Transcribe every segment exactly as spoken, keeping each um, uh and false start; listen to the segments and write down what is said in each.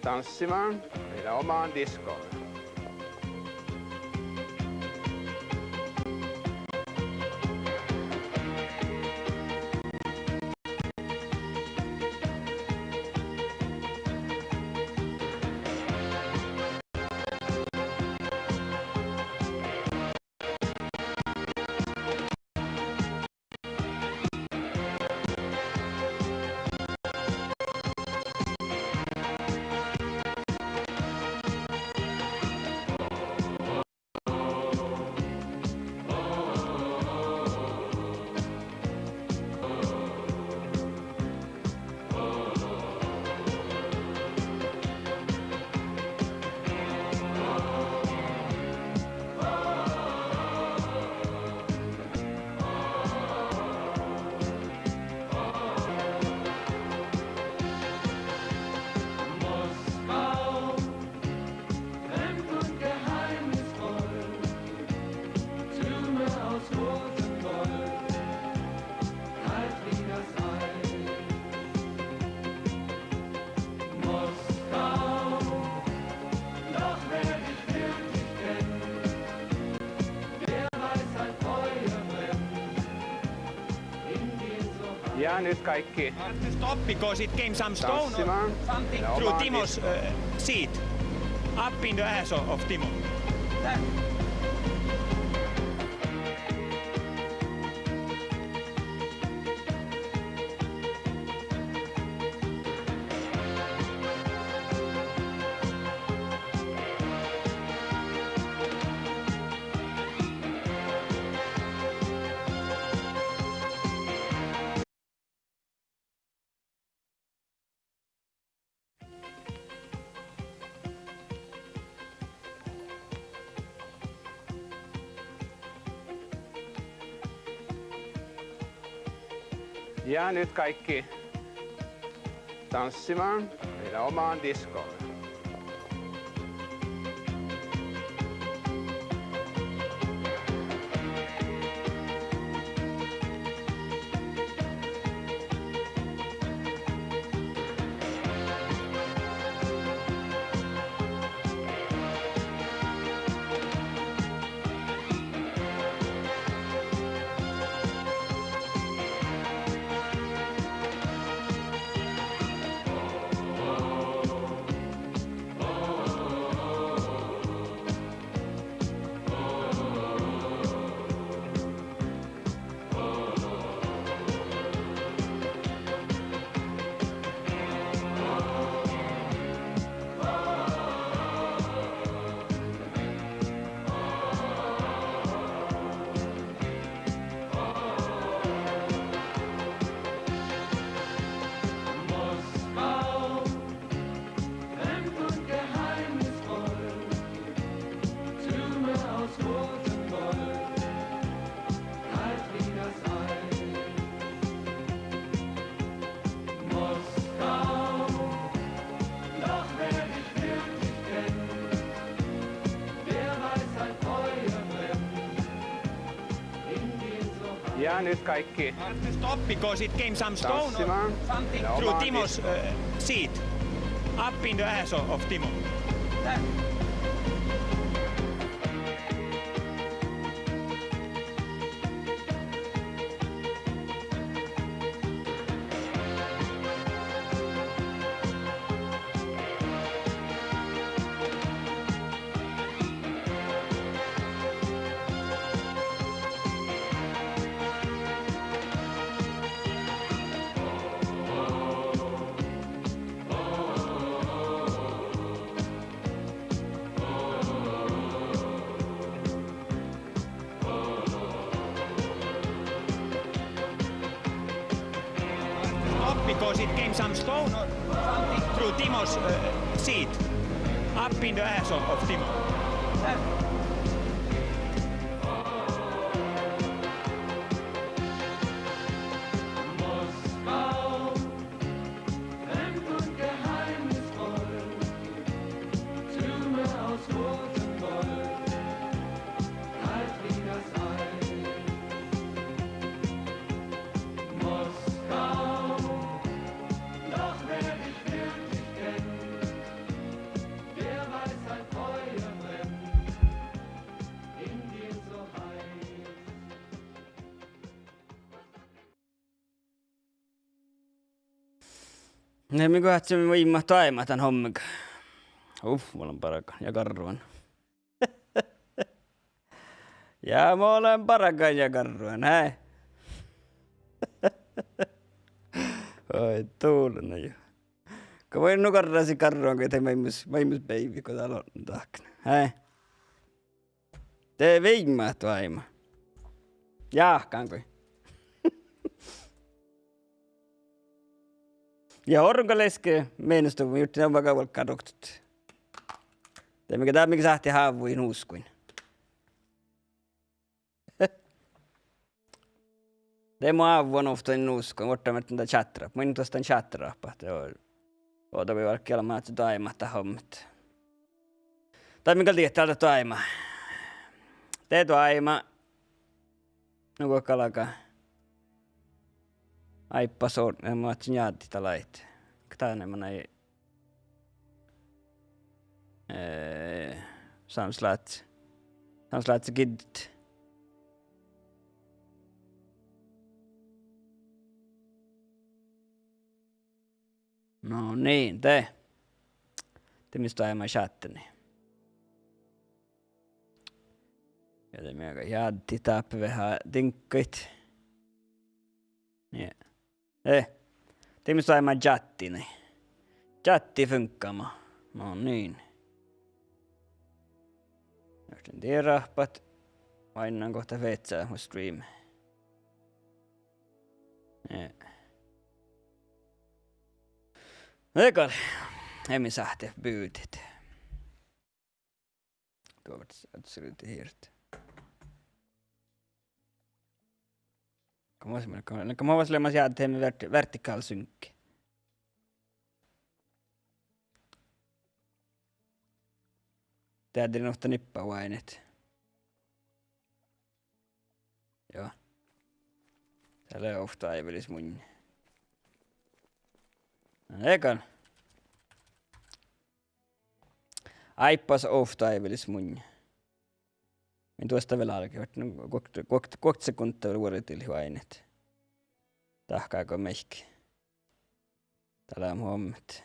danssimaan meidän omaan diskoon. Ja nyt kaikki danssimaan meidän omaan diskoon. Ja nyt kaikki. Stop, because it came some stone or something through Timo's, uh, seat. Up in the ass of, of Timo. That. Ja nyt kaikki danssimaan meidän omaan diskoon. Ja nyt kaikki. Stop, because it came some stone or something through Timo's, uh, seat. Up in the ass of, of Timo. That. Stop, because it came some stone or something through Timo's, uh, seat. Up in the ass of, of Timo. That. Na mii go áhččemin vuimat doaimmat dan hommiga. Uf, mun lean bargan ja garruan. Ja mun lean bargan ja garruan, hei. Oi, dulana jo. Go mun nu garrasin garruan go de maimus, maimus beivvi go dál lea dahkan. Hei. De vuimat doaimma. Jáhkán goit. Ja orru gal leske measta, mun jurddašin ovdal vuolggáduktut. De mii, dat mii sáhttit ávvui nuskkuin. De mun ávvun ovtta nuskkuin, vuorddán ahte dat čáhttárahpa. Mun duostan čáhttárahpa ahte, ovdal gal vuolggáduktut doaimmat dat hommet. Dat mii gal dieđát doaimma. De doaimma. Nugo galgá. Áibbas ortnit, mun oaččun jáddit dál ahte. Dán manai, eh, sámsláhcci. Sámsláhcci giddit. No niin, de. De mis doaimma šattenii. Ja de mii jáddit dáppe veahá diŋggaid. Ja. Eh. De mis doaimma čáttii. Čáttii funggama. No niin. Juohke die rahpat. Oainnán gohtet vecca mu stream. Eh. Dego, eai mii sáhte bivdit. Duo várra, dat sii hirt. Go mun, go mun, go mun lean jáddán vert-, vertikálsynke. Deadde lea nu okta nippa oaidnit. Joo. Dat lea ovtta áivilis munnje. Na, dego. Áibbas ovtta áivilis munnje. Min duostan vel álgit, nu guokte, guokte, guokte sekundda vel vuordit oaidnit. Dahká go meahkki. Dat lea mu hommet.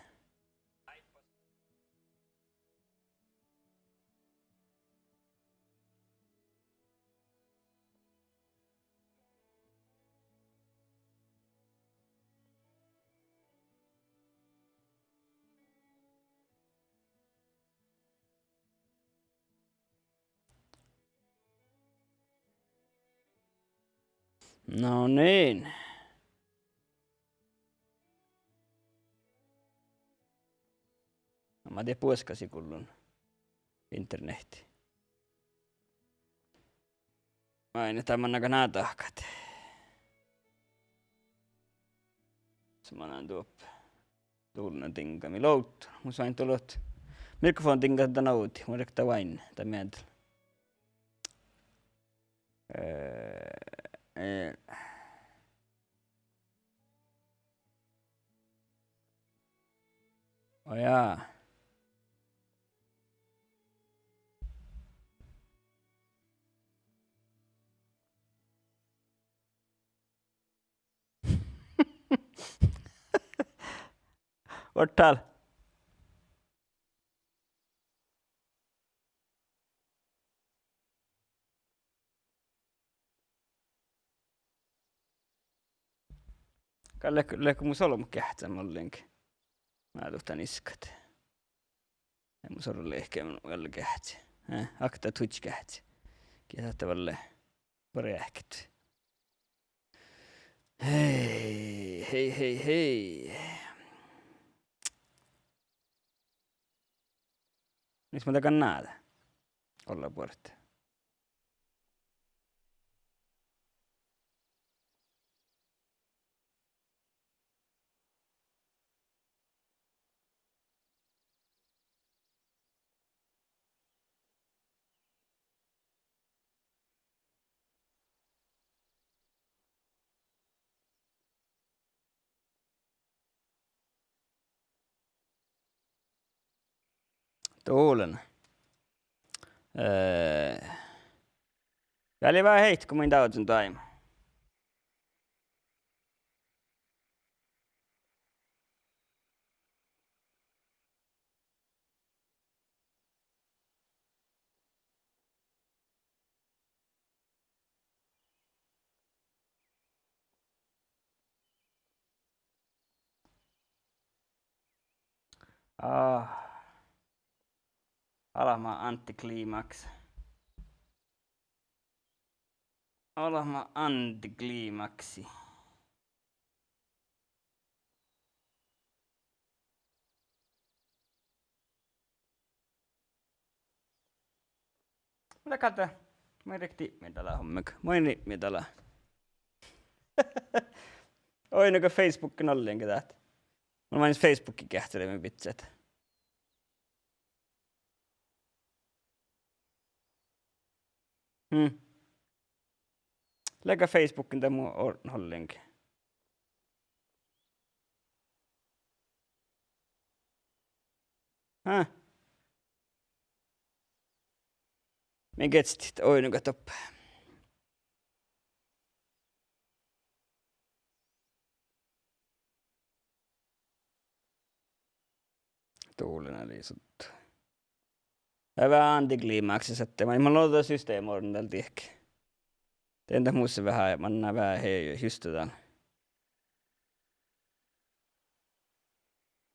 No niin. Na, ma dien buoskasigullun internehtii. Ai, na, dat manná gal ná dahkat. Sa manán doppe. Dullan diŋga mii lovddun. Mus oaidná dulot. Mikrofonnadiŋga dan ovdal. Mun rekta oaidná dan miehdel. Eh, eh. Å jaa. Fortell. Gal lea, lea mun olbmot geahččat mollenge. Mun duttan iskat. Mun sorun lehkeme gal geahččat. Eh, okta tuččat geahččat. Gii sáhttá valle bargat. Hei, hei, hei, hei. Mis mun dagan náđe? Olla buorre. Dullan. Eh, gal lei veahá heit go mun dávdden doaimma. Ah. Alama antikliimaks. Alama antikliimaksi. Muhto gal dat, main riekti mii dala hommiga. Main riekti mii dala. Oidno go Facebookin ollen ge dat. Mun main Facebookii geahččaleimmet bidjat. Hm. Leago Facebookin dat mu ortnut ollen ge. Hä? Mii geahččalit oidno go doppe. Dullen lei suttu. Ja veahá antikliimaksis ahte maid mun lea dat systema orun dal diehki. Dien dat mus veahá, manná veahá juste dan.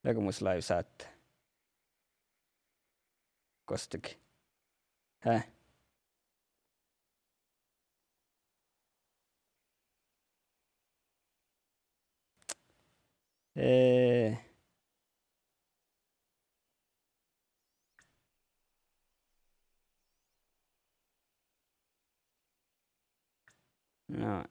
Leago mus live sáhttá. Gostege. Hä? Eh. No.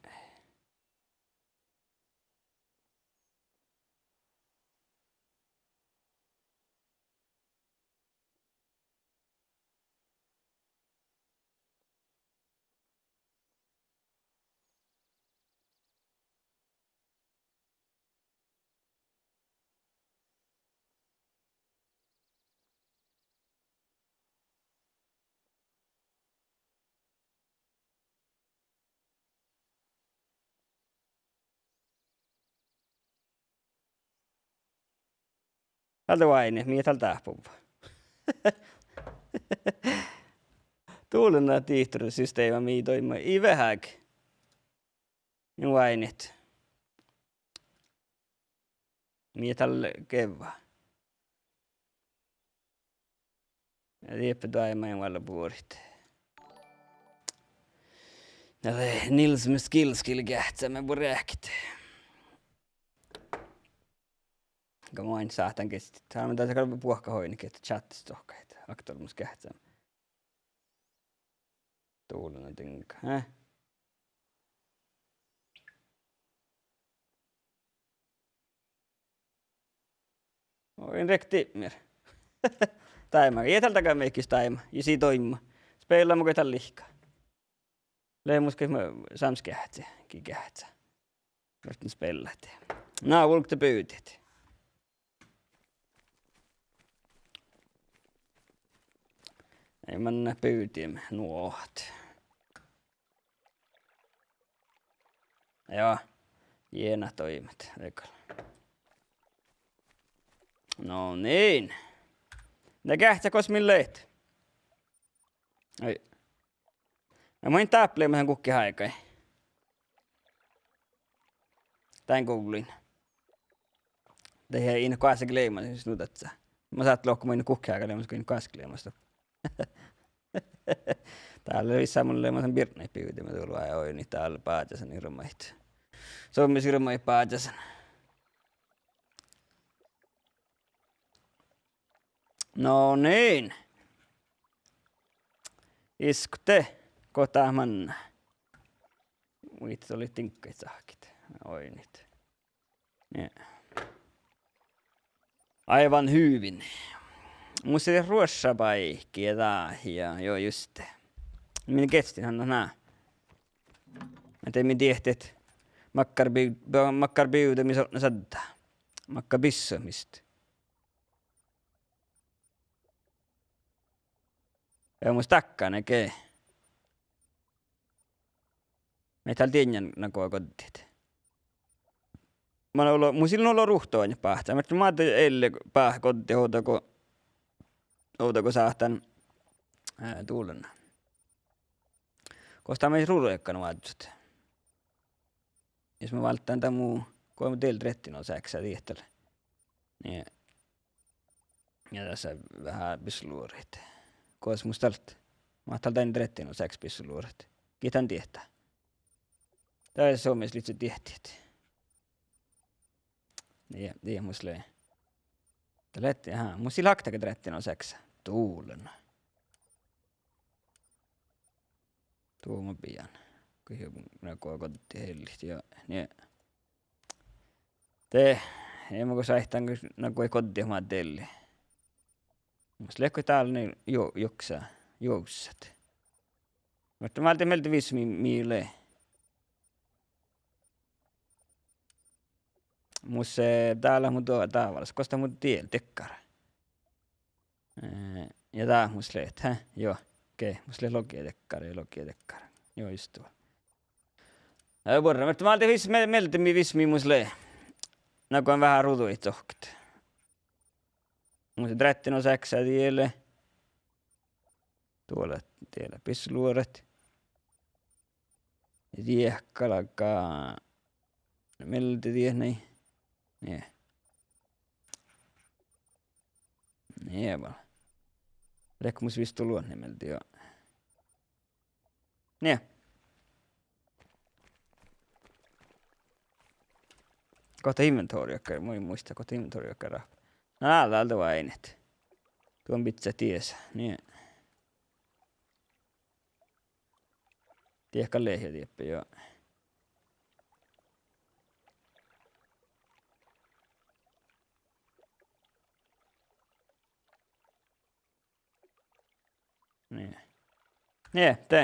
Dál de oaidnit, mii dál dáhpáhuvvá. Dullen dihtorsysteema mii doaimma ii veháge. Mii oaidnit. Mii dál gevva. Ja dieppe doaimma in vuolla buorit. Na de Nils me skil skil geahččame buorekit. Go maid sáhtán geahččat. Dál mun dasa gal buohkat oidno geahččat čáhtis dohko ahte aktuál mus geahččame. Dullen diŋga, eh? Oaidno riekti mir. Dáima, ii dál daga mihkkis dáima, ja sii doaimma. Spelláme go dál lihka. Lea mus ge sámá geahččat, gii geahččá. Muhto spellat. Na, vulgge bivdit. Ei manná bivdime nu oht. Ja, jiena doaimma, gal. No niin. Na geahččat gos mii leat. Ai. Na mun in dáppe leamasan guhkki áigái. Dán guvlluin. Dahje in goassege leamasan, jus nu dasa. Mun sáhtán lohkat mun in guhkki áigái leamasan go in goassege leamasan. Dál lea vissa mun leamasan birtnaid bivdime dulvái oidnit dál bážasan irmaid. Somá irmaid bážasan. No niin. Iskutte, go dat manná. Muitte, dat lei diŋggaid sáhkit. Oidnit. Nie. Aivan hyvin. Mus lei ruošša báiki ja dat, ja, joo, juste. Min geahččašin han na. Ahte mii diehtit makkár biv-, ba-, makkár bivde mis otná sadda. Makkár bissot mis. Ja mus dakkánegai. Mii dál dieŋŋan na go goddit. Mun olo, mus in olo ruhto oaidnit báhcá. Mii dál maid Elle báhá goddit ovdal go, ovdal go sáhtán, eh, dullen. Gos dat mii ruđaiguin oažžut. Jus mun válddán dan mu, go dieid retti no seksá diehtale. Nie. Ja dasa veahá bissuoluoraid. Gos mus dal, mat dal dan dreattinusaksas bissuoluoraid? Gitta diehtá. Dat lea somás livčče diehttiid. Nie, nie mus lea. Dat lea, aha, mus ii leat dakkár dreattinusaksas. Duollán. Duo mun bijan. Go, na go goddit eallit, ja, nie. De, ii mun go sáhtán, na go goddit mat eallit. Mus lea go dál nu ju-, juksa, juksat. Muhto válddit mielde visot mii, mii lea. Mus, eh, dá leat mu do-, dávalas, gos dat mu diel dakkár. Eh, ja dát mus leat, hä? Jo, ge, mus leat logi dakkár, logi dakkár. Jo, just duo. Eh, buorre, muhto válddit vis-, mie-, mielde mii visot mii mus lea. Na go veahá ruđaid dohko. Mus lea dreattinusaksas diele. Duo lea diele bissuoluoraid. Riehka galgá mielde diet, nie. Nie. Nie bal. Leat mus visot duo luotne mielde, jo. Nie. Gokte inventory dakkár, mun in muitte, gokte inventory dakkár ráhpa. Na, dál de váinit. Duon bidjat dies, nie. Diehka lehjo dieppe, jo. Nie. Nie, de.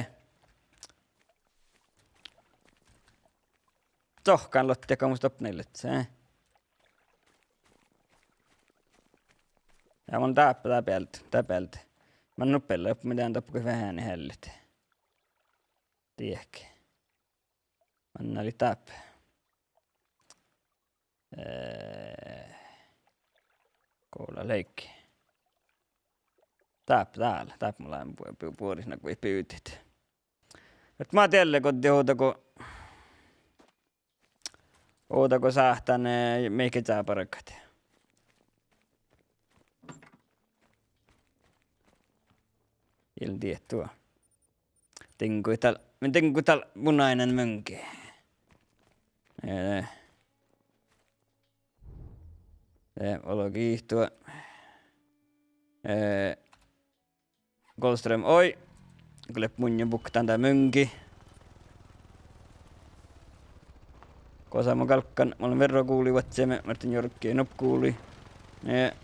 Dohkkán lotti, go mus doppe nai lea, eh? Ja mun dáppe, dáppe, dáppe. Man nuppe lea, mun dán doppe go veahá eallit. Diehke. Manná lei dáppe. Eh, go lea leigge. Dáppe, dál, dáppe mun lean bu-, bu-, buorit na go bivdit. Muhto mat ealle goddit ovdal go, ovdal go sáhtán, eh, mihkke čábargat. Ii lean diettu. Diŋgui dal, min diŋgui dal munainen muŋgi. Eh. Eh, olgii duo. Eh, Golström, oi. Go leat munnje buktán dá muŋgi. Gosa mun galggan, mun lean verroguđii vuodjeme, Martin Jorgge, nuppe guđii. Nie.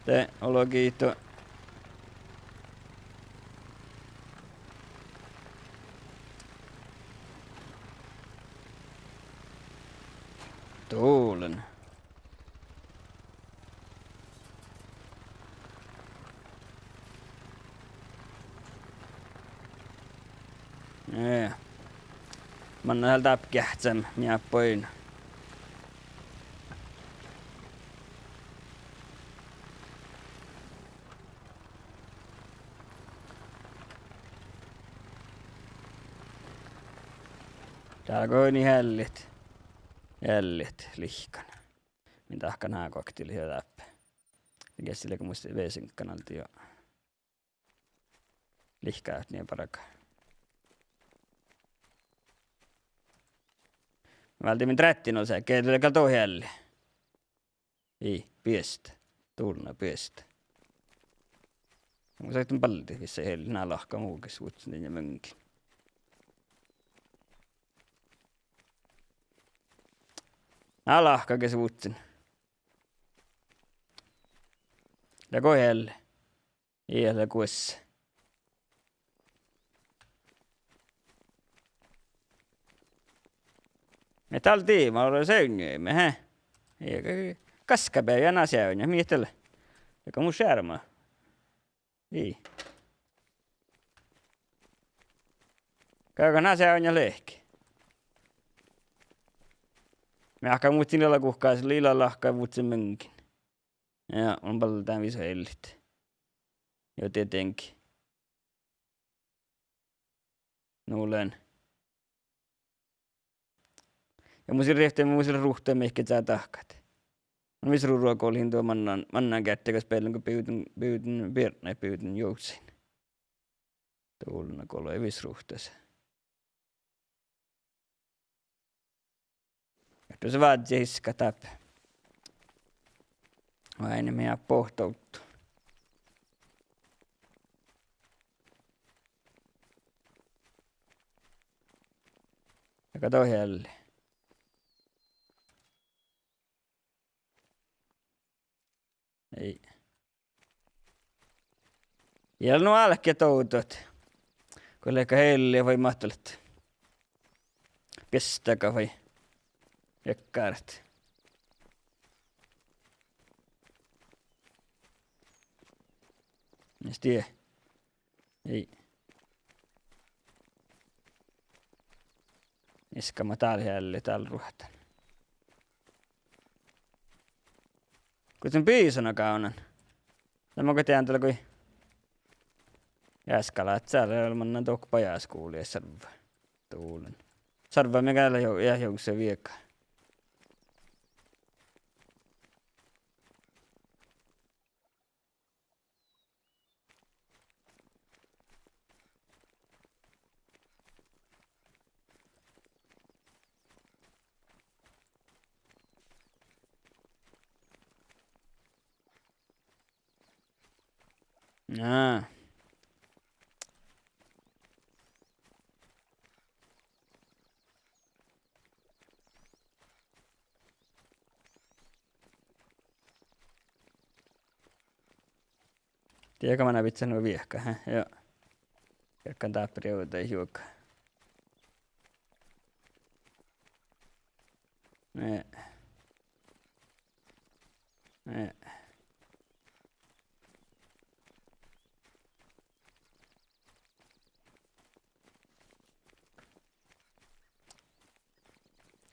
De olgii duo. Duollán. Eh. Manná dál dáppe geahččamin, mii boahtá. Dál go ii eallit. Eallit lihkkan. Min dahkan hágokti lihkka dáppe. Geasi lea mus vesinkkan alde jo. Lihkka nie barga. Válde min dreattinusaksas, ge lea gal dohko eallit. Ii, biestá. Dulna biestá. Mun sáhtán baldit vissa eallit, ná lahka mu ges vuhccin ja muŋgin. Ná lahka ges vuhccin. Ja go eallit. Ii leat guos. Mii dal diibmat, ii leat seainna, mii, he. Ii, ga-, gaskabeaivvi ná seainna, mii dal. Ja go mu šerma. Ii. Galgá ná seainna lehpet. Mii ahte vuhccin lilla guhkás, lilla lahka vuhccin muŋgin. Ja mun baldán visot eallit. Jo, tietenkin. Nu lean. Ja mus lea rievtti, mus lea ruhtte mihkke čájehat dahkat. Mun visot ruoga olin duo mannán, mannán geardde gal beallán go bivden, bivden biernái, bivden juvssain. Dullan go lei visot ruhtas. Ahte su vázze iskkat dáppe. Oaidnit mii bohto ovddo. Aga dohko ealli. Ei. Ii lean nu álkit dovdat. Go leat gal eallit vai máhttit biestagat vai viekkárat. Mis die. Ei. Iskkat mat dál eallit dál ruohtan. Gosa bisan gávdnan. Lean mun go dieđán dalle go easka lea, dat lea mannán dohko bajáskuvlii sarvva. Dullan. Sarvva mii gal lea jo-, ja jovsse viegga. Ná. Diega manná bidjan nu viehkat, he, jo. Viehkan dáppe rievdadit juoga. Ne. Ne.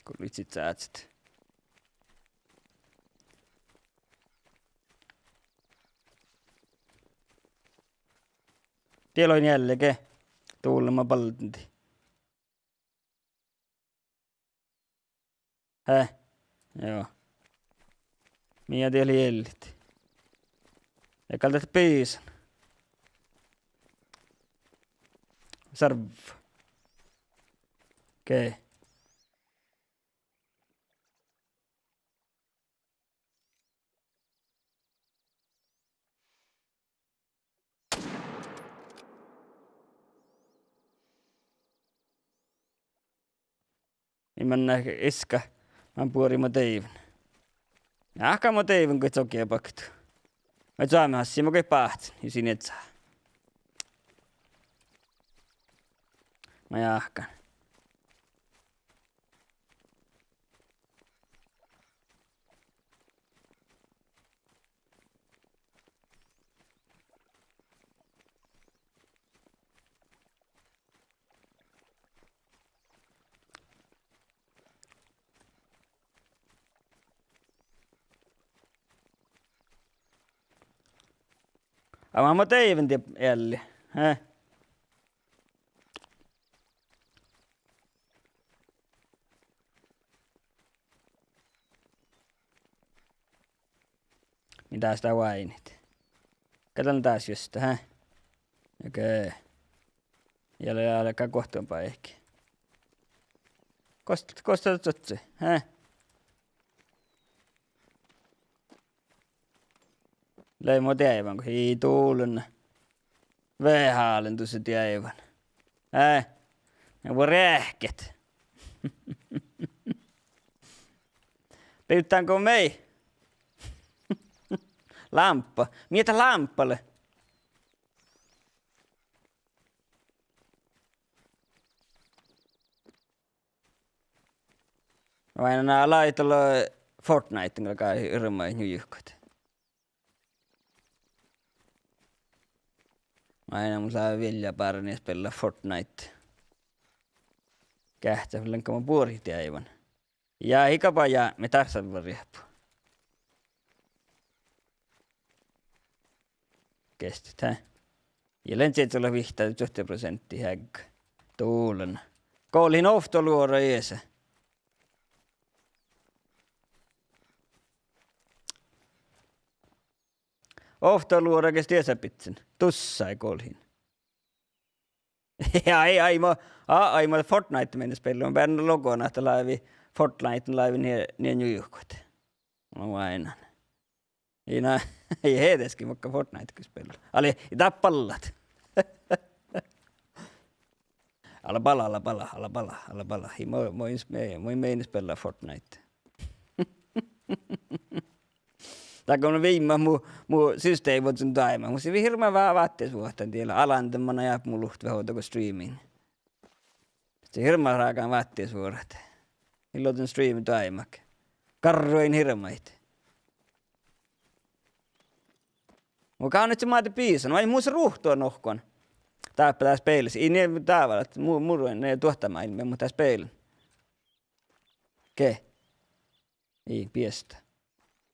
Go lei sis sáhttá. Die lei ealli ge. Dullan ma balddi. He? Jo. Mii die lei eallit. Ii gal dat bisan. Sarv. Okei. Mii manná iska, man buori mo deaivvan. Jáhkán mo deaivvan go cogge baktu. Vai čuommehassi mo goit báhcen, jus in ieža. Ma jáhkán. Ai, ma, ma deaivvan die ealli. He? Mii dás dá oaidnit? Gal dán dás juste, he? Okei. Ja lea álgá guohtton báiki. Gos, gos dat čuoččui, he? Lei mo deaivvan go ii dullan. Vehálen dusa deaivvan. Ää, ne vuo reahket. Bivddágo mii? Lámppa. Mii dat lámppa lea? Oaidnán ná lei dalle Fortniten gal gal rumaid njuhkat. Oaidnán mus lea vilja bára nie spiella Fortnite. Geahččat lean go mo buorit deaivvan. Ja ii gal bajá, mii dársavat riehpu. Geahččat, he? Ja lean čieža leat vihtta čuohte proseantti heagga. Dullan. Golhin ovtta luoraid iesa. Ovtta luorages diesa bidjen. Dussái gollen. Ja ai, ai mo, a, ai mo Fortnite miehtá spellan. Mun bearen logan ahte lávi Fortnite, lávi nie, nie njujuhkat. Mun oaidnen. Ii na, ii hes dieđusge makkár Fortnite gal spellan. Ale, ii dat ballat. Ala bala, ala bala, ala bala, ala bala. Ii, mu, mu in, mu, mu in miehtá spellan Fortnite. Dat go mun viimmat mu, mu systemet vuođđun doaimma. Mun sii hirbmat vá-, váttisvuohta diela. Alandeman ja mu luhtte veahá ovdal go streamin. Sii hirbmat rágán váttisvuorat. Ii logan streamin doaimma. Garruin hirbmat. Mun gávdnojin maid bisan, vai mus ruhtu nohkan. Dáppe dás bealis. Ii nie dávalat, mu-, mu-, ne duohta máilmmi, muhto dás bealin. Ge. Ii, biesta.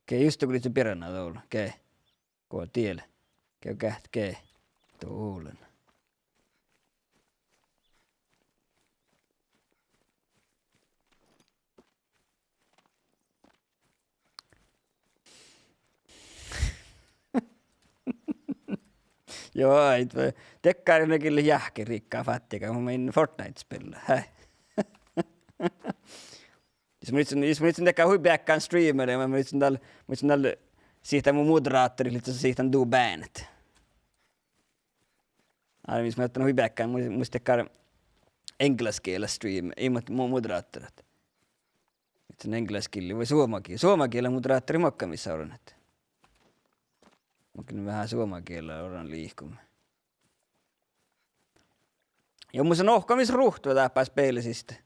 Ge, just go lei birra dol. Ge. Go diela. Ge, geahččá, ge. Dulan. Joo, ai, dakkár, mii gillet jáhkit riikká fáttiga, mun min Fortnite spellan. Hää. Jus mun ledjen, jus mun ledjen dakkár hui beakkán streamer, mun ledjen dal, mun ledjen dal, sihtán mu moderátorit, ledjen sihtán du beanet. Álo, mis mun ledjen hui beakkán, mun, mun dakkár englasgiela stream, ii mu-, mu-, moderátorat. Ledjen englasgiella vai suomagiella, suomagiela moderátorit makkár mis orun ahte. Mun gal veahá suomagiela orun liikuma. Ja mus nohkan mis ruhttu dáppe bealis siste.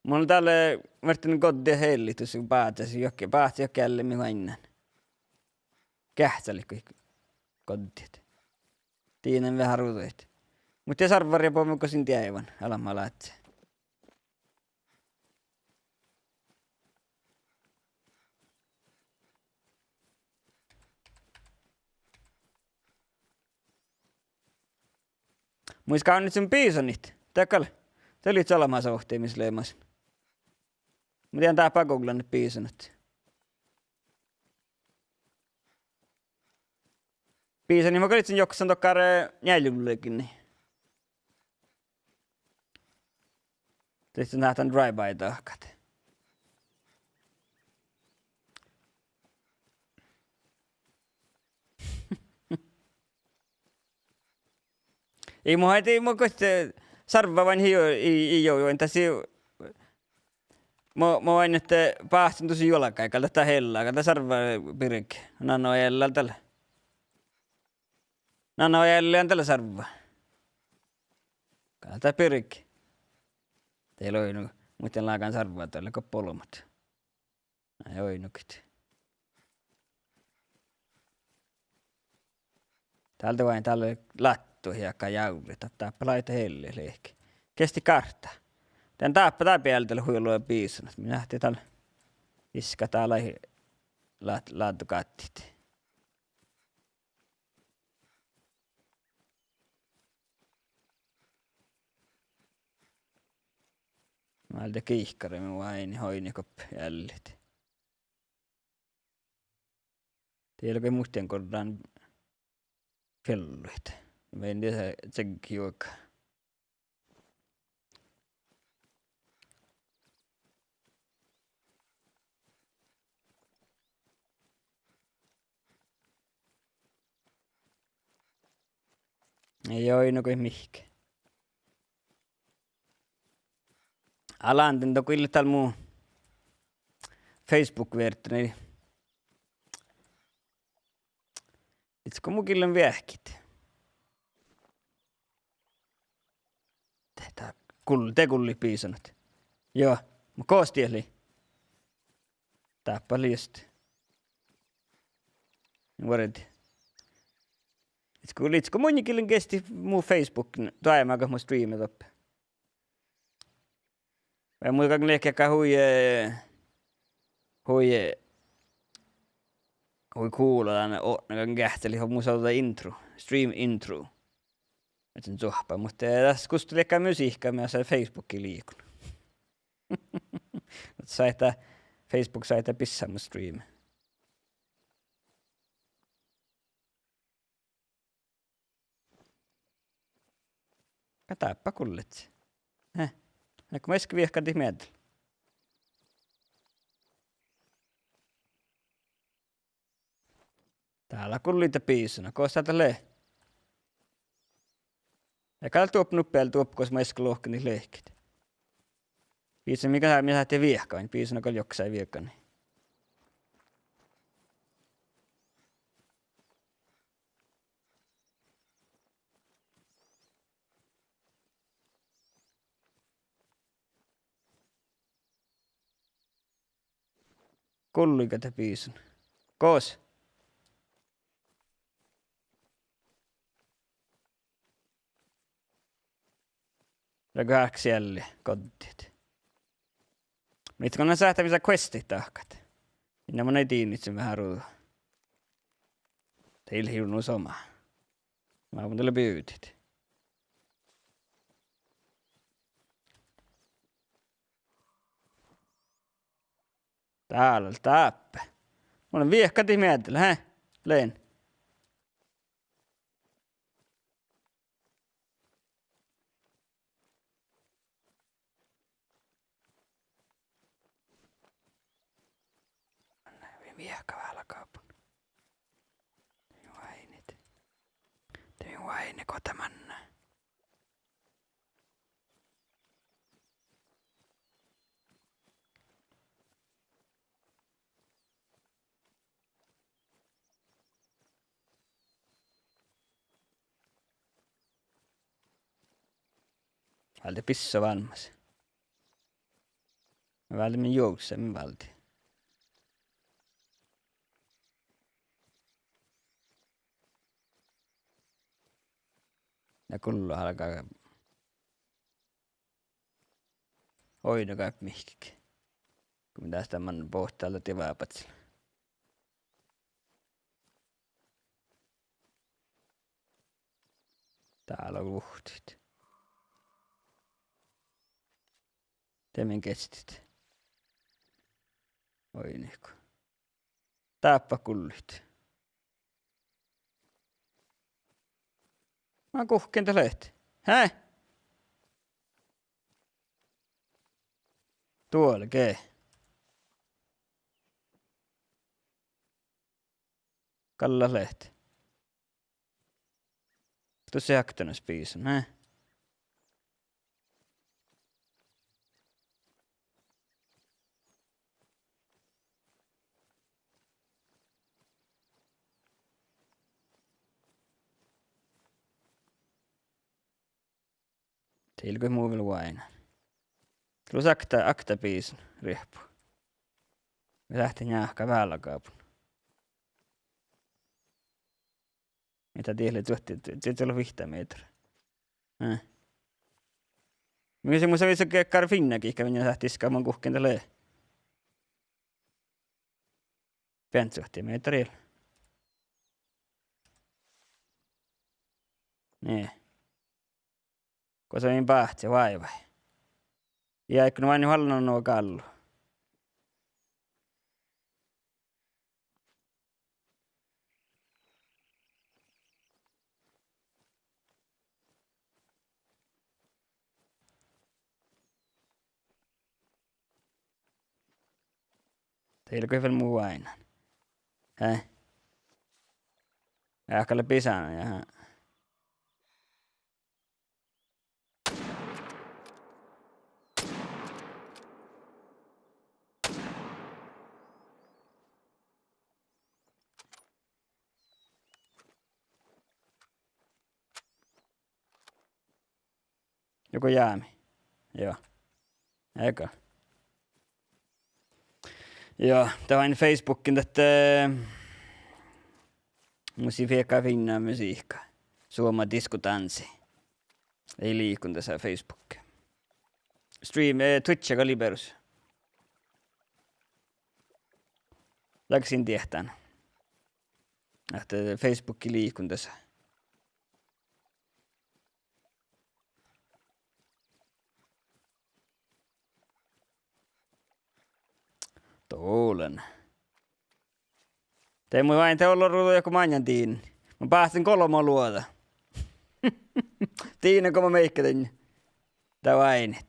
Mun dal, eh, muhtin goddit eallit dus báhcásit juohke, báhcásit juohke eallimin oainnan. Geahččalit go goddit. Dien veahá ruđaid. Muhto sarvva reaben gos in deaivan, albma ládje. Mun gal gávdnojin bisanit. Dat gal, dat lei albma sohte mis leamasin. Mun dien dáppe googlanit bisanit. Bisanit mun gal ledjen joksan dokkár, eh, njealljevuolgis. Ledjen dan drive-by dahkat. Ii, mun aidin, mun gohčodin sarvva oainna, ii, ii, ii, oainna, dat sii, mun, mun oaidnen ahte báhcen dus juolggai, gal dat eallá, gal dat sarvva birge. Nanno eallá dal. Nanno eallá dal sarvva. Gal dat birge. De lei oidno, muhtin lágan sarvva dalle go bolmot. Nai oidno git. Dál de vai, dál lei láddu ja ka jávret, dat dáppe lei dat eallit lehket. Gesti gártá. Dan dáppe dá bealde lei hui olu bisanat. Mii ahte dál iska dál lei lát-, láddu gáttit. Mii de gihkare, mii oaidnit, oaidnit go eallit. Diela go muhtin gorran fielluid. Mii dieđusge čegge juoga. Ii, ii, na go mihkke. Alan dan dohko ii leat dál mu Facebook-veartani. Ii, go mun gillen veahkit. De, dat gul-, de gullit bisanat. Joo, mun gos diet lei. Dáppe lei just. Vuordi. Ii, go, ii, go mun gillen gesti mu Facebook, doaimma go mun streama doppe. Vai mun galggan ledjet hui, eh, hui, eh, hui gula dan otná galggan geahččalit, mus ođđa intro, stream intro. Ahte son čuohpa, muhto, eh, das gustelii gal musiikka, mii lea Facebookii liikon. Sáhttá, Facebook sáhttá bissá mu streame. Ka dáppe gullet. Eh, leago maid viehkadit mieddel? Dál gullii bisun, gos dat lea? Ja gal duop nuppi, duop gos maid lohkadit lehkit. Bisun mii gal, mii sáhtii viehkat, bisun gal joksai viehkanii. Gullii dat bisun? Gos? Ja gárkka sielli goddit. Mii go sáhtii mii questit dahkat. Minna mun ii diinit veahá ruđa. Dii lea nu somá. Mun mun dalle bivdit. Dál, dáppe. Mun lean viehkadit mieddel, he? Lean. Viehka válagábun. Mii oaidnit. De mii oaidnit go dat manná. Válde bissua válljemis. Válljemin juovssa, min válde. Ja gullo álgá. Oidno gal mihkkege. Go mii dás dan bohte ale divá badjel. Dál lea vuhtit. De mii geahččat. Oidno go. Dáppe gullit. Mun guhkkin dat leat. He? Duolge. Gal dat leat. Dušše oktanas bisun, he? Dii leat go mu vel oaidnán. Lus okta, okta bisun riehpu. Mii sáhttit njáhkát válagábun. Mii dat dieid lea duohti, dieid lea vihtta mehtera. Eh. Mii, mun sáhtán viss ge-, geahččat fiinna giikkár, mii sáhttit, mun guhkkin dat lea. Beanssuhtii mehtera. Nie. Gos mii báhcit, váivái. Ja áiggun oaidnit oallu nu gállu. Dii leat go vel mu oaidnán. He? Ja gal lea bisánii, ja. Joku jámi. Joo. Ega. Joo, dat oaidná Facebookkiin dat, eh, musiikka, fiinna musiikka. Suoma disko dansi. Ii liikon dasa Facebook. Stream, eh, Twitch gal lei beroš. Leago in diehtán. Ahte Facebookki liikon dasa. Dolen. De mun oaidnán de ollu ruđa joku maŋŋel diin. Mun báhcen golbma luođa. Diine go mo meikka dan. Dat oaidná.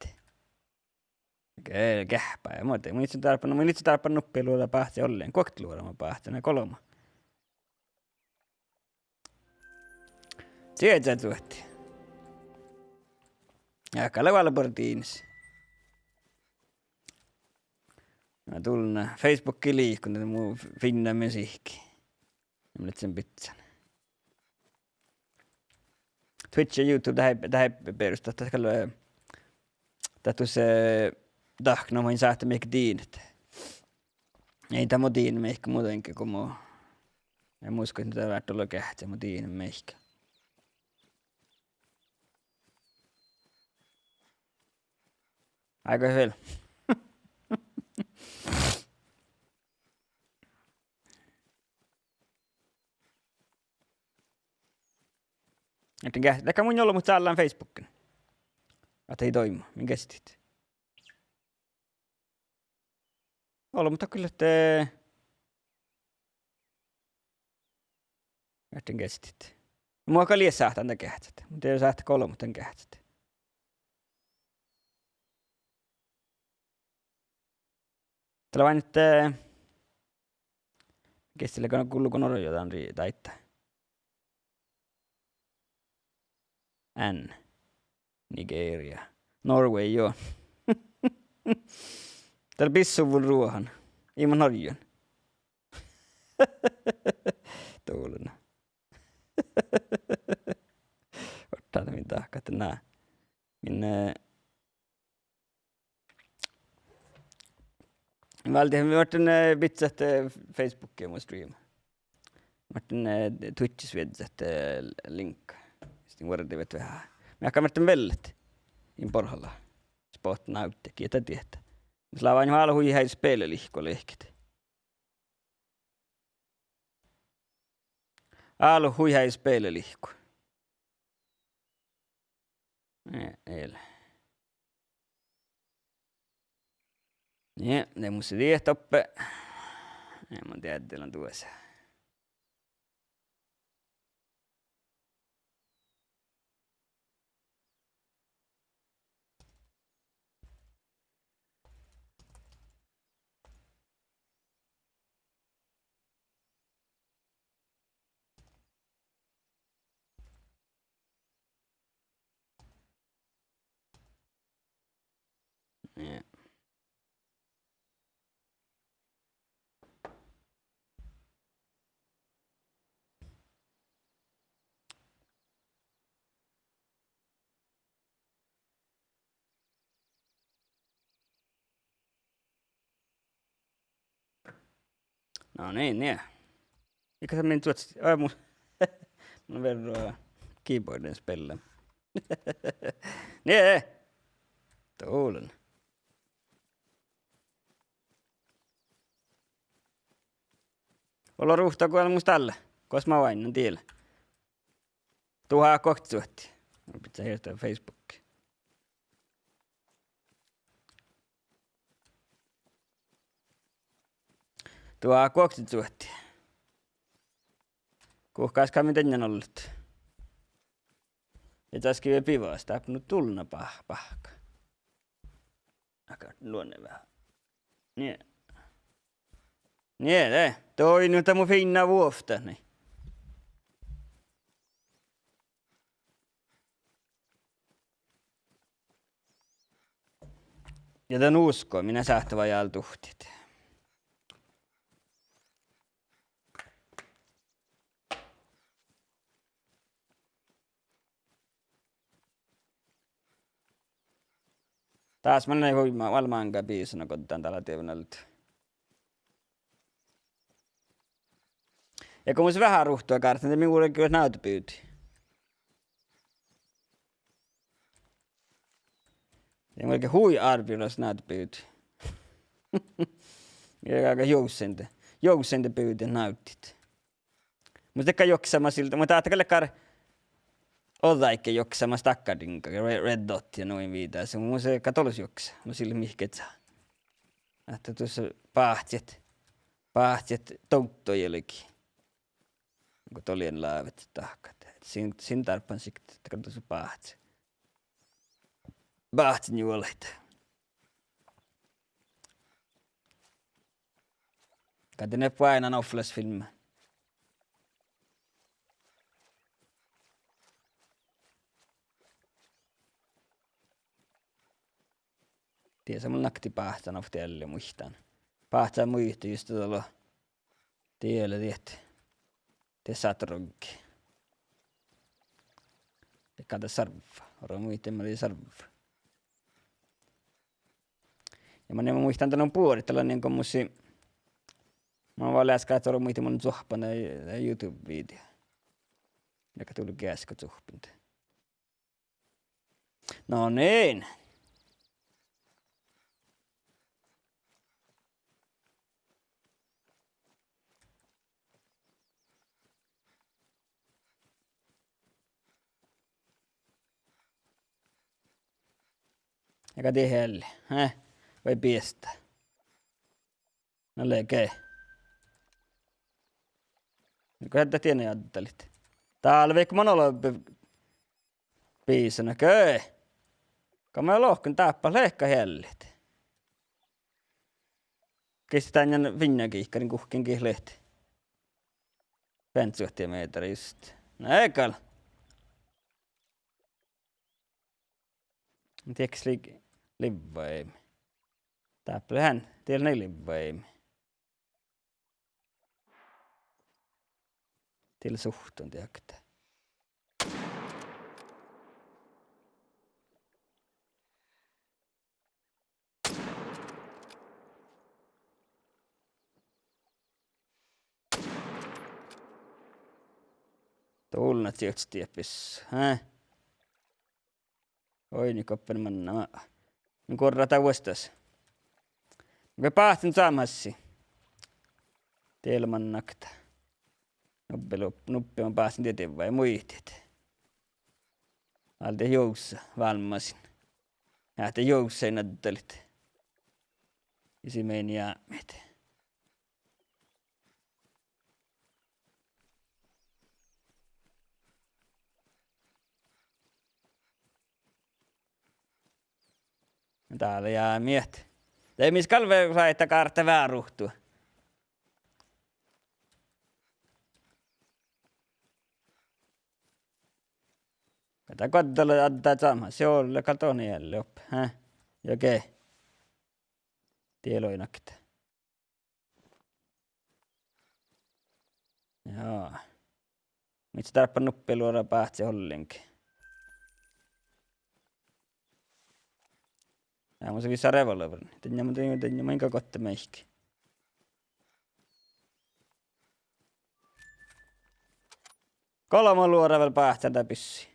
Ge-, geahppa, ja mo de, mun in dárbbaš, mun in dárbbaš nuppi luođa báhci ollen, guokte luođa mo báhci, na golbma. Dieđusge duohti. Ja gal lea vuollebordinis. Na dullen Facebookii liikon, de mu fiinna min sihkki. Ja mun ledjen biccán. Twitch ja YouTube, dat ii, dat ii berus, dat, dat gal, eh, dat dus, eh, dahkkana mo in sáhte meikka diinet. Ii dat mo diine meikka, muhto go mo, ja mun goit dat várra dolle geahččat mo diine meikka. Áiggot vel. Ahte ge-, dat gal mun olbmot sállán Facebookii. Ahte ii doibmu, min geahččat. Olbmot dat gal ahte Erten geahččat. Mun gal ii sáhte dan geahččat. Mun dieđán sáhte golbmot dan geahččat. Dat lea váinnit, eh, geahččat lea gal gullo go Norge dan ri-, dáidá. N. Nigeria. Norway, juo. Dat lea bissuvvon ruohán. Ii maid Norggi. Dullen. Oažžut min dahkat na. Min, eh, Váldit, mii máhttán, eh, biccát, eh, Facebookii mu stream. Máhttán, eh, Twitchis viežžat, eh, liŋkka. Stin vuordiimet veahá. Mii ahte máhttán vellet. In borhala. Spot návddet, dieđán, dieđán. Mus lea váinna álo hui heai spelelihkku lehket. Álo hui heai spelelihkku. Eh, el. Nie, de mus dieđán doppe. Ja mun dieđán duosa. Nie. No niin, nie. Iige sa min čuoččet, ai mu-, mun verro keyboardin spille. Nie. Dullen. Ollu ruhta go mus dalle. Gos ma oaidnen diet. Duhát guoktesatta. Mun bijan hirddat Facebookii. Duhát guoktesatta. Guhkás ka min dainna ollet. Ja daskii bivas, dáppe nu dullen bá-, báhka. Aga luonne veahá. Nie. Nie, de. Doainnu, dat mu fiinna vuovttat, nie. Ja dan usko, mii sáhttá vajálduhttit. Dás manai hui ma-, vel máŋga biisana go dan dal dieđán alde. Ja go mus veahá ruhtu gártán, de mii vuolgit návddet bivdit. Ja mii vuolgit hui árbelas návddet bivdit. Ja gal juovssein de, juovssein de bivdit návddit. Mus de gal juoksá maid silda, muhto dat gal lea gal ođđaige juoksá maid dakkár diŋgga, Re-, Red Dot ja nu in viidase, mus de gal dološ juoksá, mus ii leat mihkkege. Ahte dus báhcet, báhcet dovddo jagi. Go doljen lávet dahkat. Sin, sin dárbbašin sihkket, dat gal dušše báhce. Báhce njuolahit. Gal de ne buoinan ovllas filmma. Diesa mun nakti báhcán ovtta ealli muittán. Báhcán muittán juste dalo. Die lea diet. Die sáhtát roggi. Dego de sarvva. Oro muittán ma die sarvva. Ja man, ja mun muittán dan buorit, dat lea nie go mus lei, man vel easka ahte oro muittán mun cuohppán dan, dan YouTube-video. Ja gal dul geaska cuohppán dan. No niin. Ega die ealli, eh? Vai biestá? Na lege. Go dat diena addalit. Dál vei go man olbmii bisan, okei. Go man lohken dáppe leat eallit. Gii dán fiinna gihkariin guhkkin gii leat. Beattá suohta mehtera just. Na gal. Diekkis lei livvaimi. Dáppe han, die lei livvaimi. Die lea suhttan diehtit. Dullat siivččii diet bissá, eh? Oi, nu goppe manná. Nu gorra dá vuosttaš. Go báhcen čámhassi. Die lea mannat. Nubbi lup-, nubbi mun báhcen die divvai muitit. Alde juvssa, válmmasin. Ahte juvssa in addalit. Isi meini jápmit. Dál jápmit. De mis gal vel fáitta gártta vearuhttu. Dá goađe lea addá čámhas, gal dohko ealli oppe, eh? Jagi. Die lei nakta. Ja. Mii dárbbašit nuppi luođa báhcci ollengi. Ja mun sa vissa revolveren. Dien mun, dien, dien mun inga gohte meahkki. Golbma luođa vel báhcán dá bissii.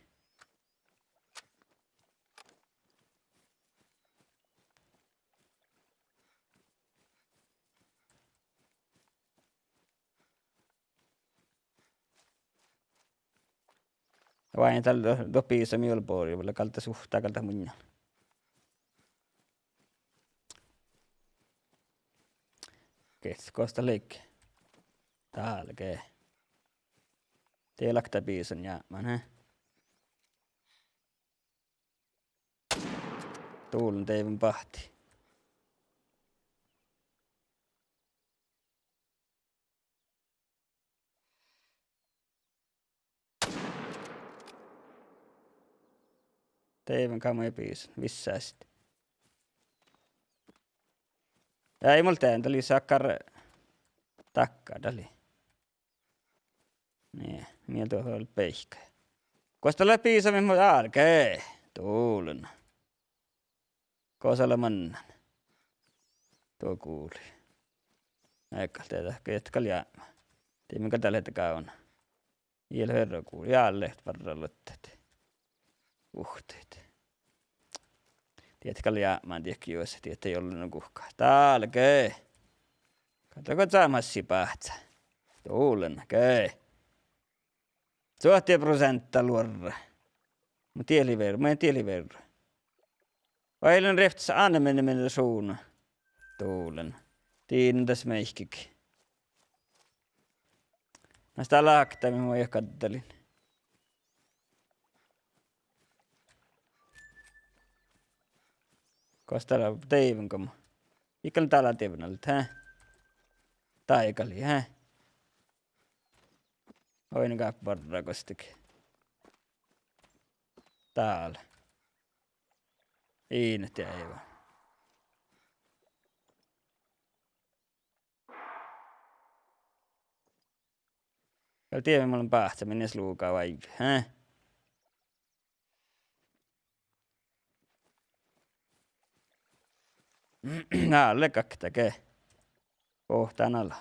Vai dál do, do bisan mii vel borii, vel gal dat suhttá gal dat munnje. Gos dat lei? Dál ge. Die lei dat bisan jápmán, he? Dullen deaivvan bahti. Deaivvan gal maid bisan, vissásit. Eai mul dien, dat lei sákkár dakkár, dat lei. Nie, mii dohko vel beaikái. Gos dat lea bisamit mu álge? Dullen. Gos lea mannan? Duo guvlui. Eai gal dieđe, dieđe gal jápmá. Dieđe mii gal dá lea gávdna. Ii leat verra guvlui, ja leat barra luottat. Uhtit. Dieđe gal jápmá, dieđe juos, dieđe ii ole nu guhká. Dálge. Gal dego čámhassi báhcá. Dullen, ge. Suohta proseantta luorra. Mun dieđe lei verra, mun dieđe lei verra. Vai lean rievttes animašuvdna? Dullen. Dien das meahkkege. Na, dat lea okta mii mun gal addalin. Gos dat lea deaivvan goma? Ii gal dat lea deaivvan alde, he? Dá ii gal, he? Oidne gáppa barra gos dat. Dál. Ii nu deaivvan. Gal dieđán, mun lean báhcán, mii sluga vai, he? Dál lea okta ge. Boahtán ala.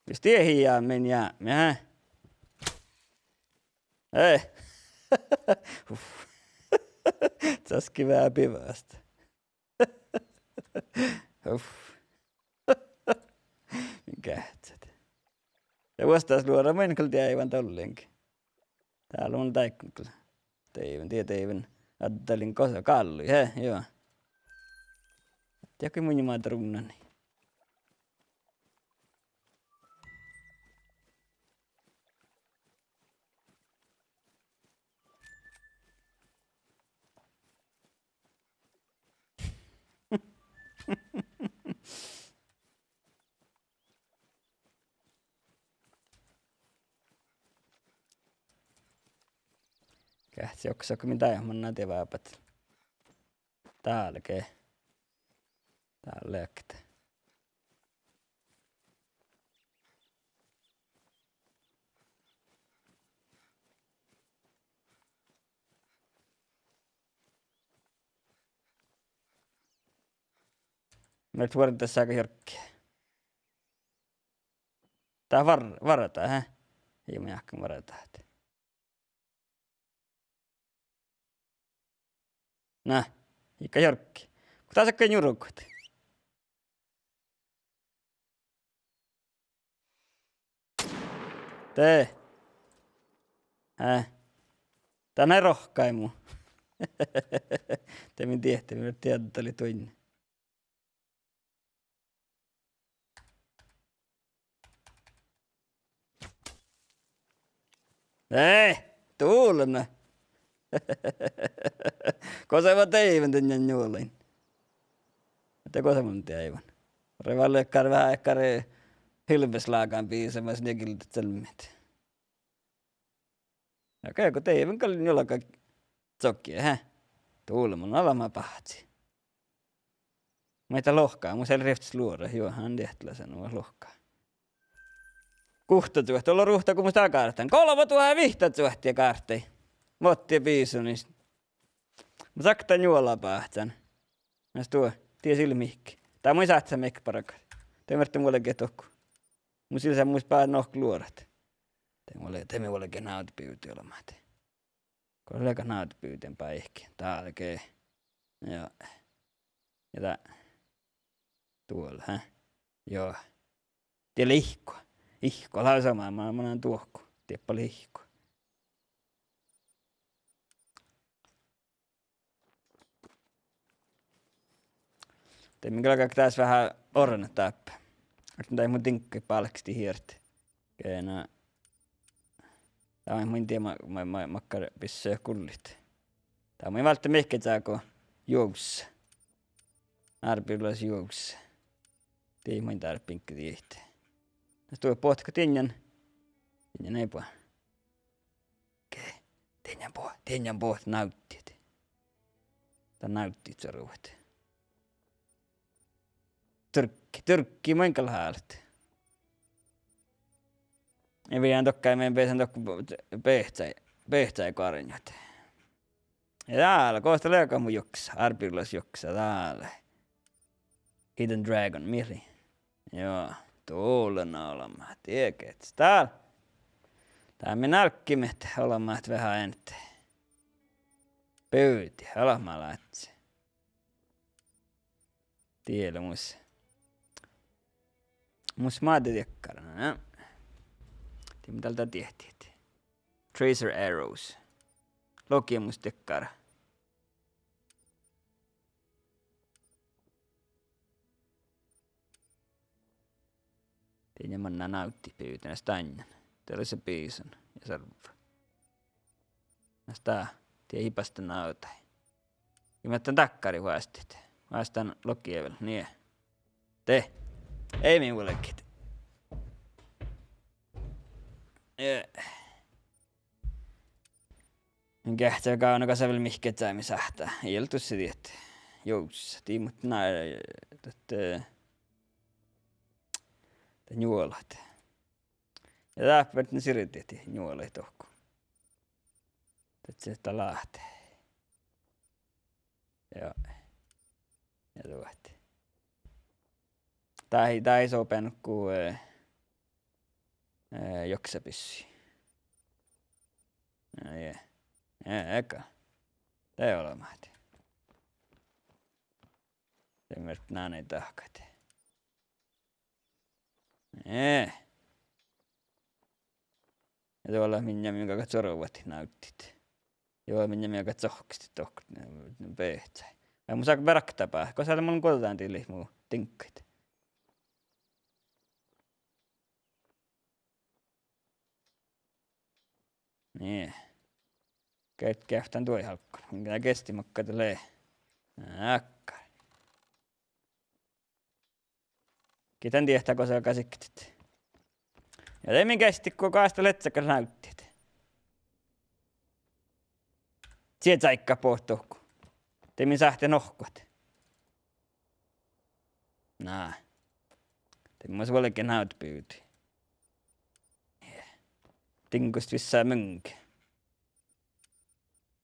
Jus dieđán, mii ja, mii, he? Eh. Uf. Časki veahá bivast. Uf. Geahččat. Ja vuosttaš luoramin gal deaivvan dollenge. Dál mun dáikkuin gal. Deaivvan, die deaivvan. Addalin gos, gállu, he, juo. Diekui mun maid runnani. Geahččat, oksa go mii dáid manná dieđán vábát. Dál ge. Dál lea okta. Mii vuordašit gal jorggi. Dat var-, vardat, he? Ii, mun jáhkán vardat. Na, iige jorggi. Go dat sakkai njurgat. De. Eh. Dat lei rohkaimu. De mii dieđát, mii dieđát, dat lei duoinna. Eh, dulana. Gos mun deaivvan dan njuolain? Ahte gos mun deaivvan? Revá leakkár veahá, leakkár, eh, hilbeslágan bisamas njegild čalmmet. Okei, go deaivvan gal njuolga čohkki, he? Dulana, mun ala ma bahci. Maid dat lohká, mus eai rievttes luorat, juo, han diehtala sen lohká. Guhtta čuohti, olu ruhta go mus dat gártán. Golbma duhát vihtta čuohti gártai. Motti bisanis. Mun sakkan njuola báhcán. Mas duo, dies ii leat mihkkege. Dat mun in sáhte mihkkege bargat. De muhto mun vuolgit dohko. Mus ii leat, mus beare nohkkat luorat. De mun vuol-, de mun vuolgit návdebivdii olbmát. Go leago návdebivdein báiki? Dál ge. Ja. Ja dat. Duola, he? Juo. Die lea ihkku. Ihkku, lea somá, ma-, manan duohku. Diet balai ihkku. De mii galgat dás veahá orrut dáppe. Ahte dat mun diŋggašin bálkestit hiert. Ge na. Dat mun in dieđe ma-, ma-, ma-, makkár bissu gullit. Dat mun in válde mihkkege čágo juovzze. Árbilaš juovzze. Die mun in dárbiŋgga diehtit. Na stuo bohte go dieinnan. Dieinnan eai boađe. Ge, dieinnan boh-, dieinnan bohte návddit. Dat návddit čoruhit. Durggi, durggi mun gal hálit. Eai viđa dohko, mun beasan dohko biehtá-, biehtá goarnjat. Ja dál, gos dat lea go mu joksa, árbilaš joksa, dál. Hidden Dragon, mii lei. Juo, dulana olbmát, dieđusge. Dál. Dál mii nálkkiimet olbmát veahá eanet. Bivdit, olbmá ládje. Die lea mus. Mus mađe diekkár, na. Die mii dál dat diehtit. Tracer arrows. logimus dakkár. Dien manná návddit bivdit, na stáinnan. De lea bisan ja sarvva. Na stá, dien ii basta návdai. Ja mii dan dakkárit vásttit. Vástán logi vel, nie. De. Ei mii vuolgit. Eh. Geahččá gávdnagasa vel mihkkege mii sáhttá. Ii ole dušše diet. Jus, dii, muhto na, dat, eh, dat njuolat. Ja dáppe vel sirdit njuolaid dohko. Dat sihto láhtti. Ja. Ja duot. Dat ii, dat ii sobe nugo, eh, eh, joksabissi. Ja, ja. Ja, ega. De ii ole máhte. De mii ná dahkat. Eh. Ja doallat minne mii galgat čorvadit návddit. Ja minne mii galgat cohkkestit dohko, ne, ne beahcái. Vai mun sáhtten beare okta báhá. Gos lea mun guođđán dihte mu diŋggaid. Nie. Ge-, geavttán duoid álggus. Mii geasti makkár dat lea. Ákká. Gitta diehtá gos galgá siktet. Ja de mii geasti go gávdnat ledje gal návddit. Čieksáigga bohto dohko. De mii sáhttit nohkkat. Na. De mii vuolgit návddabivdui. Diŋggus vissa muŋge.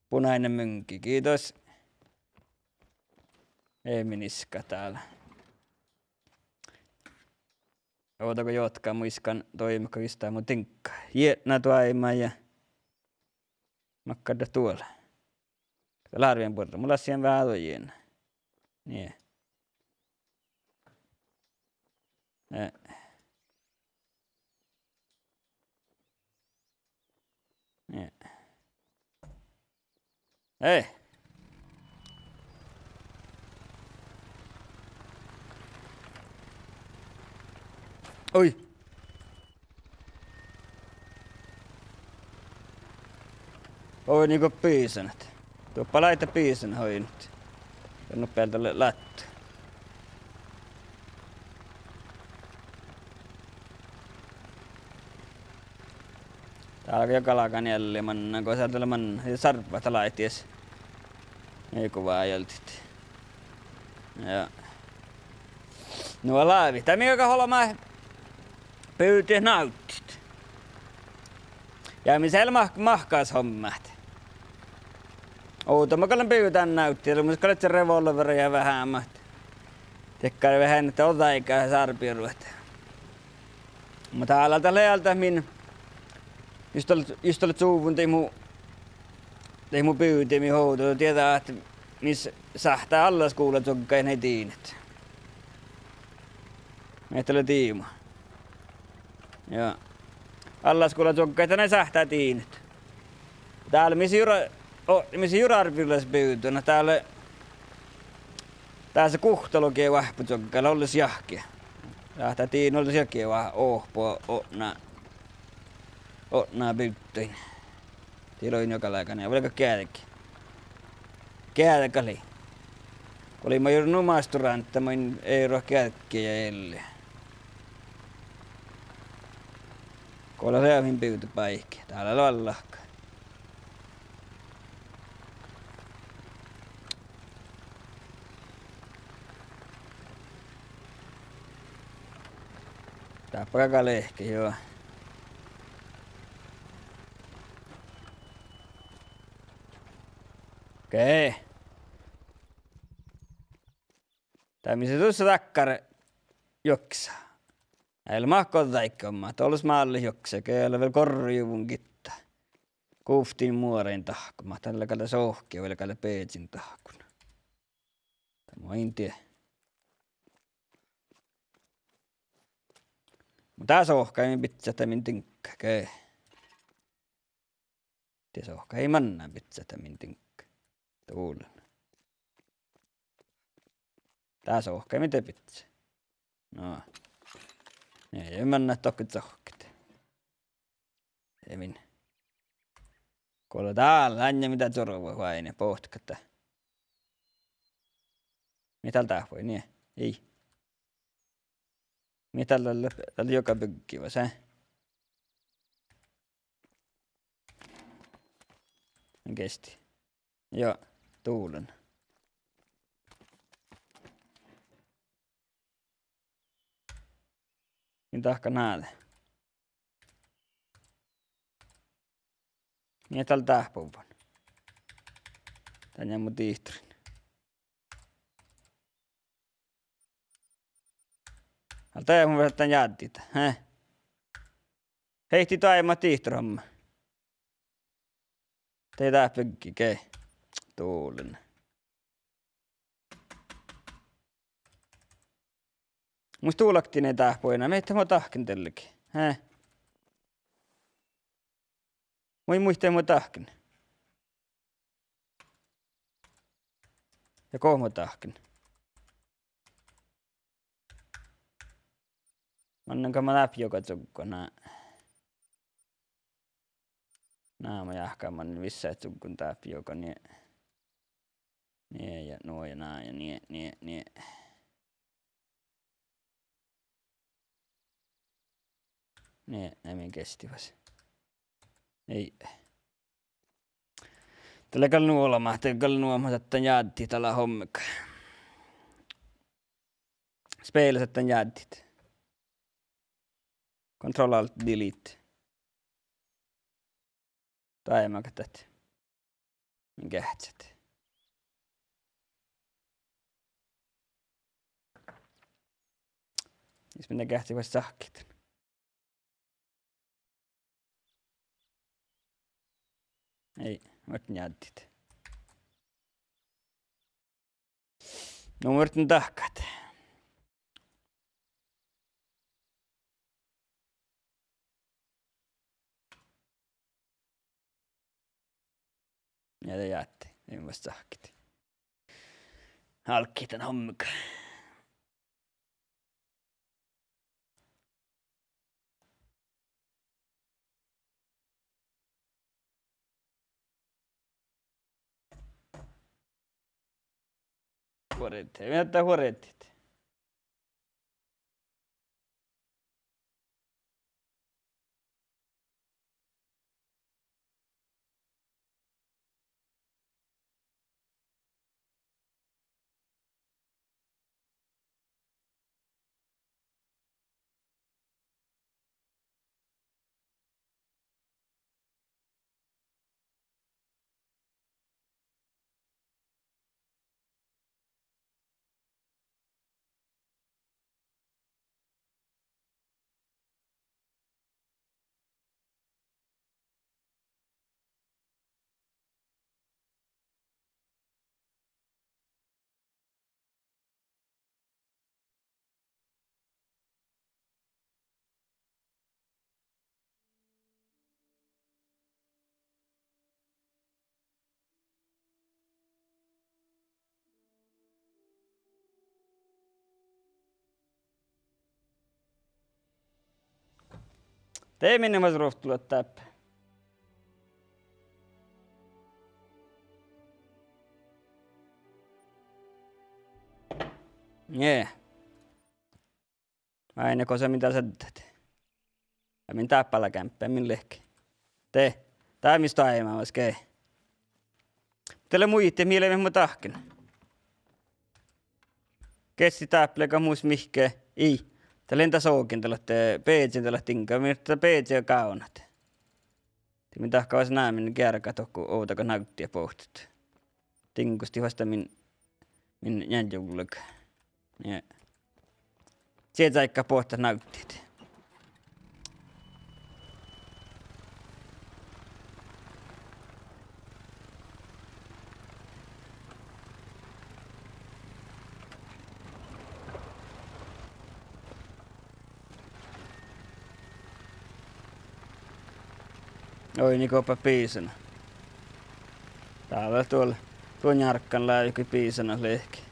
Bunainen muŋge, kiitos. Ei mii niska dál. Ovdal go jotka muittán doaimmat go vistá mu diŋgga. Jietna doaimma ja makkár dat duol. Lárvviin buorre. Mun lassan veahá doaimma. Nie. Eh. Nie. Ei. Oi. Oi, nugo bisanat. Doppe lávii bisanat oinnat. Ja nu bealde lea lát. Dál galgá njeallima manná, gos dál lea manná, ja sarvvat dál lávii dies. Ei go váialdit. Ja. Nu lávii. Dat mii galggat olbmot bivdit návddit. Ja mis eai leat mahkáhus hommát. Ovdal mun gal lean bivdan návddit, mun gal lean revolvera ja veahá mat. Dakkár veahá ahte ođđa áigá sárbiruot. Muhto dál dat lea dat min, jus dal, jus dal cuvvon dahje mu, dahje mu bivdii ovdal, dieđát ahte mis sáhttá allaskuvlla čuoggái nai dinet. Mii dat lea diibmu. Ja allaskuvlla čuoggái dat nai sáhttá dinet. Dál mis jura, o, mis jura árbevirolaš bivdii, na dál, dás guhtta logi oahppočuoggá olles jahke. Sáhttá dinet olles jahke oahpu otná, otná bivdduin. Dii lei juo galgá, ja vuolgá geađgi. Geađgi lei. Go lei maid nu masturánta, maid eai ruo geađgge ja elle. Go lea reamin bivdabáiki, dál lea allahka. Dáppe galgá lehket, juo. Okei. Dat mis lea dušše dakkár joksa. Eai leat mahkáš ođđa áiggi ommát, olles mállet joksa, ge lea vel gorrujuvvon gitta. Guvttiin muorain dahkot, mat dat lea gal sohki, vel gal beasin dahkon. Dat mun in dieđe. Muhto dat sohkai min bidjat dat min diŋgga, ge. Die sohka ii manná bidjat dat min diŋgga. Dulan. Dá sohkai mii de bidjat. No. Nie, ja manná dohko sohkit. Ja min. Go lea dál ain mii dat čorvvat oaidná, bohtet dat. Mii dál dáhpáhuvvá, nie. Ii. Mii dál, dál, dál juoga byggi vas, eh? Gesti. Juo, dulan. Mii dahkat ná de. Mii dál dáhpáhuvvá. Dan ja mu dihtorin. Ale dat mun vel dan jáddit, eh? Heiti doaibmat dihtorhommá. De dáhpáhuvvá ge. Dulan. Mus duolaktin eai dáhpáhu eana, mii de mo dahken dealge, eh? Mii, mii de mo dahken. Ja go mo dahken. Mannan go mo dáppe juoga čuggo, na. Na, mo jáhkán mannan vissa čuggon dáppe juoga, nie. Nie, ja nu, ja na, ja nie, nie, nie. Nie, eai mii gesti fas. Ii. Dat lea gal nu olbmot, dat gal nu olbmot, dat dan jáddit dá leat hommek. Spelet, dat dan jáddit. Control Alt Delete. Doaibmat dat. Min geahččat. Jus min geahččat fas čahkkit. Ii, muhto jáddit. Nu muhto dahkat. Ja de jáhkit, in vasta čahkkit. Álggii dan hommega. Huorddit, mii dat huorddit. De minne mas ruovttoluotta dáppe? Nie. Ain gos mii dál seaddut. Ja min dáppe lea gámppe, min lehke. De, dá mis doaibmá vas ge. Dat lea muitte, mii leimmet mo dahken. Gesti dáppe lea mus mihkke, ii. Dat lea dat sogen, dat lea, eh, beazen, dat lea diŋga, mii dat beaze gávnat. De min dahká vas ná min geargat dohko ovdal nagddiid bohtet. Diŋgustit fas dat min, min njeallje vuolgá. Nie. Čiža áigge bohtet nagddiid. Oi, ni gohpa bisan. Dál lea duo, duo njárggan lávejit go bisonat liikii.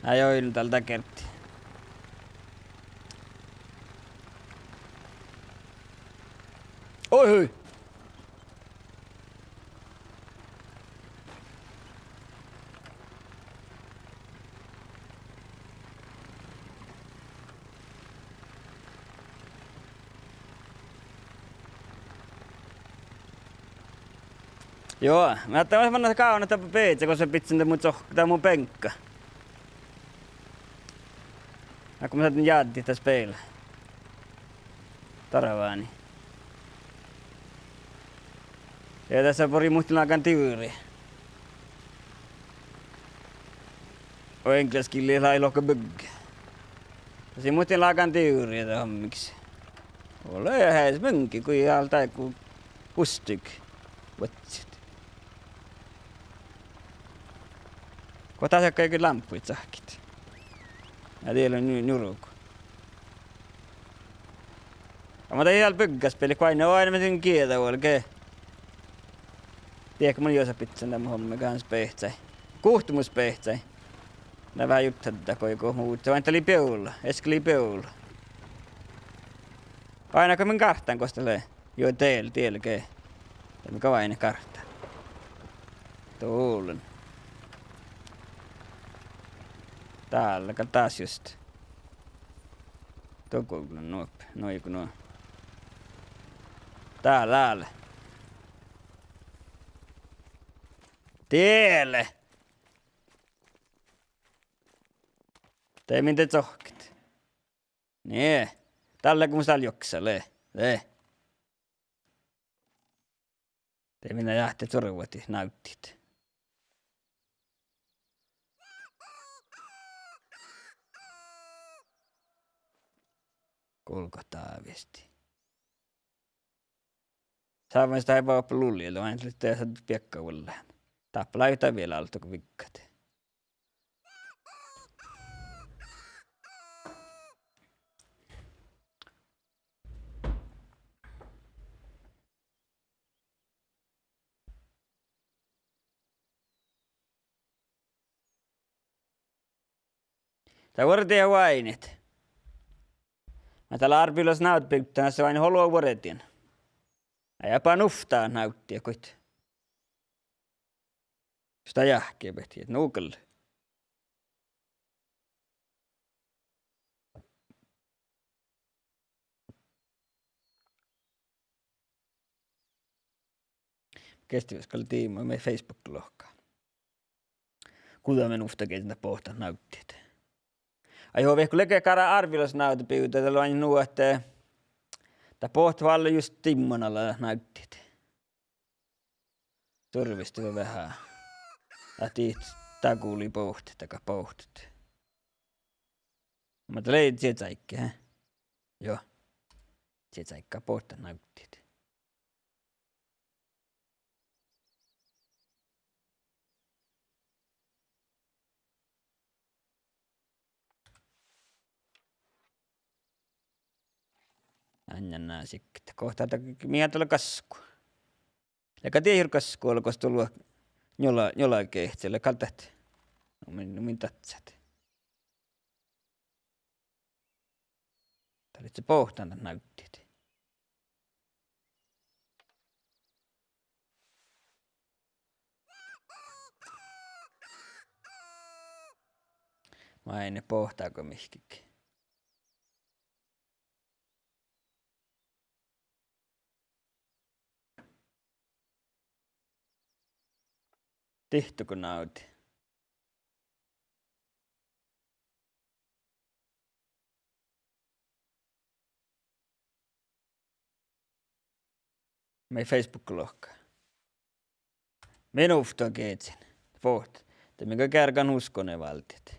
Eai oidno dál dat gerte. Oi hui! Juo, mun ahte mannat gávnnat dáppe bidjat, gos bidjen dan mu čohk-, dan mu beŋgga. Ákko mun sáhtán jáddit das beale. Darváni. Ja dasa bori muhtin lágan divri. Og engelskili lei lohka bygge. Dasa muhtin lágan divri dat hommigas. Ole ja hes mingi, kui alde go gustig vuodjit. Go dat sáhttá lámppuid cahkkit. Ja dieđusge nu-, njurugu. Ja mun dal byggaspealit go oaidnán, oaidnán mii gieđa vuolgit. Diehtit mun juo bidjen dan mu hommiga, han spehcai. Guhte mu spehcai. Na veahá jurddašedje go, go mu, oaidná dat lei bievla, easka lei bievla. Oaidná go min gártán gos dat lea. Juo, diel, diel ge. Dál mii go oaidnit gártán. Dál. Dál gal das just. Dohko nu, nu, nu. Dál, dál. Diel. De min de čohkket. Nie. Dalle go mus dál joksa lea. De. De min ahte čorvadit návddit. Gulggot dáviesti. Sávan stái báppe lulje, lea ain lea dasa biekka vuollán. Dáppe lávejit vel áldogo viggat. Dat vuordit oaidnit. Mat dal árbelasnávdda bivdda, dasa oaidnit olu vuordit. Eai, ja ba nuvtta návddiid goit. Mus dat jáhkebehtet, nu gal. Gestibehtet gal diibmu mii Facebook-lohká. Guđa mii nuvtta gieđan dat bohtet návddit. Ai, juo, vehkku lea ge garra árbelasnávdda bivdda, dat lea nu ahte dat bohtet oalle just diimman ala návddit. Durvestii veahá. Ahte dat gulii bohtet, daga bohtet. Muhto lei čieksáigge, he? Juo. Čieksáigge bohtet návddit. Annan ná sikket. Gohta dat, mii dat lea gasku. Lega dieid hui gasku ollu gos dat lea njola, njola gehččel, gal dat. Nu min, nu min daccát. Dat lei bohtan dat návddit. Maid bohtágo mihkkege? Dihte go návddi. Mii Facebook-lohká. Mii nuvtta gieđan. Bohtet. De mii gal gearggan uskon válddit.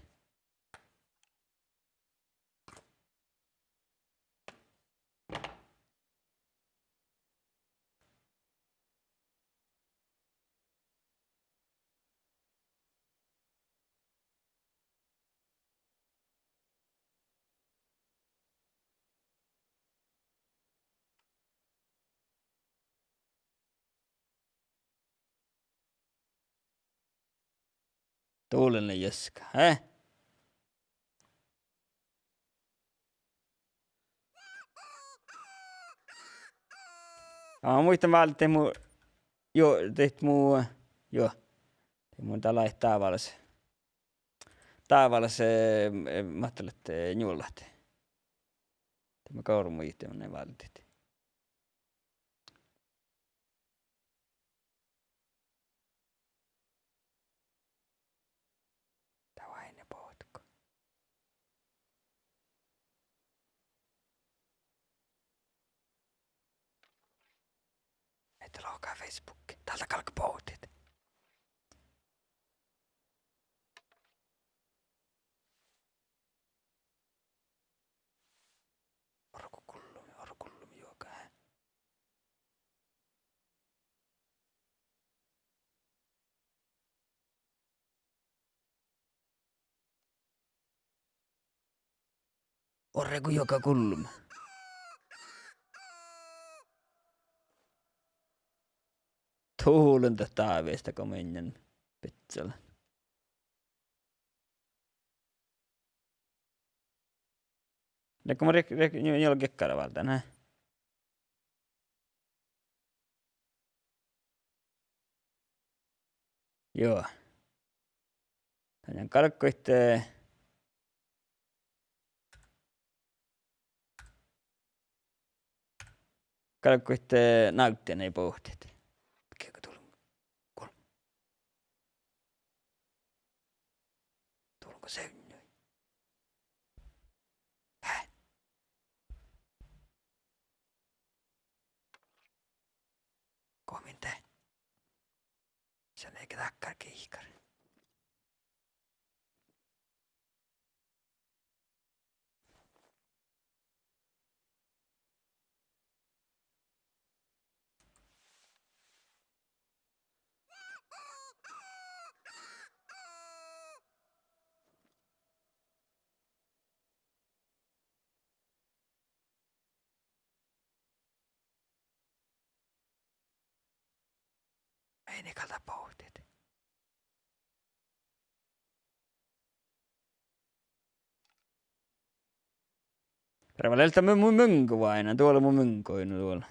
Dullen lei joskus, eh? Aa, muittán váldit mu, juo, dihte mu, juo. Dihte mu dá lei dábálaš. Dábálaš, eh, eh, máhttalot, eh, njuolat. Dihte mu gárvvu muittán váldit. Dá váinni bohtet go. Ii de lohká Facebookii. Dál galgá bohtit. Orru gullumi, orru gullumi juoga. Orru go juoga gullumi. Dullen dat dábálaš go miehen bidjala. Leago mun riek-, riek-, nju-, njuolgit gárvvu váldán, eh? Juo. Dán galgguid, eh, galgguid, eh, navddiid bohtit. Kege dullen. Gul-, dullen go sevnnui. Hää? Go min de. Sen ii ge dakkár giikkar. Eai gal dat bohtit. Ferra vel eltá mu, mu muŋga oaidná, duola mu muŋga oaidná duola.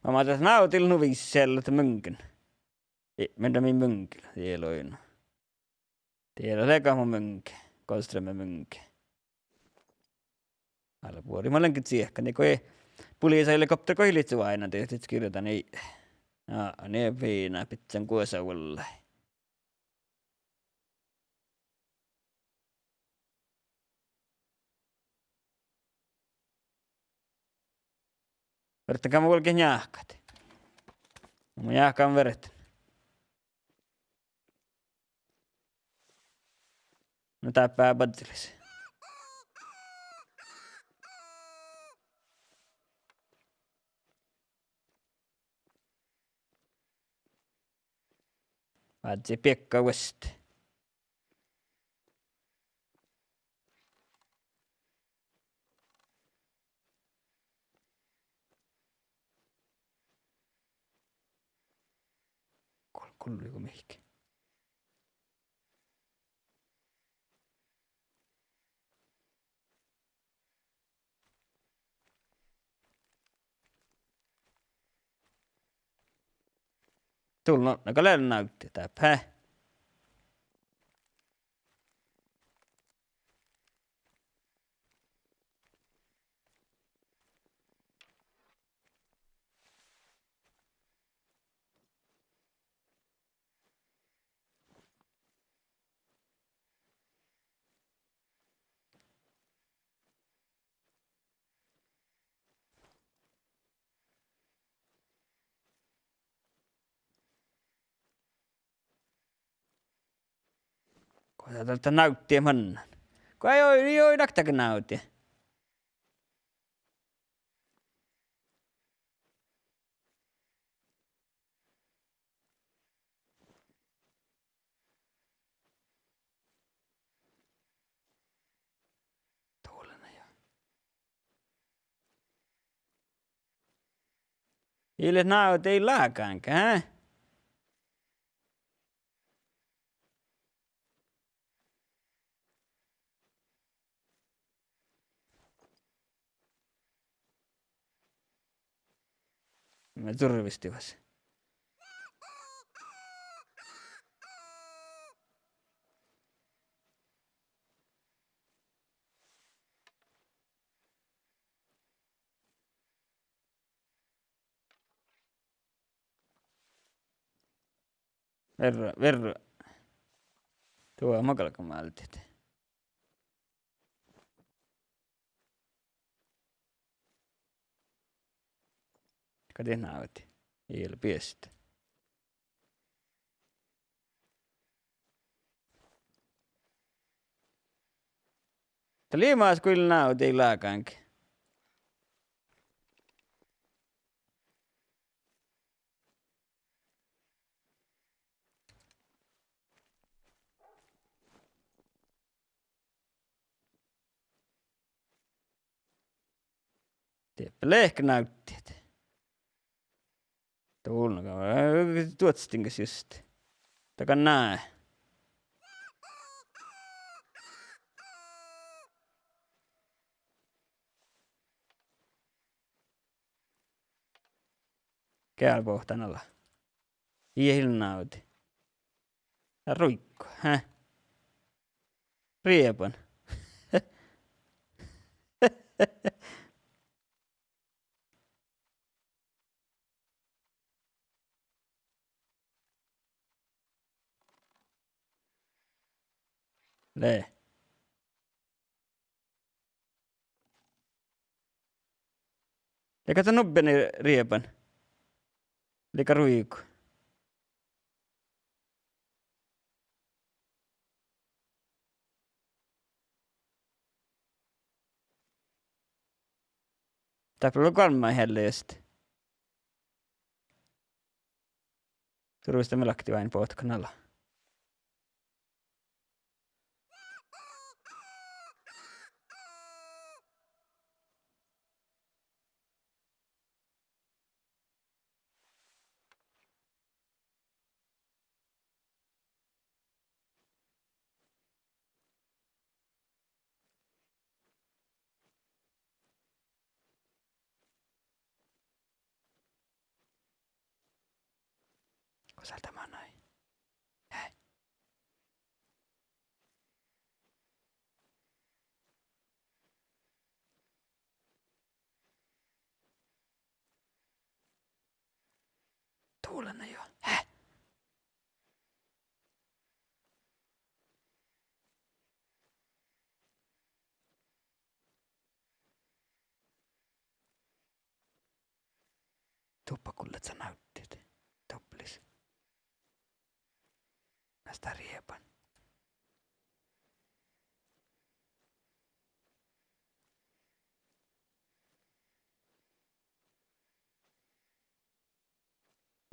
Mamma, dat navddiid nu visot, dat muŋgii. Ii, mun de mii muŋgii, dii loinu. Dii lea leaga mu muŋge, Golfstrømpe muŋge. Ale buori, mun lean ge čiehkán, dii go ii, poliisihelikopter go ii lihte oaidná, dii lihte girdan ii. Aa, nie fiinna, bidjan guosa vuollái. Vertán gal mun vuolgit njáhkkat. Mun njáhkán vertán. Na dáppe badjelis. Vázze biekka vuostte. Gul-, gullu go mihkke. Dullen, na gal lea navddi dáppe. Go dat, dat navddi mannan. Go ii, ii, ii, navddi navddi. Dullen ja. Ii leat návdejit lágáŋge, hä? Mii curvestivas. Verra, verra. Duo mat galgá máldit. Ka dii návdejit? Ii leat biestit. Dat lei mas gal návdejit lágáŋge. Dieppe leat ge návdejit. Dulnnaga, duođas diŋga just. Dat gal ná. Geat boahtán ala. Ii leat návdejit. Dat ruiggo, hä? Rieban. Lea. Leago dat nubbi rieban? Leago ruigu? Dáppe lea goalmmái healle just. Survesta mii lakti oaidnit botkon ala. Gos dat manai? Hei. Tulen jo. Hä? Duppa gullá ca návdejit. Duplis. Nasta rieban.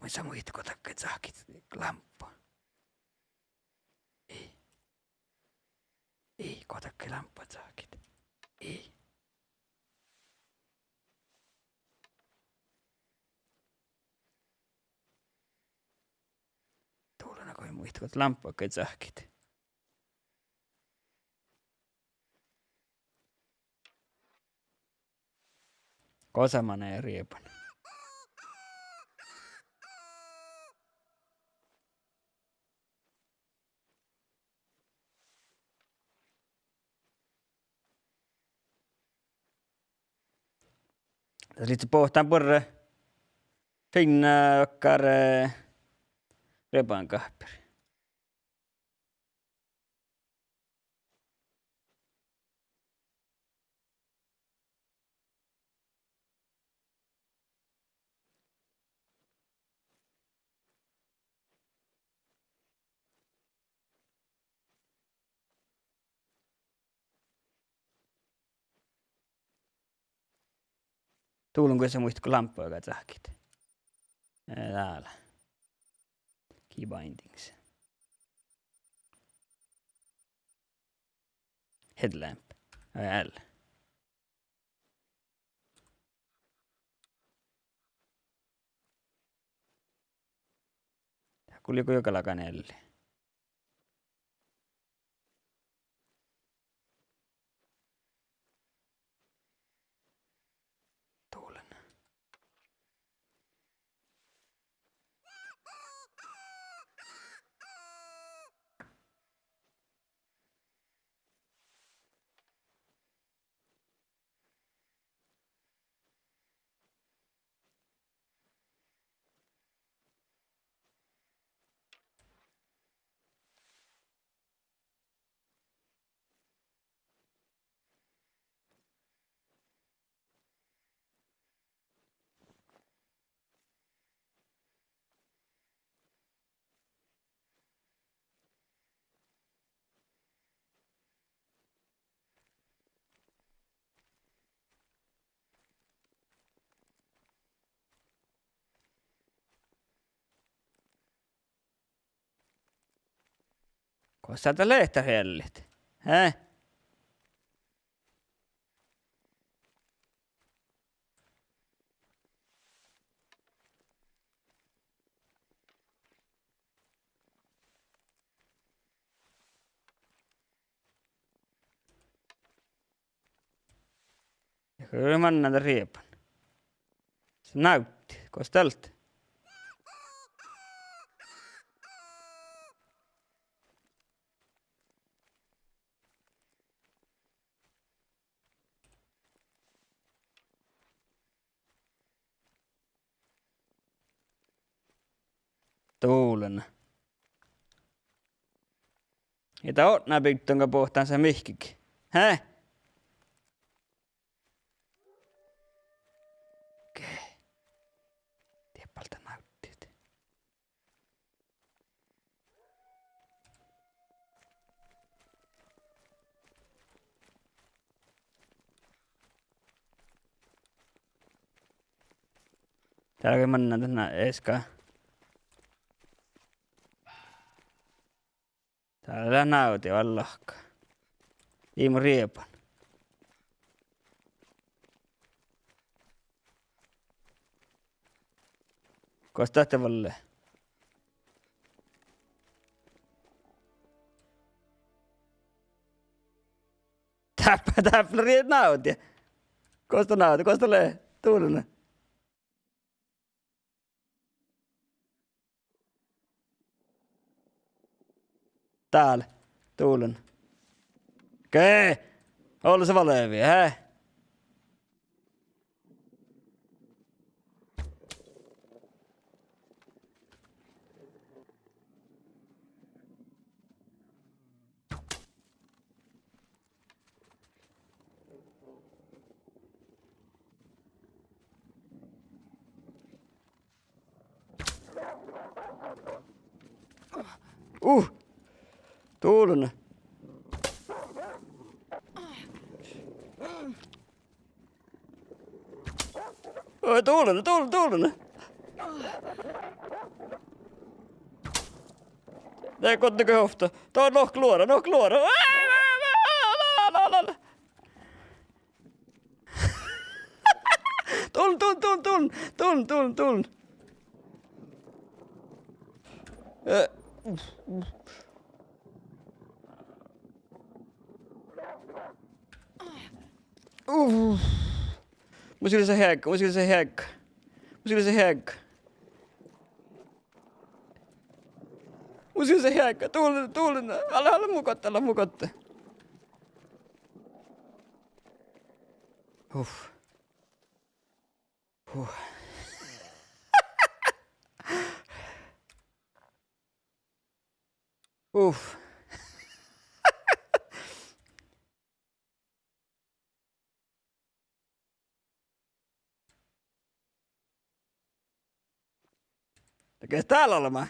Muitte, muitte go dat gal cahkkit lámppa. Ii. Ii, go dat gal lámppa cahkkit. Ii. Dulnnaga, muitte go lámppa gal cahkkit. Gosa manai rieban? Dat lei boahtán buorre fiinna dakkár, eh, riebagáhpir. Dulnnaga, muitte go lámppaga cahkkit. Eh, dál. Key bindings. Headlamp. Eh, L. Gulje go galgá ealli. Dulen. Gos dat leat dat eallit? He? Ja hui mannat rieban. Sá návtti, gos dat lea. Dulen. Ja dat otná bivddoga boahtán sa mihkkege. He? Ge. Diet bal dat návtti. Dál gal mannat easka. Dál lea návdi, vel lahka. Ii mu rieban. Gos dat vuolgá? Dáppe, dáppe lea riegat návdi. Gos dat návdi, gos dat lea? Dulen. Dál. Dulen. Ge. Olles valvvi, he? Uh. Dulen. Oi, dulen, dulen, dulen. Dá guoddege ovtta. Dá, nohká luora, nohká luora. Dulen, dulen, dulen, dulen. Dulen, dulen, dulen. Eh, uf, uf. Uf. Mus ii leat heaga, mus ii leat heaga. Mus ii leat heaga. Mus ii leat heaga. Dulen, dulen. Ale, ale mu goalle, ale mu goalle. Uf. Huh. Uf. Dego dál olbmá.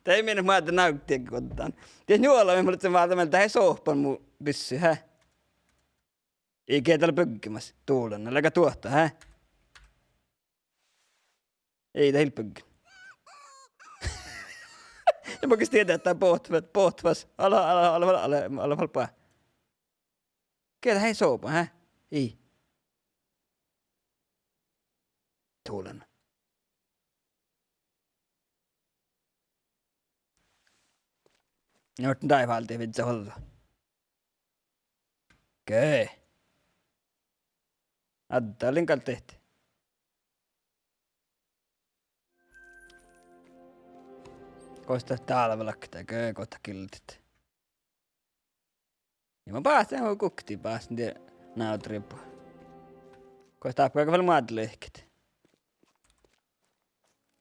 De mii moadde navddege guoddán. Diet njuolbmot, mun lean váldán mielas, dat eai sohpan mu bissu, he? Ii, ge dat lea byggemas. Dulen, leago duohta, he? Ii, dat ii leat byggen. Ja mun gal dieđán, dat bohtet, bohtet fas. Ale, ale, ale, ale, ale fal boahtá. Ge dat eai sohpan, he? Ii. Dulen. Ja muhtin dáid váldit vižžat ođđa. Okei. Adda, lin gal dihte. Gos dat dálvelakta, okei, gos dat gildit. Ja mun báhcen, mun gukte báhcen die navrriin. Gos dáppe gal moadde lihket.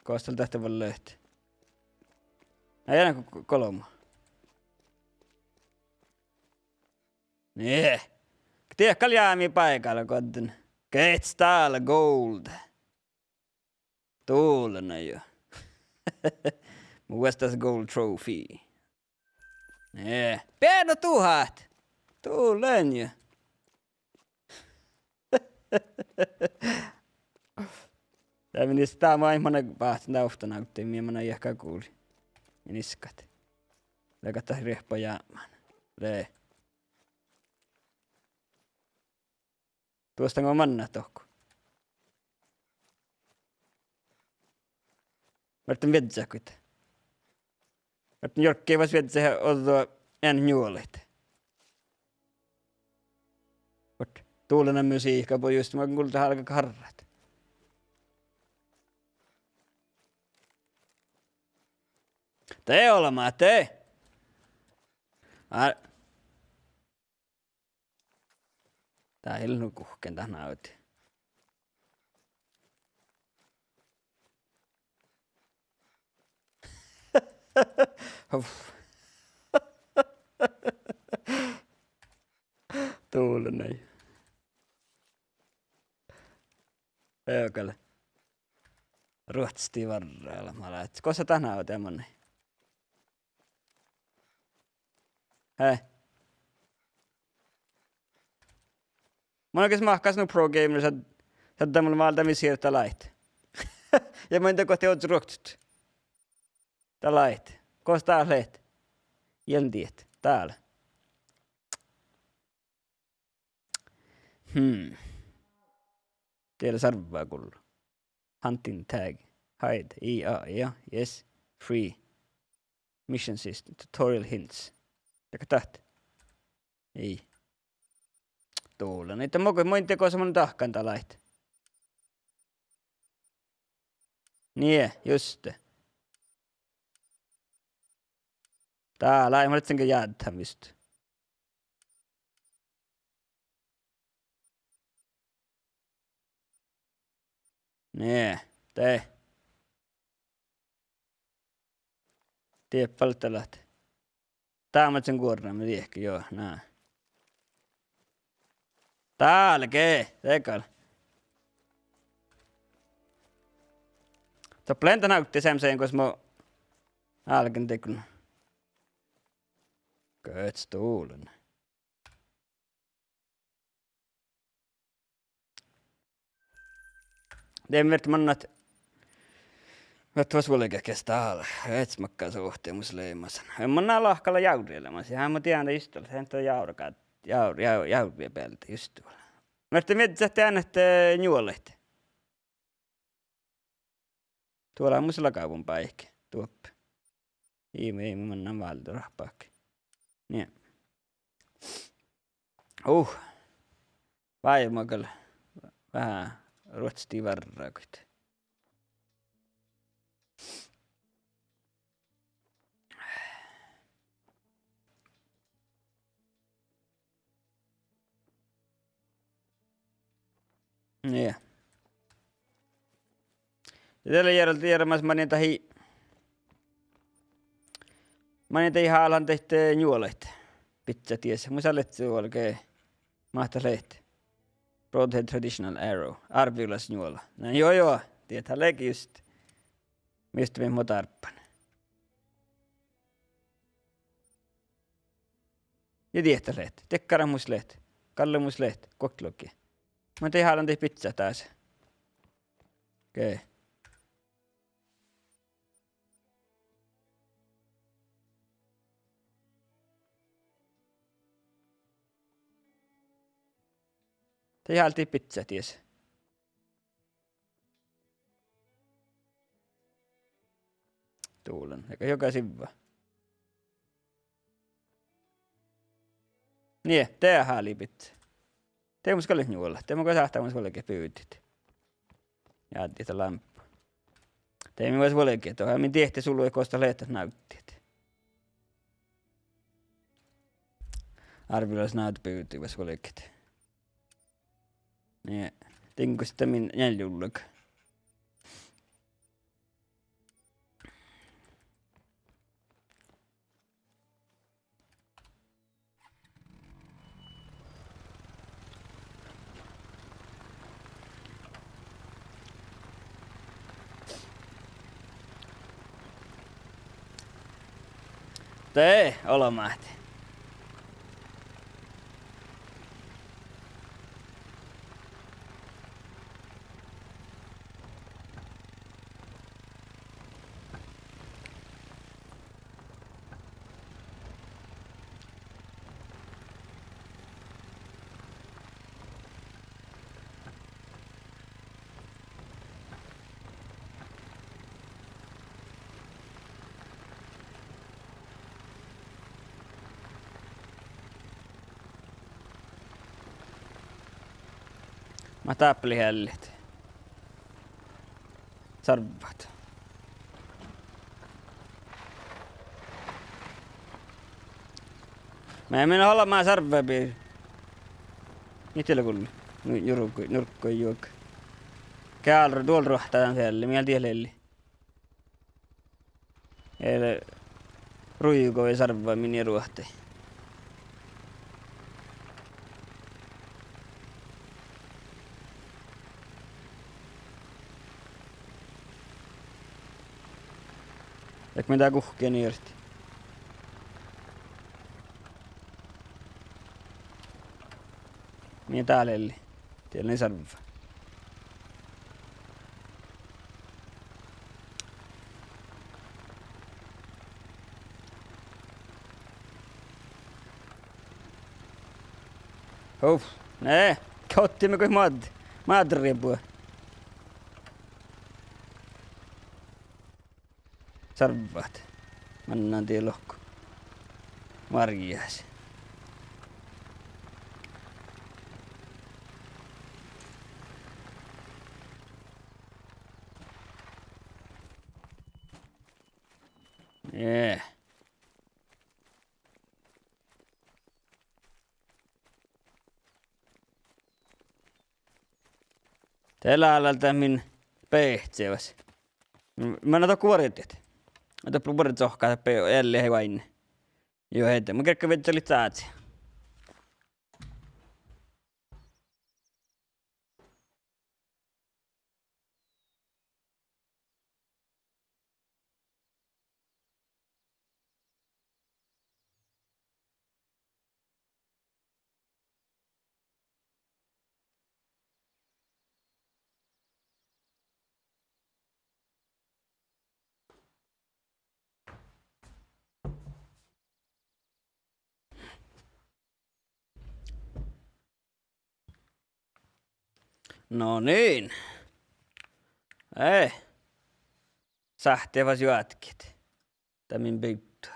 Gos dal dat vuollehat. Ai, eana go-, golbma. Nie. Diet gal jámi báigalle goddin. Gehččet dál gold. Dullen jo. Mu vuosttaš gold trophy. Nie. Beare duhát. Dullen jo. Dat mii, dat mun ain manai báhcen dovttanávtti, mii manai jahka guli. Ja niskat. Leagat dat riehpa jápmán. Lei. Duostan go mannat dohko. Muhtin vižžat guhte. Muhtin jorgge vas vižžat ođđa eanet njuolaid. Vot dullen musiikka, bo just mun gullen álgá garrat. De olbmot, de. Á-, Dat ii lean nu guhkkin dat návdi. Uf. Dullen. Eagal. Ruotstii várra, ale ma lea. Gos dat návdi manai? Hei. Mun gal mahkášin nu pro gamer, šaddá, šaddá mun váldit mis sierra dat lea. Ja mun de gohte ožžon ruoktot. Dat lea. Gos dat lea? Ii lean dieđe. Dál. Hmm. Diet lea sárvvagulla. Hunting tag. Hide. I, a, ja. Yes. Free. Mission system. Tutorial hints. Dego dat? Ii. Dullen. Ii de mo-, mun ii dieđe gos mun dahkan dat lea. Nie, juste. Dat lea, mun lean ge jáddán vist. Nie, de. Diet balde leat. Dá mun guorran, mii dieđe, jo, na. Dál ge, de gal. Doppe lean dan ávtti seamma gos mun álgen dieđán. Gehččet dullen. De mii fertet mannat, fertet vuos vuolgit geas dál, ii makkáš suhte mus leimasan. Mun lean lahkala jávri lemas, ja mun dieđán juste, en dat jávra gal, jávr-, jávr-, jávri bealde juste. Mii fertet vižžat eanet, eh, njuolaid. Duo lea mus lagabun báike, duoppe. Ii, ii, mun lean váldit rahpahkii. Nie. Uh. Váimmá gal veahá ruotstii várra goit. Nie. Ja de lea jearaldat, jearaldat, manin dat, manin dat hálan daid, eh, njuolaid. Bidjat dies. Mus lea ledje vuolgit, máhtát leat. Broadhead traditional arrow. Árvvilaš njuola. Na jo, jo. Dieđán leage just. Mii just, mii mo dárbban. Ja dieđán leat, dakkár mus leat, galle mus leat, guoktelogge. Mun de hálan daid bidjat dás. Okei. De háldit bidjat dies. Dullen. Ega joga sivva. Nie, de háliidit. De mus gal njuola, de mun gal sáhtán mus vuolgit bivdit. Ja addiid lámpá. De mii vuos vuolgit, dohko mii diehttit sulu gos dat leat dat návddit. Árvilas návdda bivdii vuos vuolgit. Nie, diŋggus de min njeallje ullaga. De olbmát. Mat dáppe lei eallit? Sarvvat. Mii, mii olbmá sarvvabiid. Mii dii lea gullu? Nu-, njurgu-, njurgguid juoga. Gealle, duolle ruohtta dan feallái, mii gal dieid lei. Ii leat ruivgui sarvvamin ja ruohtii. Dego mii dá guhkki nierte. Mii dál eallit? Diet lei sarvva. Hov, ne, gottiime goit mad-, mádribuo. Sarvvat. Mannan dieđusge lohku. Márjjás. Ie. De lea álgán min beahcis. Manná dohko vuordit. Doppe vuordet sohkká, doppe ealli eai oaidne. Juo, ii de, mun gerggan viežžalit dás. No niin. Ei. Sáhttá fas juotkit. Dat min bygda.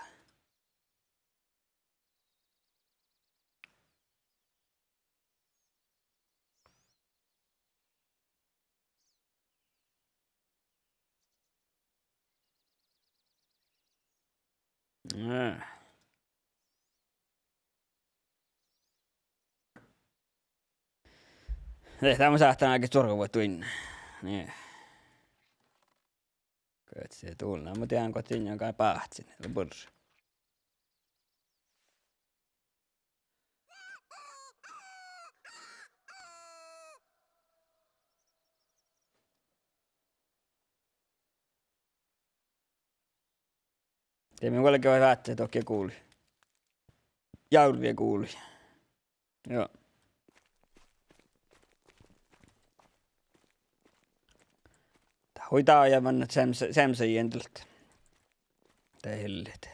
Eh, dá mun sáhtán álgit čuorvuid duinna. Nie. Goit, dulá, mun dieđán goit dinna gal báhcen, lea buorre. De mii vuolgit váttis dohko guli. Jávri guli. Juo. Dat hui dáid manná seamsa-, seamsagiin dalle. Dat eallit.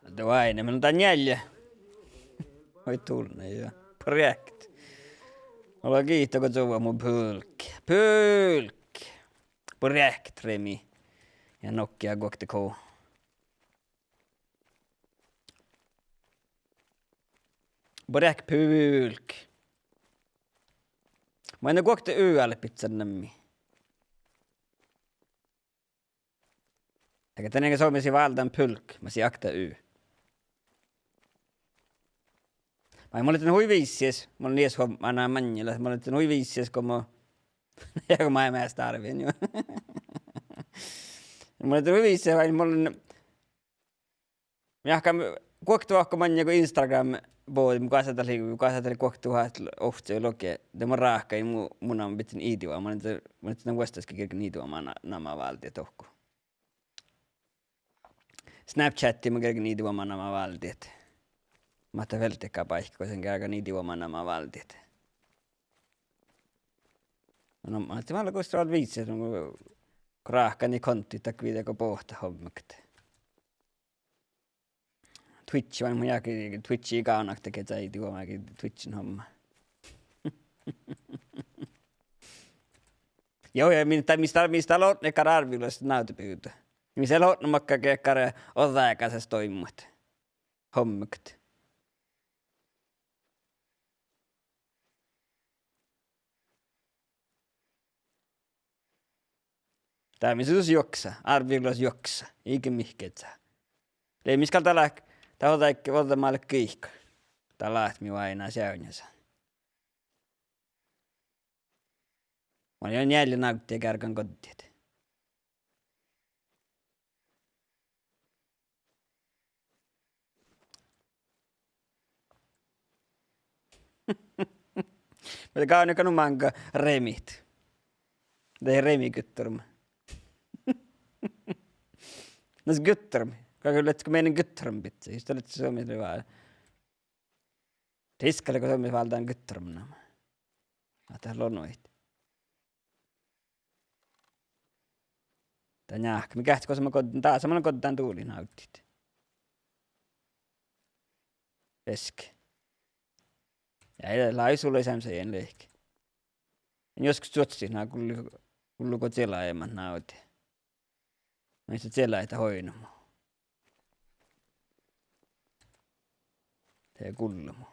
De oaidnán, mun dán njeallje. Oi, tulnna, ja. Projekt. Ole gitta go čuovvut mu pulkki. Pulkki. Projekt, Remi. Ja Nokia guokte ko. Projekt pulkki. Mun in guokte u ale bidjan nammi. Ega dan ii somás váldán pulkki, mas ii okta u. Maid mun lean hui viisas, mun lean iešguđa maŋŋá maŋŋil, mun lean hui viisas go mun, ja go mun measta árven juo. Mun lean hui viisas, vai mun, mii ahte guokte dohko maŋŋá go Instagram bođii, mun goassege dat lei, goassege dat lei guokte duhát ovcci logi, de mun ráhkadan mu, mu namma bidjan iđuoma, mun lean, mun lean vuosttaš girkan iđuoma na-, namma váldit dohko. Snapchatti mun girkan iđuoma namma váldit. Mat dat vel dego báikki, gos mun girkan iđuoma namma váldit. No, ma ahte mun lean gos vel viisas, no, ráhkadan kontot dakkár video go bohtet hommet. Twitchi, vai mun jáhkán Twitchi gávnna ahte ge čájehit hui vel Twitchin homma. Joo, ja min-, dat mis dál, mis dál lotne gal árvvilus návdebivdu. Mis lotne makkár ge gal ođđa áigás doibmut. Hommet. Dál mis ii dus juoksa, árvvilus juoksa, iige mihkkege. Lei mis gal dál, dál ođđa, ođđa málkihka. Dál lea mii oaidná seavdnjasa. Mun lean njeallje návddiid gárgán goddit. Muhto gávdno gal nu máŋga Remit. De Remi guttorm. Na, guttorm. Gal lea go mii guttorm bidjat. Just dat lea somás lea vá-, diskka lea go somás váldán guttorm namma. Ahte lea nu it. Dat njáhkká, mii geahččat gos mun goddin, dasa mun goddán duolit návddit. Veske. Ja, ja, lávii sulai seamma sajis lehkit. In juoskus čuoččit ná gullu, gullu go čilaimat návddi. Maid ii čilai dat oidno mu. De gullu mu.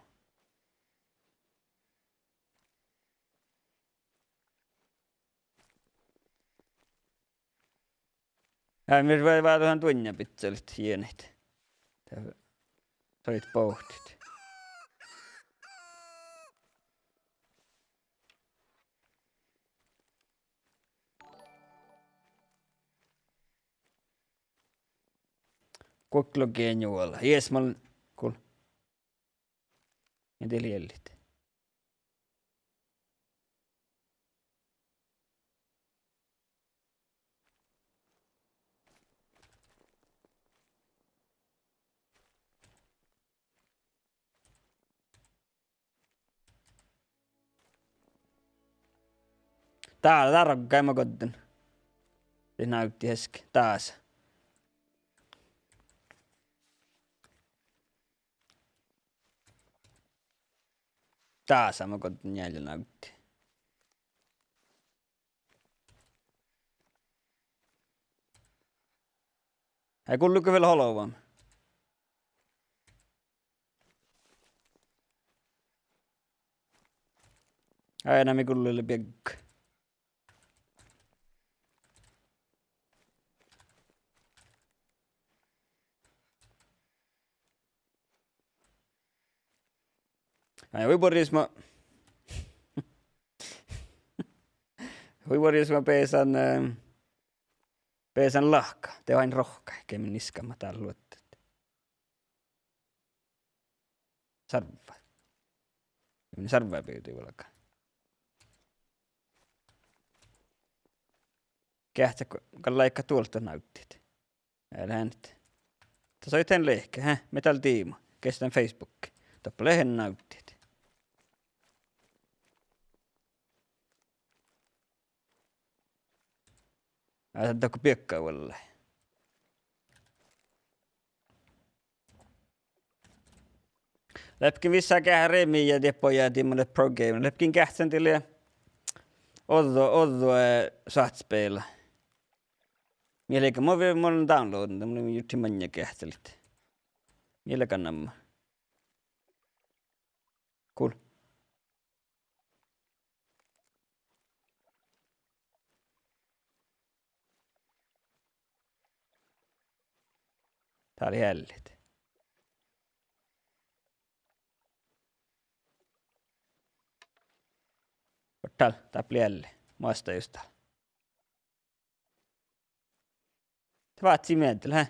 Ja, mii vá-, váldit duinna bidjalit jienit. Dat, soit bohtet. Guokte logi njuola. Jess, mun, kul-, ja dii lei ellit. Dá, dá roggai ma goddin. Dii návddit easka. Dás. Dás ma goddin njeallje návddit. Ai, gullugo vel olbmuin? Ai, na mii gullu lea biegga. Ai, hui buorre jus mo-, hui buorre jus mo beasan, eh, beasan lahka, de oaidnen rohkki, ge min niskama dál luotta. Sarvva. Min sarvva bivdii vuolgá. Geahččat gal láikat duoltat návddit. Eai leat. Dat soitet lehket, he, mii dál diibmu. Geahččat dan Facebookii. Doppe lea eanet návddit. Aa, dat dohko biegga vuollái. Lepken vissa geahččat remi ja diet bojat, dii mun leat pro game. Lepken geahččan dieid ođđa, ođđa, eh, sáhttá spela. Mii leat, mun vi-, mun downloadan, mun jurddašin maŋŋá geahččalit. Mii leat namma. Cool. Dál eallit. Dál, dáppe lei ealli. Muhto just dál. Dat váccii miehtile, he?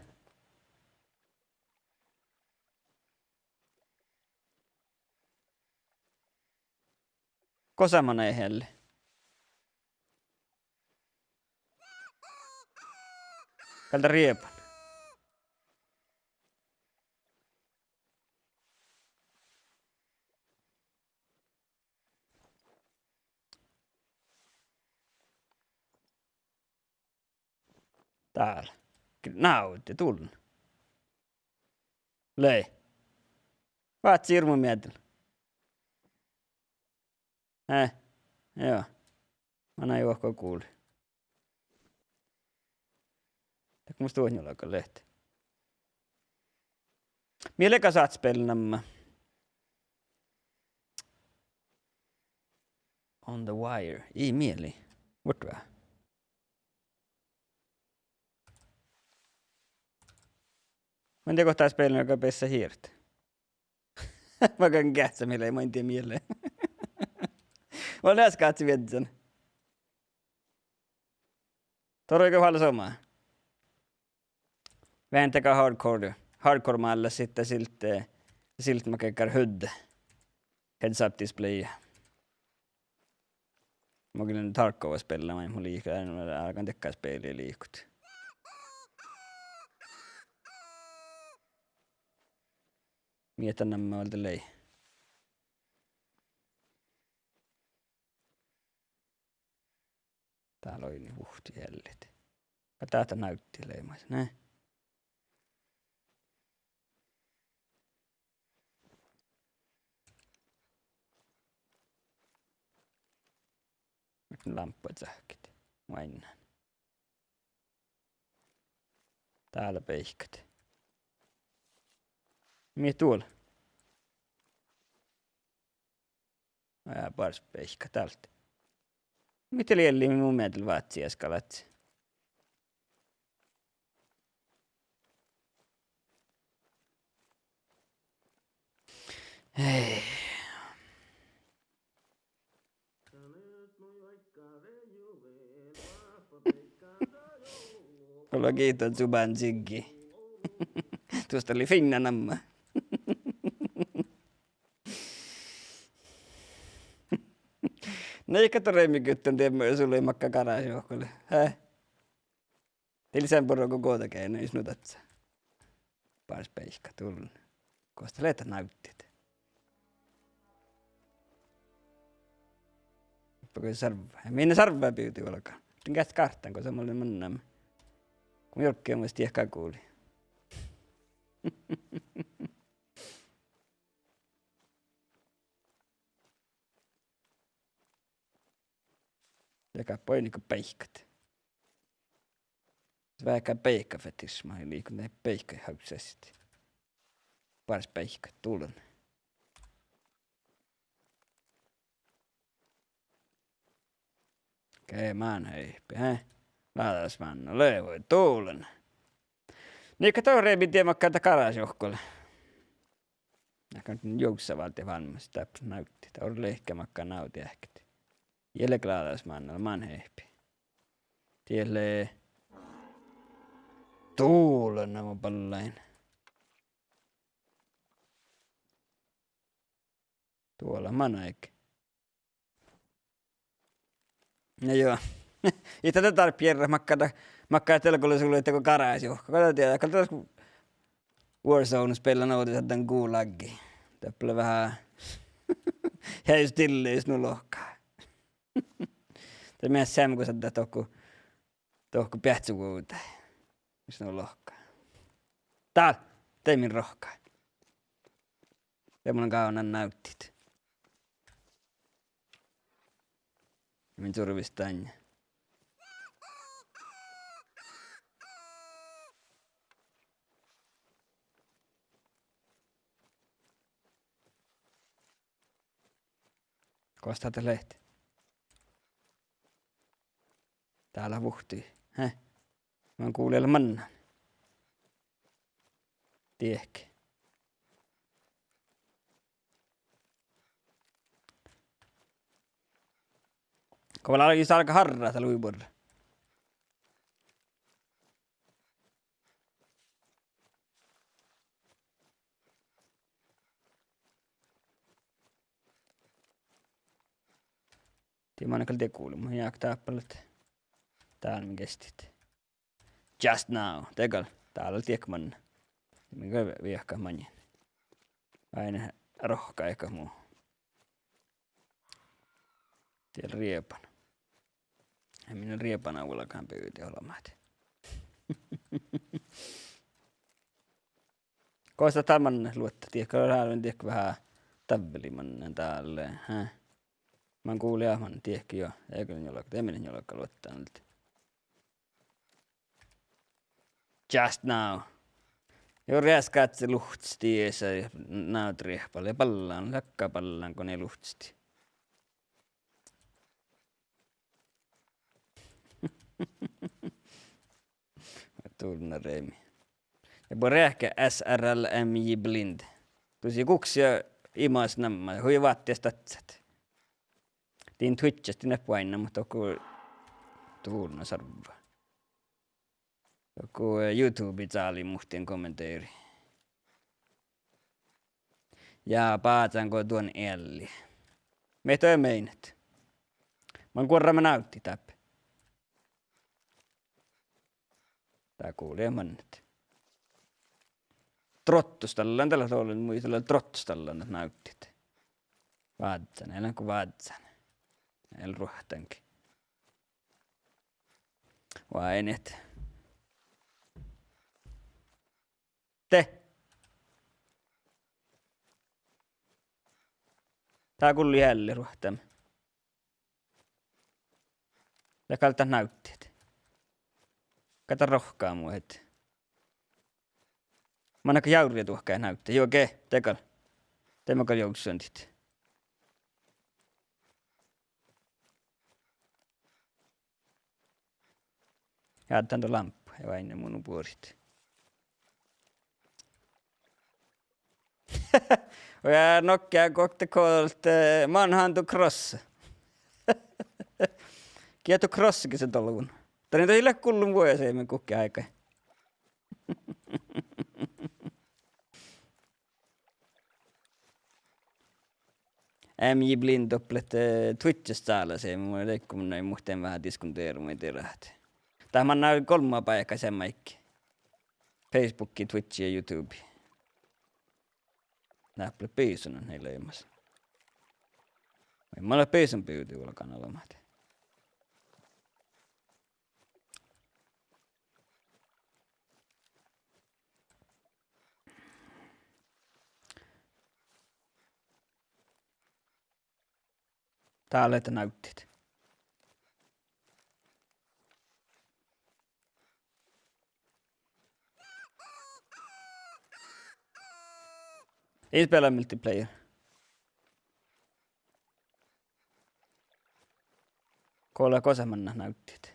Gosa manai ealli? Gal dat rieban. Dál. Návddi, dullen. Lei. Váccii irmu miehtile. Eh, joo. Manai juohke guli. Dat mus duot njuolga leat. Mii leat sáhttá spela namma. On the Wire. Ii mieli. Vuortá. Mun in dieđe gohta spela, aga bessa hirt. Makkár geahččat mii lei, mun in dieđe mielde. Mun lean skátsi viežžan. Torgo fal somá. Veahá dakkár hardcore. Hardcore mállas sitten silt, eh, silt makkár hood. Heads up display. Mun gullen Tarková spellan, mun liikon, álgán dakkár speli liikot. Mii dat namma olde lei. Dál oidne vuhtii eallit. Ka dáhta návddi lei mas, ne. Lámppaid cahkkit. Mainnan. Dál beaivkkat. Mii duol? Ja, bures beaivkkat dál. Mii dat lei ealli mu mielas váccii easka ladji. Ei. Go lea giitu Jumanjigii. Duostan lei fiinna namma. Na, ii gal remi guttan diemma, sus lei makkár garáža juohke lea. Hää? Dii leat seamma buorre go goda geainna, jus nu dasa. Bures beaivkkat dullen. Gos dat lea dat návddit? Doppe go sarvva. Mii sárvva bivdit vuolgá. Dii geahččat gártán, gos mun lean mannan. Go mun jorggan mus diehka guli. Ja gal boaivvi go beaivkkat. Veahá beaivkka fetiš, ma liikon daid beaivkkaid hávssastit. Bures beaivkkat dullen. Okei, mánheipi, he? Láđasmánná lea vuoi dullen. Ii gal dat remi diemma makkár dat garáža juohke lea. Ahte juvssa válddit vámmás dáppe návddit. Orru lei ge makkár návddi eahket. Ii leat láđasmánná, mánheipi. Diet lea dullen, na mun ballain. Duola manai. Na joo. Ii dat dárbbaš jerrat makkár, makkár dat lea go sus leat dego garáža juohke. Gal dat dieđát, gal dat Warzone spellan ovdal dan gulagii. Dáppe lea veahá, ja jus dillii jus nu lohká. Dat mii seamma go dat dohko, dohko beassá vuovdái. Jus nu lohká. Dál, de min rohkká. Mun gávdnan návttit. Min survvis dan. Gos dat lea? Dál lea vuhtii. He. Man gulii mannan. Diehke. Go vel álgii sárga harrat dál hui buorre. Die manne gal de gule, mun jáhkán dáppe ahte dál mii geastit. Just now. De gal, dál lea diehke mannan. Mii gal viehkat maŋŋil. Oaidne rohkadit mu. Die rieban. Ai, min rieban vuolgán bivdii olbmot. Gos dat dál mannan luottat, diehke, árven diehke veahá davveli mannan dál, hä? Man gulii mannan, diehke jo, ii gal njuolga, de mii njuolga luottat. Just now. Jo reaskádse luhttestit, ii sa-, návddiid riehpala, ballan, lakka ballan go nie luhttestit. Turna reimi. Ja buorre reahke S R L M J Blind. Dušše guhkes ja imaš namma, hui váttis daccát. Din Twitchis, din eat oaidnán, muhto go turna sarvva. Dohko, eh, YouTube-čáli muhtin kommenterii. Ja bázán go duon ealli. Mii dohko meinat. Man guorramin návttit dáppe. Dá gulii mannan. Drottostallan, dat lea doallan, muitalii, drottostallan návttit. Vázzán, eai lean go vázzán. Eai lean ruohttamin. Oaidne. De. Dá gulii ealli ruohttamin. Ja gal dat návttit. Gal dat rohkadii mu ahte. Manne gal jávri duohkái návttit. Juo, ge, de gal. De mun gal jovssan dit. Ja dan do lámppu, ja oaidne mu nu buorit. Ja nokká guokte kolt, eh, manhan du kross. Gii du kross, gii sa dolvun. Danin dohko ii leat gullun vuojaseamen guhkes áigái. M J Blind doppe leat, eh, Twitchis cálaseamen, mun lean mun muhtin veahá diskuterama dieđát. Dat manná golmma báika seamma áigge. Facebooki, Twitchi ja YouTubei. Dáppe leat bisonan, ii leat imaš. Vai ma lean bisan bivdii vuolgán olbmot. Dál leat návttit. In spela multiplayer. Go leat gosa mannat návttit?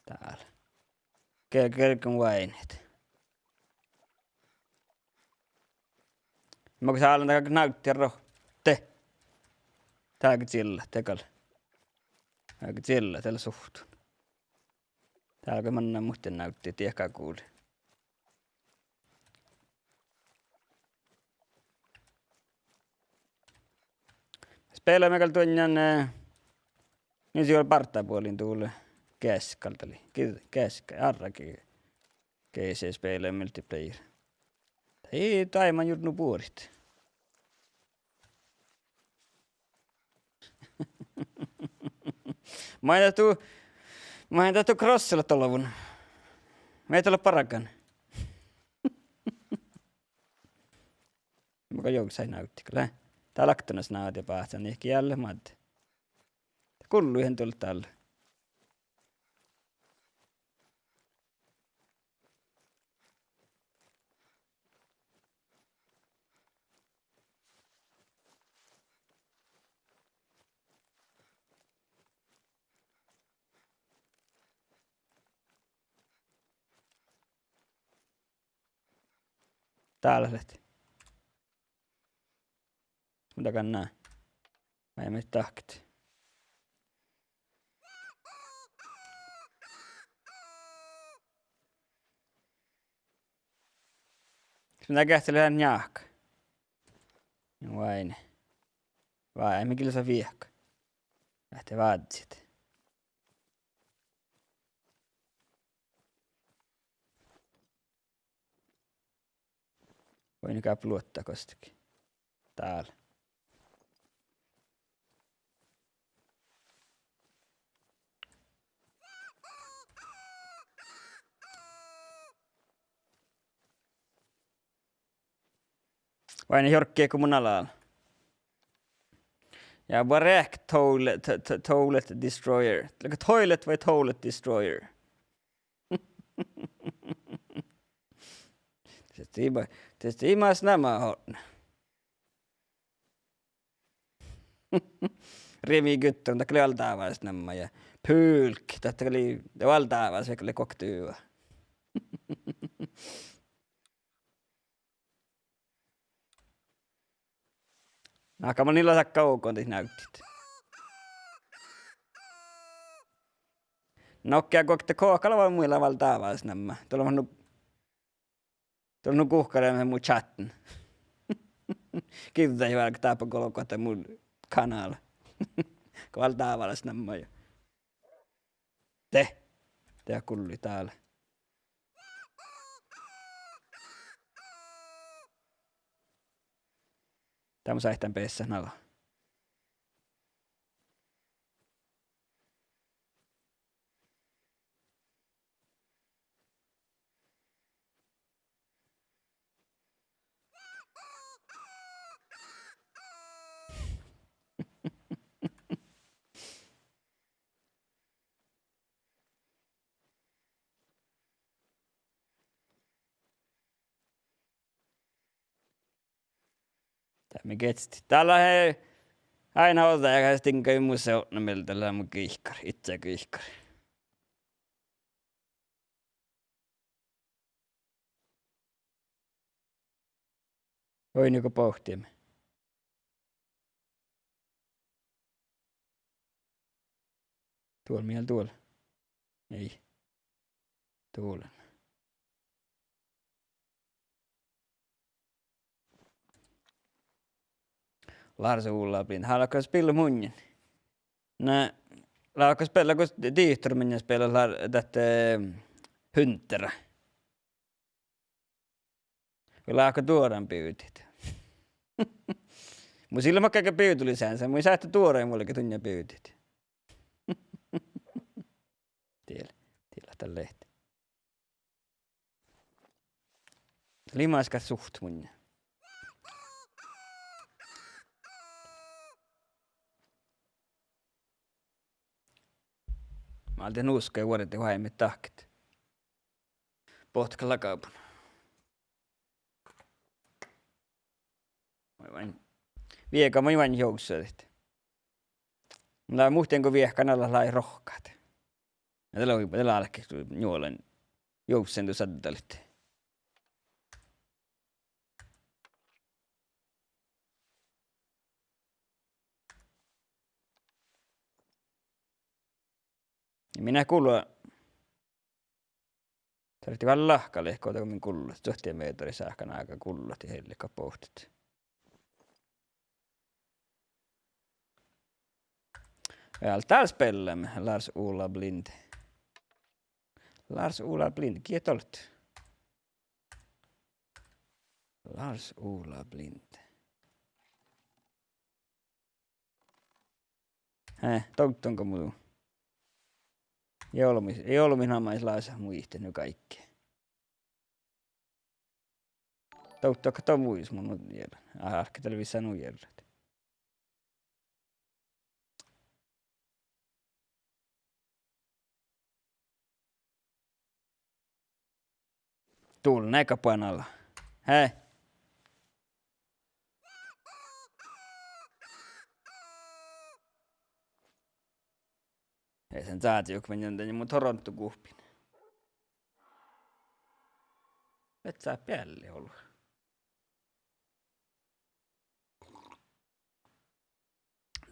Dál. Ge-, gergen oaidnit. Makkár álgen dál návttit ro-, de. Dál ge ciellat, de gal. Dál ge ciellat, de lea suhtun. Dál ge mannan muhtin návttit, diehke gulii. Spelame gal duonnan, eh, New Zealand bardabuolin dule. Geaska gal lei. Ge-, geaska, árra ge-, ge-, spelame multiplayer. Ii, dain man jurddu buorit. Maid dat du, maid dat du kross leat dolvun? Mii dat leat bargan? Mun gal jovssat návddiga lea. Dál okta snáđe báhcán, ii ge eallet maid. Gullu han dál. Dál leat. Muhto gal na. Vai mii dahket. Mun geahččelen njáhka. Vai ne. Vai, mii gal lea viehka. Ahte vázzit. Vai ne gal luotta gostege. Dál. Vai ne jorgge go mun alal. Ja, what the heck, toilet, to-, to-, toilet destroyer. Leago toilet vai toilet destroyer? Tes ima, tes ima snama hotna. Riemi guttu, dat lei vel dávás namma ja pulk, dat lei vel dávás, vaikko lei guokte yva. Na, ka mun ii leat sakka ogon dit návddit. No, okei, guokte kohkala vel mu vel dávás namma. Dál lea nu, dál lea nu guhká mu chatten. Giđđašit vel dáppe golgote mu kanála. Go vel dávás namma ja. De. De gullii dál. Dá mun sáhtán beassat nala. Dá mii geahččat. Dál lea, eh, áidna ođđa ja gal stinga mu seotna mielde lea mu giikkar, idja giikkar. Oi, nugo bohtiime. Duol mii dál duol. Ii. Duol. Lars Ola Blind. Hann láhkai spillat munnje. Na, láhkai spillat, go dihtor munnje spillat lár-, dat, eh, Huntera. Vai láhkai duoran bivdit. Mun ii leat makkárge bivdoliseansá, mun in sáhte duorain vuolgit dunnje bivdit. Diel, diel dat lea. Limasgat suht munnje. Mii dal nusko vuordit oaidnit dahket. Botkalagábun. Maid oain. Viega maid oain jovssat. Mun lean muhtin go viehkan ala lei rohkkat. Ja de lei, de lei álkis njuolan jovssen du saddalit. Ja mii gulla. Tarvittiin vel lahka lehkot, go min gullat. Suohti meatteri sáhka nága gullat ja helliga bohtet. Ja dál spelláme Lars Ola Blind. Lars Ola Blind, giet ollet? Lars Ola Blind. Eh, dovddan go mu. Ii olbmui, ii olbmui namais lása muitte nu gáikki. Dovddo ahte don vuos mun nu jearran. Álkit dalle visot nu jearrat. Dul ne ka buot ala. Hei. Ei sen cázi juhke, mii dan mu Toronto guhpin. Vecá bealli olu.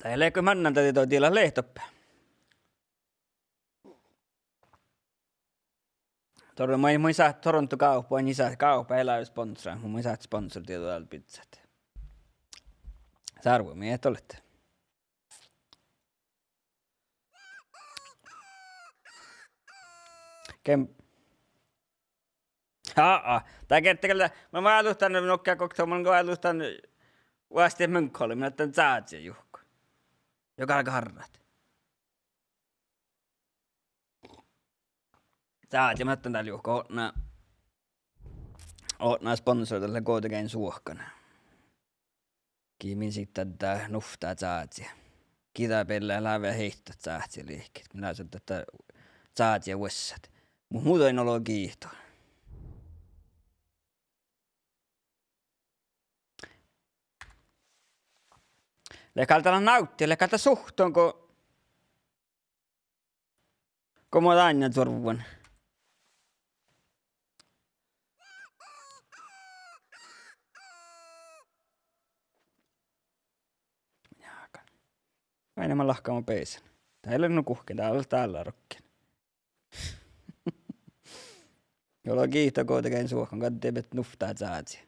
Dat lea go mannan dat dihte leat doppe. Tor-, mun, mun in sáhte Toronto gávppa, in sáhte gávppa eai leat sponsora, mun, mun in sáhte sponsora dieđusge dál bizzat. Sárvvomii eat ole. Ken-, aa, dat gerte gal, mun váldit dan, nukkar gokte, mun váldit dan, oastit munkki ollu, mun ahte cázi juhke. Juo galgá harrat. Cázi, mun ahte dál juhke, odne, odne sponsora dalle Guovdageainnu suohkan. Gii min sittan dat nuvttaa cázi. Gii dat beallá lávejit heittot cázi lihkit. Mii leat dat cázi vuossat. Muhto muđui olo giitu. Lea gal dat návtti, lea gal dat suhttan go Go mo dáinna curvvan. Jáhkán. Ain ma lahkama beasan. Dat lea nu guhkkin, dat lea dál rohkki. Olo giitu Guovdageainnu suohkan, gadde bet nuvttaa cázi.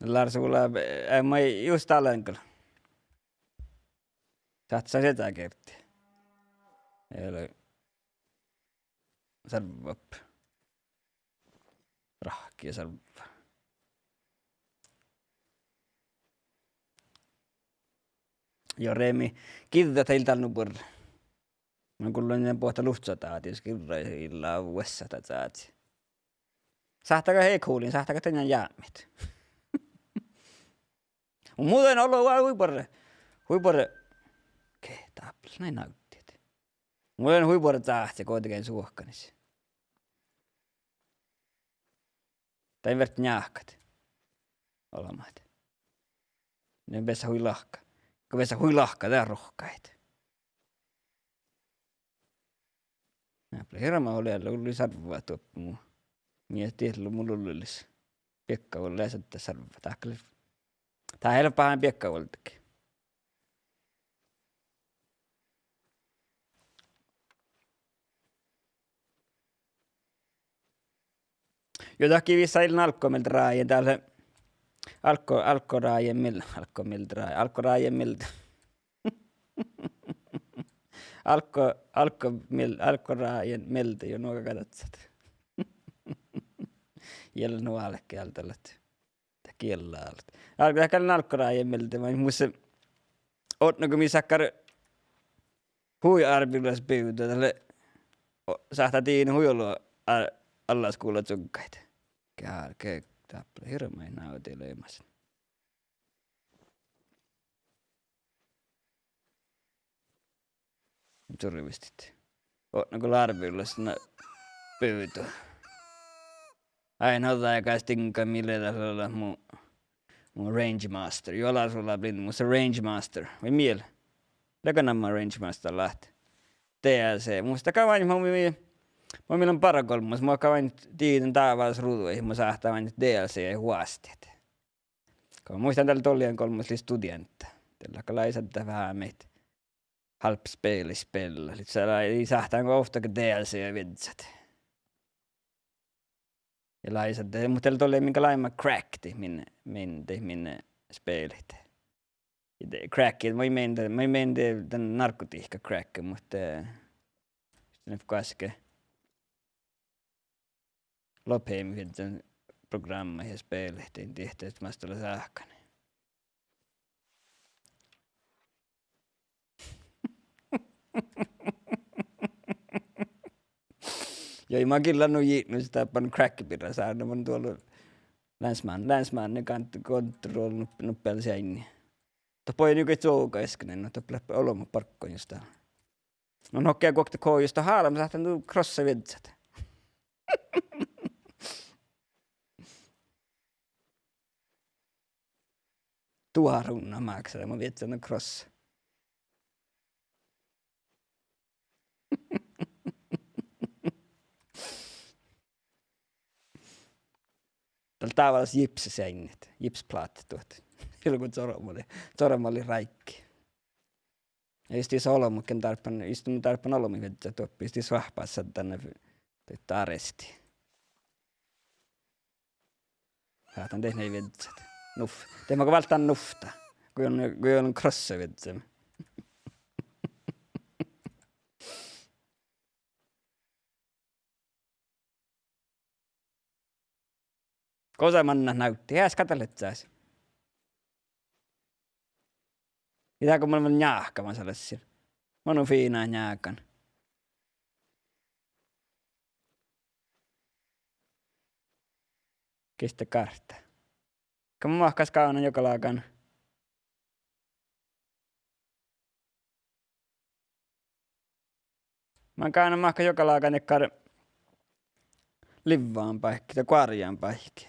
Lars Olav, eh, ma just dál lean gal. Sáhtát sieđa gerte. Eai lean sárvvat. Rahkii sárvvat. Jo, Remi, giđđat eai dál nu buorre. Mun gullen dan boahtá luhttá dás girraid illa vuossat cázi. Sáhttá gal e-coolin, sáhttá gal dainna jápmit. Muhto olo hui buorre, hui buorre. Ge dáppe nai navddit. Muhto hui buorre cáhci Guovdageainnu suohkanis. Dain verte njáhkat olbmot. Ne beassá hui lahka. Go beassá hui lahka, de rohkadit. Nai lea hirbmat ollu, ollu sárvvat doppe mu. Mii dihte lea mu lullelis. Biekka vuollá lea sárv-, dat lea, dat lea báhá biekka vuolgit. Jo, dat gii vissa illen alko mielde ráje, dál lea alko, alko ráje miel-, alko mielde ráje, alko ráje mielde. Alko, alko miel-, alko ráje mielde, jo, nuoga gadatsat. Ieš nu álki áldalat. Dat giella állat. Álgá, dat gal alko ráje mielde, vai mus, odne go mii sáhttá hui árbevirolaš bivdit, dat lea, o-, sáhttá diidnit hui olu a-, allaskuvlla čuggaid. Ge, ge, dáppe lea hirbmat návddi leimas. Čurvestit. Odne go árbevirolaš na bivdu. Ain ođđa áigá stiŋga mii lea dat lea mu, mu Range Master. Jo, Lars Olav Blind, mus lea Range Master. Vai miel? Leago namma Range Master leat. D L C. Mus dat gal oaidná, mo mii, mo mii leat bargolbmos, mo gal oaidná diidin dábálaš ruđu, mus sáhttá oaidnit D L C-i vuostit. Go muittán dalle dolljehan go mii leat studeantta. Dalle gal laisaddet veahá maiddái hálbmot spilliid spellat. Lei, lei sáhttán go ovtta D L C-i viežžat. Ja laisaddet, muhto dalle dolljeha min gal leimmet crackit min, min, de min spilliid. Ja de crackit, moai min, moai min de dan narkotihkka crackii, muhto, eh, isten goaske. Lopehimi fiežžan prográmmaid ja spelehit, in diehtá, mas dat lea sáhkani. Ja ii ma gilla nu jitnus dáppe crackbirra sárne, mun duolle Länsmán-, Länsmáni kan-, kontroll nup-, nuppe lea seainni. Doppe ii nu go čuovga esknen, nu doppe lea olbmot bargguin jus dál. No nohká guokte kojus dohko, ale mun sáhtán du krossa viežžat. Duohkárunna máksá, mun viežžan krossa. Dál dávvas gipsseseainnet, gipsplata duot. Ilgo čormali, čormali ráiggi. Ja jus dis olbmotkin dárbban, jus mun dárbban olbmot viežžat doppe, jus dis oahppat saddánan, dat aresti. Sáhtán dat nai viežžat. Nuf-, dat maga válddán nuvtta. Go ii, go ii krossa viežžan. Gosa mannat návddit, eas ka dat lea čas. Ja dál go mun lean njáhkamas lessin. Mun lean fiinna njáhkan. Giste gártá. Go mun mahkášan gánan joga lágan. Mun gánan mahkášan joga lágan dakkár livvan báikki, dahje goarjján báikki.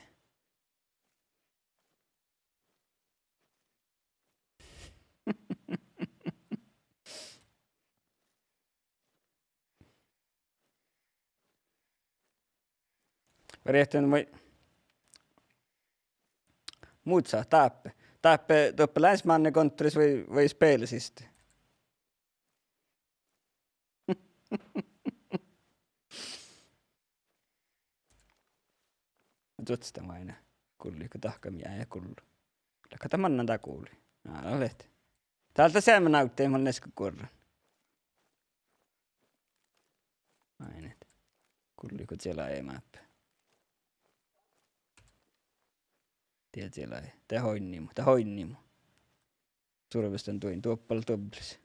Riehten vai muhto dáppe. Dáppe doppe Länsmáni kontoris vai, vai spelasiidda. Duotstamaine. Gulli go dahka mii eai gullu. Leago dat mannan dál guli? Ná, dat lea. Dál dat seamma návddii, mun easka guorran. Ainet. Gulli go čilai máppe. Die čilai. Dat oinnimu, dat oinnimu. Survestan duoin, duoppal duoblis.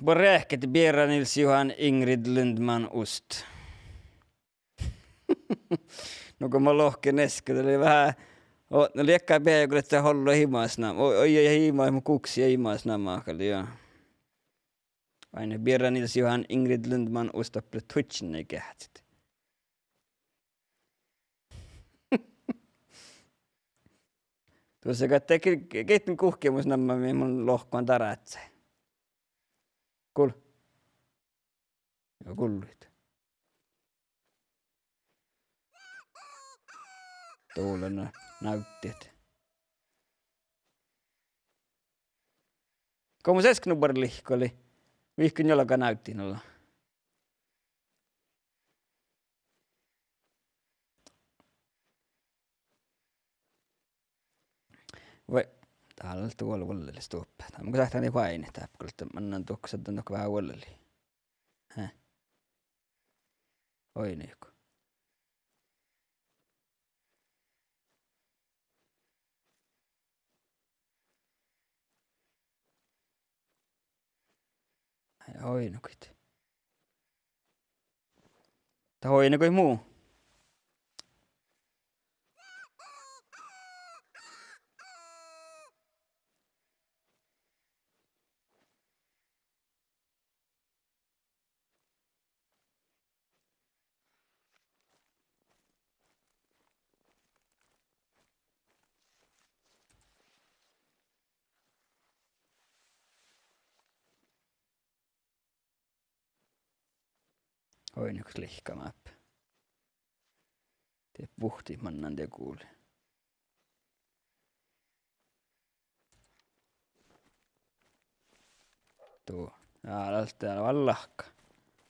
Buorre eahket Biera Nils Johan Ingrid Lundman Ost. Nugo mo lohken easka, dat lei veahá, o, na liekká beaivvi ahte ollu imasnama, o, oi, oi, imas, mo guksi ja imasnama gal, ja. Ain Biera Nils Johan Ingrid Lundman Ost doppe Twitch-in geahččat. Dušše gal ge-, ge-, gitta guhkkemus namma mii mun lohken darážžan. Gul-, ja gullit. Dovllan na-, návddit. Go mun easka nu buorre lihkoliin. Vihkkan juolga návddin nulla. Vai, dál lea vuolle, vuolle stuoppa. Dál mun sáhtán oaidnit dáppe, go mannan duohko, sadden duohko veahá vuollelii. Hää. Oidne juo. Ai, oidnoguid. Dat oidnoguid mu. Oidne go lihkama. Die buhtii mannan die guli. Du, ja, dat lea vel lahka.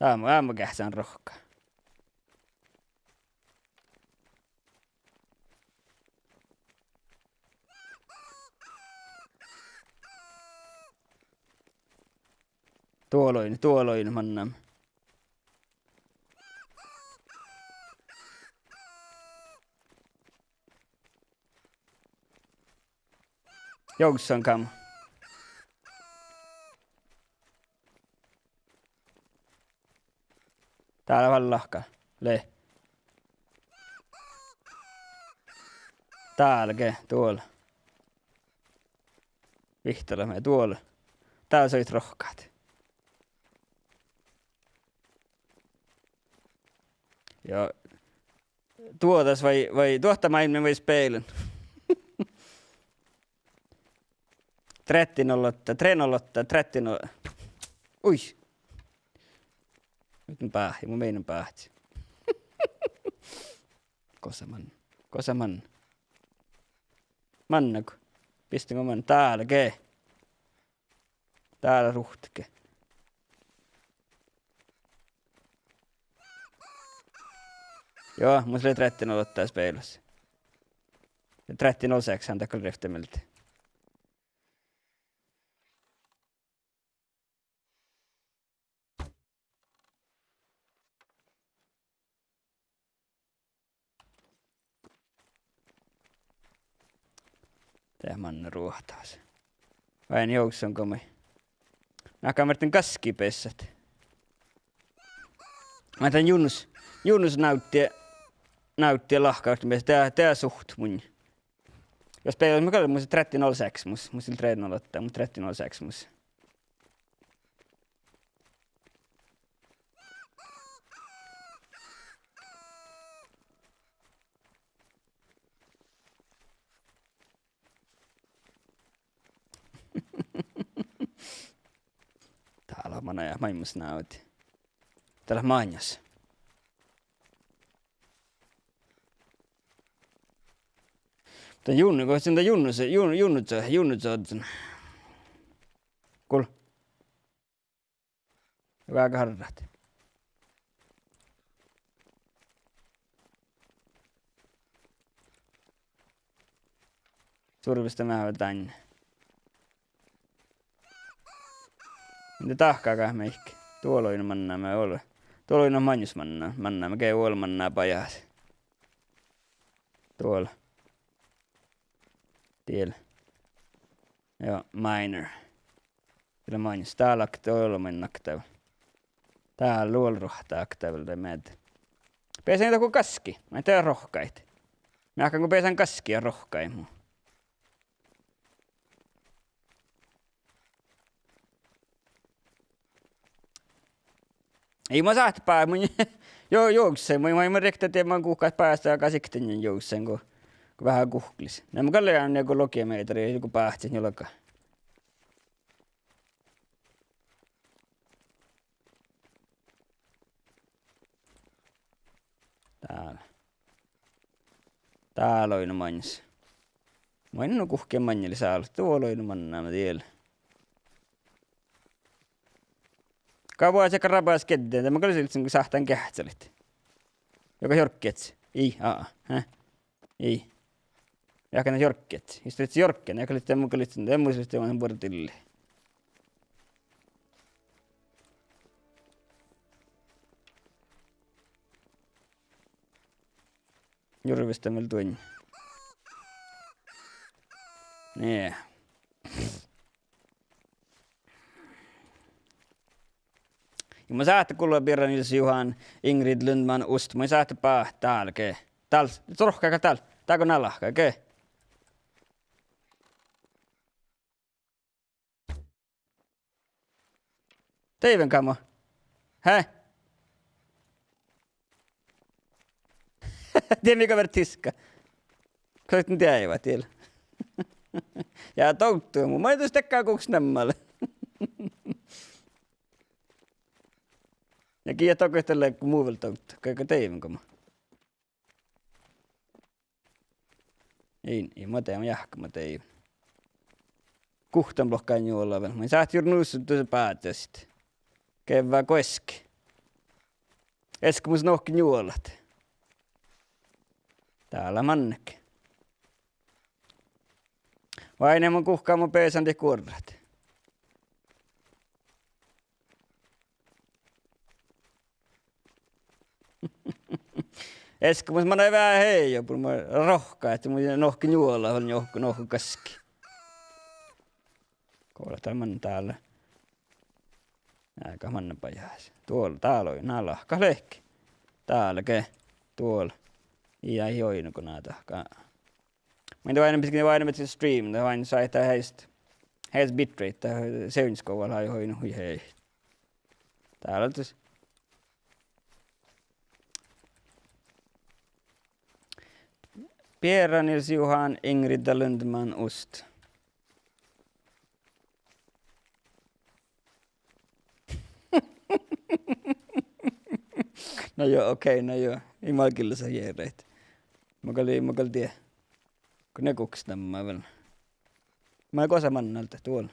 Dá mun, dá mun geahččan rohkki. Duoluin, duoluin mannan. Jovzzain kam. Dál vel lahka. Lea. Dál ge, duol. Vihttala mii duol. Dál soit rohkkat. Ja duođas vai, vai duohta máilmmi vai spelen. Tretti null åtta, tre null åtta, tretti null. Ui. Mun báhcen, mun meinahan báhcen. Gosa man. Gosa man. Mannago. Bistan go man. Dál ge. Dál ruhta ge. Joo, mus lea tretti null åtta spelos. Tretti null sex han dat gal rivtta mielde. De manne ruohtas. Vai jovzzain go mii. Makkár mii gaskibessat. Mun dan Junnus, Junnus návddi, návddi lahkavrt mis de, de suht mun. Jos beaivvi mus gal, mus tretti null sex mus, mus lea tre null åtta, mus tretti null sex mus. Dál lea maŋŋá ja máilmmis návddi. Dál lea maŋŋas. Dan Jun-, go sin dan Junnus, Jun-, Junnus, Junnus. Gul. Vágá harrat. Survesta meahá dan. Mii dahká gal mihkke. Duoluin manná mii ol. Duoluin maŋŋas manná, manná mii ge ol manná bajás. Duol. Diel. Joo, miner. Diel maŋŋas, dál lea duoluin aktiv. Dál lea ol ruohta aktiv de mead. Beasan dohko gaskii, maid de rohkadit. Mii ahte go beasan gaskii ja rohkadit mu. Ii, mun sáhtán bá-, mun, jo-, jovzzain, mun, mun, mun rikta dien, mun guhká básta, aga sikten jovzzain go, go veahá guhklis. Na mun gal lean, na go logimeetrii, go báhcen njuolga. Dál. Dál lea nu maŋŋas. Mun in nu guhkkin maŋŋá lea sálu, duoluin manná mii diel. Gávvá se garabas gedde, de mun gal silcen go sáhtán geahččalit. Joga jorgget. Ii, aa, hä? Ii. Jáhkán jorgget. Iste lihtte jorggen, jáhkán lihtte mun gal lihtten, de mun lihtten vuordilii. Jurvesta mii duoin. Nie. Ja mun sáhtán gula birra Nils Johan, Ingrid Lundman, Ust, mun sáhtán bá-, dál ge. Dál, rohkadit dál, dál go nalahka ge. Deaiven gáma. Hä? Diemmi go vert tiska. Go deaivat diel. Ja dovddu, mun maid dus dekka guhkes namma lea. Ja gii dohko lea go mu vel dovddu, go, go deaiven gáma. Ii, ii, mun deaiven, jáhkán mun deaiven. Guhttán lohká njuola vel. Mun sáhtán jur nussu dusa báđasit. Gevvá go easka. Easka mus nohkká njuolat. Dál lea mannet. Vai ne mun guhká mun beasan dihte guorrat. Easka mus manai veahá hui, ja bur-, ma rohkán ahte mun nohken njuola vel nohk-, nohken gaskki. Go lea dál man-, dál. Eaga manne bajás. Duol-, dál oidno, na lahka lehpet. Dál ge. Duol. Ii, ii oidno go na dahká. Mun de váinna, mun de váinna stream, de váinna sáhttá highest, highest bitrate, de seansku vel hui oidno hui hei. Dál dus. Pierra Nils Johan Ingrid Lundman Ost. Na jo, okei, na jo. Ii mat gilles jearai. Mat gal, mat gal die. Go ne guhkes namma vel. Mat gosa manne alde duol.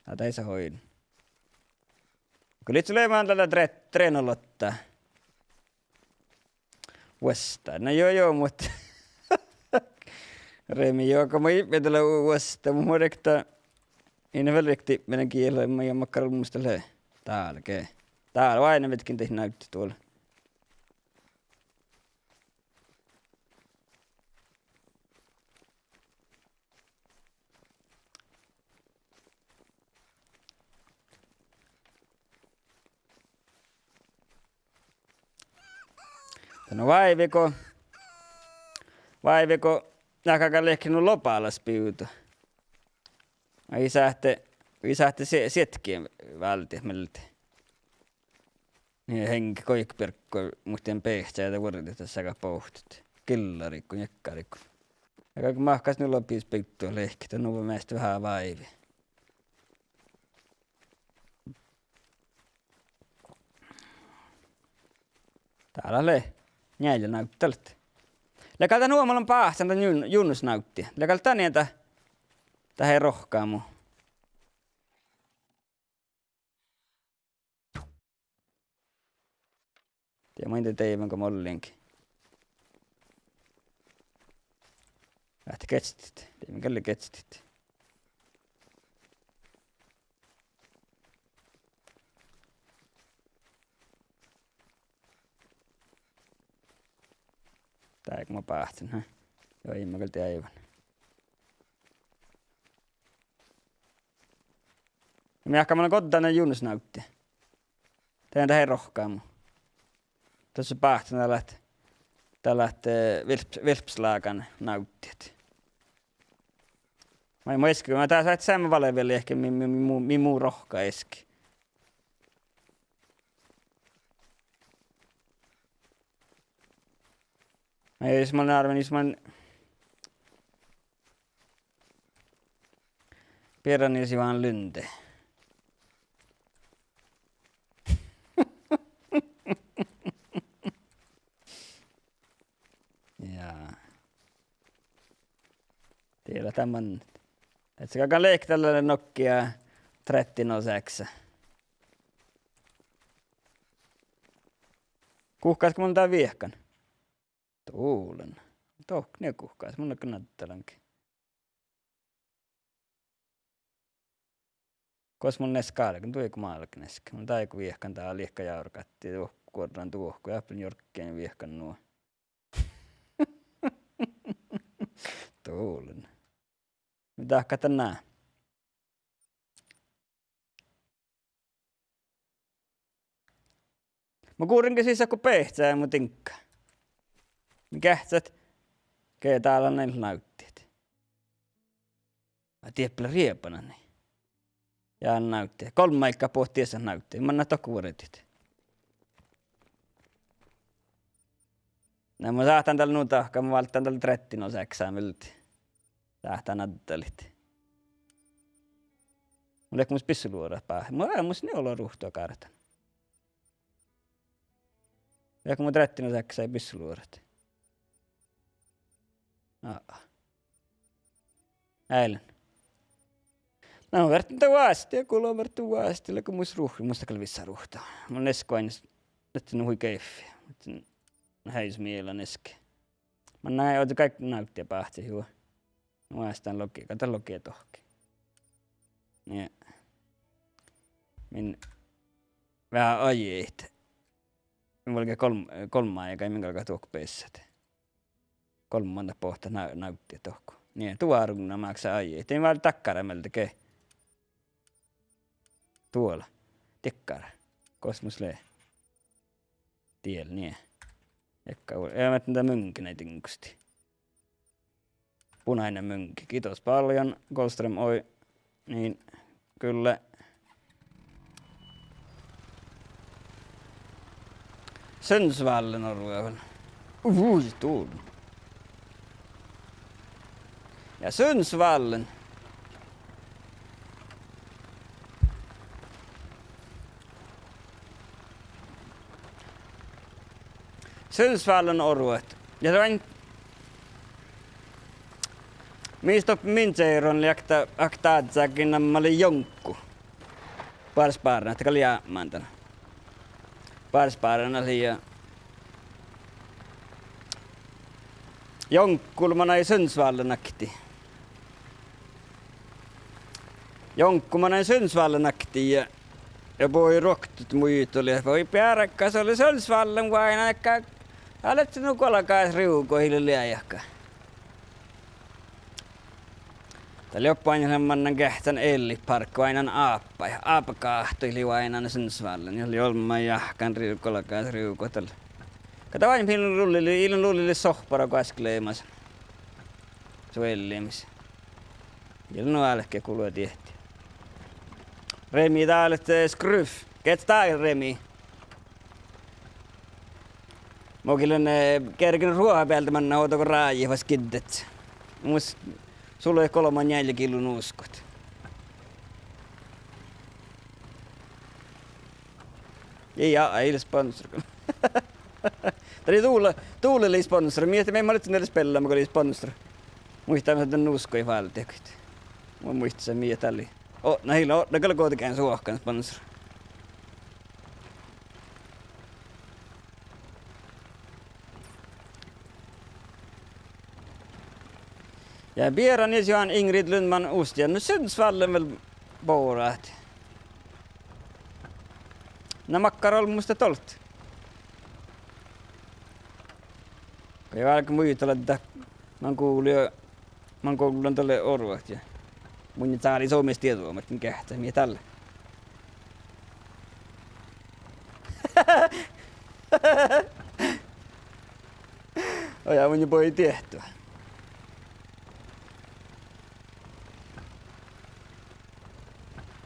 Aa, daisa hoin. Go lihttá leamaš dalle tre-, trennolotta. Vuostá. Na jo, jo, muhto. Remi, jo, go ma ipmen dalle vuostá, mu-, mun riekta. In vel riekta ipmen giela, ma jo makkár mus dat lea. Dál ge. Dál, váinna vetkin dahje návddet duol. Dán váivi go, váivi go, dahká gal lehket nu lobalas bivdu. Ii sáhte, ii sáhte sie-, sietkiin váldit mielde. Nie heŋge goit bierggu, muhtin beahcá de vuordit das sagat bohtet. Gillariiguin, jekkariiguin. Ja galgá mahkásit nu lobis bivdu lehket, dat nu measta veahá váivi. Dál lea njeallje návddet. Lea gal dat nu, mun lean báhcán dan jun-, junnus návddet. Lea gal dat nie dat, dat ii rohkka mu. Die maid dieđán go mollin. Ahte geastit, die maid gal geastit. Dál go mun báhcen, ha. Joo, ii maid gal deaivan. Mii ahte mun lean goddán dan junnus návddet. Dien dat ii rohkka mu. Duos báhcen dat leat, dat leat, eh, vilp-, vilpslágan návddet. Maid mu easka, ma dás váit seamma vale vel eahke mii, mii, mii mu, mii mu rohkka easka. Maid jus mun árven, jus mun Pierra Nils Johan Lunde. Ja. Diet leat dan man. Ahte gal galgá lehket dalle Nokia trettenhundraseksá. Guhkás mun dan viehkan? Duolen. Dohko nie guhkás, mun galggan addalange. Gos mun easka álgen, duogo mun álgen easka. Mun dáigo viehkan dál, liekka járgatti, duohko, guorran duohko, ja ahppelen jorggen viehkan nu. Duolen. Mii dahkat dan ná. Mun gurren ge sisa go beahcá mu diŋgga. Mii geahččat ge dál han návddet. Ahte dieppe lea riebanan. Ja návddet. Golmmaid gal bohte dies návddet. Manná dohko vuordit. Na mun sáhtán dál nu dahkat, mun válddán dál trettenhundraseksá mielde. Sáhtán addalit. Mun lean mus bissoluorat bá-, mun, mus nie olo ruhtu gártan. Lean mus trettenhundraseksá bissoluorat. Aa. Eai lean. Na, mun vártán dan vásti, ja gula vártán vásti, lean mus ruh-, mus dat gal vissa ruhtu. Mun easka oainnán, ahte nu hui geahččá. Ahte heajes mielas easka. Manná ožžon gal návddet báhcet juo. Vástán logi, gal dat logi dohko. Nie. Min veahá oažžut. Mii galggat golm-, golmma áigái, mii galggat dohko beassat. Golmmandat bohtet na-, navddit dohko. Nie, duháruvnna máksá áigi. Dien vel dakkár mielde ge. Duola. Dakkár. Gos mus lea? Diel, nie. Ekka, ja mii dat muŋge nai diŋgostit. Bunainen muŋge. Giitos baljan, Golström, oi. Niin, kyllä. Sundsvallen orvohuvvá. Ui, tuul. Ja Sundsvallen. Sundsvallen orvohuvvá. Ja dan mis doppe min čearon lei okta, okta áhčči gii namma lei Joŋkku. Boares báran, ahte gal jápmán dan. Boares báran lei ja Joŋkku manai Sundsvallen aktii. Joŋkku manai Sundsvallen aktii ja, ja bođii ruoktot muitalit, bođii bearggas, lei Sundsvallen vainna, ka, ale nu golggas rievdut ii leat jahka. Dat lei doppe vainna, mannán geahččan Elitpark, vainna ábbaid, ábbagáhtuid lei vainna Sundsvallen, ja lei olmmái jahkán rievdut, golggas rievdut dalle. Ka dat vainna ii lean lullilii, ii lean lullilii sohpara goaskki leamasan. Suojellamis. Ii lean nu álkit gullo diehtit. Remi dál, eh, Skruv. Get dál, Remi. Mo gii lean, eh, gergen ruohta bealde mannat ovdal go rájit fas giddedje. Mus sullet golbma njeallje gillu nuskut. Ii, ja, ii lean sponsor. Dat lei Dole, Dole lei sponsor. Mii ahte mii, mii leat dalle speallama go lei sponsor. Muittán ahte dan nuskui fáldet. Mun muittán mii ahte dat lei. Odne, ii lean, odne gal goahtán suohkan sponsor. Ja beare Johan Ingrid Lundman Ostian, nu Sundsvallen vel borat. Na makkár olmmoš dat ollet? Go ii álge muitala dat, man gulii, man gullen dalle orvot ja. Mun in cáli somás dieđu, ma in geahččat mii dalle. Oi, ja mun in bođii diehtu.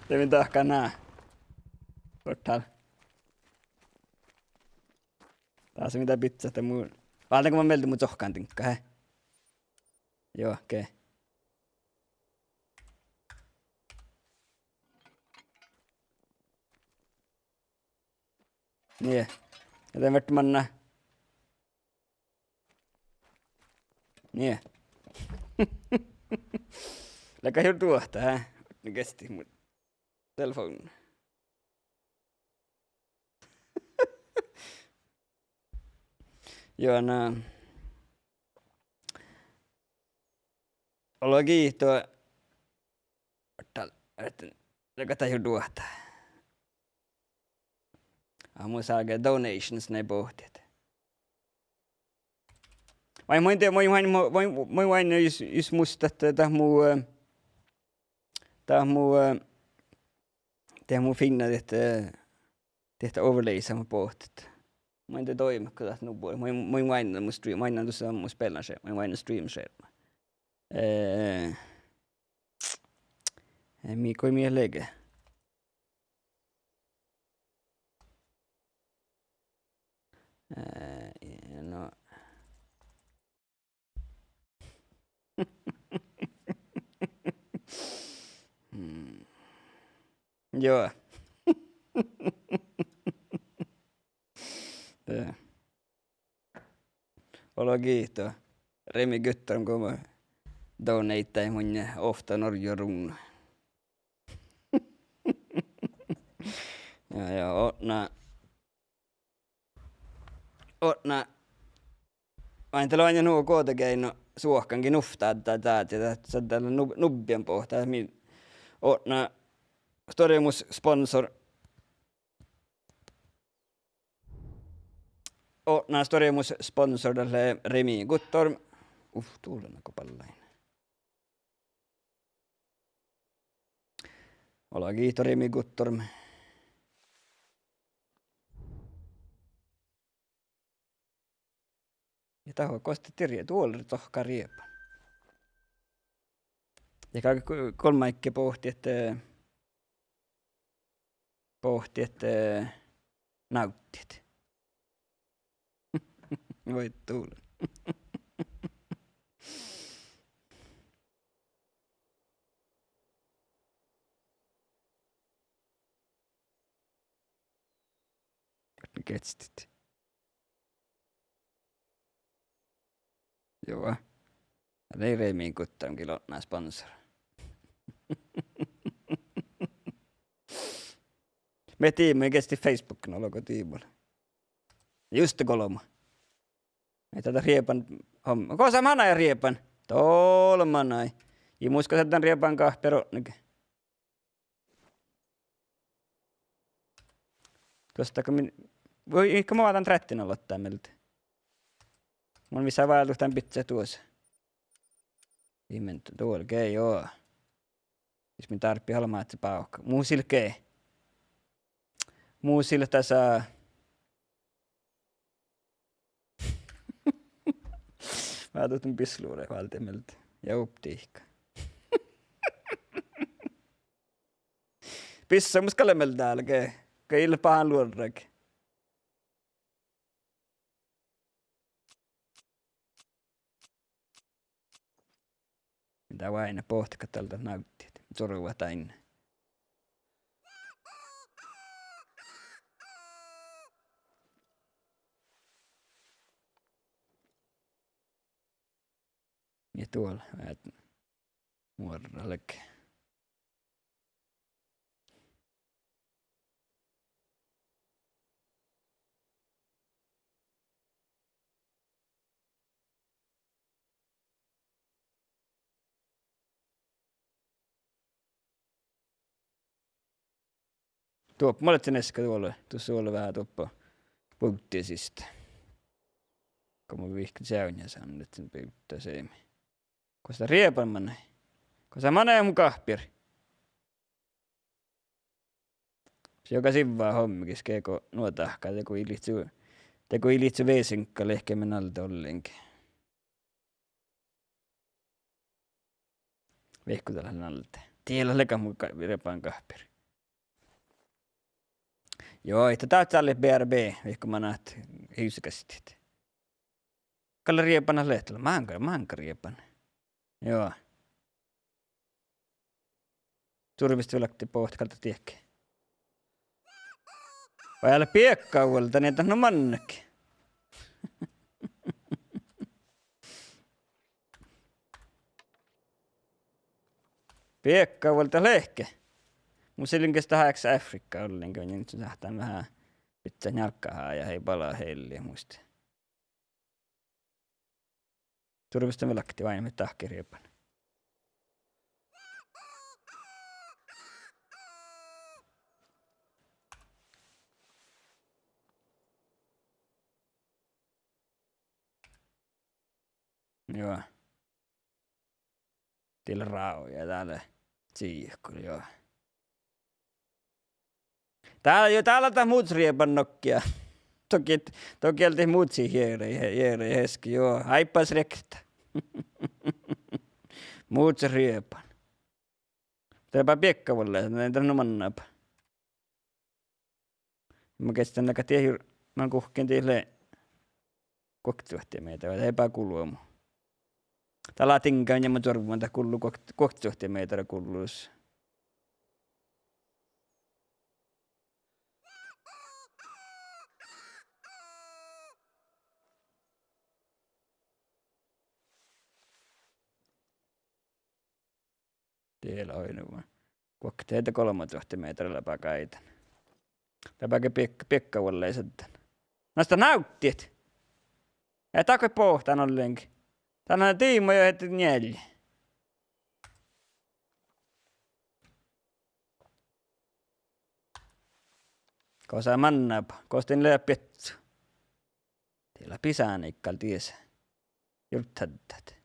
De min dahká ná. Portál. Dasa mii dál bidjat ahte mu, váldán go man mielde mu čohkkándinka, he? Joo, okei. Nie. Ja dan fertet manná. Nie. Leago juo duohta, he? Gesti mu telefovdna. Joo, na. Olo giitu. Dál, leago dat juo duohta. Ah, mus álge donations nai bohtet. Vai, mun in dieđe, mun, mun, mun, mun, mun jus, jus mus dat, dat mu, eh, dat mu, eh, dat mu fiinna dat, eh, dat overlay sama bohtet. Mun in dieđe doaibmat go dat nu buori. Mun, mun váinnan mu stream, mun in dieđe, mun spelan šer-, mun váinnan stream-šerma. Eh, eh, mii, go mii leat. Eh, no. Mm. Joo. Eh. Olo giitu. Remi Guttorm go donateai munnje ovtta Norgge ruŋŋa. Ja, ja, odne. Odne. Vai dat lea nu goađe geainnu suohkan gii nuvttaa dat, dat, dat, dat, dat lea nu-, nubbian bohte, mii, odne, stuorra mus sponsor. Odne stuoremus sponsor dat lea Remi Guttorm. Uf, dula nugo ballain. Olá giitu, Remi Guttorm. Ja dat gos dat rie-, duollerit dohká rieban. Ja gal go-, golmmaige bohte ahte, bohte ahte, eh, návddiid. Vai dula. Getstit. Joo. Lei Remi Guttorm gii odne sponsor. Mii diibmu, mii getstit Facebookin olgo diibmu. Juste golbma. Mii dat rieban hom-, gos manai rieban. Dol manai. Ja mus gal dan rieban gahpir odne ge. Duos dat go min-, voi, go mun dan trettin aloittaa mielde. Mun vissaa váldit dan bidjat duos. Viimmain duol ge, joo. Sis min dárbbašii almmáhce bávka. Mus ii leat ge. Mus ii leat dasa. Vá, duhten bislure váldit mielde. Ja optihka. Bissá mus gal lea mielde dál ge. Gal ii leat bahan luorrat ge. Dá váinna bohtet gal dat návddiid. Čorvat dainna. Ja duol, eh, muorra leage. Duoppo, mun lean easka duolle, duolle veahá duoppo. Buvddi siste. Go mun vihkkan seavdnjas, annetten buvdda seimi. Gos dat rieban manai? Gos dat manai mu gahpir? Mus juoga sivva hommegis ge go nuo dahká, de go ii livčče, de go ii livčče vesinka lehkemin alde ollengi. Vehkko dat lea alde. Diela leaga mu ga-, rieban gahpir. Joo, ii dat dá leat B R B, vehkko manat hivsakastit. Gal rieban leat, máŋga, máŋga rieban. Joo. Durvestit vilakti bohte gal dat diehke. Vai ale biekkavuolde, nie dat nu mannat ge. Biekkavuolde lehke. Mus ii lean ge dat Afrikka ollengi, nie sáhtán veahá bidjat njálggaha ja hei bala helli muhto. Durvestit vilakti váinna, mii dahkii rieban. Joo. Dii lea rávoja, dá lea čiikkol, joo. Dá, joo, dá lea dat muđas rieban nogga. Dohko, dohko ii leat muđas jearai, jearai easka, joo. Áibbas riekta. Muđas rieban. Dá lea biekkavuollái, nie dat nu mannaba. Mun geahčen gal dieđusge, mun guhkkin dihte guoktevuohta mearra, vai eará gullu mu. Dá lea diŋga ja mun čuorvvun dat gullu guok-, guoktevuohta mearra gullus. Dii lea oidne. Guokte, de golbmatuohta mearra lea báhkit dan. Dá báhkit biek-, biekkavuollái šaddan. Na dat návddiid. Eai dat go bohten ollengi. Dán diimma jo ahte njeallje. Gos mannaba, gos din lea bieccu. Lea bisánii gal dies. Jurddat.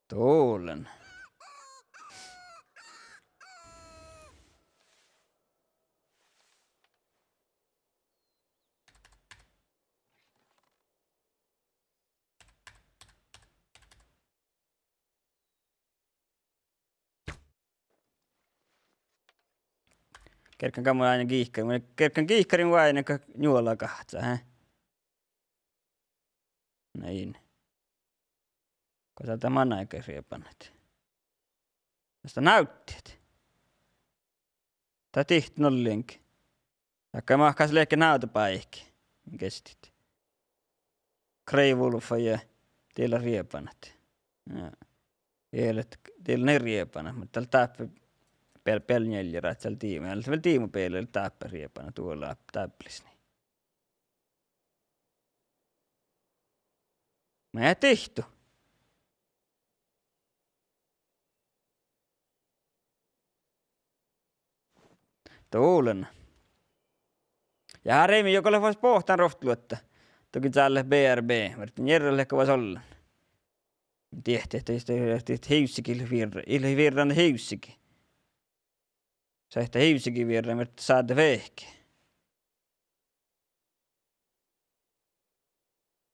Dolen. Gergan gal mun áinna gihkariin, mun gergan gihkariin vai áinna njuola gahca, he? Na in. Gosa dat manaiga riebanat? Gosa dat návddet? Dat dihte nolliin. Dakkár mahkáš leage návddet báiki. Gestit. Grey Wolf ja dieđusge riebanat. Ja. Dieđusge, dieđusge riebanat, muhto dal dáppe beal-, beal njeallje ráhkadal dimu. Ja vel dimu bealde dáppe riebanat, duola dáppe lisni. Maid dihte? Dolen. Ja reimi, juo go leat fas bohtán ruovttoluotta. Dohko cállet B R B, verte njerra leat go fas ollen. Diehttit, diehttit, diehttit hivssigii, ii leat vierra-, ii leat vierran hivssigii. Sáhttá hivssigii vierra, muhto sáhttit vehket.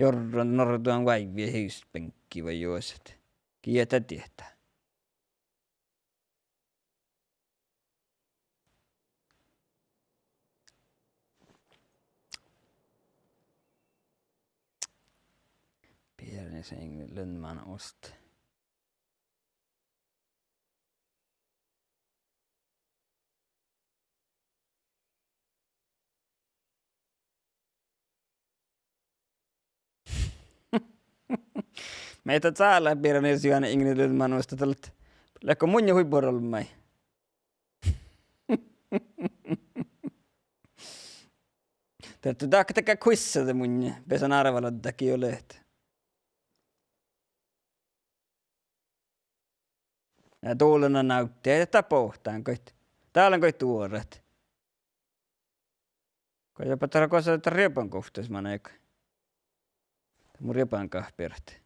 Jorron nordohan váivvi hivsset beŋgii vai juosat. Gii dat diehtá. Bjørn Lønman ost. Meid dat sála birra nirsi juohke Ingrid Lønman osta dalle. Leatgo munnje hui buorre olmmái? Dat, dat, dat, dat quizza de munnje. Beasan árvaladdat gii leat. Ja dolen lea návddet, dat boahtá goit. Dál lea goit duorat. Goit, ja beare gosa dat riebanguovttas manai. Dat mu riebangat bearat.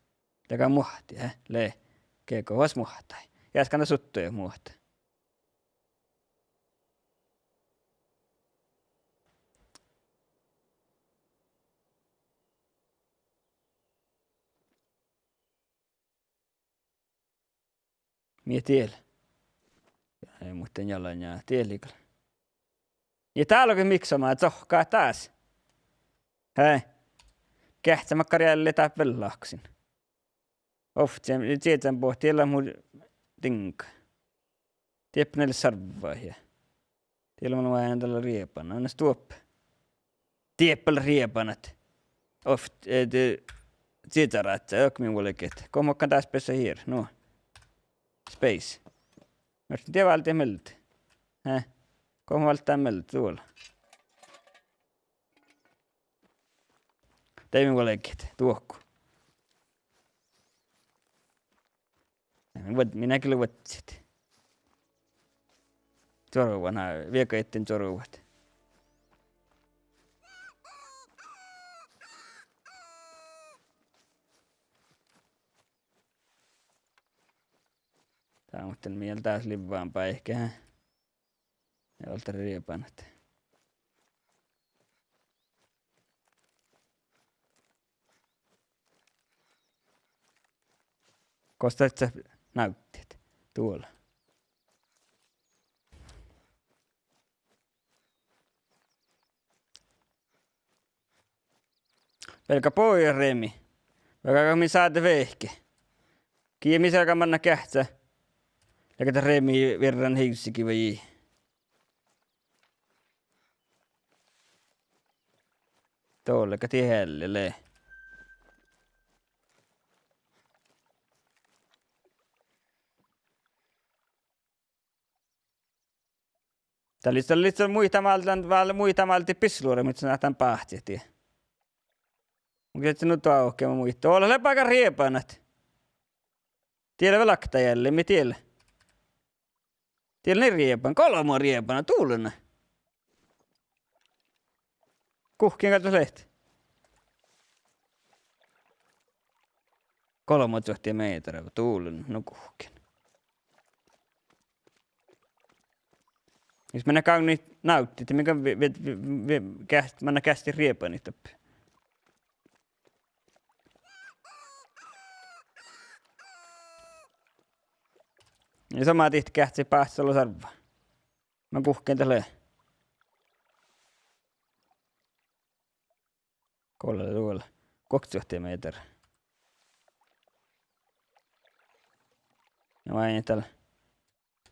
Dego muohti, eh, lea. Gii go fas muohtai. Jáskán dat suttuide muohta. Mii dieid. Ei, muhto njalan ja dieid gal. Ja dál lea go miksama, cohkká dás. Hei. Geahča makkár ealli dáppe vel lahkasin. Ovcci, ciežan bohte, ii leat mu diŋga. Dieppe lea sarvva ja. Dieppe lea mu váinan dalle riebana, annas duoppe. Dieppe lea riebanat. Ovt-, eh, de, cieža rádjá, ok, min vuolgit. Go mun gal dás bessá hier, nu. Space. Muhto dieppe válddit mielde. Hä? Go mun válddán mielde, duola. Dieppe min vuolgit, duohku. Min vuod-, min gal vuodjit. Čuorvvan, ná, viehka itten čuorvvat. Dál muhtin mii dás livvan báike. Ja ollu riebanat. Gos dat lea návddet? Duola. Velgá boađe reimi. Velgá, go mii sáhttit vehket. Gii mis galgá manne geahččá. Leago dat reimi vierran hivssigii vai ii? Dolle, gal dieid ealli lea. Dat lei, dat lei muitamáldan, váldit muitamáldat bisluoraid, mii sáhtán báhcit die. Mun geahčen nu doavkeme muitte. Ollu lea baga riebanat. Die lea vel okta eallái, mii die lea. Die lea rieban, golbma rieban, dullen. Guhkkin gal dat lea. Golbmacuohta meatera, dullen, nu guhkkin. Jus manná gáŋŋit návddit, mii gal vie-, vie-, vie-, vie-, geahččat, manná geahččat riebanit doppe. Ja somá dihte geahččat báhcet ollu sarvva. Mun guhkkin dat lea. Goalle, goalle. Guoktejuohta meatera. Ja oaidnit dál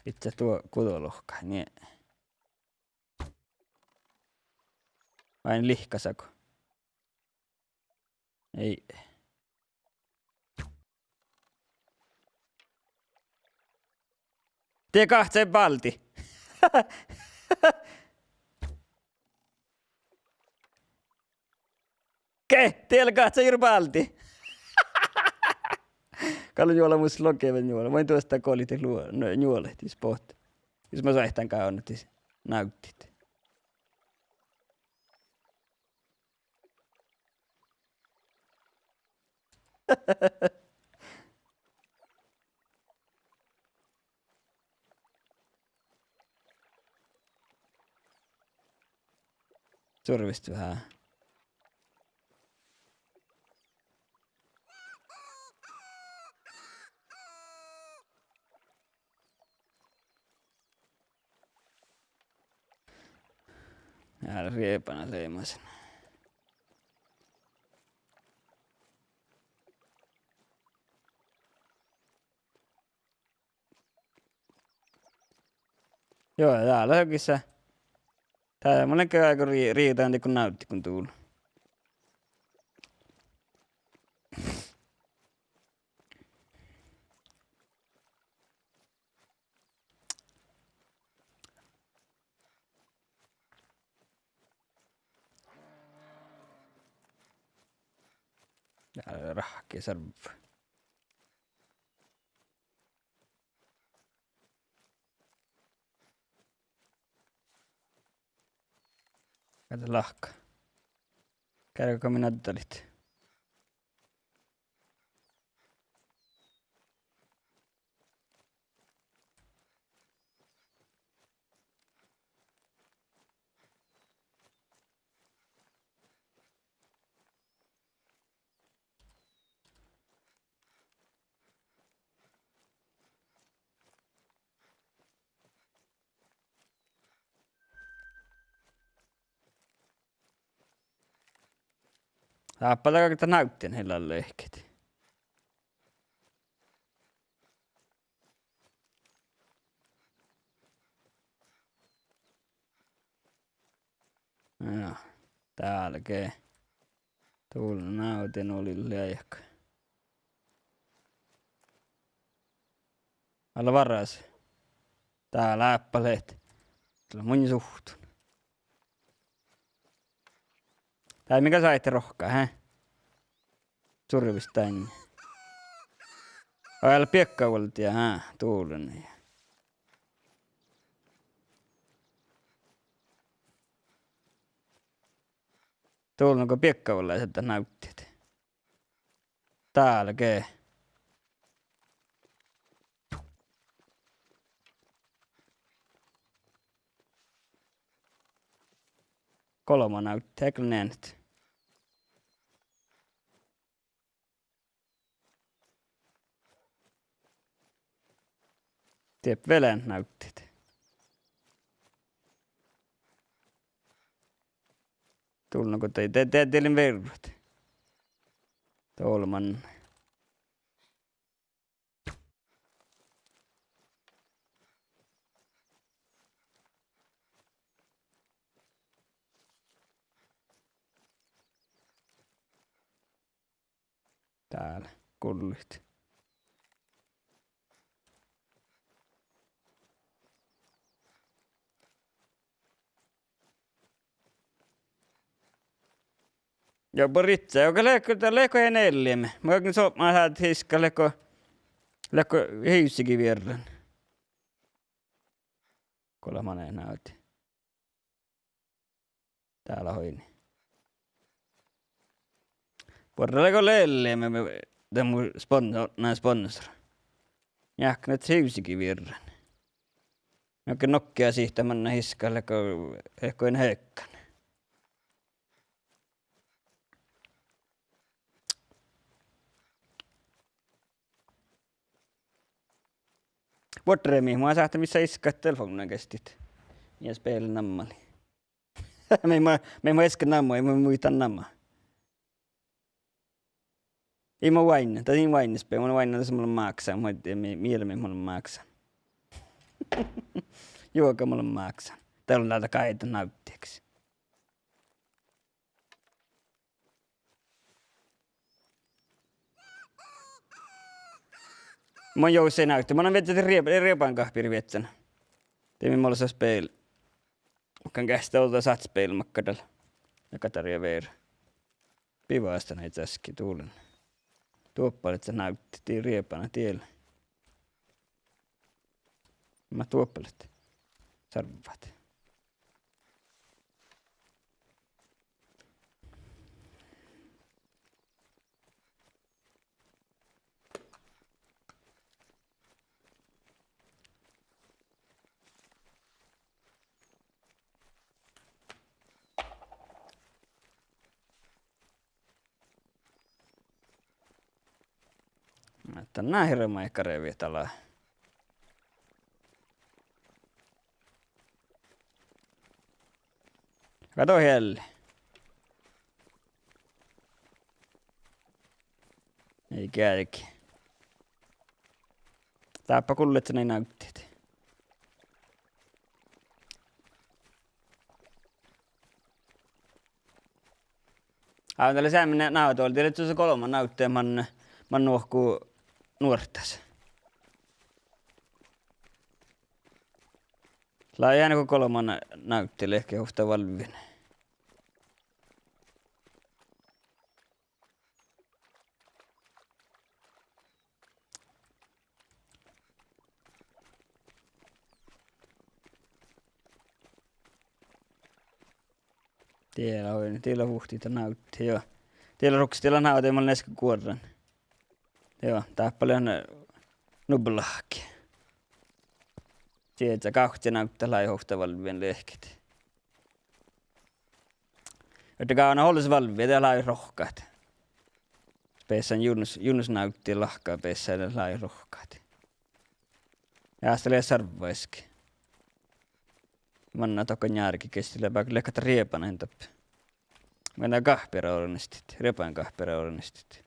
bidjat duo guđa lohkat, nie. Oaidnit lihkasa go. Ii. Die gahcai báldi. Ge-, die leat gahcai jur báldi. Gal njuola mus logeven njuola. Mun duostan go lihkii luo-, nu-, njuolehtis bohte. Jus mun sáhtán gávdnat die návddit. Survestit veahá. Dál riebanat leimasin. Juo, dál lea gisa. Dál mun lean ge áiggun ri-, riidan dego návddit go dul. Dál lea ráhkki sarvvu. Gáđa lahka. Geargga go min addalit. Dáppe dal gal dat návddin hii lea lehket. Ja, dál ge. Dul návddin ulil leajaga. Ale varas. Dál áppa leat. Dál mun suhtun. Dál mii gal sáhttit rohkat, he? Survestit dainna. Ale biegga vuolde, he, dullen. Dullen go biegga vuollái ahte návddit. Dál ge. Golbma návddit, eai gal nenet. Die vel eat návddit. Dullen go de, de, de, de lean verret. Dullen. Dál gullit. Ja boritsa, ja go lehko, dat lehko eai eallime. Mun galgen sopmat hiskkat, lehko, lehko hivssigivierran. Go manai návddi. Dá lea oidne. Buorre lea go eallime, de mu spon-, na sponsor. Jáhkán hivssigivierran. Nugo nohká sihte manná hiskkat, lehko, lehko eai hekkan. Buorre mii, mun sáhtán mis iskat telefohtta geastit. Ja spela namma lei. Mii ma-, mii ma easka namma, ii mun muittán namma. Ii mun oainna, dat ii oainna spela, mun oainna das mun lean máksán, mun, mii, mii, mii mun lean máksán. Juoga mun lean máksán. Dalle lea gáidá návddiigas. Mun jossan návddi. Mun lean viezzán rie-, riebankáhpira viezzán. De mii mun lean spela. Mun geahččen ođđa sáhtán spela makkár dal. Ja gattaria ver. Bivastán eai časki duolen. Duoppalot návddi, dii riebana diel. Mat duoppalot. Sarvvat. Ahte na hirbmat garevi dal. Kato hiel. Ii geađge. Dáppe gullet nai návddit. Aa, dat lea seamma na-, na-, dal, dat lea tus golbma návddi man, man nohku nuorttas. Lea eanet go golbma na-, návddi lea ge ovtta válvvin. Diela, oi, diela vuhtii dat návddi, jo. Diela ruks, diela návddi, mun lean easka guorran. Jo, dáppe lea nuppe lahkii. Dieđusge gávcci návddat lei ovtta válvvin lehket. Ahte gávdná olles válvvi, de lei rohkkat. Beassá junnus, junnus návddi lahka beassá, de lei rohkkat. Ja asta lea sarvva easka. Manná dohko njárgi gesti lea, lea gal riebana doppe. Manná gáhpira ornastit, riebangáhpira ornastit.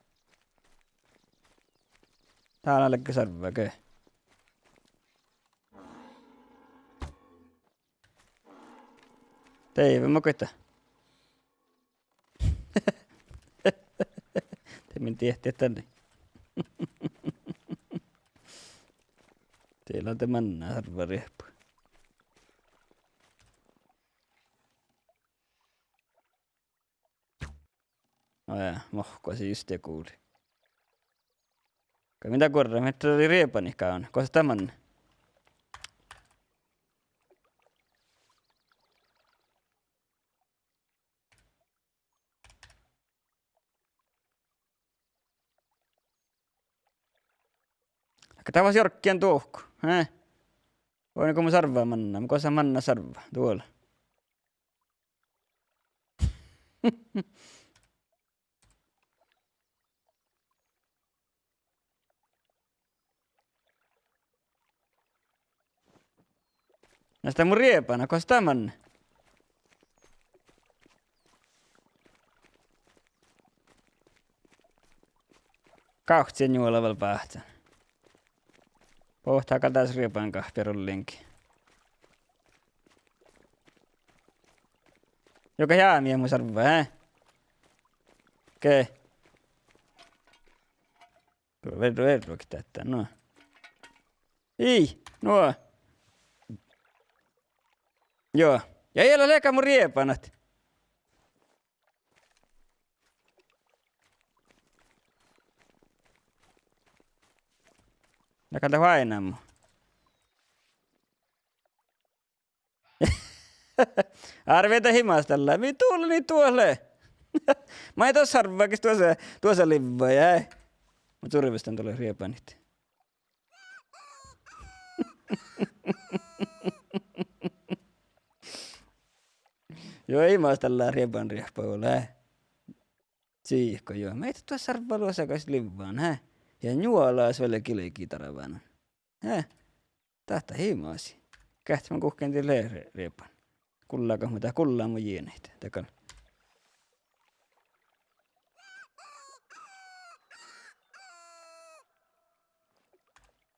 Dál lea gal sarvva ge. Deive mo guhtta. De min diehtá danne. Diela de manná sarvva riehpu. Aa, ja, mohko, sii juste guvlii. Gal min dá guorra, mii lei riebanit gávdnat. Gos dat manná? Ahte dat fas jorggiin duohko, eh? Oaidná go mun sarvva mannan, mun gosa mannan sarvva, duola. Na, dat mu riebana, gos dat manná? Gávcci njuola vel báhcán. Boahtá gal das riebangáhpir ollengi. Juoga jámii mu sarvva, eh? Ge. Duo verro, verro gitta, no. Ii, no. Joo. Ja ii leat legat mu riebanat. Dál gal dat oaidná mu. Árvvi dat himastallat, mii dullat duođai. Maid dat sarvva ges duosa, duosa livvai, eai. Mun curvestan dalle riebanit. Juo, himastallat riebanriehpa ole. Sihko juo. Maid dat duosa sarvva lusa ges livvan, eai. Ja njuola vel gilgii darvánan. Eai. Dáhttá himasii. Geahččat mun guhken dieid lea rieban. Gullagat mu, dat gullá mu jienit. Dat gal.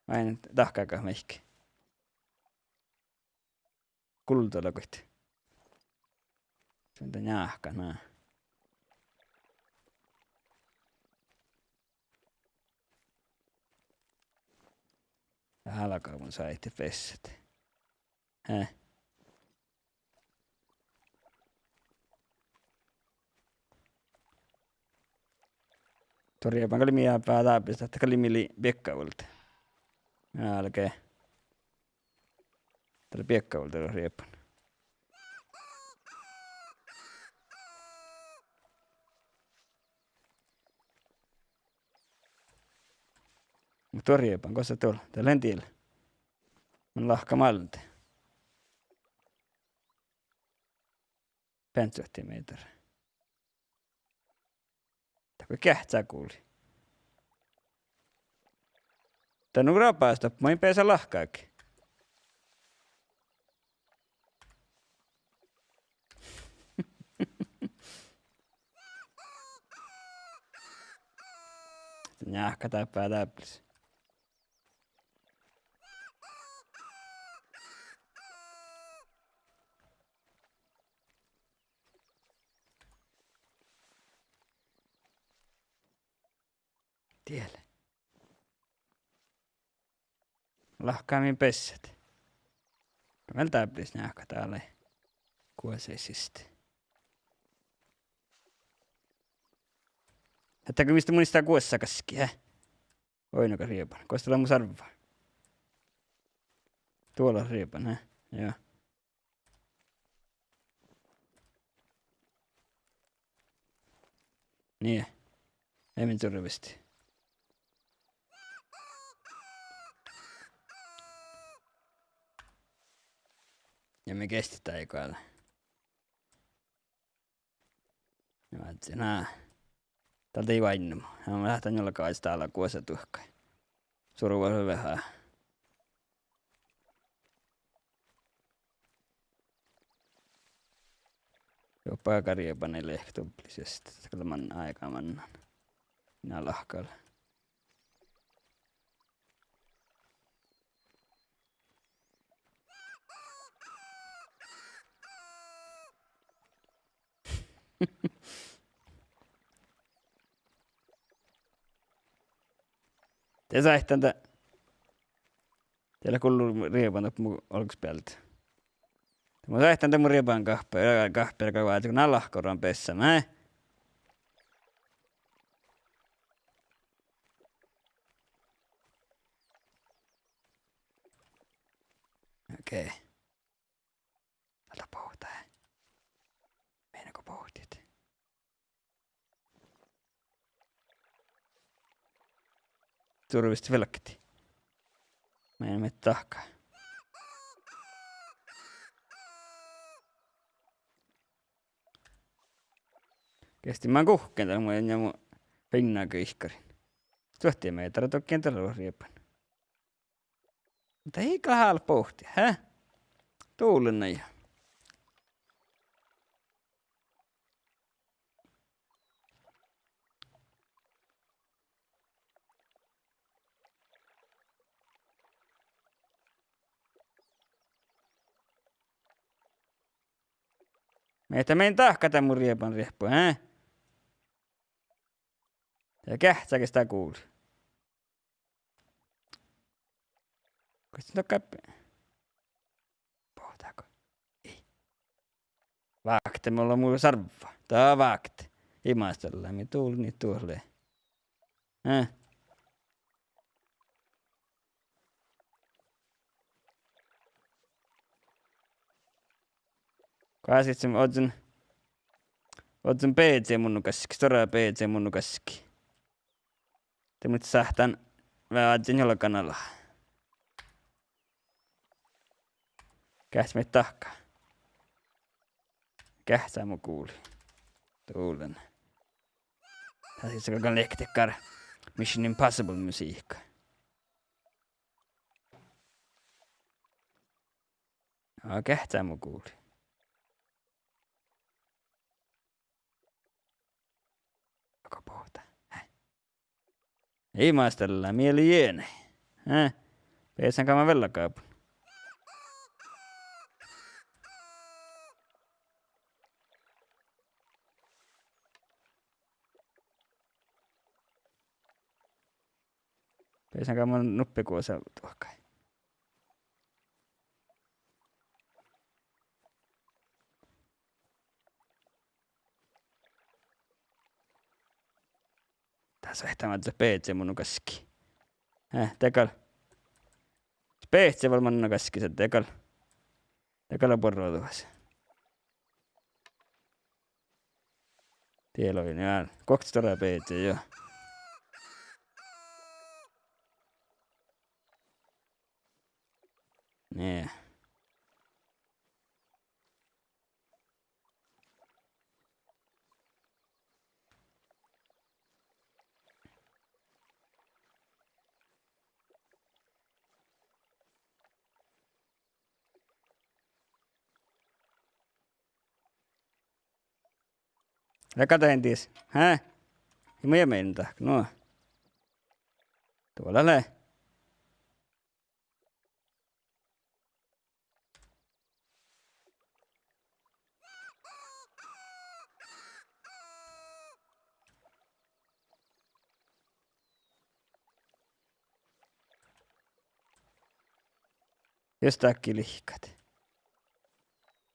Oaidnán dahkága maidege. Gullá dal goit. Son dat njáhkát, na. Ja álgá mun sáhtii bessat. Eai. Duo rieban gal mii dábálaš, dat gal mii lei biekkavuolda. Álge. Dat lea biekkavuolda rieban. Muhto duo rieban, gosa dat lea? Dat lea diel. Mun lahkan alde. Beaŋčat mehtera. Dat go geahččá guli. Dat nu rabas doppe, maid beasat lahkadit. Njáhkát dábálaš. Diel. Lahkamin bessat. Vel dábálaš njáhkát dál. Guosa siste. Ahte go mis dat mun ista guossa gaskii, eai? Oidno gal rieban. Gos dat lea mu sarvva? Duo lea rieban, eai? Juo. Nie. Ii min curvestan. Ja mii geahččat dego ale. Ja ma, na. Dál dii oainnán. Ja mun lean dan juo galggan dál guosa duohkai. Survon veahá. Juo, baga rieban lea dublii siste, dat gal man áiga mannan. Na lahkal. De sáhtán de, de lea gullu rieban doppe mu olggos bealde. De mun sáhtán de mu rieban gahpára, gahpára go váldit go ná lahkar beassat, eai? Okei. Alde bohte. Mii go bohtit. Curvestan velgii. Mii, mii dahká. Geahččat man guhken dal mu, ja mu finna giikkarin. Duohta mehtera duohken dal rieban. Dat ii gal hálit bohtit, he? Dulen ja. Mii, dat mii dahká dat mu riebanriehpu, he? Ja geahččá ges dat gul. Kas dat gal bohte go? Ii. Vákte, mun lean mu sarvva. Dat vákte. Imaštallat, mii dullat duohkai. Eh. Goassege ožžon, ožžon beazi munno gaskki, stuorra beazi munno gaskki. De mun sáhtán veaháš njuolgan ala. Geahča maid dahká. Geahča mu guvlui. Dovllá. Dat sii galgá leahkit dakkár Mission Impossible musiikka. Á, geahča mu guvlui. Aga bohte. Hei. Ii maid dalle mieli jieni. Hää? Beasan gal man vellágábun. Beasan gal man nuppe guosa duohkái. Dat sáhttá maid beazi munno gaskki. Eh, de gal. Beazi vel manne gaskki, de gal. De gal buorre duhás. Die lei nu, guokte stuorra beazi, jo. Nie. Leaga dain dies. Hää? Ii mu ja mean dahkat. Nu. Duolla lea. Jus dat lihkat.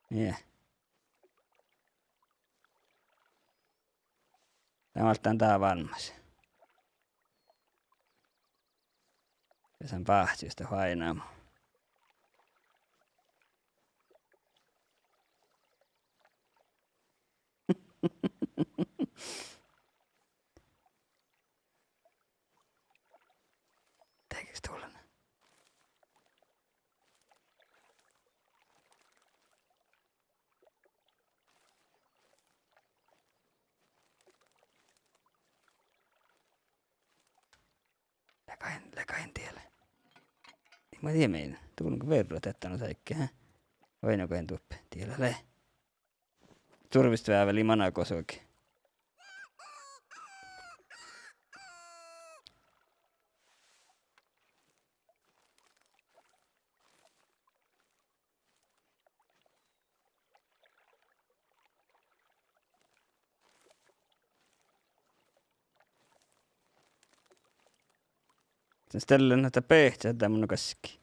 Nie. Dá mat leat dá válmmas. Ja son báhcci jus dat váinámu. Dego stuollan. Leagain, leagain diela. Ii ma dieđe maid, duvllá go verra dettán sáigge, hää? Oaidná go in duoppe diela lea. Turvestvea vel ii mana gosa. Son stellan ahte beahce dá munno gaskki.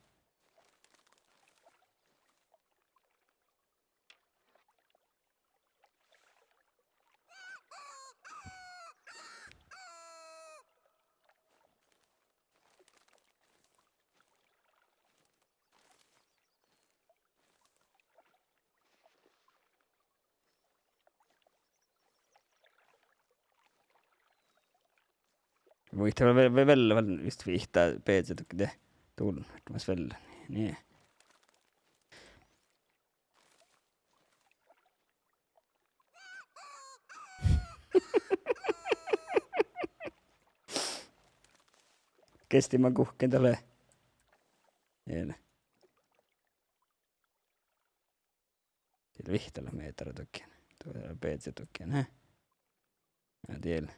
Muittán vel, vel, vel, vel vist vihtta beazi duhká de. Duvllá, mas vel. Nie. Gesti man guhkkin dat lea. Eale. Diet vihttalogi mehtera duhká. Duo beazi duhká, hää? Ja diet.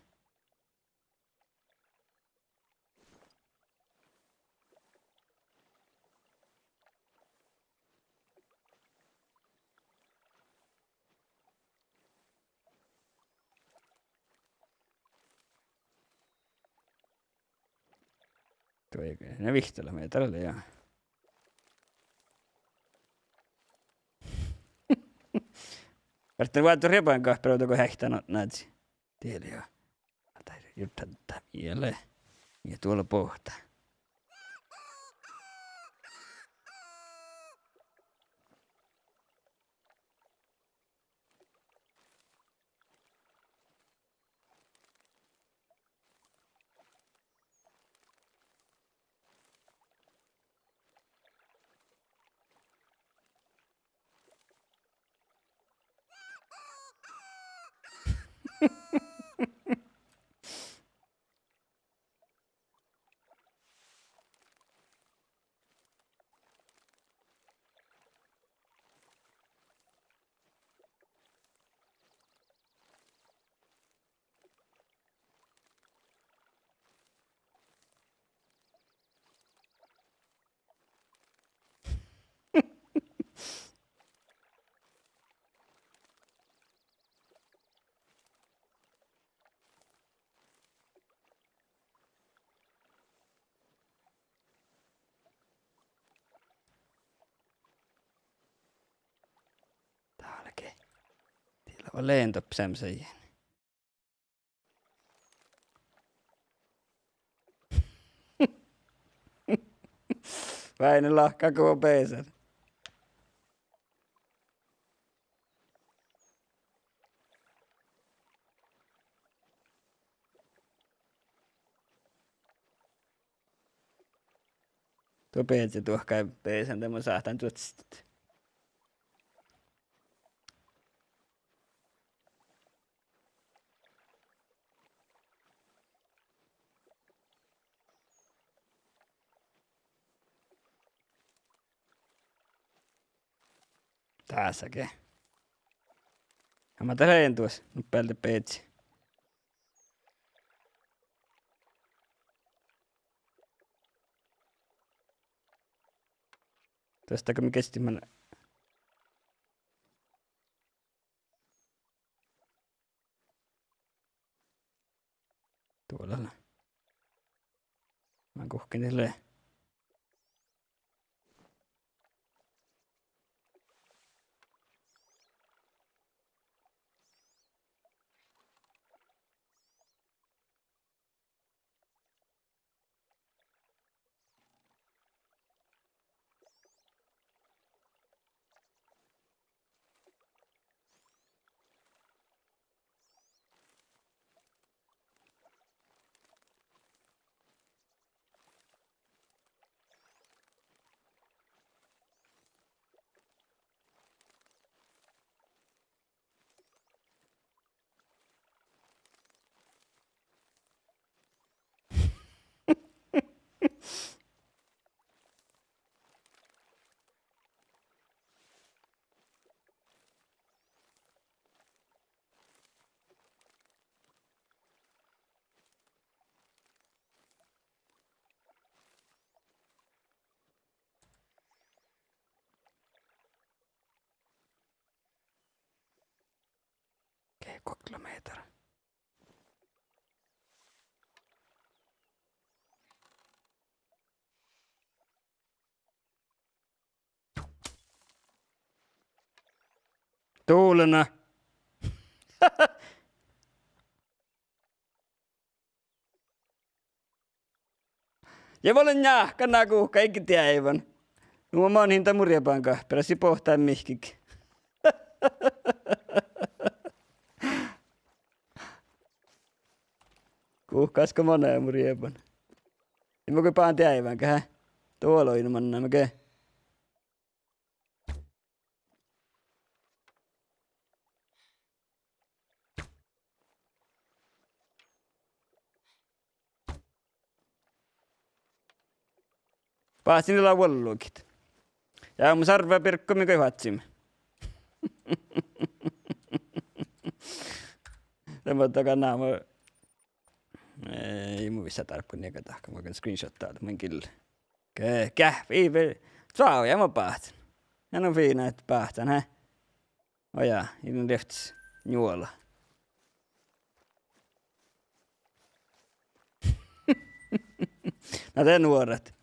Duo, na vihttalogi mehtera lea, ja. Vártán váldit riebán gahpára go heaitán atnádii. Diet lea, ja. Dá jurddašii, dat mii lea. Mii duollá boahtá. Lea doppe seamma sajis. Váinna lahka go beasan. Duo beazi duohkái beasan, de mun sáhtán duoččat. Dás ge. Ja ma dat lean duos, nu bealde beazi. Duos dat go mii geastit man Dovllá. Mii guhkkin lea. Okei, kilometer. Dovllá. Ja vuollehan njáhkán ná guhká, iige deaivan. Nu mo manhin dan mu riebángahpira, sii boahtán mihkkege. Guhkás go manai mu riebán. Ja mo go báhcán deaivan ge, há? Dovllá, oidno manná ge. Báhcen lea vuolgit. Ja mun sárvvá birggomin go oaččuime. Dá mo dohko ná, mu, eh, in mun visot dárbbašan nieida dahkat, mun gal screenshottán, mun gil-, ge-, geahppa, ii ve-, čuođi ja mo báhcen. Ja nu fiinna ahte báhcen, há? Oja, in rievttes njuola. Na de nuorat.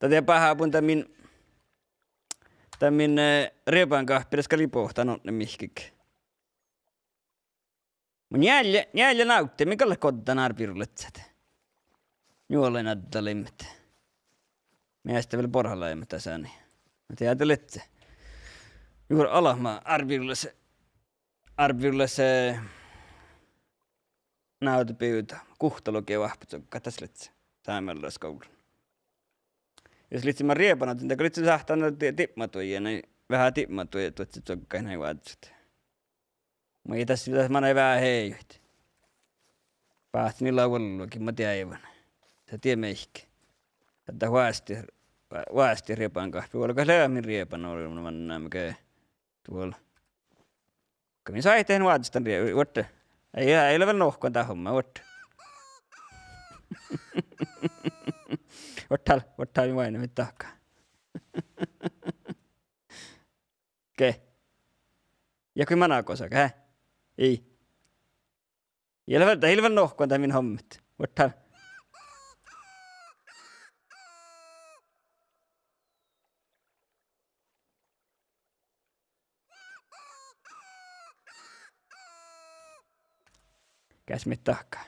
Dat de bahábun dan min, dan min, eh, riebángahpiras gal ii boahtán odne mihkkege. Mun njeallje, njeallje návdde, mii gal leat goddán árbevirolaččat. Njuolain addalaimet. Mii eat vel borhalagiimet dasa. Muhto ja dat lea. Juo, albma árbevirolaš, árbevirolaš, eh, návdebivda, guhtalogi oahppočuoggat das lea. Sámeolašskuvllas. Jus lihkii man riebana, de gal lihkii sáhttá di-, dibmaduvvui, nai veahá dibmaduvvui, duodječuoggáid nai vázzuid. Muhto das, das manai veahá hejuid. Báhcen lea vuolgit, ma deaivan. Sa die mihkke. Ahte oastit, oastit riebángahpir, vuolgit leat min riebana, ollu manná ge. Duol. Go mii sáhttit vázzuid dan rie-, vuorddá. Ii, ii leat vel nohkan dat homma, vuorddá. Vuorddá, vuorddá, mii váinnamet dahkat. Ge. Ja go manná gosa ge, há? Ii. Ii leat vel, dat ii leat vel nohkan dat min hommat. Vuorddá. Geas mii dahká?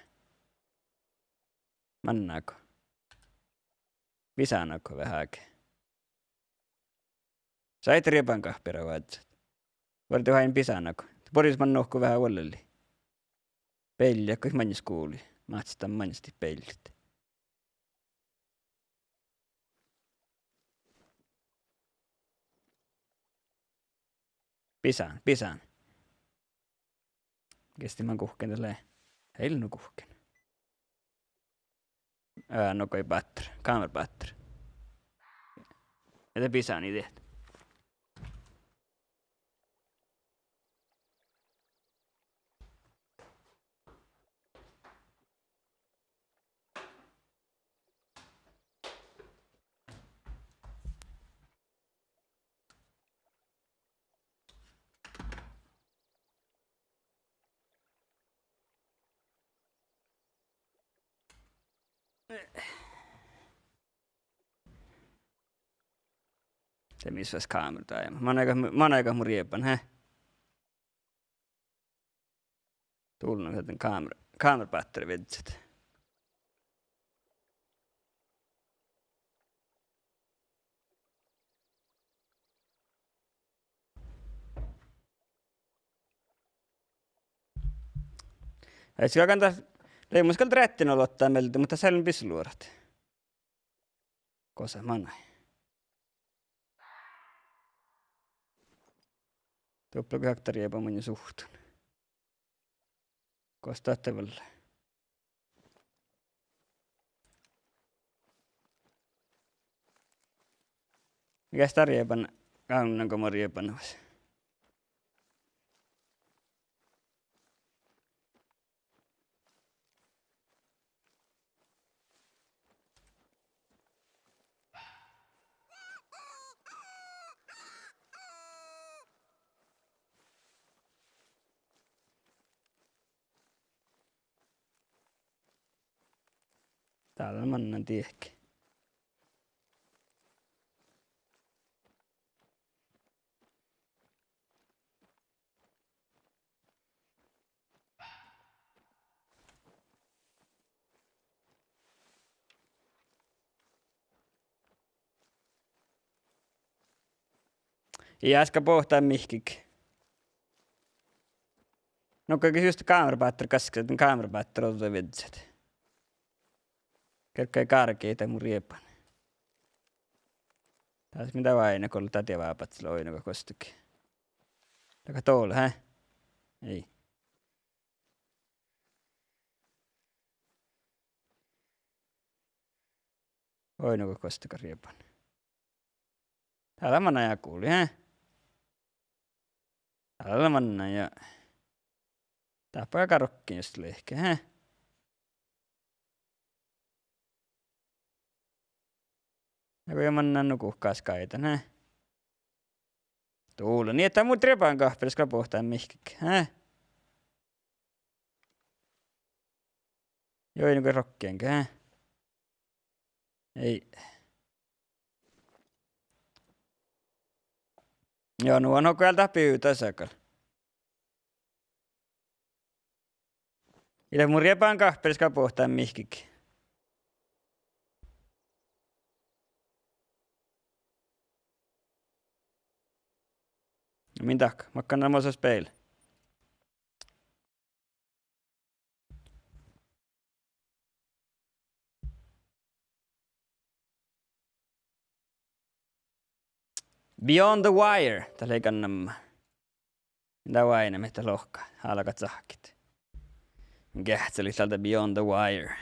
Manná go? Bisána go veahá ge? Sáhttá riebángáhpira vázzit. Vuordit oaidná bisána go. Boris man nohko veahá vuollelii. Beailli, goit maŋŋá skuvlii. Máhtát dan maŋŋá beaillit. Bisán, bisán. Geasti man guhken dat lea? Eai lean nu guhken. Ää, no goit báttár, kámeara báttár. Ja de bisáni diet. De mis fas kámeara daima? Manaiga, manaiga mu rieban, he? Dullan kámeara, kámeara báttár vizzet. Eai galggan dat, lei mus gal reahttina lotta mielde, muhto dat lean bislorat. Gosa manai. Dupla go okta rieban munnje suhttan. Gos dat de vuolle? Geas dat rieban, gávdnan go mo rieban vas. Dál mannan diehki. Ii easka bohtan mihkkege. Nugo ges just kámeara báttár gaskkas, dan kámeara báttár ođđa vizzet. Kerggai gárgejit mu rieban. Dás min dá váinna go dat dievá báhcci, oidno go gostege. Dahká dol, he? Ii. Oidno go gostege rieban. Dá lea manai ja guli, he? Dá lea manai ja dáppe gal rokkin just lihke, he? Ja go ii mannan nu guhkás gáidan, he? Dula, nie dat mu rieban gahppelis gal bohtan mihkkege, he? Juo, nu go rokkin ge, he? Ii. Juo, nu ahte go eal dat bivdá gal. Ii leat mu rieban gahppelis gal bohtan mihkkege. Min dahká, makkár lea mo speail? Beyond the Wire, dat lei gal namma. Dá váinna mii dat lohká, álgá cahkkit. Geahččalit dál Beyond the Wire.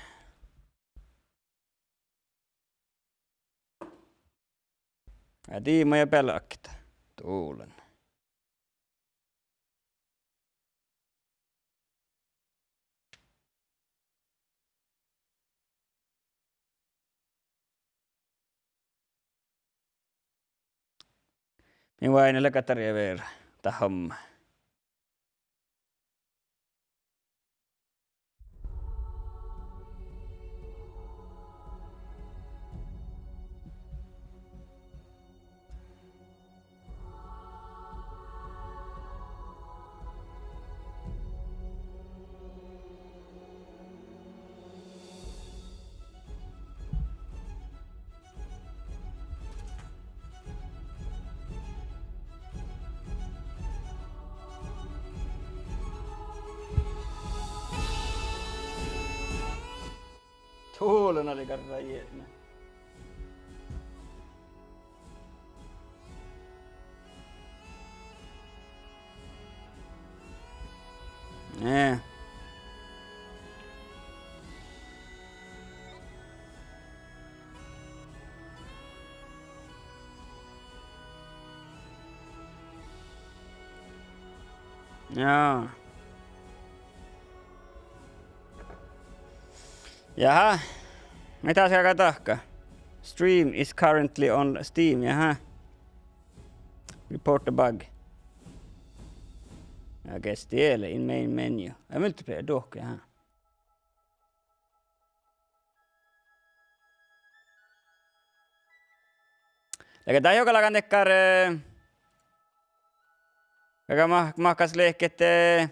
Ja diima ja bealkit. Dulan. Min váinna lea gattare vere dat homma. Ole, na lei garra jietna. Eh. Jaa. Jaha. Mii dasa galgá dahkat? Stream is currently on Steam, jaha. Report a bug. I guess die lea in main menu. Ja multiplayer dohko, jaha. Leago dá juogalágan dakkár, eh, galgá ma-, mahkásit lehket, eh,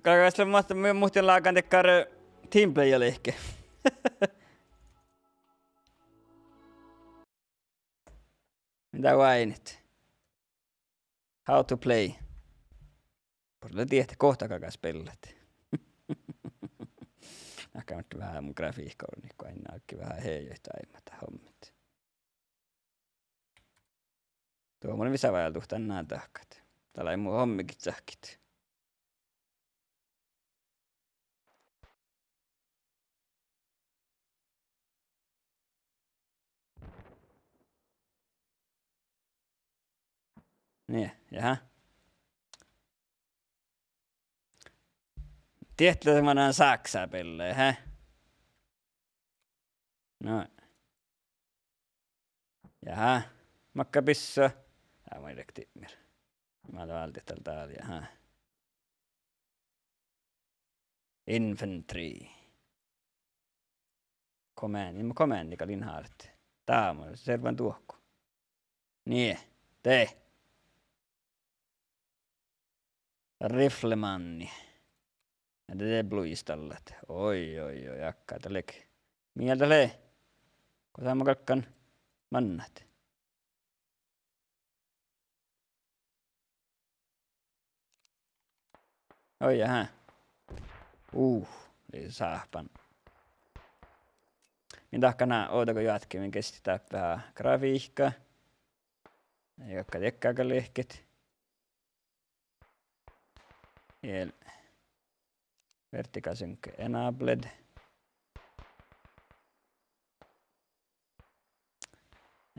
Galgá gal muhtin, muhtin lágan dakkár TeamPlaya lehket. Mida oaidnit? How to play. Burde diehtán gohta galgá spellat. Ahte veahá mu grafiikka orui, go in álggii veahá heajet aimat dát hommit. Duo mun vissa váldit dan dahkat. Dá lei mu hommegit cahkkit. Nie, jaha. Diet lea mannan saksa belle, he? No. Jaha. Makka bissua? Jaa, mun rekti mir. Mat váldit dal dál, jaha. Infantry. Command, in commandi gal in hálit. Dá mo servan duohko. Nie, de. Riflemanni. Ja de, de bluistallat. Oi, oi, oi, akka dat lea. Mii dat lea? Go dá mo galggan mannat. Oi, jaha. Uh, lei sáhpan. Min dahkan, ovdal go joatke, min gesti dáppe veahá grafiikka. Ii galgga diekkár gal lehket. Iel vertical sync enabled.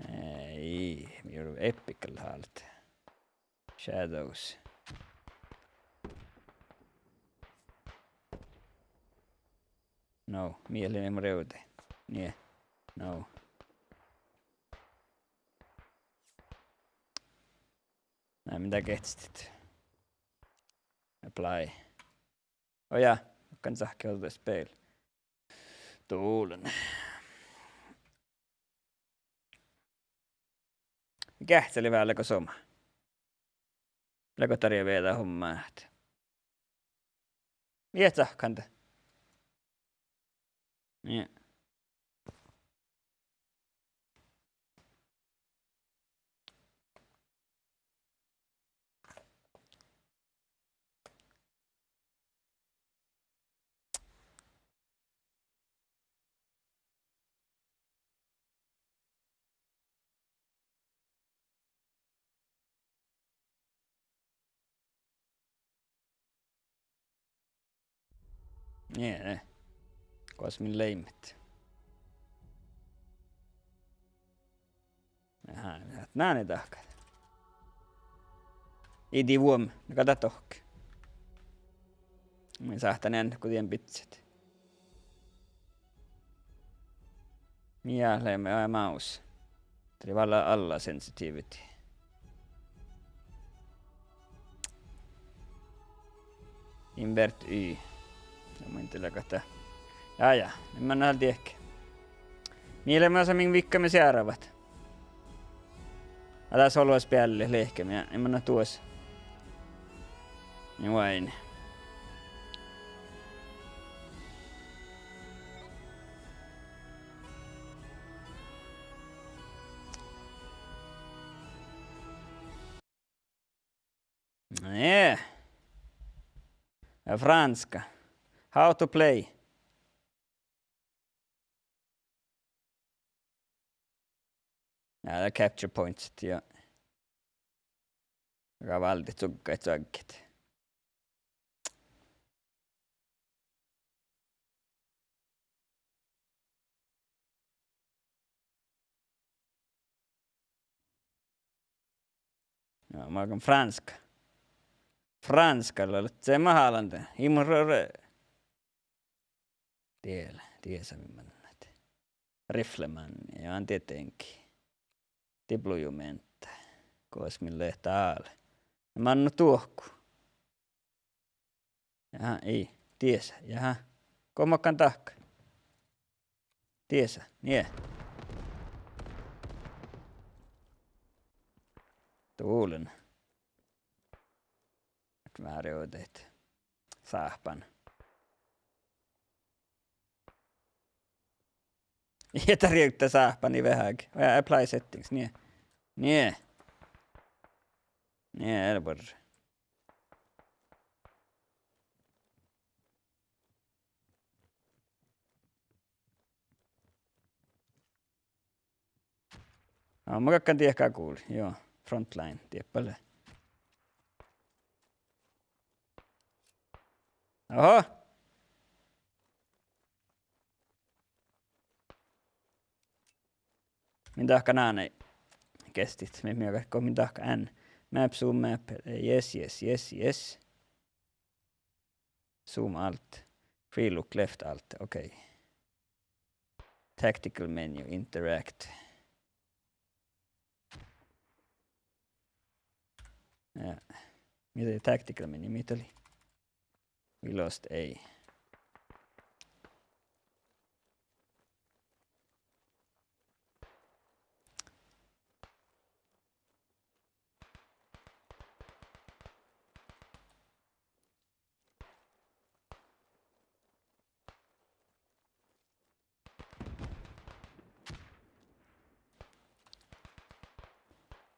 Ii, mii epic gal hálit. Shadows. No, mii lea mu rivdái? Nie. No. Na, min dá geahčastit? Apply. Oi ja, kan sáhke holde spel. Duolen. Geahččalit veaháš leago somá. Leago dakkár vieđá homma ahte. Mii eat sáhkkán dat. Nie. Nie, ne. Gos min leimmet? Aha, dat nani dahkat. Idea vuom, na gal dat dohko. Min sáhtán ean go dien bidset. Mii leat, eh, mouse. Dii lea vel alla sensitivity. Invert Y. Ja mun in dieđe leago dat. Ja, ja, in manne dal dieđe. Mii leat masa min vikkamin searvat. A das olvas beallit lehkami, ja in manne duos. Njuoin. Nie. Ja franska. How to play. Ja, de capture points, ja. Ga váldet cuggaid čuoggit. Ja, magan franska. Franska lea, lea, se mahalande. Imre. Diel, diesa mi mannat. Riflemanni, ja, tietenkin. Diplojumentta. Gos min lea dál. Manno duohku. Jaha, ii. Diesa, jaha. Go makkár dahkat? Diesa, nie. Dulen. Váriudet. Sáhpán. Ja dat rievttá sáhpáni veháge. Ja apply settings, nie. Nie. Nie, eai buorre. Aa, ma galggan diehtit guli, juo. Frontline, diehpet lea. Oho! Min dahká nai geastit, mii, mii galggat, min dahká N. Map, zoom, map. Yes, yes, yes, yes. Zoom alt. Free look left alt. Okay. Tactical menu, interact. Ja. Mii lei tactical menu, mii lei? We lost A.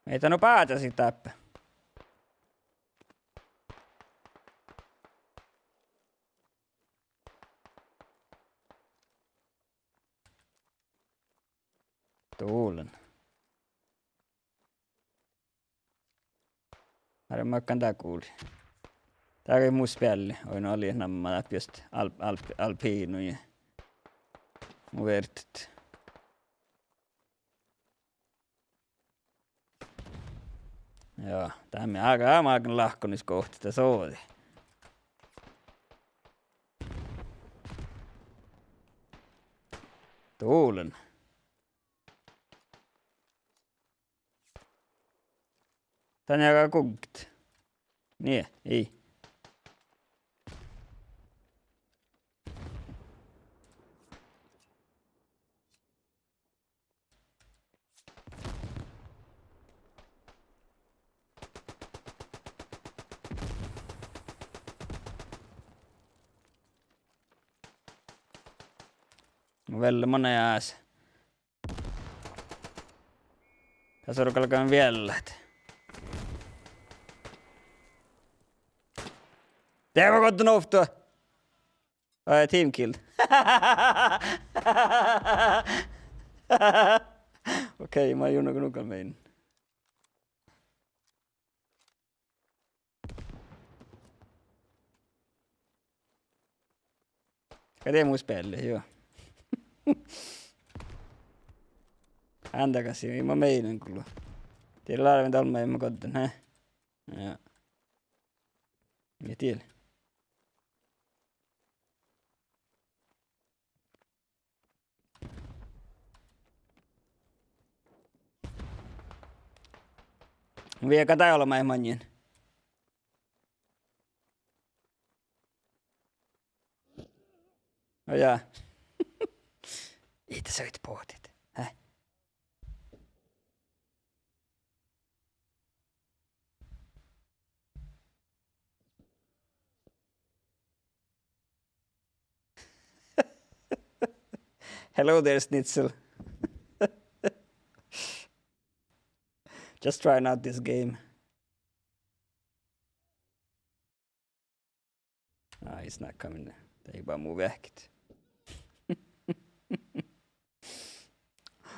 Mii ii nu báhcásit dáppe. Dulen. Ar makkár dá guli. Dá gal mus bealli, oi, no, lei namma dáppe just al-, al-, alpinu ja mu vertet. Joo, dá mii, aga, aga lahkoniskohta, dat sođi. Dulen. Dán jagi gugget. Nie, ii. Vel manai ás. Dás orru galgá viellat. Dieđusge go ovtto. Ai, team kill. Okei, ma jurdašin go nu gal mein. Ka dieđusge mus bealli, juo. Ándagassii, ma meinašin gullo. Dieđusge lea vel dál maid ma goddin, he? Ja. Mii dieđusge. Vieš, ka dá ollu maid maŋŋil. No jaa. Ii dat soit bohtit. Hä? Hello there, Schnitzel. Just trying out this game. Snakka minne. Det är bara movie act.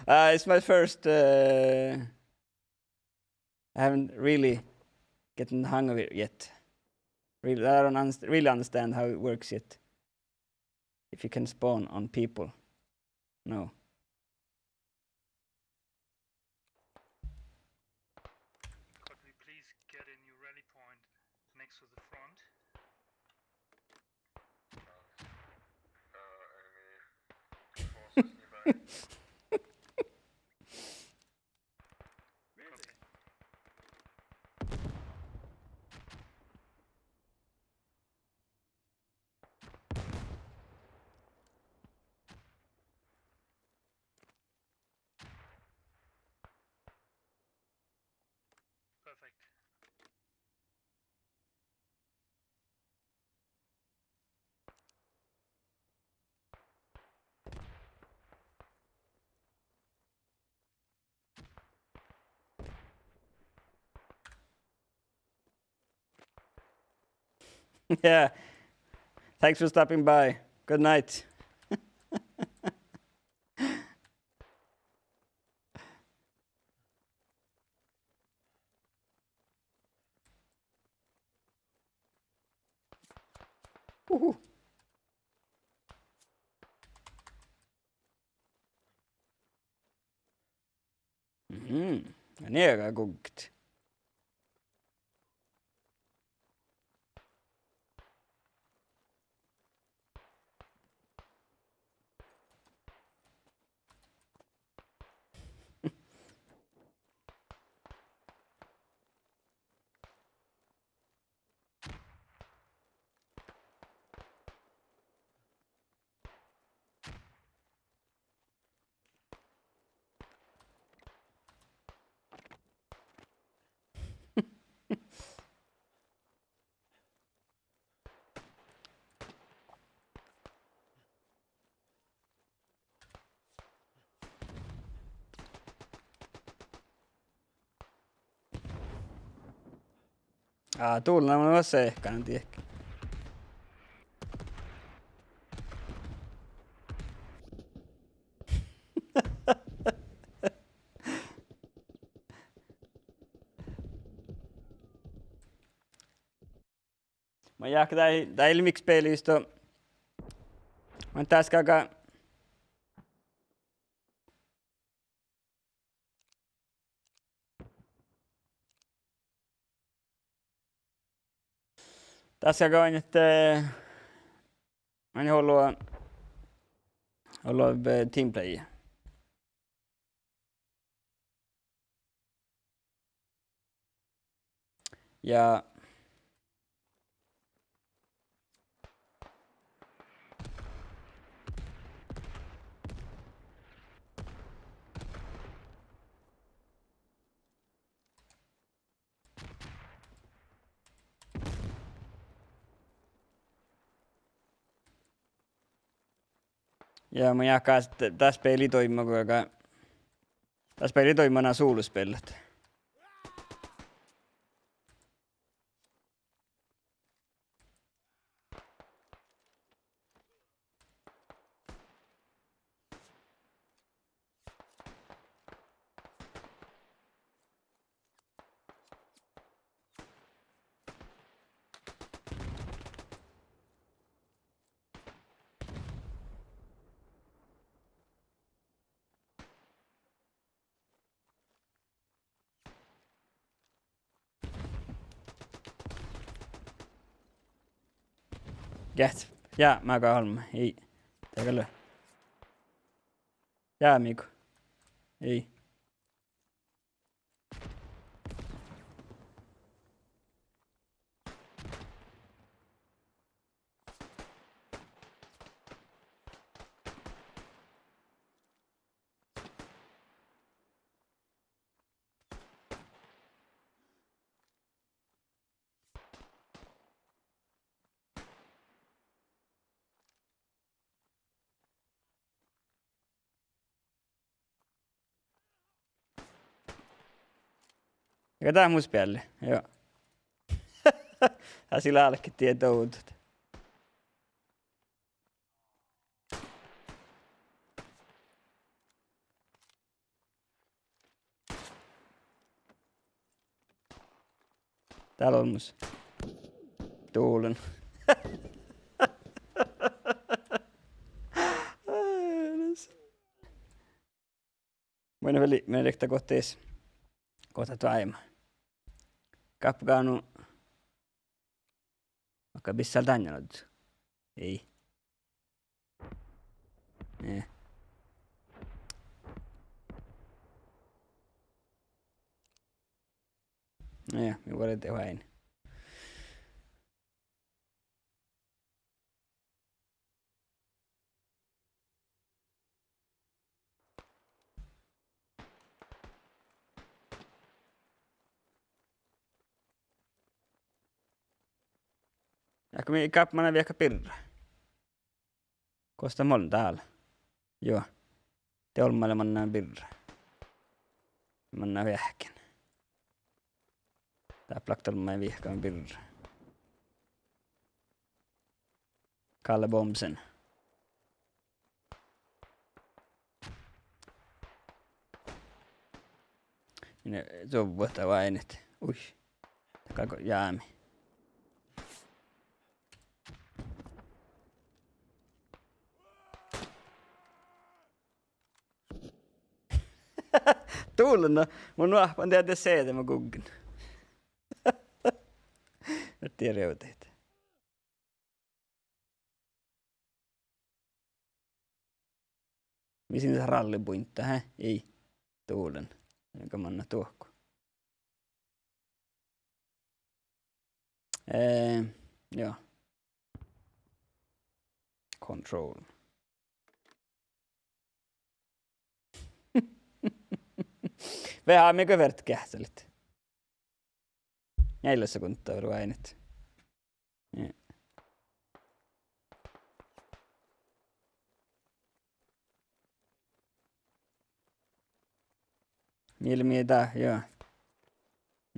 Uh, it's my first, uh, I haven't really gotten the hang of it yet. Really, I don't underst-, really understand how it works yet. If you can spawn on people. No. Could we please get a new rally point next to the front? Perfect. Yeah. Thanks for stopping by. Good night. Uhu. Mhm. Ja nie gal gugget. Á, dul lea mun sehkan, en dieđe. Mun jáhkán dá, dá ii leat mihkkege spealis, to mun dás galggan. Dás galggan oainnat, eh, oainnat ollu, ollu, eh, teamplay. Ja Ja mun jáhkán ahte dás bealde doaimma go, dás bealde doaimma ná solospellat. Geahča, játme gal olbmot, ii. Dat gal lea. Jámego. Ii. Ja dat mus bealde, joo. Asi lálkit die dovdat. Dál olmmoš. Dulan. Munnje vel, mii rikta gohtis. Gohta tuoima. Gáppa gávdno. Okei, bissel dainna loddu. Ii. Nie. Nie, mii vuordit oaidnit. Ja go mii gáppa manai viehkat birra. Gos dat mol dál? Juo. De olmmái lea mannan birra. Mannan veahkkin. Dáppe lea olmmái viehkat birra. Kalle Bomsen. Mii duovvat oaidnit. Ui. Galgá jámi. Dulan, mun oahppan dieđusge dego guggen. Ahte rievdehit. Mis in rallibuinta, he? Ii. Dulan. Gal mannan dohko. Eh, joo. Control. Veahá mii go fertet geahččalit. Njeallje sekundda oaidnit. Nie. Mii lea mii dá, joo.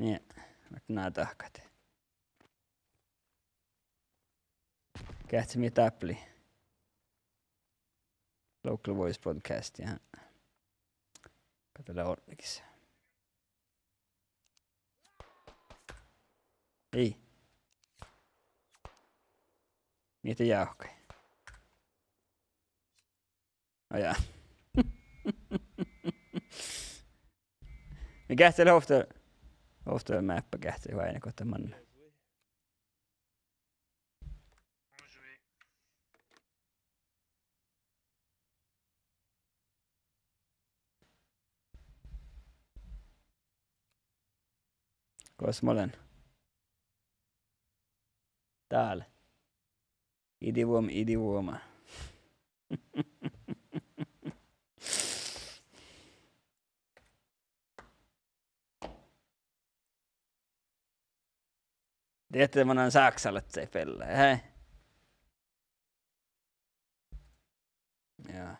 Nie, mat ná dahkat. Geahččat mii dáppe lea. Local Voice Podcast, ja. Kata lea ortnegis. Ii. Mii de jávkkai. Á, jaa. Mii geahččalit ovtta, ovtta máppa geahččalit oaidnit, gohta mannan. Gos mun lean? Dál. Idivuoma, idivuoma. Dieđusge mannan sáksalaččaid beallái, he? Jaa.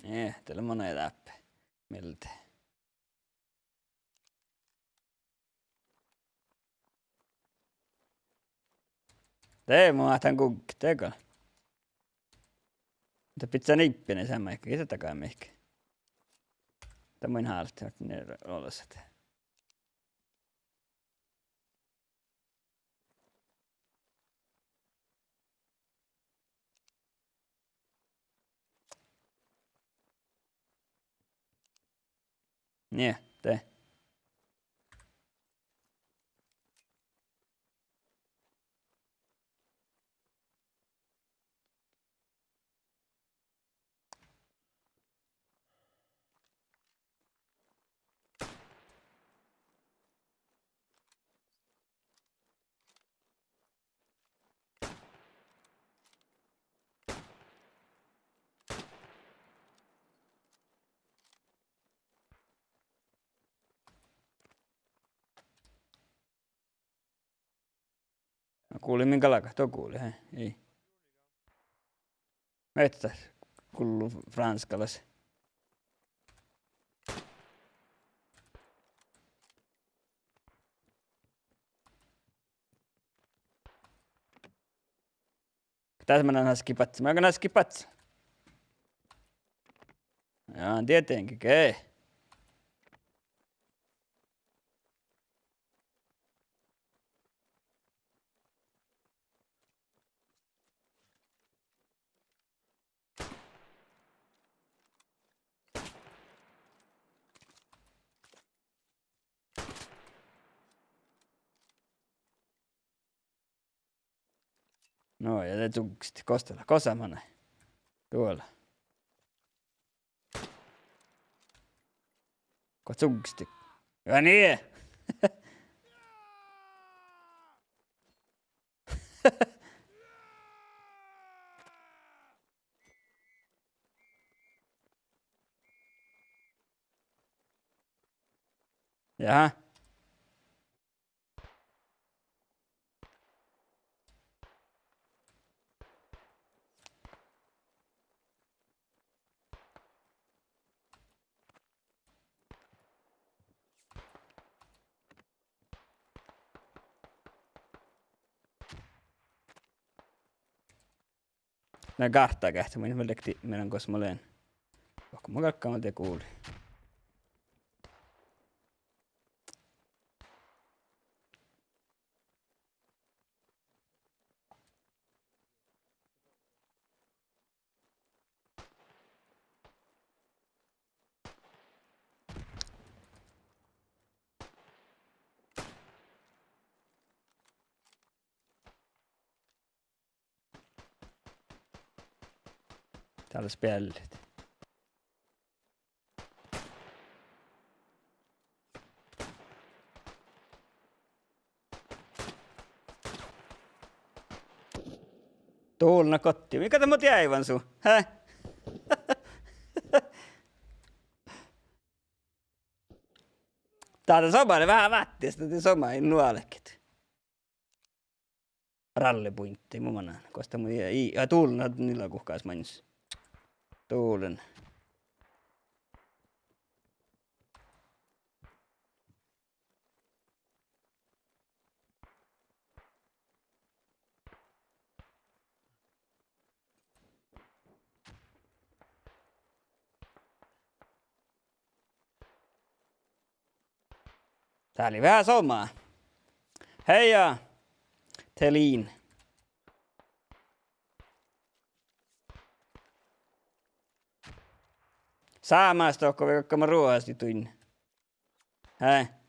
Eh, dat lea manai dáppe mielde. De mun ahte gugget de gal. De bidjá niibbineamen seamma, ii dat daga mihkke. De mun háldit, ahte nie olleset. Nie, de. Na gulii min galgat, do gulii, he, ii. Maiddái gullu franskalas. Dás manan haskii báhcci, manan haskii báhcci. Ja, tietenkin, okei. No ja de čuggostit, gos dat lea, gos dat manai. Duola. Go čuggostit? Ja nie. Jaha. Na gárttaa geahččat, mun in vel dihte, mii leat, gos mun lean. Dohko mun galggan de guvlui. Dál lea speallit. Dulnat gotti. Mii gal dat mo deaivan su? Hää? Dat lea somá, veahá váttis, dat lea somá, in nu álgit. Rallepuintti, mun manán. Gos dat mu, ii, ja dulnat, nila guhkás maŋis. Dulen. Dat lei veahá somá. Heia, Telin. Sámás dohko vel galggamat ruohastit duinna. Hää?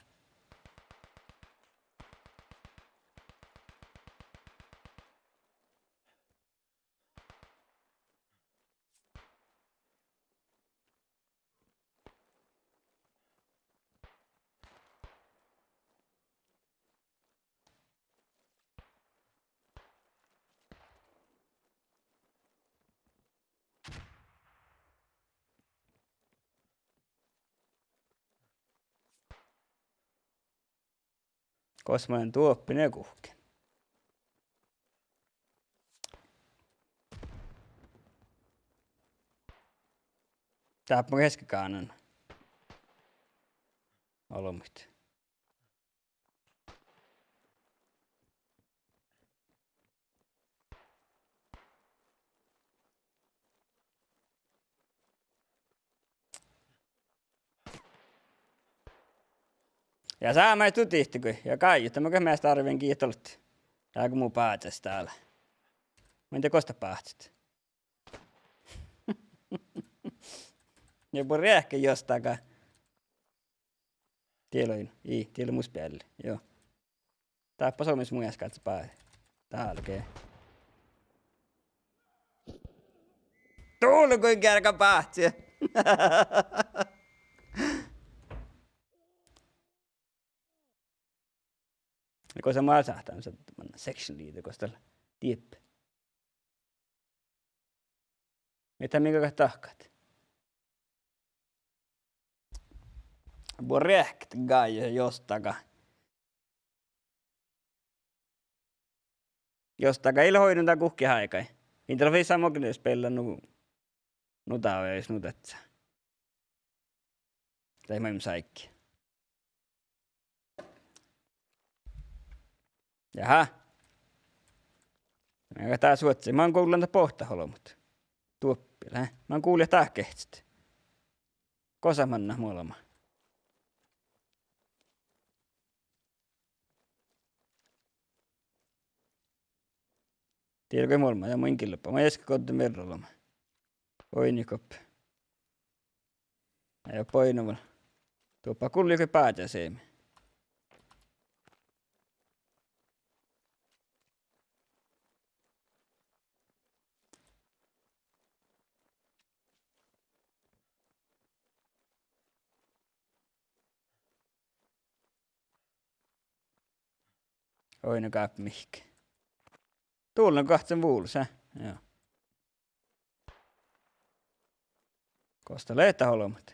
Gos mun lean duoppe guhkes? Dáppe mun geasgen gánan olbmuid. Ja sámái dutihte go, ja gáidjut, mun gal measta árven gii dalle. Dál go mu bázes dál. Mun in dieđe gos dat báhcet. Ja buorre eahkes jos daga. Die lei, ii, die lei mus bealli, jo. Dáppe somá mun easka báhcen. Dál ge. Dál go in gearga báhcen. Gos mun sáhtán, section leader, gos dat lea? Dieppe. Mii dat mii galgat dahkat? Buorre eahket gáidjut jos daga. Jos daga ii leat oidnen dan guhkes áigái. In dat lea fas sama, go spellan nu, nu dáve, nu dasa. Dai maid mun sáiggen. Jaha. Ja dat suohtas, man gullen dat bohtet olbmot. Duoppi lea. Man gullen dat gehččet. Gosa manná olbmot. Diet go olbmot, ja mun gilbba. Ma easka godde mearraloma. Oidne goppe. Ja boinan vel. Doppe gulli go báhčá seamma. Oidne gáppi mihkke. Dál lea gohčen vulos, eh? Joo. Gos dat lea dat olbmot?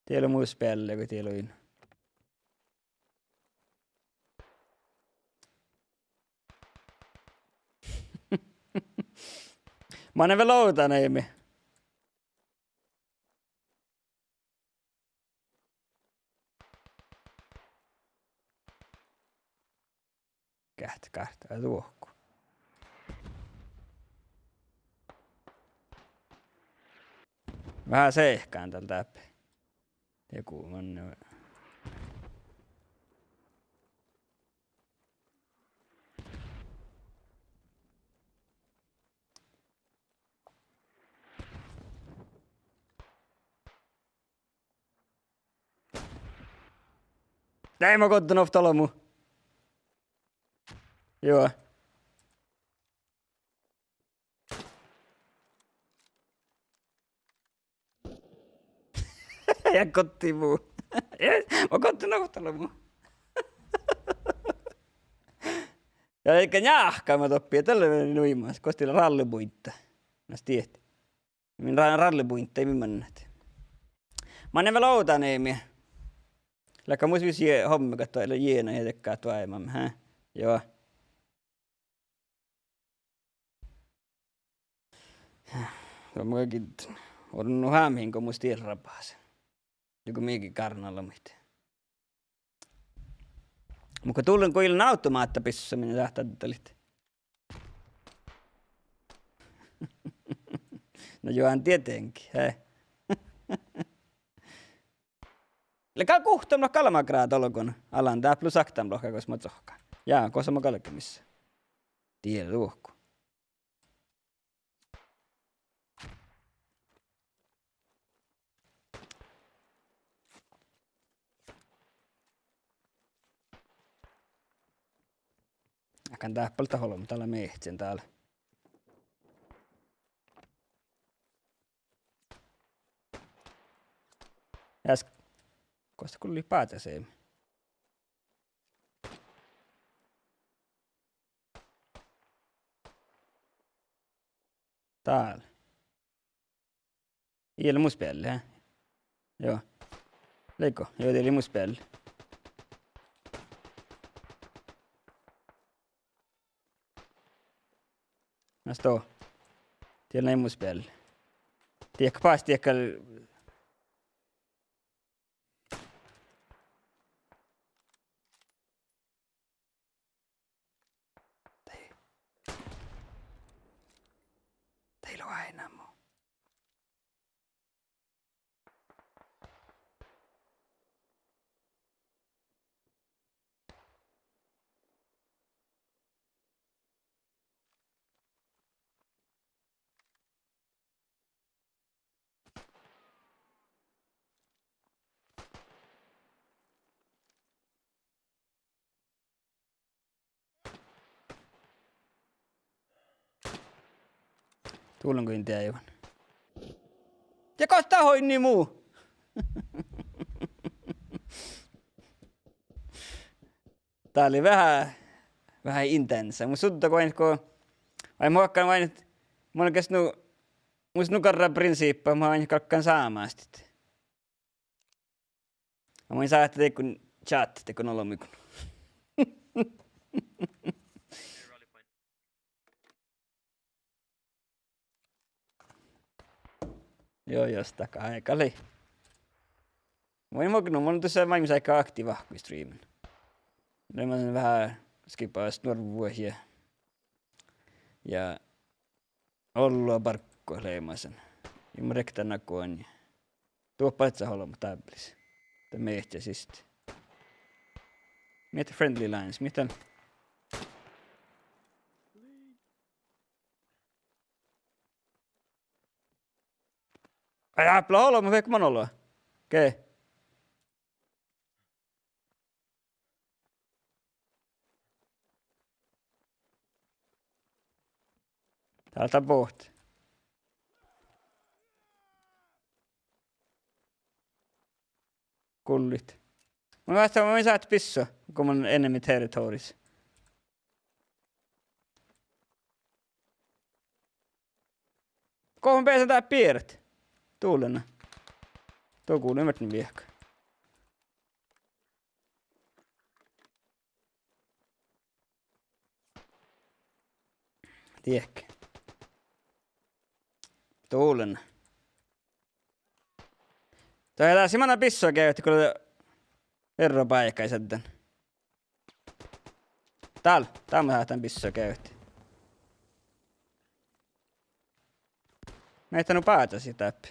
Diet lea mus bealde go diet lea in. Manne vel ovdáneimii. Geahččat gártá, ai, duohku. Veahá seahkan dál dáppe. Joku manne. Dai, mun godden ovtta olbmot. Juo. Ja gohčodii mu. Mun godden ovtta olbmot. Ja eiga njáhkama doppe, dalle nuimas, gos dat lea rallepuinta. Nas diet. Min ra-, rallepuinta, min mannat. Manne vel ovdáneimii. Leago mus vis jie-, hommegat doai-, lea jiena ja dekka doaimma, hä? Joo. Go mun giddin. Orun nu hámihin go mus diet rabahasii. Ja go mii gárnnallamit. Muhto dál lea go ii lean automáhtta bissui, min dat daddalit. No juo, tietenkin, hei. Lea gal guhtta lohká, almma gráda olgun alan, dat lea plus oktan lohká gos mo sohkan. Ja, gos mo galggamis. Diet duohku. Akan dáppe ollu, dál lea meahccen dál. Jás, gos dat gulli báhčá seamma? Dál. Ii lean mus bealde, eh? Joo. Leiggo? Joo, dat lea mus bealde. Mas do. Dat lea mus bealde. Diehka pas, diehka. Dai. Dai, loaina mu. Dál lean go in deaivan. Ja gos dat oidne mu? Dat lei veahá, veahá intensa. Mun sudden go oainnat go, vai muhkkan oainnat, mun ges nu, mus nu garra prinsiippa, mun oainnat galggan sámástit. Ja mun sáhtán dego čáhtit dego olbmuiguin. Joo, jos dat galgá lei. Mun, mun, mun dušše máilmmis áigge aktiiva ahte streamen. Leamasan veahá skipa stuorvvuid ja, ja ollu barggu leamasan. Ja mun riektan nagoan. Duohpa ahte olbmot dábbelis. Dat mehtet siste. Mii friendly alliance, mii dan. Ai, dáppe lea olbmot, vaikko man ollu. Okei. Dál dat bohte. Gullit. Mun vástán, mun in sáhte bissua go mun enemy territories. Gohčoduvvá dát bieret? Dullen. Duo gullen vieđe viehka. Diehke. Dullen. Dat lea sii manná bissua geavehit go lea erro báikái šaddan. Dál, dál mun sáhtán bissua geavehit. Mii dat nu bážžat dáppe.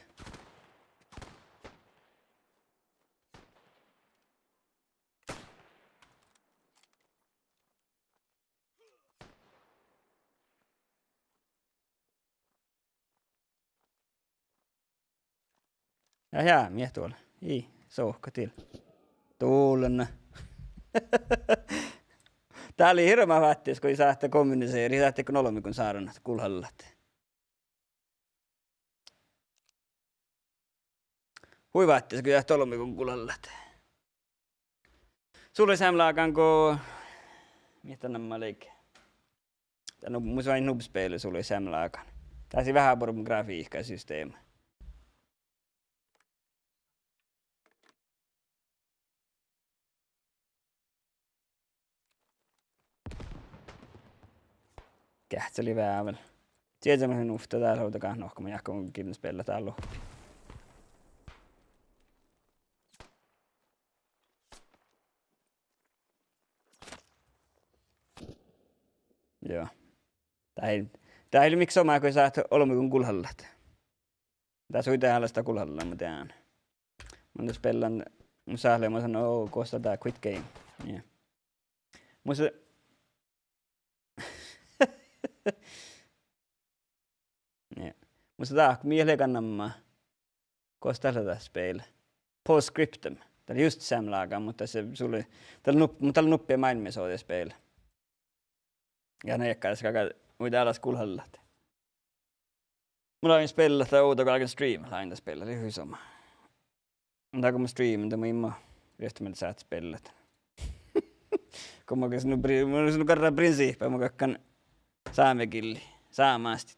Ja, ja, mii doallat. Ii, sohka til. Dullen. Dat lei hirbmat váttis go ii sáhte kommunisere, ii sáhte go olbmuiguin sárnat, gulhallat. Hui váttis go ii sáhte olbmuiguin gulhallat. Sus lei seamlágan go, mii dat namma lei. Dat nu, mus vai nubbe spel sus lei seamlágan. Dat sii veahá buorre grafihkasystema. Geahččalit veavel. Čieža mun ovdal dál ovdaga nohkama jáhkán givdnaspeallat dál lohpi. Joo. Dat lei, dat lei mihkkege somá go ii sáhte olbmuiguin gulhallat. Dat sii dán leat dat gulhallan, mun dieđán. Mun dat speallan, mun sáhte leamasan, oo, gos dat quit game. Joo. Mus Joo. Mus dat, mii leat namma. Gos dat lea dat spel? Postscriptum. Dat lea just seamlágan, muhto se sus lea, dat lea nup-, muhto dat lea nuppi máilmmisođispel. Ja na, eai galgga, muhto dál leat gulhallat. Mun lávejin speallat dat ovdaga álgen stream, lávejin dat speallat, lei hui somá. Dál go mun streamen, de mun in mo rievtti mielas sáhte speallat. Go mun ges nu pri-, mun nu garra prinsihppa, mun galggan sámegillii, sámástit.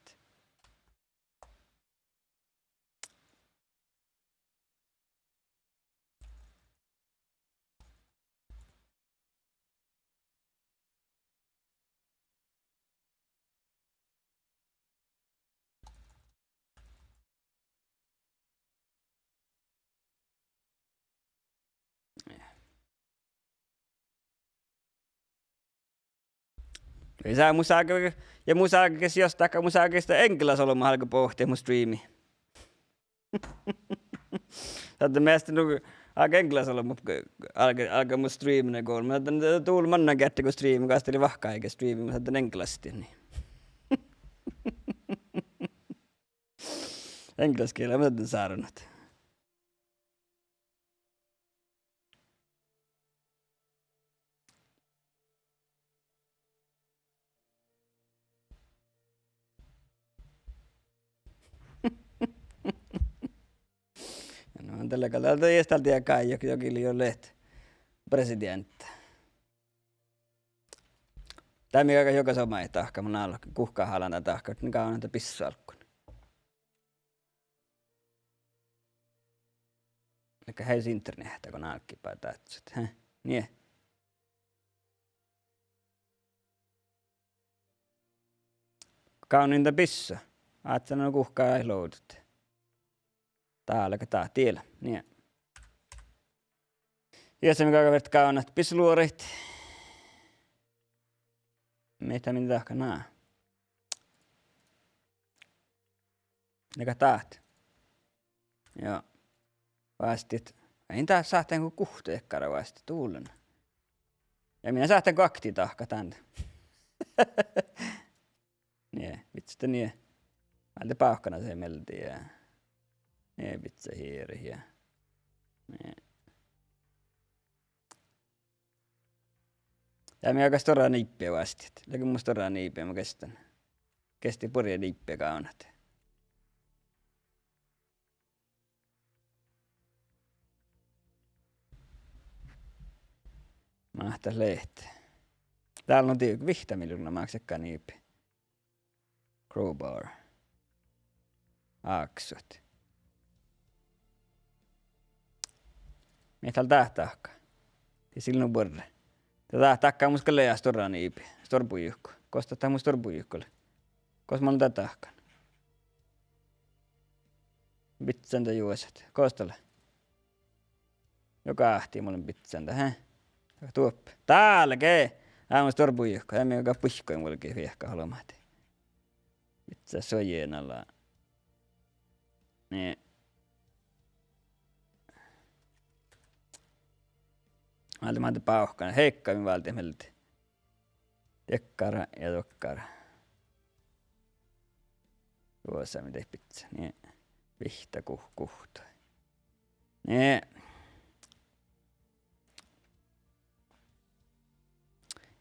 Ii sa-, mus áigge, ja mus áigge ges jostáhkka, mus áigge ges englasolbmot álge bohtet mu streami. Šadden measta nu, álge englasolbmot, álge, álge mu streami go, mun šadden dul mannan geardde go streami, gos dat lei vahku áigge streami, mun šadden englastiid. Englaskiela mun šadden sárnat. No, dalle gal, dalle gal, dalle gal, jokile jo leat presidenta. Dat mii galggat jogas omai dahkat, mun álgen guhká hálan dahkat, ne gávdná dat bissálggus. Leago heaus interneahta go álgibehtet dáhččat, he? Nie. Gávdnin dat bissua. Ádján guhká loadit. Dál, leago dat diela, nie. Iešan mii galggat vert gávdnat bissuluoraid. Mii dat min dahkat, na. Leago dat. Ja. Vásttit. In dat sáhtán go guhte dakkár vásttit dullen. Ja min sáhtán go akti dahkat dán. Nie, bidjat nie. Válde bávkana se mielde ja. Nie, bidjat hiret ja. Nie. Ja mii galggat stuorra niibbi vásttit. Leago mun stuorra niibbi, mun geastan. Geastan buorre niibbi gávdnat. Máhtát leat. Dál nu dii vihtta miljovnna máksedga niibbi. Crowbar. Áksut. Mii dal dat dahká? Dii sil nu buorre. Dat dahká mus gal lea stuorra niibbi. Stuorbujuvkku. Gos dat mus stuorbujuvkku lea? Gos mun dat dahkan? Bidjan dat juosat. Gos dat lea? Juo gáhti mun bidjan dat, he? Duoppe. Dálge! Ámu stuorbujuvkku. Eai mii galgga buikkuin vuolgit viehkat olbmot. Bidjat suoji ala. Nie. Válde, válde bávkana. Heikka min válde mielde. Dakkár ja dakkár. Duosa mii dieid bidjat. Nie. Vihtta guh-, guhte. Nie.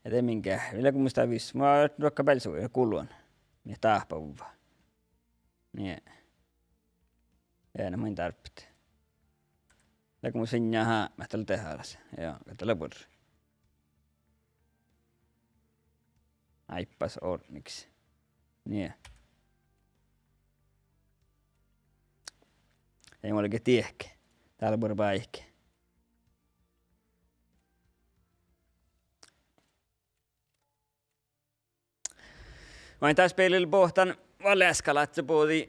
Ja de min ge-, mii leago mus dat vis-, mun ruokkan beale su-, gulon. Mii dáhpáhuvvá. Nie. Ja na mun dárbbašin. Leago mus fiinna hábmet dal dehálaš. Ja, gal dat lea buorre. Áibbas ortnigis. Nie. Eai mun ge diehke. Dál buorre báiki. Oaidná dat spil boahtán, Valeskalahte bođii,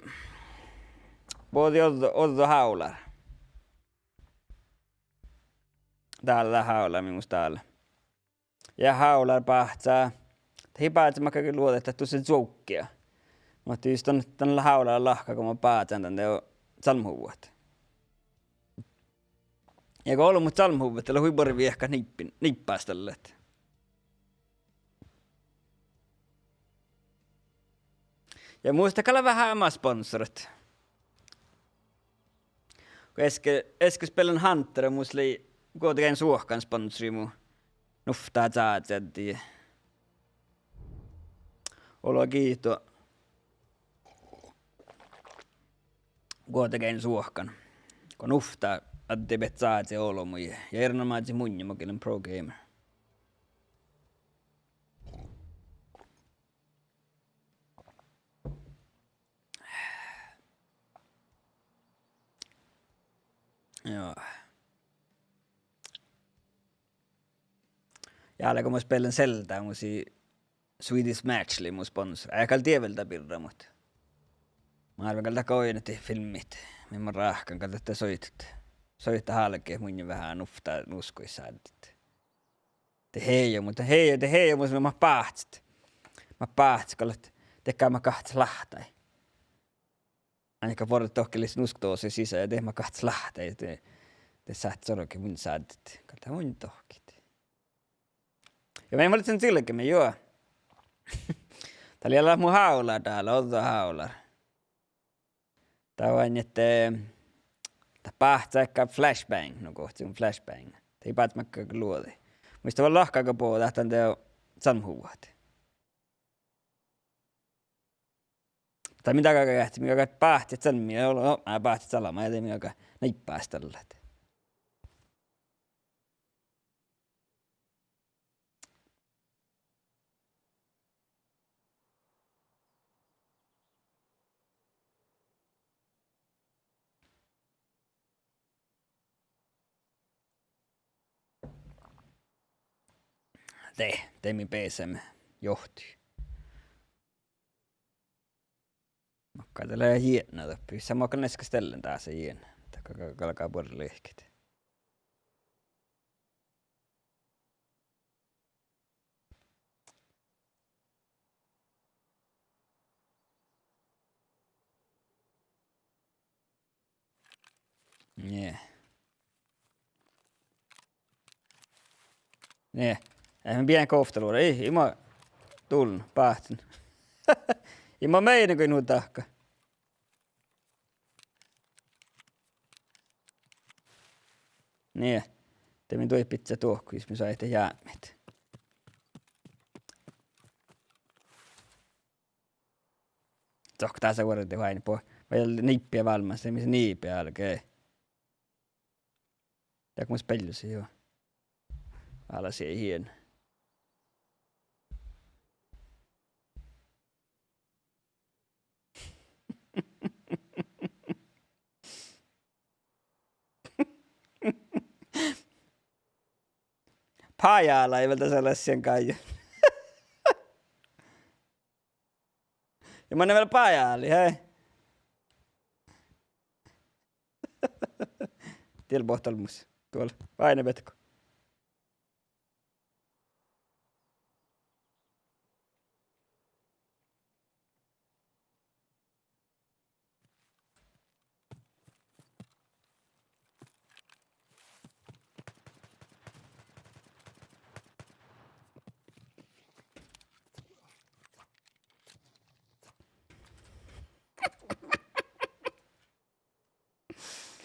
bođii ođđo, ođđo hávlár. Dál lea hávlár mii mus dál. Ja hávlár báhcá. Dat ii báhce makkár luođe dat dušše čuovgge. Muhto jus dan, dan lea hávlár lahka go mun báhcán dan dego čalmmuhuvvat. Ja go olbmot čalmmuhuvvat, dat lea hui buorre viehkat niibbi, niibbástallát. Ja mus dat gal lea veahá mat sponsorat. Go easka, easka spelan Hunter, mus lei Guovdageainnu suohkan sponsori mu nuvttaa čázeaddji. Olo giitu Guovdageainnu suohkan. Go nuvttaa addibehtet čázeolbmuid ja, ja erenoamážit munnje, mat gii lean pro gamer. Joo. Ja álgá mun spelan Zelda, mus lei Swedish Match lei mu sponsor. Ii gal dieđe vel dat birra, muhto mun árven gal dat oidne filmmit, mii mun ráhkadan, gal dat soitet. Soitet álgit munnje veahá nuvttaa nuskkuid sáddit. De hejo, muhto hejo, de hejo mus mat báhcet. Mat báhcet gal ahte, de gal mat gahččat láhtti. Ain gal borret dohkkeliis nuskdosa sisa ja de mat gahččat láhtti. De, de sáhttet orrut mun sáddit. Gal dat mun dohkkit. Ja mii mun leat čilgeme, juo. Dat lea mu hávlár dál, ođđo hávlár. Dat oaidná ahte, dat báhcá dakkár flashbang, nu gohčoduvvon flashbang. Dat ii báhce makkár luođe. Muhto dat lea lahka go bođii dan dego čalmmuhuvvat. Dat mii dakkár geahččat, mii galgat báhcet čalmmi, o-, o-, á, báhcet čalmmi, ja de mii galgat niibbástallat. De, de mii beasaimet johtiid. Makkár dat lea jietna doppe, vissa makkár easka stellan dasa jietna. Dat ga-, ga-, galgá buorre lehket. Nie. Nie. Eh, mii bijan govtta luođa. Ii, ii ma dullen, báhcen. Ii ma meinán go in nu dahká. Nie. De mii duoit bidjat dohko, jus mii soaitát jápmit. Dohko dasa vuordiid oaidnibut. Vai niibbejit válmmas, de mis niibbejit álge. Dahko mus beaivvis, juo. Ala sie hien. Pájála ii vel dasa leat sien gájjá. Ja manne vel pájálii, hei. Diel bohte olbmos. Duol, váinna beatkku.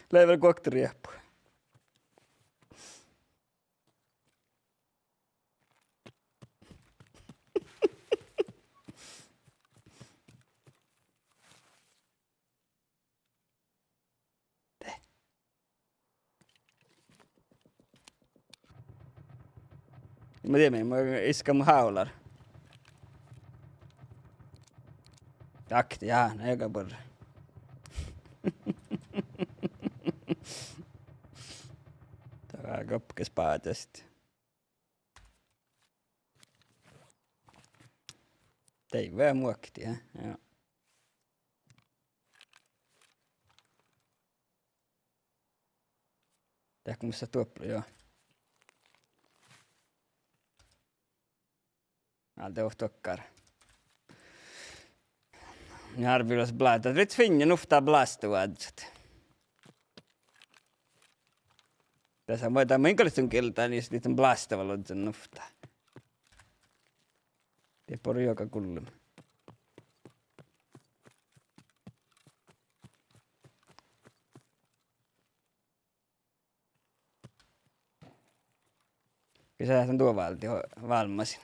Lei vel guokte riehpu. Ma dieđán, ma iskkan mu hávlár. Dakte, jaa, na gal buorre. Dat var gopkes báđast. Dei vel muokti, jaa. Dahko mus lea duopla, juo. Álde ovtta okkár. Njarvilas blá-, dat lea finne nuvttaa blástevažžat. Dasa maid, dat maid gal son gildan, jus lea blástevaložžan nuvttaa. De bor juoga gullama. Kis leat duo váldi, válmmasin.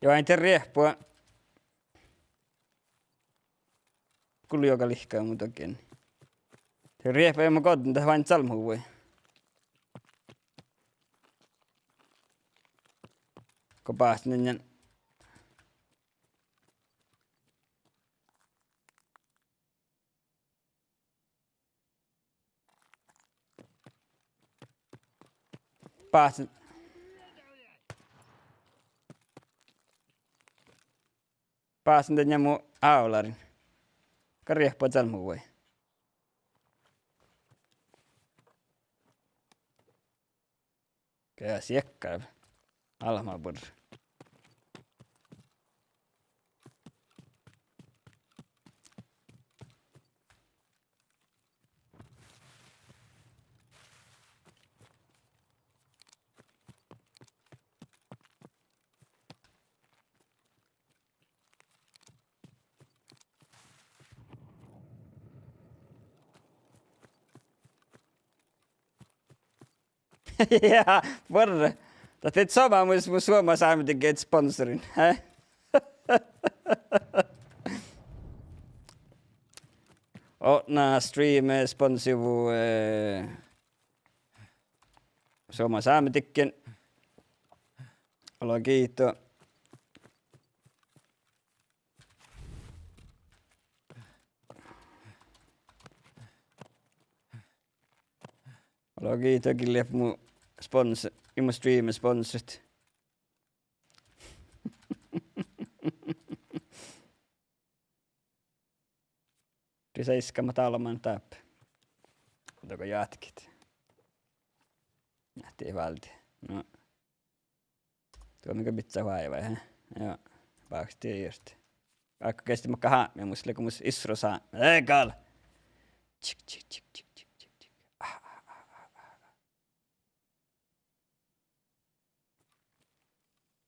Juo, ain de riehpui. Gullo juoga lihkai muhto gitta. De riehpui, ii ma goddin dat váin čalmmuhuvvui. Go báhcen dan. Báhcen, báhcen dan mu hávlárin. Gal riehpui čalmmuhuvvui. Geat siekkár. Almma bur. Ja, buorre. Dat lea somá mus, mus Suoma Sámedikki lea sponsorin, he? Otná streame sponsivu, eh, Suoma Sámedikki. Olo giitu. Olo giitu, gii leat mu spons-, ii mu streame sponsorit. Seiska mat alman dáppe. Dohko játkit. Ahte válde. No. Dohko mii go bidjat oažžut, he? Joo. Báhkti irti. Ákko geahččat makkár hábmi mus, leago mus issoras hábmi. Eai gal! Tšik, tšik, tšik. Ah, ah, ah, ah, ah.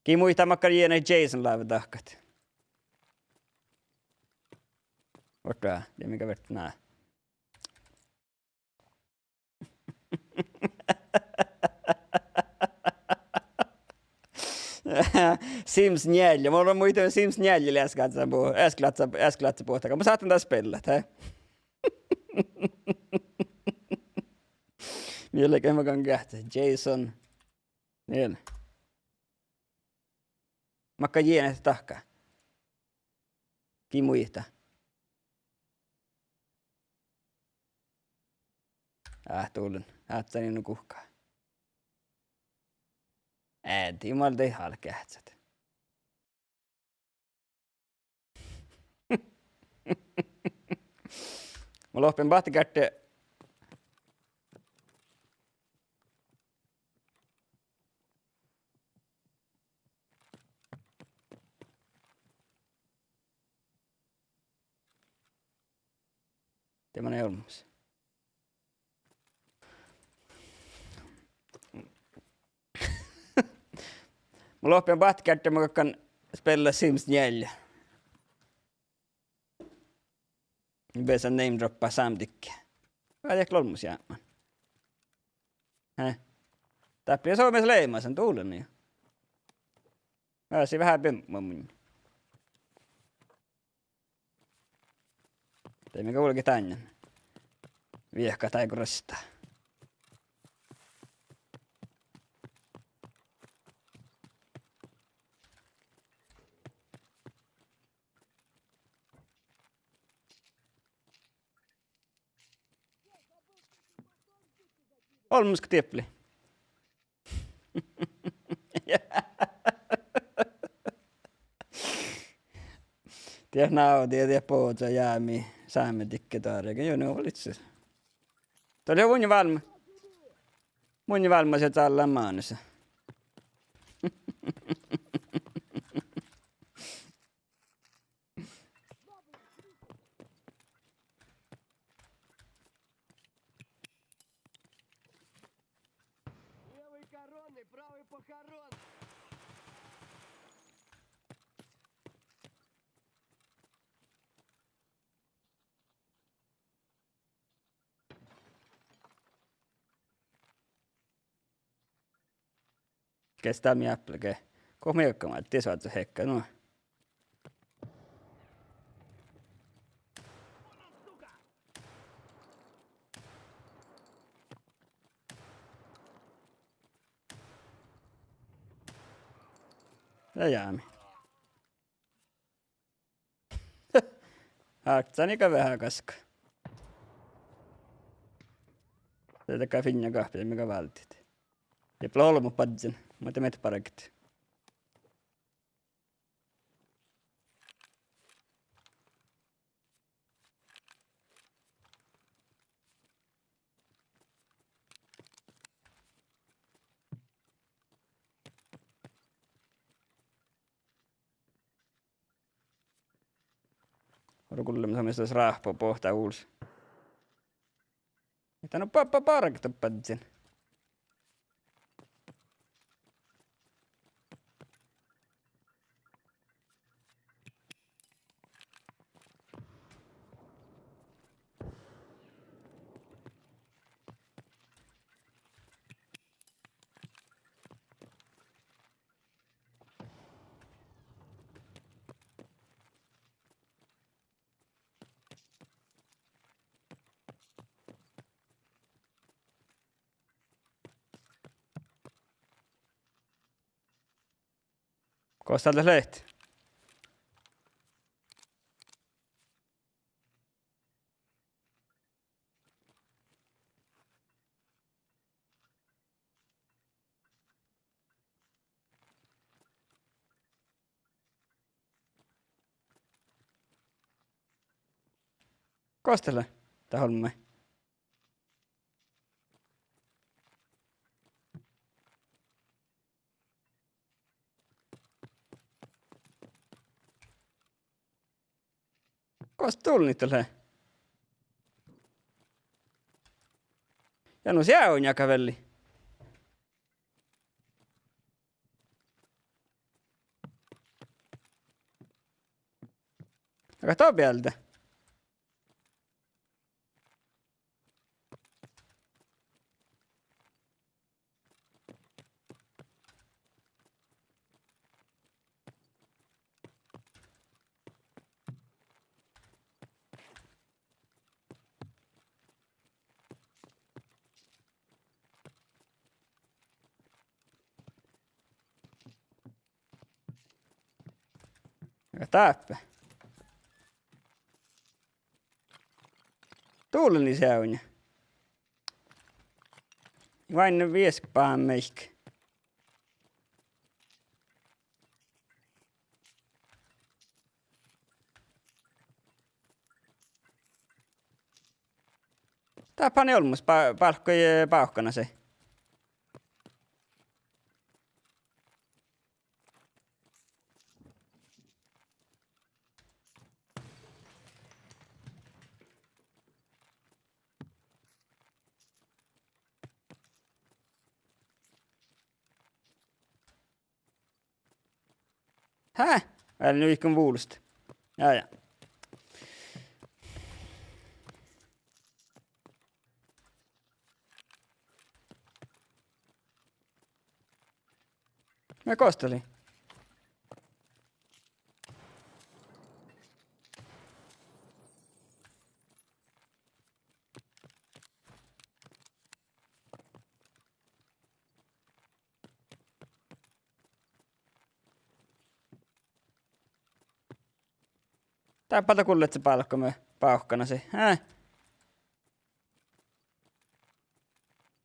Gii muittá makkár jienet Jason lávii dahkat? Oaččo, ja mii gal viehtá ná. Sims njeallje. Mun muittán Sims njeallje easka lázze bu-, easka lázze, easka lázze buot, aga mun sáhtán dat spellat, he? Mii leat makkár geahččat. Jason. Niin. Makkár jienet dahkat? Gii muittá? Át dullen. Át sani nu guhká. Eaddi, mun dal álgán geahččat. Mun lohpen bahte gerte. Dieid man olmmoš. Mun lohpen bahte gerte mun galggan spellat Sims njeallje. Beasan name droppásit sámedikke. Vel olmmoš jápmán. He. Dáppe lea somás leimasan dullen ja. Vel sii veahá biebmu munnje. Dieid mii galggat dán. Viehkat áiggi rastá. Olmmoš go diepli. Diet návdi ja diet bođii jámi sámedikke dáre. Juo, nu lei sis. Dat lea vunnje vállá. Vunnje vállá ja cállen mánus. Левый коронный, правый похоронный. Kes dál mii áppelge? Go mii galggamet, dies oažžut hekka, nu. Ja jámi. Hákcániga veahá gaskka. De dego finja gahpet, mii gal váldit. Ja plolmu badjin, muhto mii barget. Rullame somás ráhpa boahtá ullus. Ii, no ba-, ba-, barget badjin. Gos dál leat? Gos dat lea, dat olmmái? Gos dulnit dat lea? Ja nu seavuin jaga velli. Aga dat bealde. Ja dáppe. Dulni seavuin. Vainne vieskkit báhán meik. Dáppe han olmmoš bá-, bálkkohii bávkkanasiid. Hää? Vel nu iigo vulos. Ja, ja. Na gos dat lei? Dáppe dat gullet bálkkomi bávkkanasiid. Hää?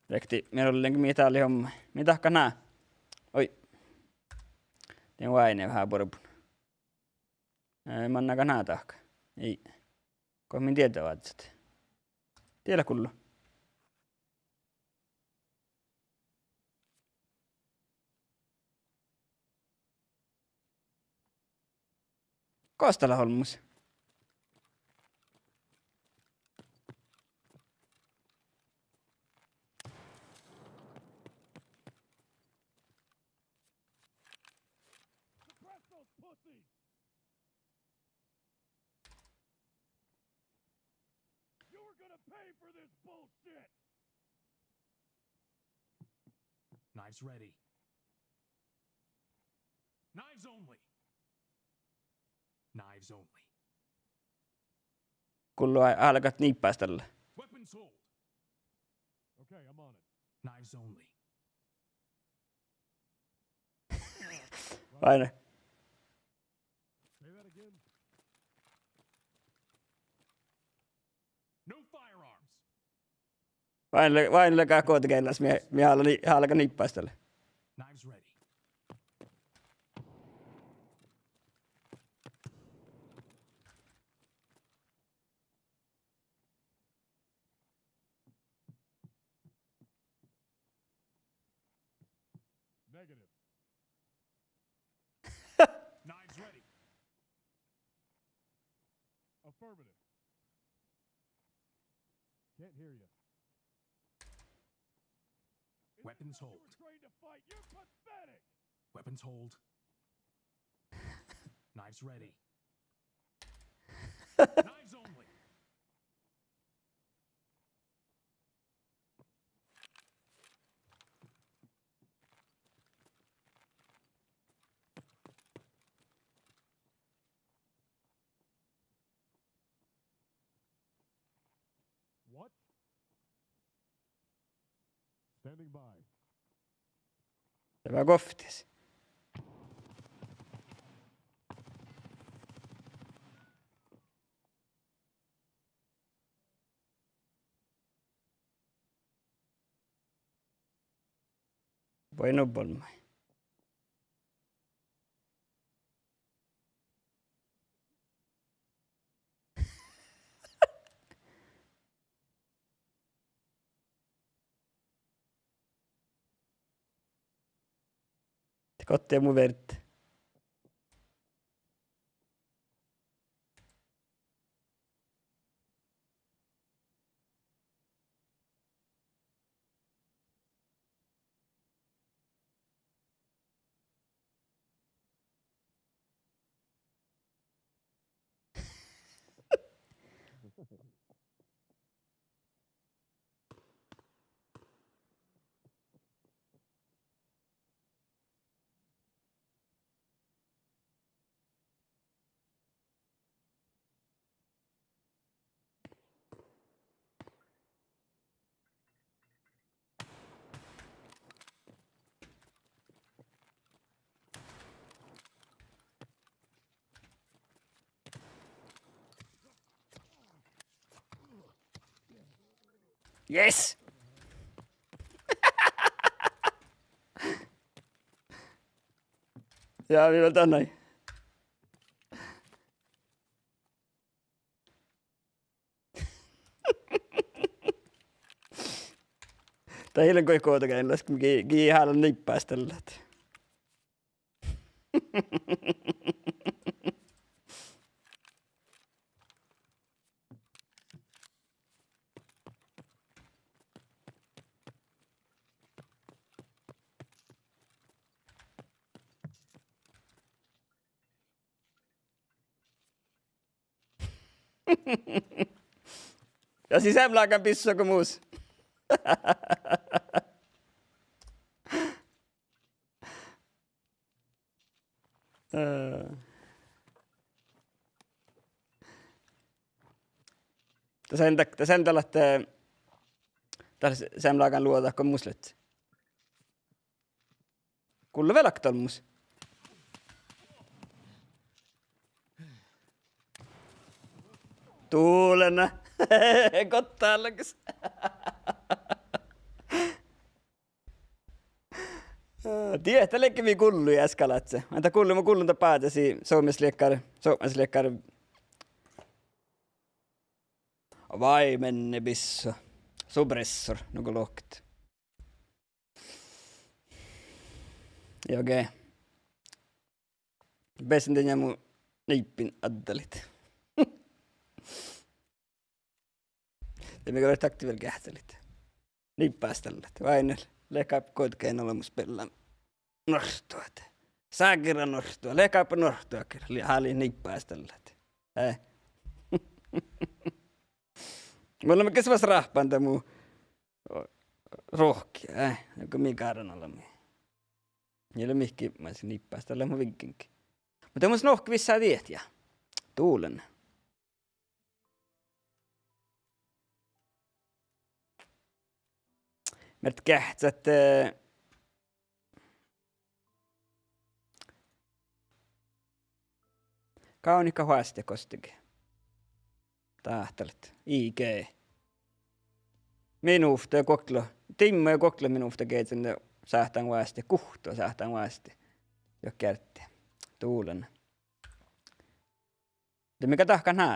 Riekti, mii ollen mii dál leat ommái. Mii dahkat ná. Oi. Dien oaidná veahá buorbun. Eh, mannagat ná dahkat. Ii. Go min dieđe vázzet. Die leat gullo. Gos dat lea olmmoš? Suppress those pussies! You are gonna pay for this bullshit! Knives ready. Knives only. Knives only. Gullo, álgá niibbastalle. Weapons hold. Okay, I'm on it. Knives only. Váinne. Say that again. No firearms. Váinne, váinne leat goađe geainnas, mii, mii álgá ni-, álgá niibbastalle. Knives ready. Negative. Knives ready. Affirmative. Can't hear you. Weapons hold. Weapons hold. Knives ready. Knives only. What? Standing by. Lea guovttis. Buoi nu bolmái. Gohte mu vieđe. Yes! Ja, mii vel dan nai. Dat ii lean goit goađe geain las, gii, gii hálan niibbastalle. Ja sii seamlágan bissua go mus. Eh. Dat sen dat, dat sen dat leat, eh, dat seamlágan luođa go mus lea. Gullo vel okta olmmoš. Dulena. Gotta allagas. Die dat ledje mii gullu eskalážžu. Ahte gullu, mun gullon dat báđa sii somás liekkar, somás liekkar. Vai menne bissua. Suppressor, nugo lohket. Juoge. Bessen dien ja mu niibbin addalit. De mii gal takti vel geahččalit. Niibbástallat. Vai nel. Lehkap goit geain olbmos bellamin. Nuorttuid. Ságira nuorttuid. Lehkap nuorttuid. Háliid niibbástallat. Eh. Mun lean ges vas rahpan dan mu rohki. Eh. Go mii gáran olbmii. Ii lean mihkkege mas niibbástallat mu viggengi. Muhto mun nohkan vissa diehtit ja. Dulen. Mii geahččat, eh, gávdnit oastit gostege. Dáhtalit. I G. Minuvtta ja guokte, timma ja guokte minuvtta giežan sáhtán oastit, guhtta sáhtán oastit. Juo geardde. Dulen. De mii gal dahkat ná.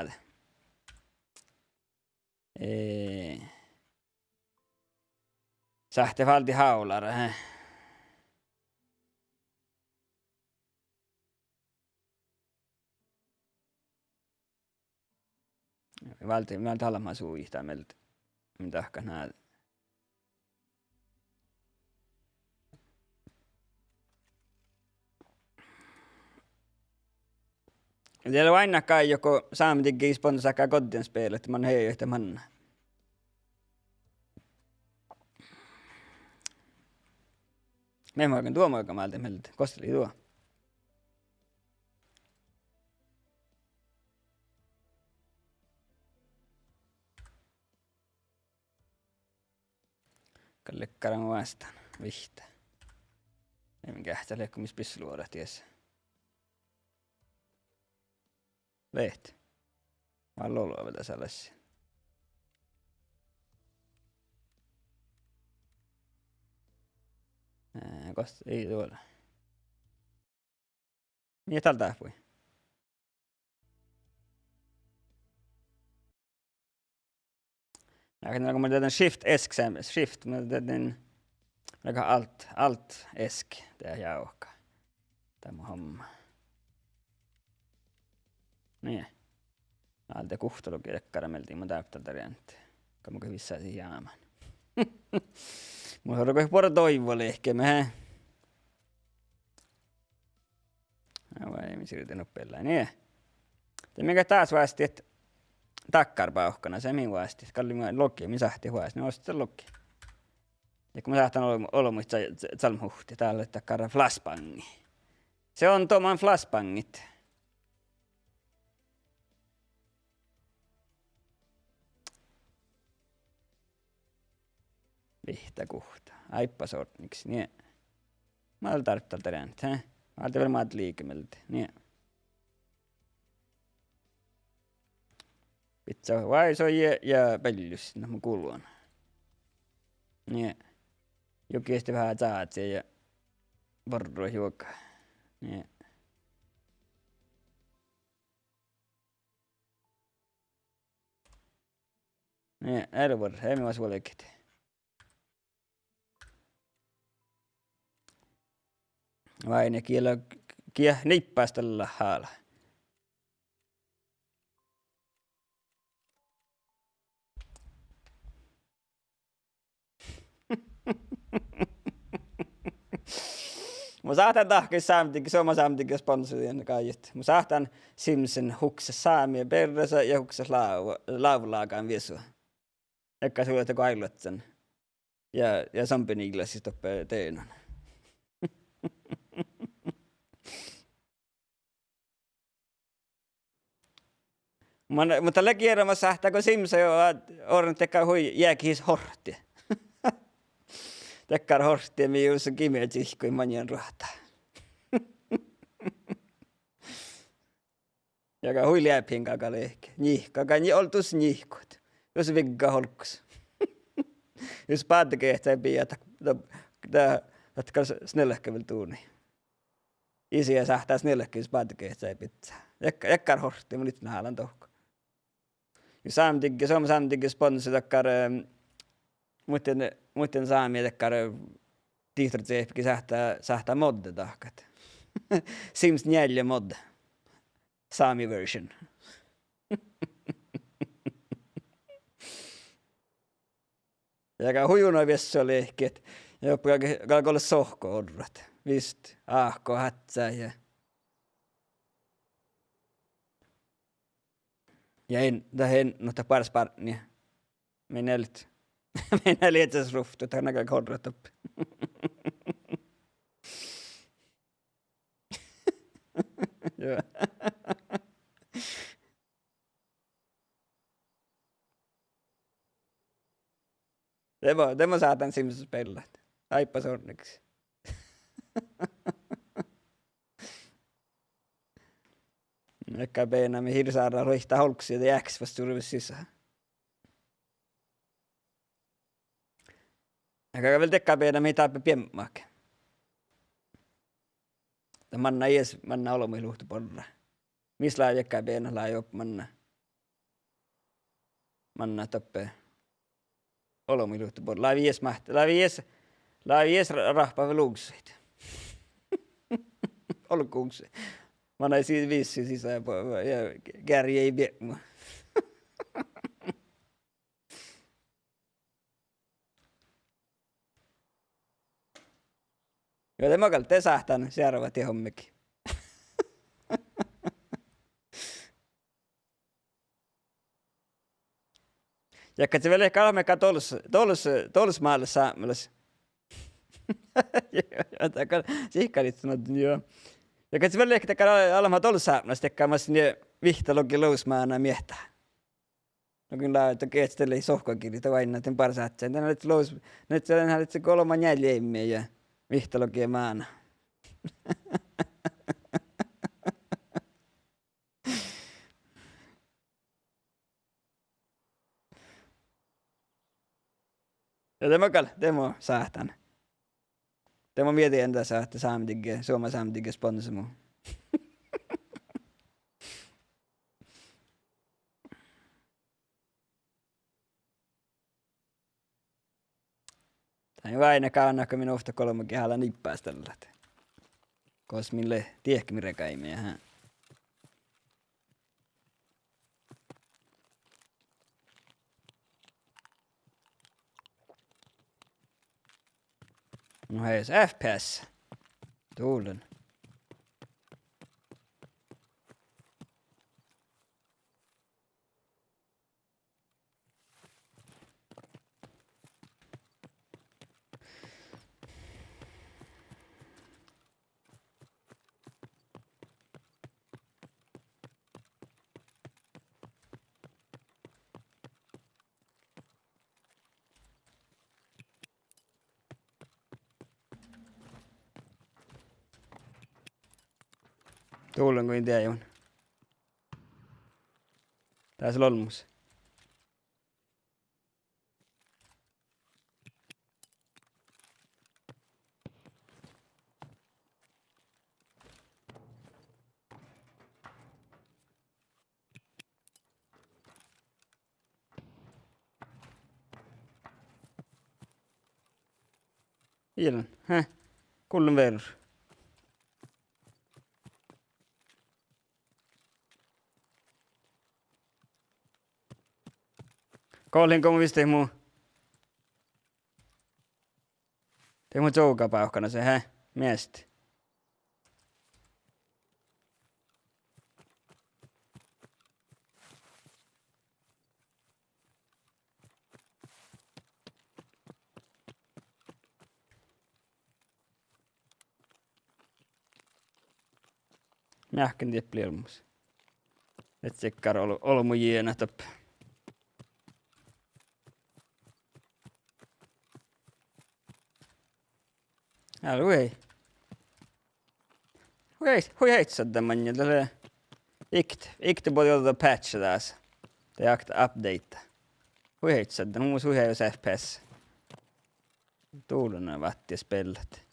Eh, sáhtte váldit hálára, eh. Váldit, váldit almma suita mielde. Mii dahkat ná. Ja de lea oainnát gal juo go sámi digge ii sponne sáhka goddin spela, ahte man heajet ahte man. Mii magan duo magan váldit mielde, gos lei duo. Gal leat garan vástán vihtta. Ii mii geahččat leat go mis bissu luođat dies. Leat. Vel olu vel dasa lassin. Eh, gos ii duođa. Mii dal dáhpui. Ja, kun mun dieđen shift esk, shift, mun dieđen, mun dieđen alt, alt esk, de ja okei. Dá mu homma. Nie. Álde guhttalogi dakkár mielde, mun dárbbašan dariánet. Go mun gal vissa sii jámán. Mun orun go buorre doivvo lehkeme, he. Ja vai mis irden oppe lea, nie. De mii gal dás vásttit dakkár bávkana, se mii vásttit. Gal mii logi, mii sáhttit vásttit, nu osta logi. Ja go mun sáhtán ol-, olbmuid ca-, ca-, calmmuhtit, dál lea dakkár flashbangi. Se on doman flashbangit. Vihtta guhtta. Áibbas ortnigis, nie. Mál dárbbašan dariánet, he? Mál de vel mál liikemielde, nie. Bidjat váisui ja, ja beljus, na mun gulon. Nie. Juo gieste veahá cázi ja borru juoga. Nie. Nie, earret buorre, earret vuolgit. Váinna giela, giet niibbas dalle hála. Mun sáhtán dahkat sámedigi, somá sámedigi sponsoridit gáidit. Mun sáhtán Simsen huksas sámi bearrasa ja huksas láv-, lávlágan viesu. Dakkár sulata go áiloččan. Ja, ja zombiniillasis doppe dieđán. Mun, muhto lea gierama sáhttá go Simsa jo, a, orrut dakkár hui jeagis hortti. Dakkár hortti mii jus gimnázii čihkui maŋŋel ruohta. Ja gal hui leapihin galgá lehkit. Nji-, galgá nji-, ol-, dus njihkkut. Dus vigga olggos. Dus báddegehcái bijat, dat, dat, dat gal s-, snelka vel duvdnui. Ise sáhttá snelka, dus báddegehcái biccá. Dakkár, dakkár hortti, mun ii lean hálan dohko. Ja sámedigi, somá sámedigi sponsor dakkár, eh, muhtin, muhtin sámi dakkár, eh, dihtorceahppi sáhttá, sáhttá modde dahkat. Sims njeallje modde. Sámi version. Ja gal hui juno viessui lehkit. Ja doppe gal, gal, gal sohko orrut. Vist, áhku, háccá ja. Ja in, dat in, no dat bárs bártni. Min elit. Min elit ruovttu, dat nagai orrut doppe. Joo. De mo, de mo sáhtán Simsa spellat. Áibbas ortnigis. Dakkár beana mii hirsárra luittat olggos ja eahkes fas survvá sisa. Aga vel dakkár beana mii dáppe biebmat. Dat manná ieš, manná olbmuid luhtte borrat. Mis lávii dakkár beana, lávii doppe manná. Manná doppe olbmuid luhtte borrat. Lávii ieš máht-, lávii ieš, lávii ieš ra-, rahpahuvvá luggsuid. Olgguid luggsuid. Manná sii vissu sisa ja bo-, ja gearjjii biebmu. Ja de mo gal, de sáhtán searvat hommegiid. Ja gal vel lea galggamin dološ, dološ, dološ málle sápmelaš. Ja dat gal sihkkarit sanot, joo. Ja gal vel lea dakkár almma dološ sápmelaš dakkár mas nie vihttalogi logus máná miehtá. No go lávejit, geahččat dalle sohkogirjji, de oainnat dan bárs ádjái. Dan lea logus, na, dan lea golbma njeallje eammi ja vihttalogi máná. Ja de mo gal, de mo sáhtán. De mo mielde dan sáhttá sámedigge, somá sámedigge sponsa mu. Dan váinna gávdnat go min ovtta golbma geat leat iibbas dallat. Gos min lea diehkemiregaime, aha. No hei, F P S. Dovlen. Dovlen go in dieđe. Dás lea olmmoš. Illan, he, gullen verus. Gollin go mun visot mu, de mu čuovgabávkana se, he, miest. Meahkkán dieppe lea olmmoš. Et sekkár ol-, olbmo jiena dáppe. Hui, hui, hui heittosaddan maŋŋel, dat lea ikt, ikte bođii ođđa patcha dás. Dahje akta update. Hui heittosaddan, mun hui heivves F P S. Dovlen váttis spellat.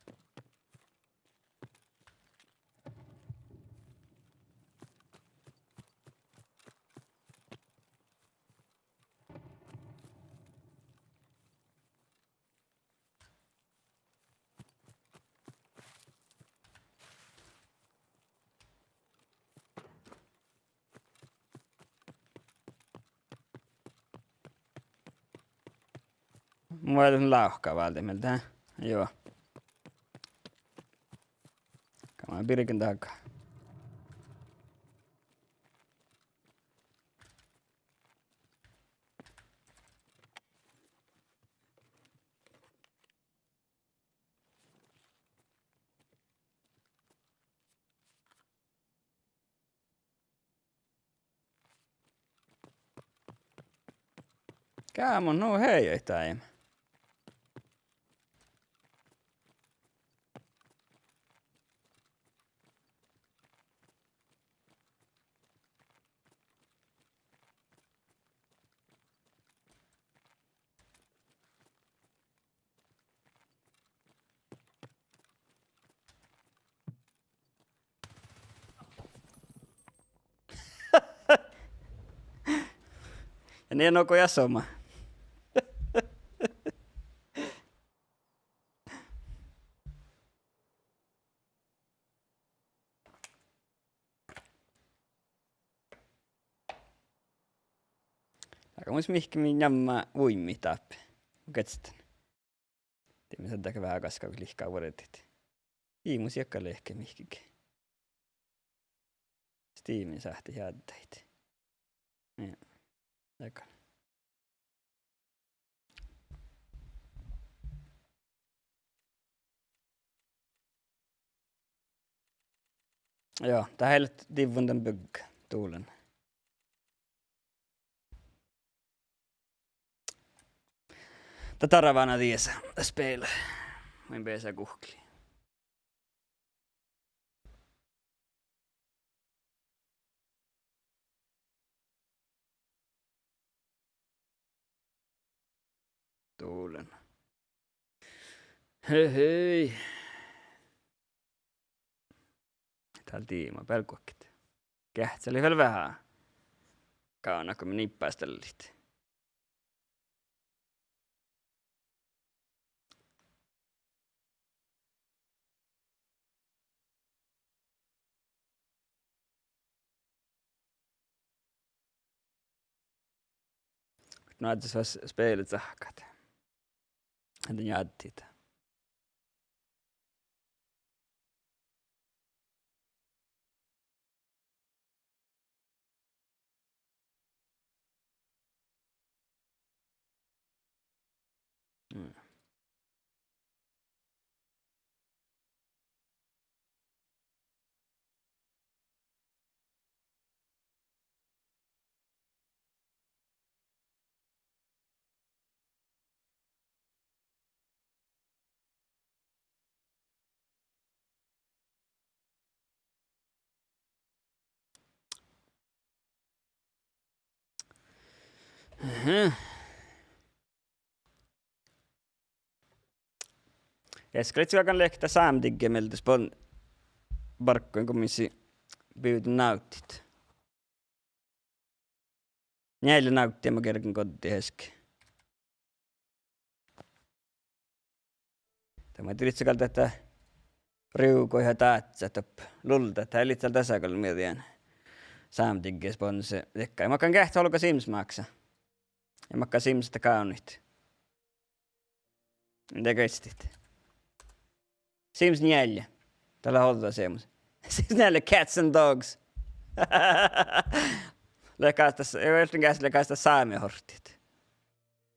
Mun várrán lávkka váldit mielde, he? Juo. Gal mun birgen daga. Gámon, nu hei, ai daim. Ja nie nugo ja somá. Aga mus mihkke mii namma vuimmit dáppe. Mun gieđán. Dii mii sádde veahá gaskkaga lihkka vuordit. Ii mus iekka lehket mihkkege. Steami sáhttá jáddái. Ja. Dagal. Joo, dat lea divvon dan bygge, dovlen. Dat darvá na dies spela. Mun beasa guhkli. Dovlen. Hei, hei. Dál diima bealde guokte. Geahččalit vel veahá. Gávdnat go mii nibbastallit. nu áddet fas spelacahkat. Adden ja addit. Mm. Mhm. Easka lei galggan lehket sámedigge mielde spon-, bargguin go mis bivden návttit. Njeallje návtti ma gergen goddet easka. Dat ma dieđusge gal dat rugo ja dáhccat doppe luldat, dat lei dál dasa gal mii dien sámedigge sponse dakkár. Makkár geahččat olga Sims máksa. Ja makkár Sims dat gávnnit. De gesttit. Sims njeallje. Dat lea ođđa seamus. Sims njeallje, Cats and Dogs. Lea gávdnat, ii, vel geahččat, lea gávdnat sámi ohtet.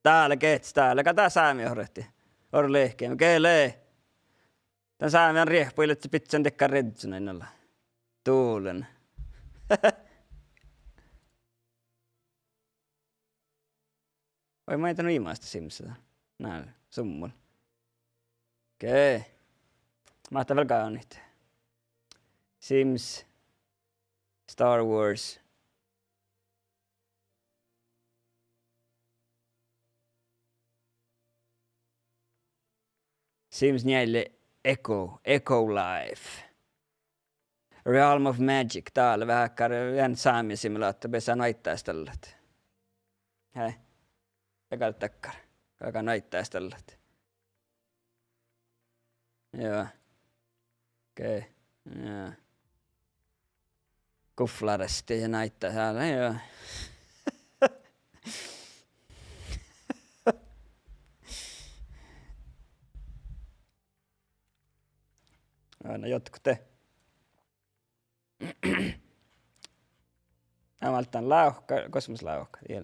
Dá lea gehččas, dá lea gal dá sámi ohtet. Orru lehkeme, gele. Dan sámi riehpui lei bidjan dakkár rizzun ain ala. Dulen. Oi, maid dan ii másta Simsa. Na, summul. Okei. Máhtán vel gávnnit. Sims, Star Wars. Sims njeallje, Echo, Echo Life. Realm of Magic, dá lea veaháš dakkár, eh, sámi simulator, beassá nu áibbas dallat. Hei. Ja gal dakkár. Galgá nu áibbas dallat. Joo. Okei. Joo. Guflaresti ja nu áibbas, ii, joo. Aa, na, jotkut de. Aa, válddán lávka-, gos mus lávka-, ii.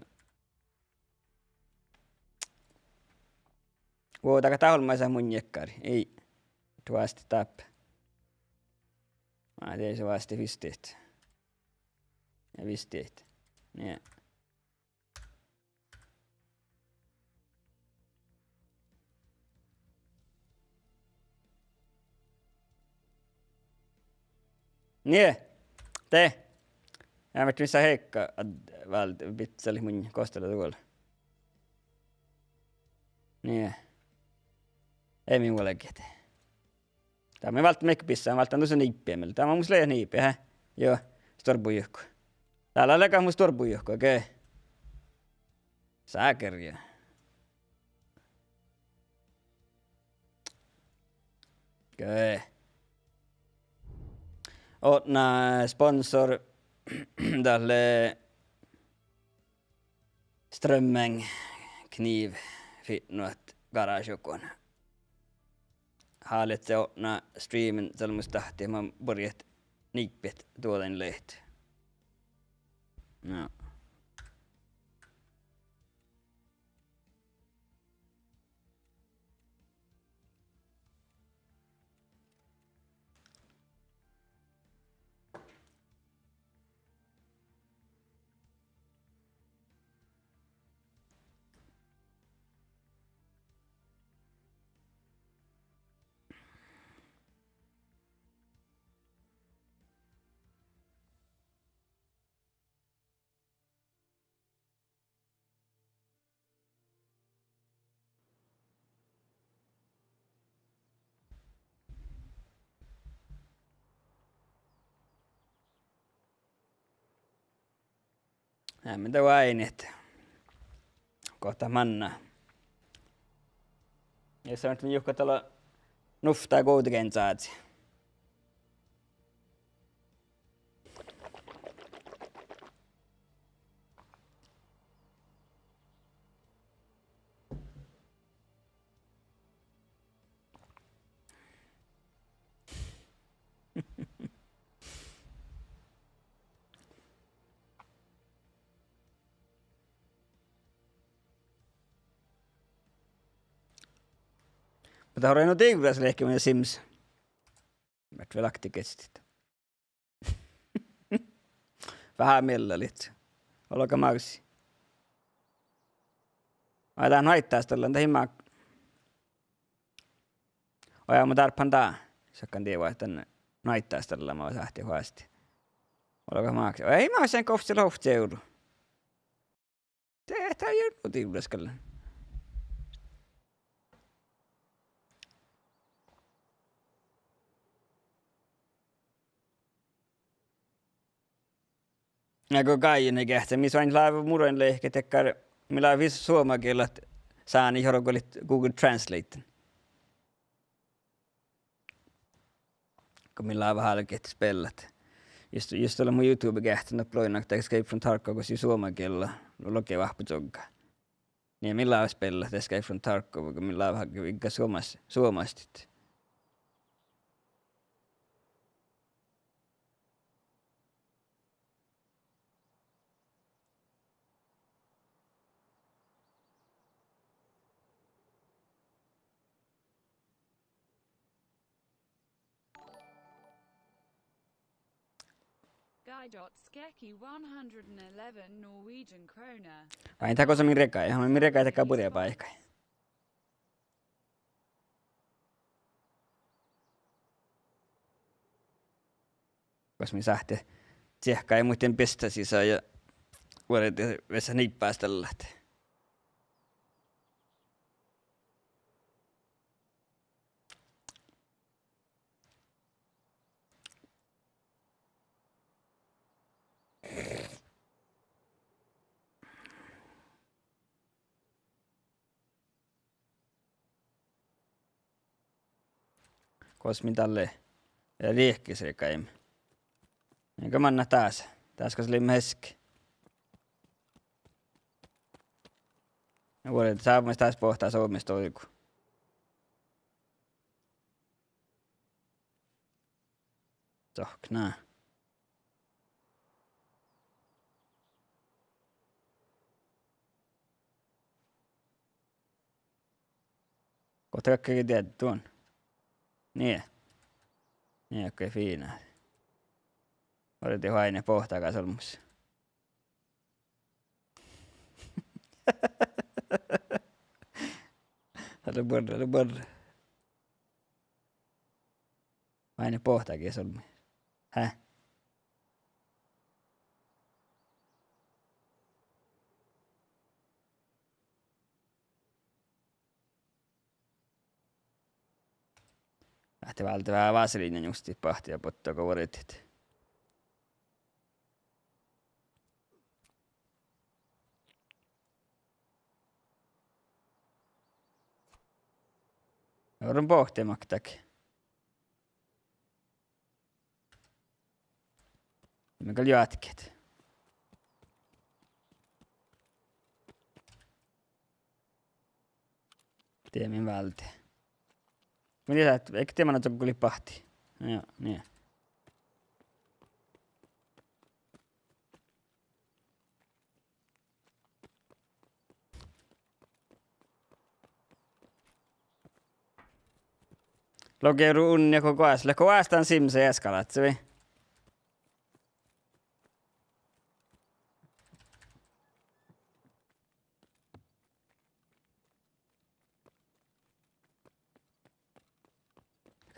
Vuo, dat gal dá olmmoš mun jekkár. Ii. Duođai dáppe. Aa, dieđusge vástá vistit. Ja vistit. Nie. Nie. De. Ja, mii mis heikka ad-, váldit, bidjalit mun gos dat lea duol. Nie. Ii mii vuolgit. Dá mii válddit mihkkege bissá, válddán dusa niibbejit mielde. Dá mus lea niibbi, hää? Joo, stuorbujuhku. Dá lea gal mu stuorbujuhku, okei. Sákerja. Okei. Odne sponsor, dat lea Strømmen Kniv Fitnoat garášjogon. Háliidit odne streamen, dat lea mus dáhti, ma burjján niibbiid duođain leat. No. Leamen de oaidnit. Gohta manná. Ja son ahte mun juhka dalo nuvtta Guovdageainnu čázi. Muhto orui nu divrras lehkemiin Sims. Mii vel aktivitehttat. Veahá miella ledje. Olga Magsi. Ai, dán nu áittástallan, dat ii mak-, oi, ja mun dárbbašan dán. Sakkan dievva dan nu áittástallamin, sáhttá oastit. Olga Magsi. Oi, ii mak sen gofsila ovcci euro. De, dat ii nu divrras gal. Ja go Gáijon geahččá, mis oaidná láve muđui lehket dakkár, mii láve vis-, suomen gielat sáni jorgalit Google Translate. Go mii láve álgit spellat. Jus, jus lean mu YouTube geahččan, dat lea nu Escape from Tarkov, gos lea suomen giella, nu logi vahpa čuovgga. Nie mii láve spellat Escape from Tarkov, go mii láve álgit viggá suomas-, suomastit. Guy dot Skekki one hundred and eleven Norwegian kroner. Ai, dat gos min riegái, ja min riegái dakkár buođi báikái. Gos mii sáhtte čiehkái muhtin bistasiid ja vuordit vissa niibbástallat. Gos mii dalle, eh, riehkis riegaimet. Ii go manná dás, dás gos lei meahcis. Vuorre sáhtášeimmet dás boahtá somás doigu. Dohko ná. Guhte galggašii dieđe duon? Nie. Nie, okei, fiinna. Vuordit oaidnit boahtá gal olmmoš. Ale buorre, ale buorre. Oaidnit boahtá ges olmmoš. Hää? Ahte válde veahá vaseliinna njusti bahti ja botto go vuordit. Orun bohte maktak. Mii gal joatket. Die min válde. Mii dat, ii die manná čuovggalit bahti. Ja, nie. Logi ru unni go goas, lea goas dan Simse eskaláhcci vai?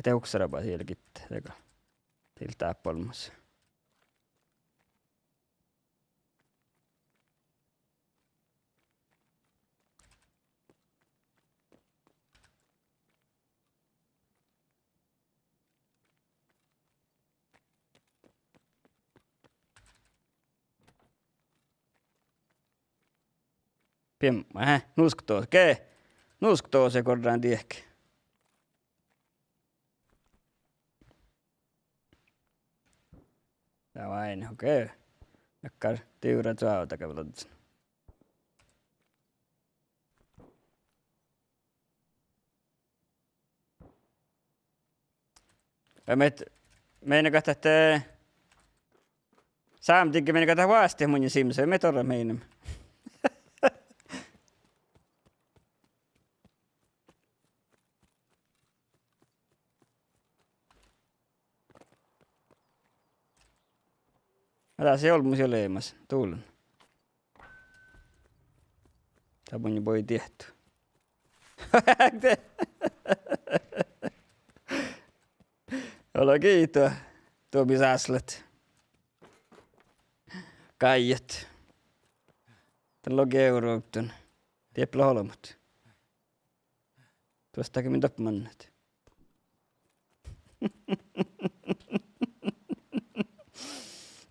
Ahte uksaraba dieđe gitta, dego. Dieđe dáppe olmmoš. Pim-, eh, nuskto-, ge-, nusktosaid gorran dieđe. Dá oaidná, okei. Dakkár divrra čuovdá gal lea. Ja mii, Meinat go ahte, eh, sámedii, meinat go ahte vástá munnje Simse, mii eat orra meinat. Dás ii olbmos ollemus, duvllan. Dat mun bođii diehtu. Ole giitu, duo mis áslat. Gáijat. Dan logi Europe dan. Dieppe leat olbmot. Duostáge min doppe mannat.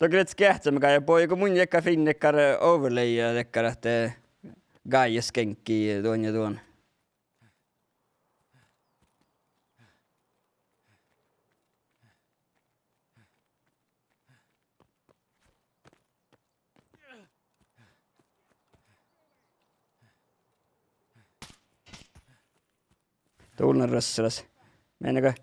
Doppe lea skeahččama gáija, boahtá go mun dakkár fiinna dakkár overlay ja dakkár ahte gáija skeŋkki duon ja duon. Duvllan rassalas. Meinat go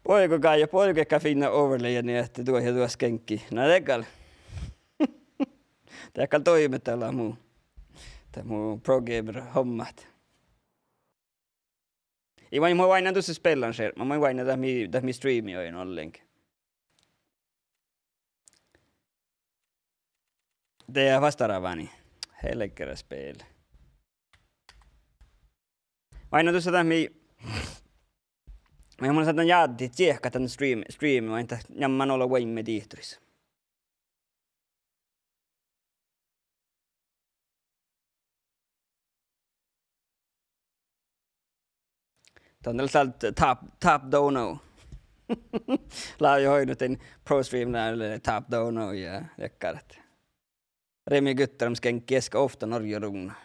Boahtá go gáija, boahtá go dakkár fiinna overlay ja nie ahte duo ja duo skeŋkki. Na de gal. Dat gal doibmet dal mu, dat mu pro gamer hommat. Ii, mun, mun oainnán dussa spellanšerpma, mun oainnán dat mii, dat mii streami oaidno ollengi. De fas daravvá, helgera spel. Oainnán dussa dat mii, mun sáhtán jáddit čiehkat dan stream-, streami, oainnán dat njammán olu oaimmet dihtoris. Dan lea dál top, top dono. Lávii oidne dan pro stream lea top dono ja dakkárat. Remi Guttorm skeŋkki easka ovtta Norgge ruŋŋa.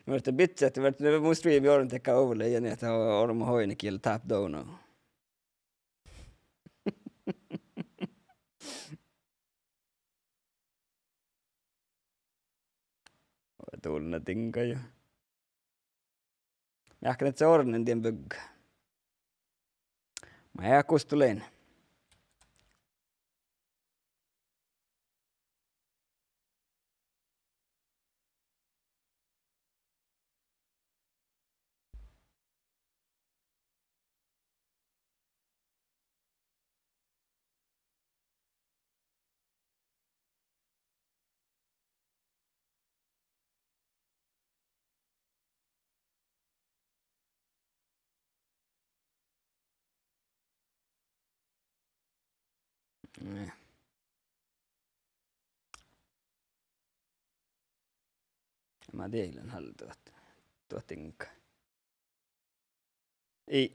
Muhto bidjat, muhto mu streami orun dakkár overlay ja nie ahte olbmot oidne gii top dono. Dulna dinga ja. Mii ahte dat ornen dien bygga. Ma ja kustu len. Eh. Ma dieđán han lea duot, duot dinga. Ii.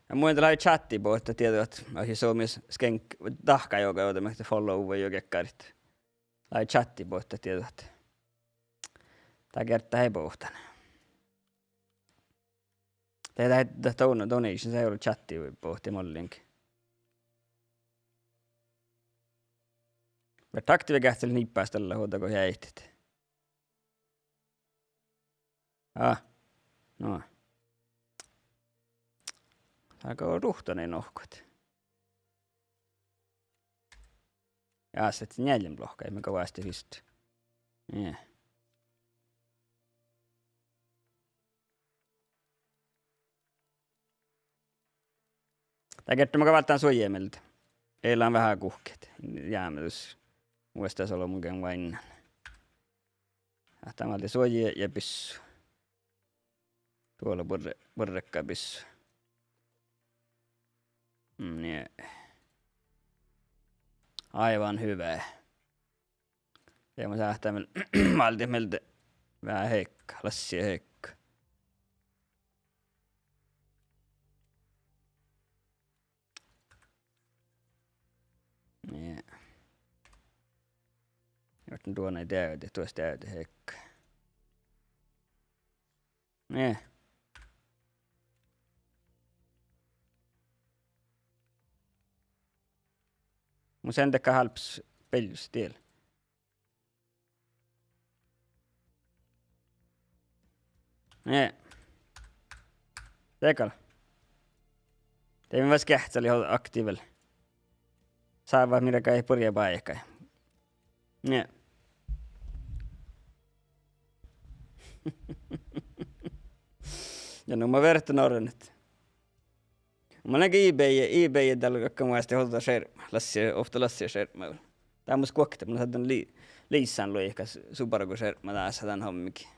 Ja mun lávii čátti bohtet dieđusge ahte, ahte somás skeŋk-, dahká joga ovdal, mii follow-, vai joga geahččalit. Lávii čátti bohtet dieđusge ahte. Dat geardde eai bohten. Dat, dat, dat don-, donations eai ole čátti bohte mollege. Beare aktiiva geahččalit niibbastalle hođđa go eai eahtit. Ah, no. Dál go ruhttanein nohkat. Ja, sii njealljen lohká, mii go vástá fas. Nie. Dat geardde mun gal válddán suojai mielde. Eai lean veahá guhkket. Jámedus. Muittán olbmot gean oainnán. Ahte dál válddán suojai ja bissu. Duo lea buorre-, buorrekka bissu. Mm, nie. Aivan hyvä. Ja mun sáhtán vel váldit mielde veahá hekka, lassia hekka. Nie. Juohke duonai deavdit, duos deavdit hekka. Nie. Mun sen dakkár hálbas beljus diel. Nie. De gal. De mii vas geahččalit aktiivel. Sávvat mii ráhkadit burjebáikái. Nie. Ja nu ma verta nornet. Mun lean ge eBay, eBay dal galggan vuosttaš ođđa šerpma, lassia, ovtta lassia šerpma. Dá mus guokte, mun sáhtán li-, liisán luoikas su bargu šerpma dás dan hommigiin.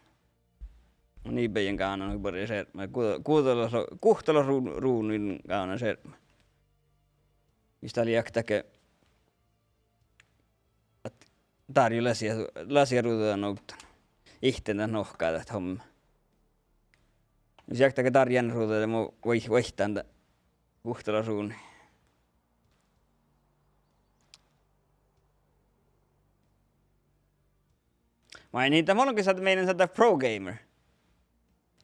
Mun eBayen gánan hui buorre šerpma, gu-, guhttalogi ru-, guhttalogi ru-, ruđain gánan šerpma. Jus dat lei ahte ahte dárjji lasiid, lasiid ruđa ovdal. Ihtten dat nohká dat homma. Jus ahte ahte dárjjin ruđa de mo vuoi-, vuoittán dat guhttalogi ruđain. Main in dat, mun lean ge sáhtán, main in sáhtán pro gamer.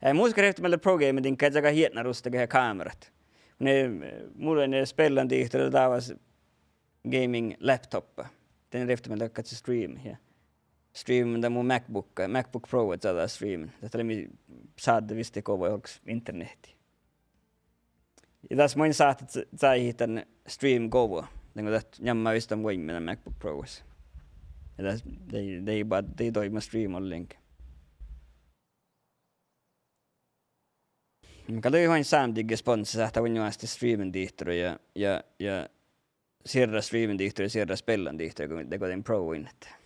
Eh, mus gal rievtti mielde pro gamer diŋgga, ja gal eatnama rusttage kámerat. Mun, eh, mun lean spellandihtara dávas gaming laptoppa. Den rievtti mielde dakkár stream, ja. Streamen dan mu MacBook, MacBook Pro, ja dat streamen. Dat lei mii sádde visot gova olggos internehtii. Ja das main sáhtát, sáhtát dan stream gova. Dego dat njammá visot dan vuoiŋŋa dan MacBook Progas. Ja das, de, de ba, de doibma stream ollenge. Mun gal dieđán, sámediige sponssa sáhttá vuoiŋŋa oastit streamen dihtoru ja, ja, ja sierra streamen dihtoru ja sierra spellan dihtoru, go, dego dan pro vuoiŋŋa.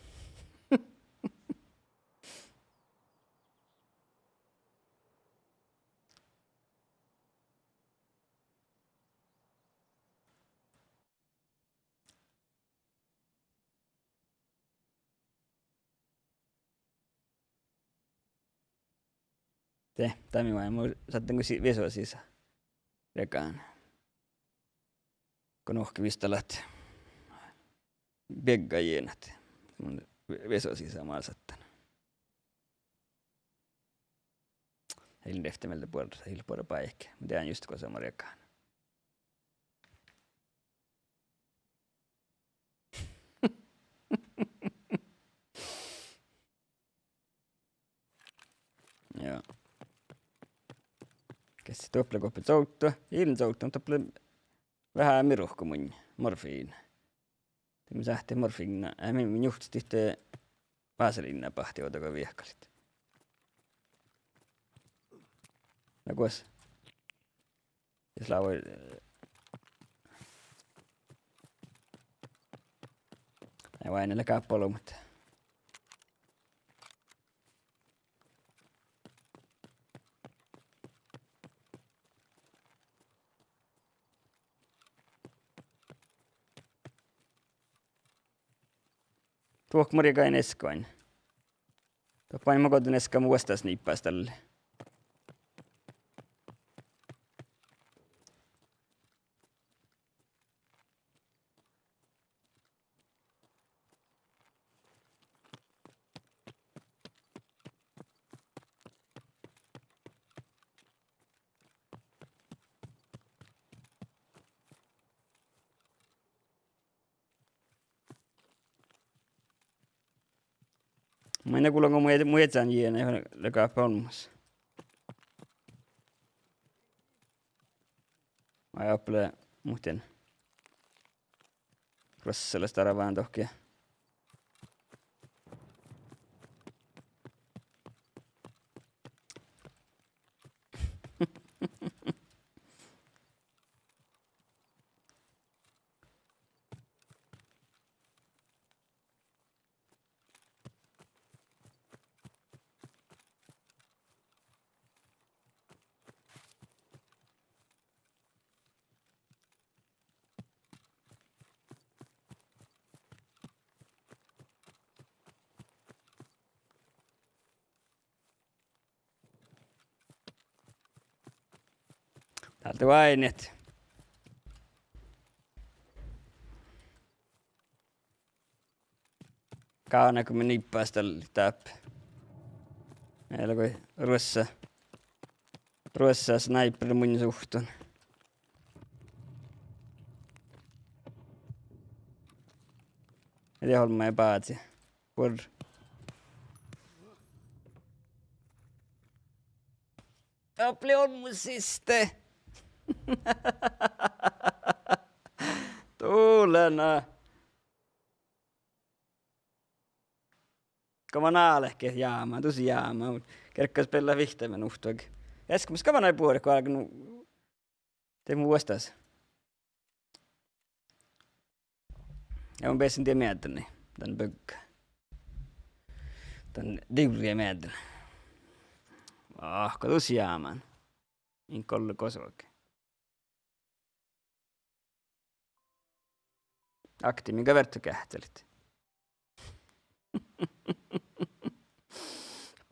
De, dá mii, mun sáhtán go si-, viso sisa. Rekan. Go nohkki visttallat biegga jienat. Mun vi-, viso sisa mál sáhtán. Ii lean rievtti mielde buorre, ii lean buorre báike. Mun dieđán juste gosa mo rekan. Ja. Geasset doppe, gohpe zovddo? Ii lean zovddo, doppe veahá mii ruhko munnje, morfiina. De mii sáhttit morfiina, eh, mii, mii njuhtit dihte vaseliinna bahte ođđa go viehkalit. Na gos. Jus lávii, eh, eai, váinna lea gáppa olbmot. Duohko mii galgat eskain? Doppe maid mo go dan eska mo vuosttaš niibbas dalle. Maid na gullan go mu iežan jiena, lea gáppa olmmoš. Vai ople muhtin. Rossalaš dárvván dohkki. Dál de váinit. Gávdná go mii niibbašit dáppe. Eai leat goit ruossá, ruossá sniper mu suhttan. Ii leat ollu bázi. Buorre. Dáppe lei olmmoš siste. Dulena. Go man álkit jámán, dus jámán. Gergga spiillat vihtta minuvtta. Easka mus go man eai buoret go álgán nu. De mu vuosttaš. Ja mun bessen die meaddel, dan bygga. Dan divrie meaddel. Ah, go dus jámán. In golle gosoge. Akti, min gal verte geahččalit.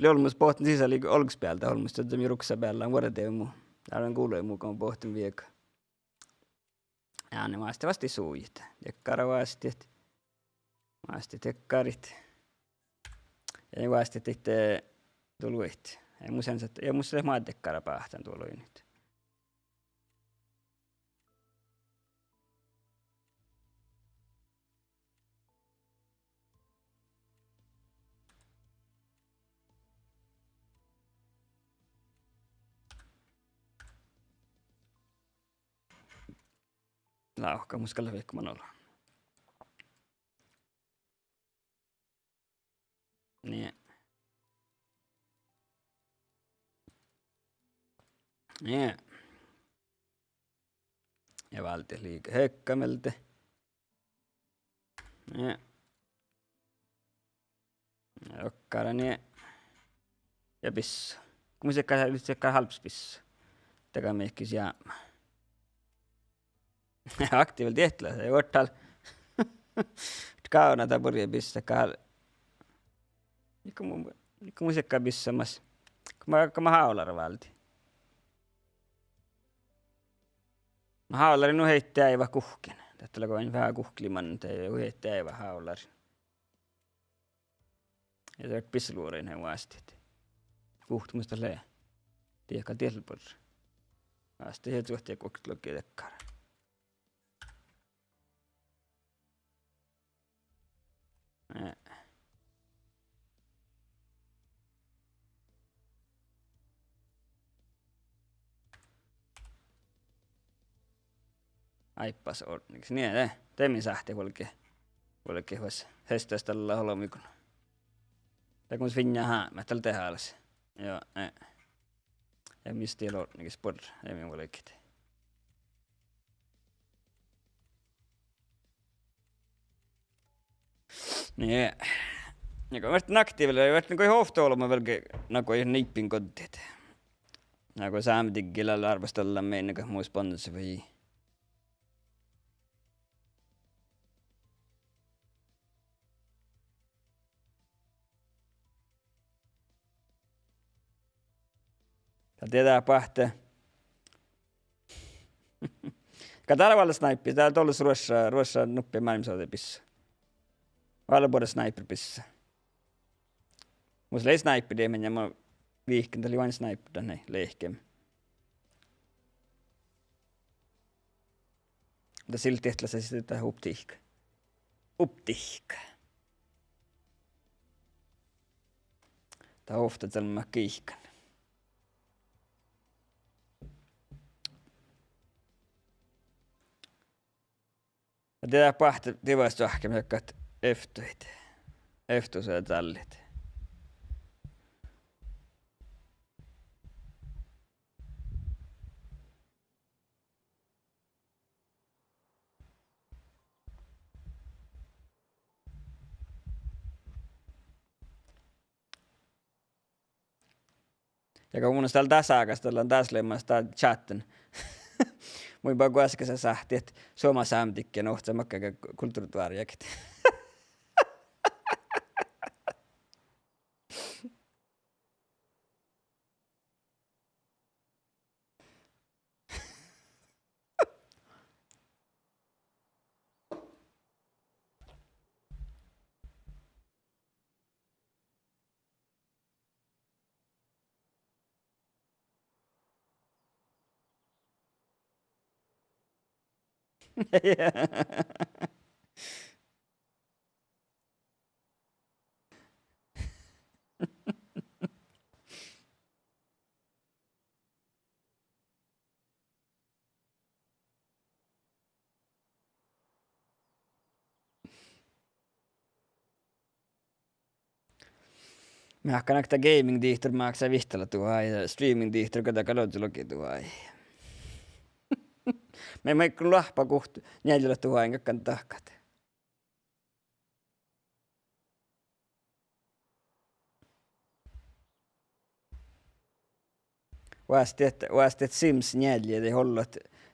Lei olmmoš bohten sisa lei olgos bealde, olmmoš, de mii ruksabealde vuordit mu. Dál lean gulai mu go bohten viega. Ja ne vásttii, vásttii suidit. Dakkár vásttii. Vásttii dakkárit. Ja ne vásttii dihte dologiid. Ja mus leat, ja mus leat mat dakkára báhcán dologiid. Lávka, mus gal lea vaikko man olu. Nie. Nie. Ja váldit liikon hekka mielde. Nie. Dokkár nie. Ja bissá. Go mus gal, gal hálbas bissá. Dakkár mihkkis jápmá. Akti vel dieid leat, eai vuortán. Gávdná dat burjai bissá gal. Nikko mu-, nikko mus gal bissá mas. Go ma-, go ma hávlarat váldit. Ma hávlarin nu heittin eai guhkkin. Dat lea go veahá guhkkin man, de nu heittin eai hávlarin. Ja de bissá luorain vásttit. Guhte mus dat lea. Diehka diet lea buorre. Vásttit ja čuohtit guoktelogii dakkár. Eh. Áibbas ortnegis. Nie, de, de mii sáhttit vuolgit, vuolgit vas hesttestallat olbmuiguin. Dat mus fiinna hámet dal dehálaš. Joo, eh. Ja mis dii ortnegis buorre, eai mii vuolgit. Nie. Ja go ferten aktiivalit, ferten go ovtta olbmot vuolgit, na go niibbiin goddit. Na go sámi diggilal árvvas dalle mii go mus bonsevii. Dat dieđát boahte. Gal dál lea vuolgit snaippit, dál dološ ruošša, ruošša nuppi máilmmisođa bissá. Vuolgit buorre snaipperi bissá. Mus lei snaipperi, mii, ja mun vihken dat lei ain snaipperi, dat nei lehkeme. Dat ii leat dieid leat sis dat optikka. Optikka. Dat ovtta čalmmat giikan. Ja dieđát boahte divas čoahkkemin, dat eavttuid. Eavttuid ja čállit. Ja go mun dál dás ágás, dál lean dás leamaš dál čátten. Mun ba guoskkas sáhttit, ahte Suoma sámedikkis ohcá makkár kultuvritevarjjit. Mii ahte gaming-dihtor máksá vihttalogi duhát ja streaming-dihtor go dat gal ožžo logi duhát. Mii maid loahpa guhte njealljelogi duhát, galggan dahkat. Oastit, oastit Sims njeallje, de ollu,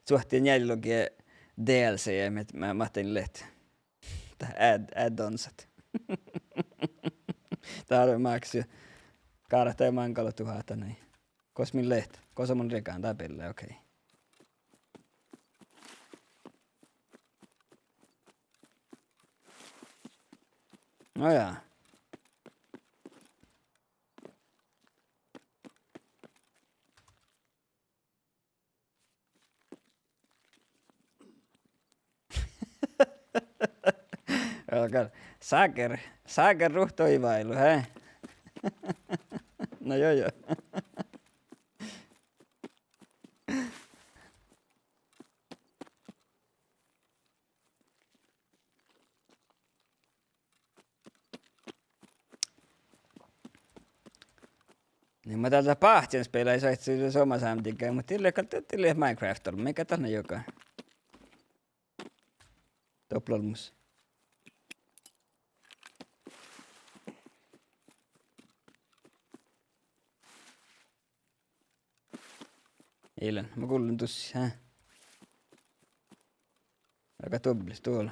suohti njealljelogi D L C, mii, mii, mii leat. Dat add-, add-onsat. Dál máksá. Gártá máŋgalogi duhát, nai. Gos mii leat? Gos mun riegádan dat bille, okei. No ja. Gal. Saker, saker ruhta oaivváilu, he? No jo, jo. Niin, ma dál dat báhccispielaid soaittán somá sámdiga, muhto dii leat gal, dii leat Minecraft olbmot, mii gal dat na joga. Doppe olbmos. Ii lean, ma gullen dus, hä? Aga duobbelit duola.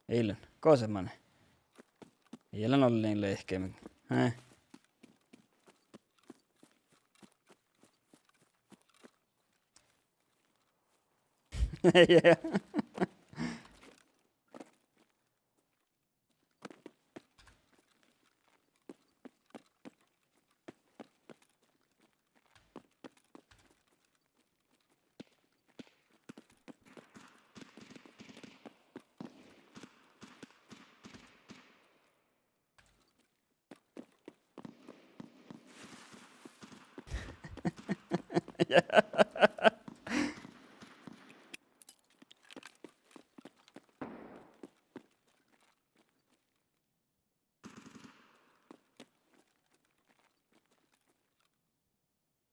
Ii lean, gos manai. Ii lean ollen lehkeme. Hä?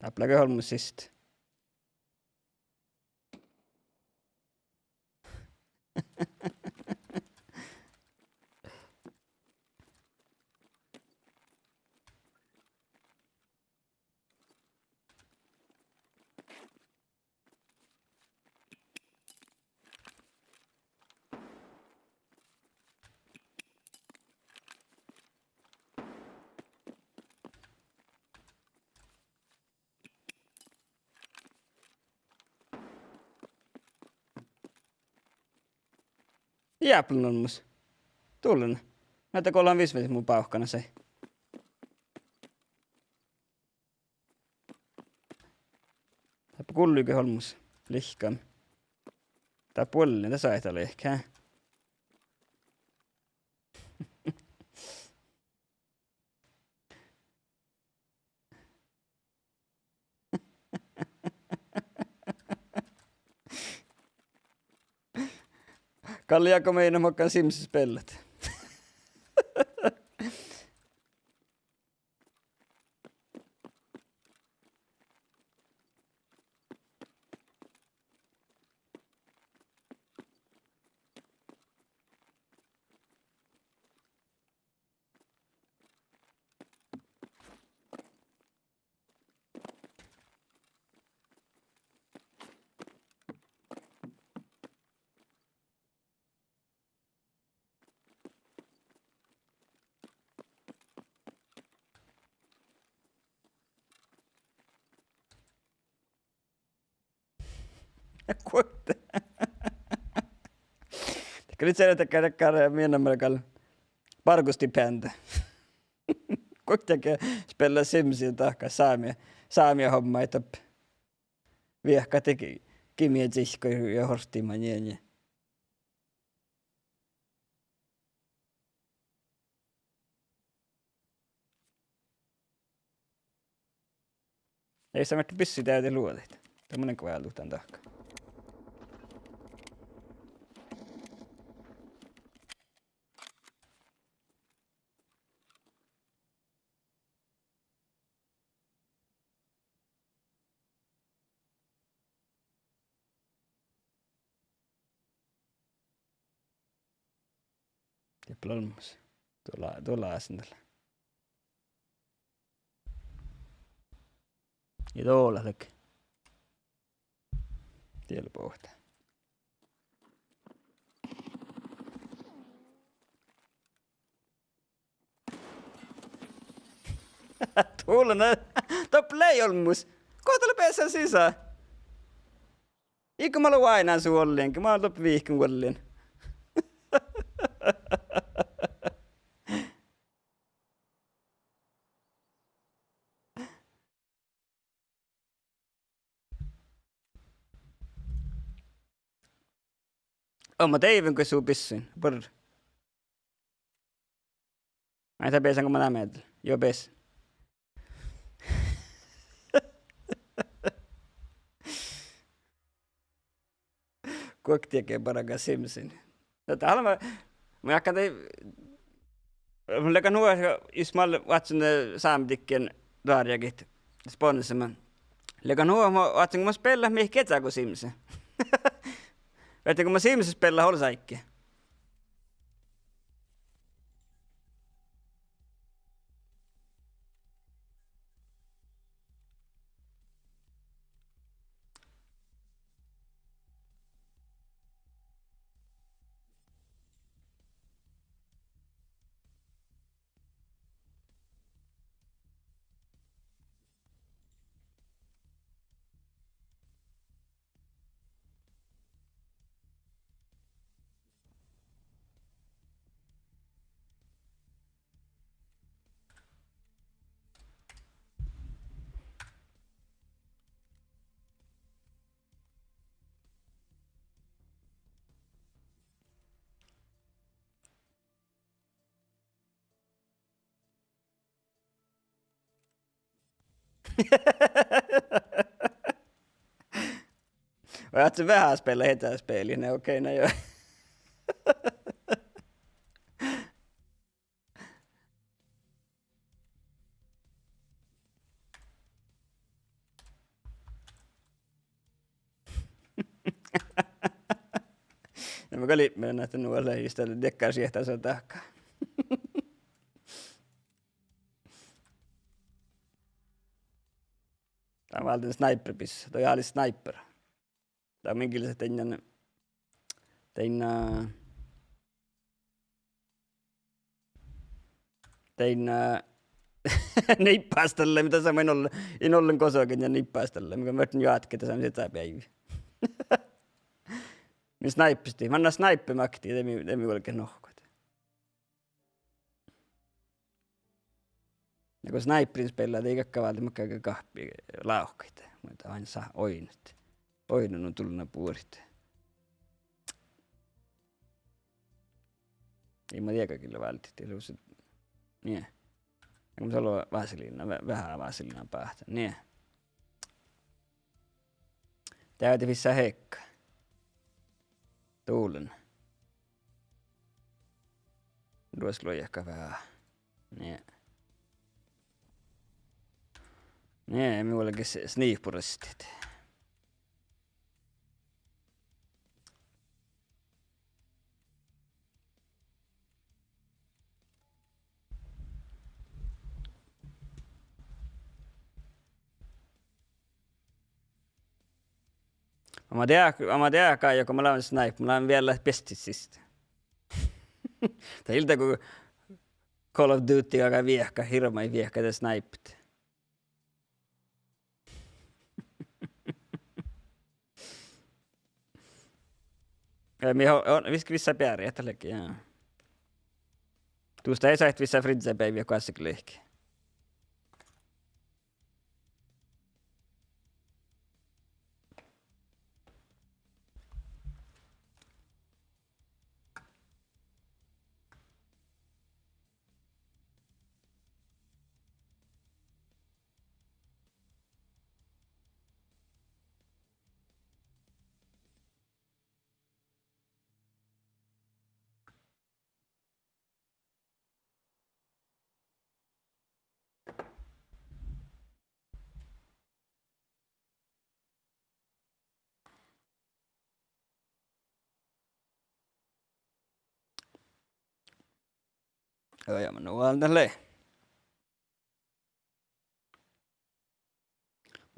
Dáppe lea olmmoš siste. Jáplan olmmoš. Dullen. Mii dat golan visvet mu bávkana sai. Dáppe gulluge olmmoš. Lihkkan. Dáppe ollen, dat sáhttá lehkit, hä? Galle jáhkán mii makkár Simsi spellat. Guokte. Dakkár lei dakkár, dakkár, mii namma gal bargostipendium. Guokte ge spellat Simsi dahkat sámi. sámi homma, ahte viehkat ge-, gimnázii ja hortimaid nie, nie. Ii sa merte bissui deaivdit luođaid. Dat mun gal váldit dan dahká. Dieppe lea olmmoš. Dovla-, dovla ásen dalle. Ja dovla lea. Diel bohte. Dovla, doppe lei olmmoš. Guhte lea beassá sisa? Iige mat leat oaidnán su ollen, ge mat leat doppe vihkkin ollen. Omma deaivven go su bissuin, bor. Ai, dat beasan go ma dá mielde. Juo, beas. Guokte ge bargá Simsin. Dat almma, mun jáhkán dai, mun leagan hui, jus mal oaččun sámedikkiin doarjagiid sponsema. Leagan hui, mun oaččun go mun spellan mihkkege go Simse. Verte go mun Simse spellan olles áigge. Vai oaččut veahá spellat eda speliid? Okei, na juo. Na mun gal ipmelen ahte nu lea just dalle diekkár siehtása dahká. Dá válden sniper bissua, dá álo sniper. Dá min gilles dainna, dainna, dainna niibbas dalle, mii dasa in ollen, in ollen gosage ja niibbas dalle, mii gal ferten joatke dasa min sieđa beaivvi. Min snipestit, manná snipe maktii, de mii, de mii vuolgit nohkkat. Ja go sniperiin spellat, de ii galgga válde makkár gahppi lávkkaid, muhto ain sat oidnut. Oidnut nu dullan buorit. Ii ma dieđe gille váldit, dieđusge. Nie. Ja mun salo vaseliina, ve-, veahá vaseliina báhcen. Nie. Deaivdet vissa hekka. Dulen. Duos luojahka veahá. Nie. Nie, mii vuolgit s-, sniippurastit. Ama dea-, ama deaga ja go mun lean snipe, mun lean vel bestit siste. Dat ii leat go Call of Duty, aga viehka, hirbmat viehka dat snipet. Ja mii ho-, on, viss-, vissa beare, dat ledje, ja. Dus dat eai sáhte vissa friddsebeaivvi goassege lihkii. Joo, ja mun nu valden lei.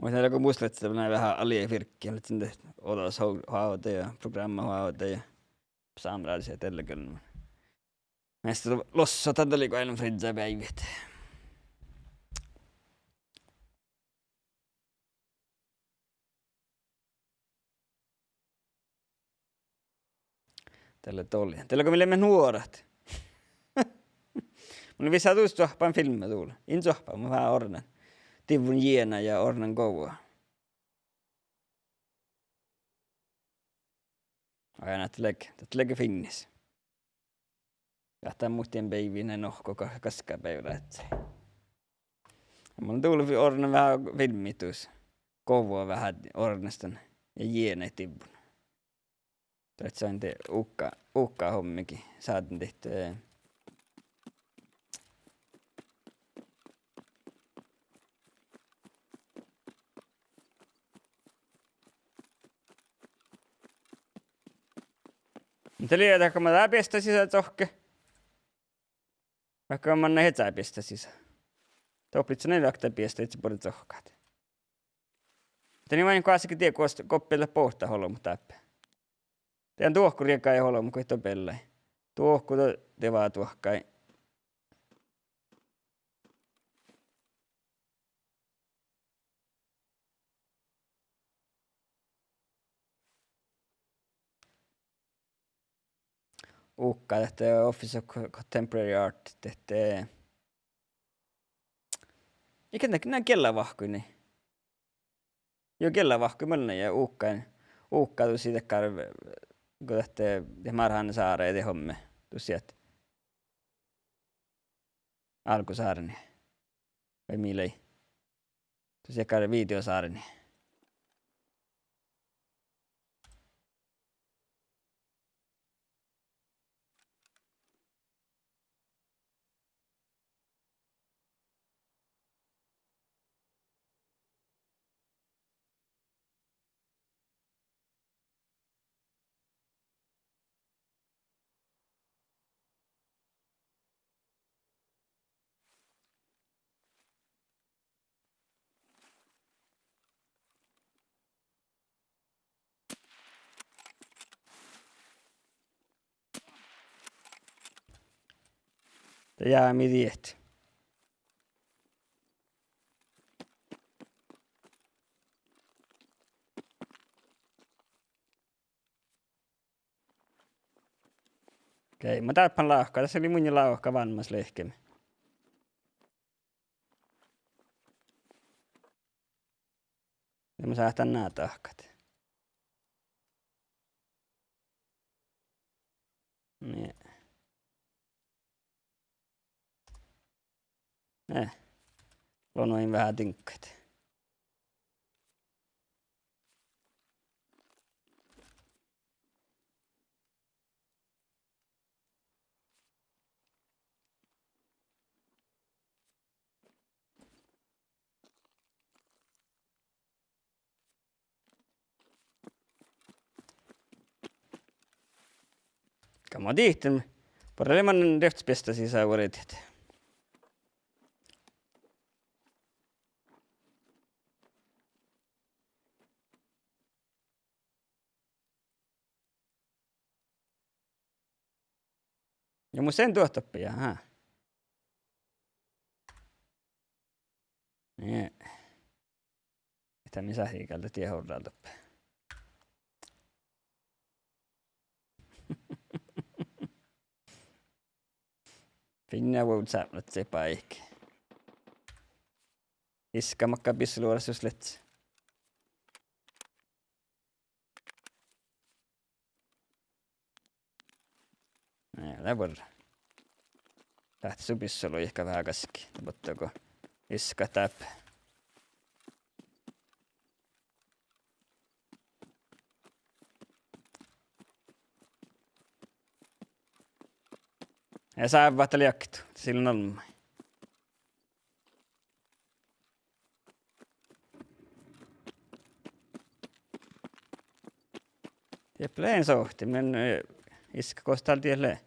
Muhto leago mus lea veahá alde fierrkii, lea ahte ođđa ho-, hoavde ja prográmma hoavde ja sámráđi dieid dego. Measta lossat dat lei go eai lean friddja beaivvi. Dalle dol-, dalle go mii leimmet nuorat. Mun visán dus čuohppán filmma dul. In čuohppá, mun veahá orrnen. Divvon jiena ja orrnen gova. Ai, na, dat lei, dat lei fiinnis. Ja dat muhtin beaivvi, na, nohko ga-, gaskabeaivvi. Mun dul orrnen veahá filmmat dus. Gova veahá orrnastan ja jiena divvon. Dat son de uka, uka hommiigi. Sádden dihte, eh, Muhto lei dat go man dá biesta sisa čohkke. Vaikko man eai čáve biesta sisa. Doppe lei nai okta biesta, ii buorre čohkkát. Dien maid goassege die gos-, gos bealle bohta olbmot dáppe. Dien duohkuriegája olbmot go doppe beallai. Duohku do-, dieđusge duohkái. Uka dihte Office of Co-, Contemporary Art, dihte. Iige na, na giellavahkkuid nai. Juo, giellavahkkuid mus lea ja uka, uka dušše dakkár, go dihte, dihte Márháne Sára ja dihte Homme, dušše. Álggu Sárni. Vai mii lei. Dušše dakkár video Sárni. De jäämi diet. Okei, ma dárbbašan lávka, das lei munnje lávka vámmás lehkemi. Ja mun sáhtán ná dahkat. Nie. Eh. Lonuin veahá diŋggaid. Gal ma dihten, buorre lei man rievttes biesta sisa vuordit. Ja mus en duohtoppe, ja, aha. Nie. Ii mii sáhtii gal dat die horraldop. Fiinna vuovdit sápmet báiki. Iska makkár bisseluorasus lea. Nie, dat buorre. Leat su bisseluođa veahá gaskki. Botto go iska dáppe. Ja sávvat lei jaktu, sil olmmái. Dieppe lea sohte, mun, eh, iska gos dál dieid lea.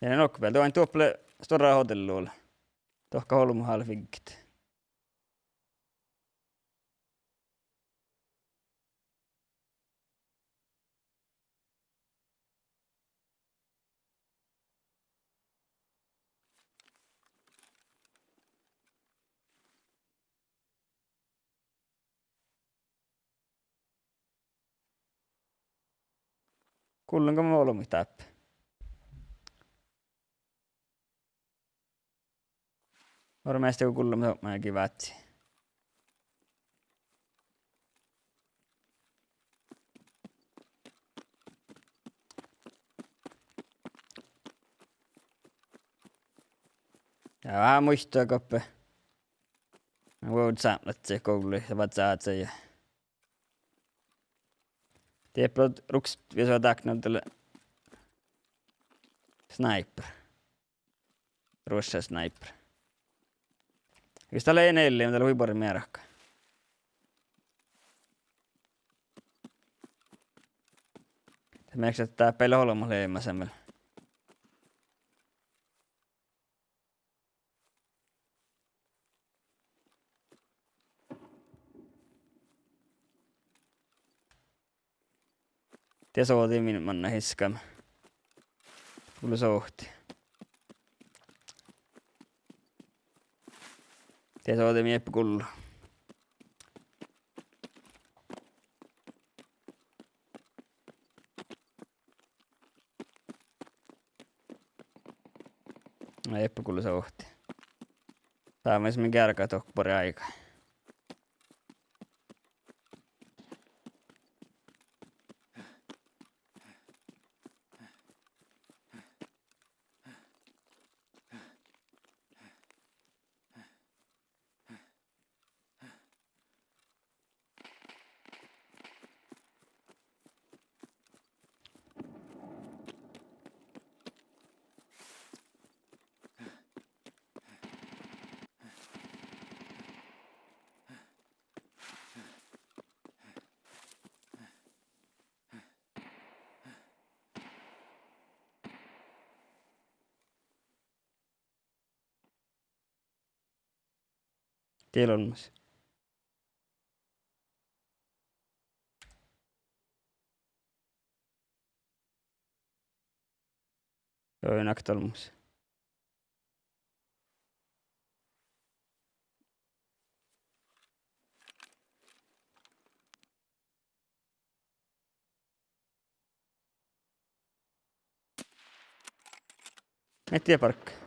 Ja nohká bealde, duoin duoppe lea stuorra hodellu. Dohko olbmot álbmot figget. Gullen go mo olbmuid dáppe. Orru measta go gullemat opmagii vázzi. Ja veahá muittut doppe. Vuovdit sápmelaččaid, guvlui ja vázzážii ja dieppe ruoktot viesot dáknevdit dalle Sniper. Ruošša Sniper. Jus dat lea ii leat, dat lea hui buorre mearka. Dat mearkkaša ahte dáppe leat olbmot leamaseammel. Die sođi min manná hiskame. Gullo sohti. Die sođi mii eai gullo. Eai gullo sohti. Sámi mii geargat dohko buori áigái. Diet olmmoš. Juo, nakkat olmmoš. Mii die bargga.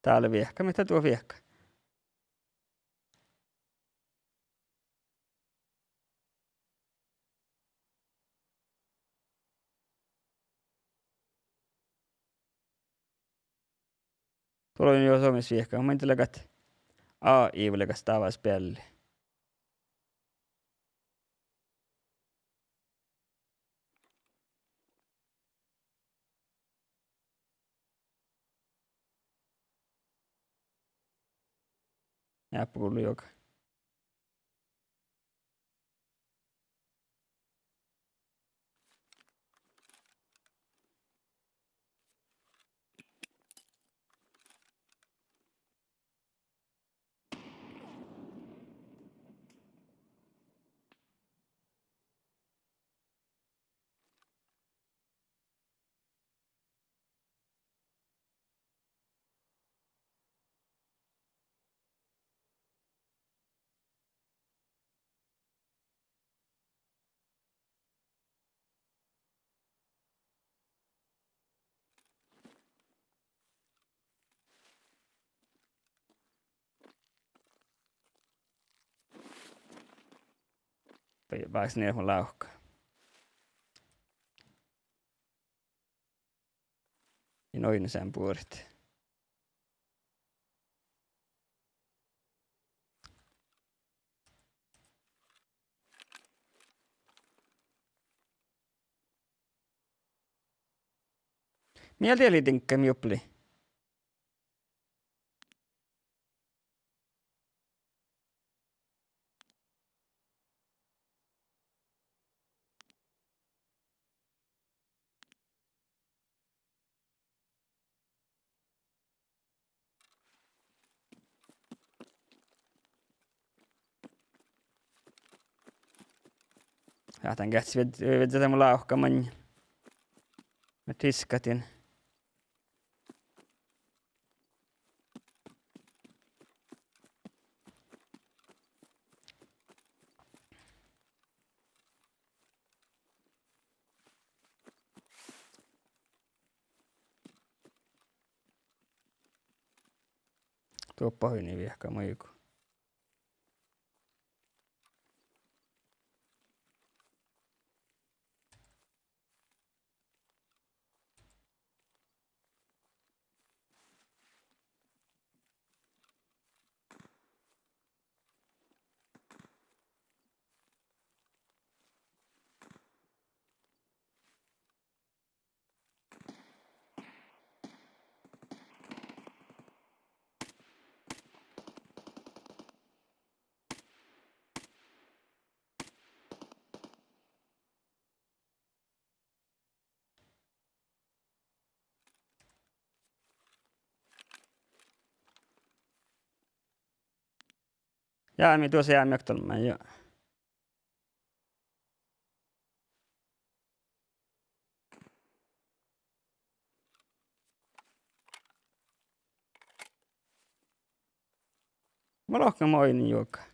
Dál lea viehka, mii dat duo viehka. Dolo in jo somis viehka, mun de leagat A I leagas dávás bealli. Jáppe gullo juoga. Vai-, vaikko nie mun lávkka. In oidno seamma buorit. Mii lea diet lihkkat mii oppii. Ja dan geahčas vied-, viedje de mu lávka maŋŋel. Mii tiskkahttiin. Doppe oidno viehka muigo. Ja mii duos ja mii okta olmmái, juo. Mun lohken mo oidnen juoga.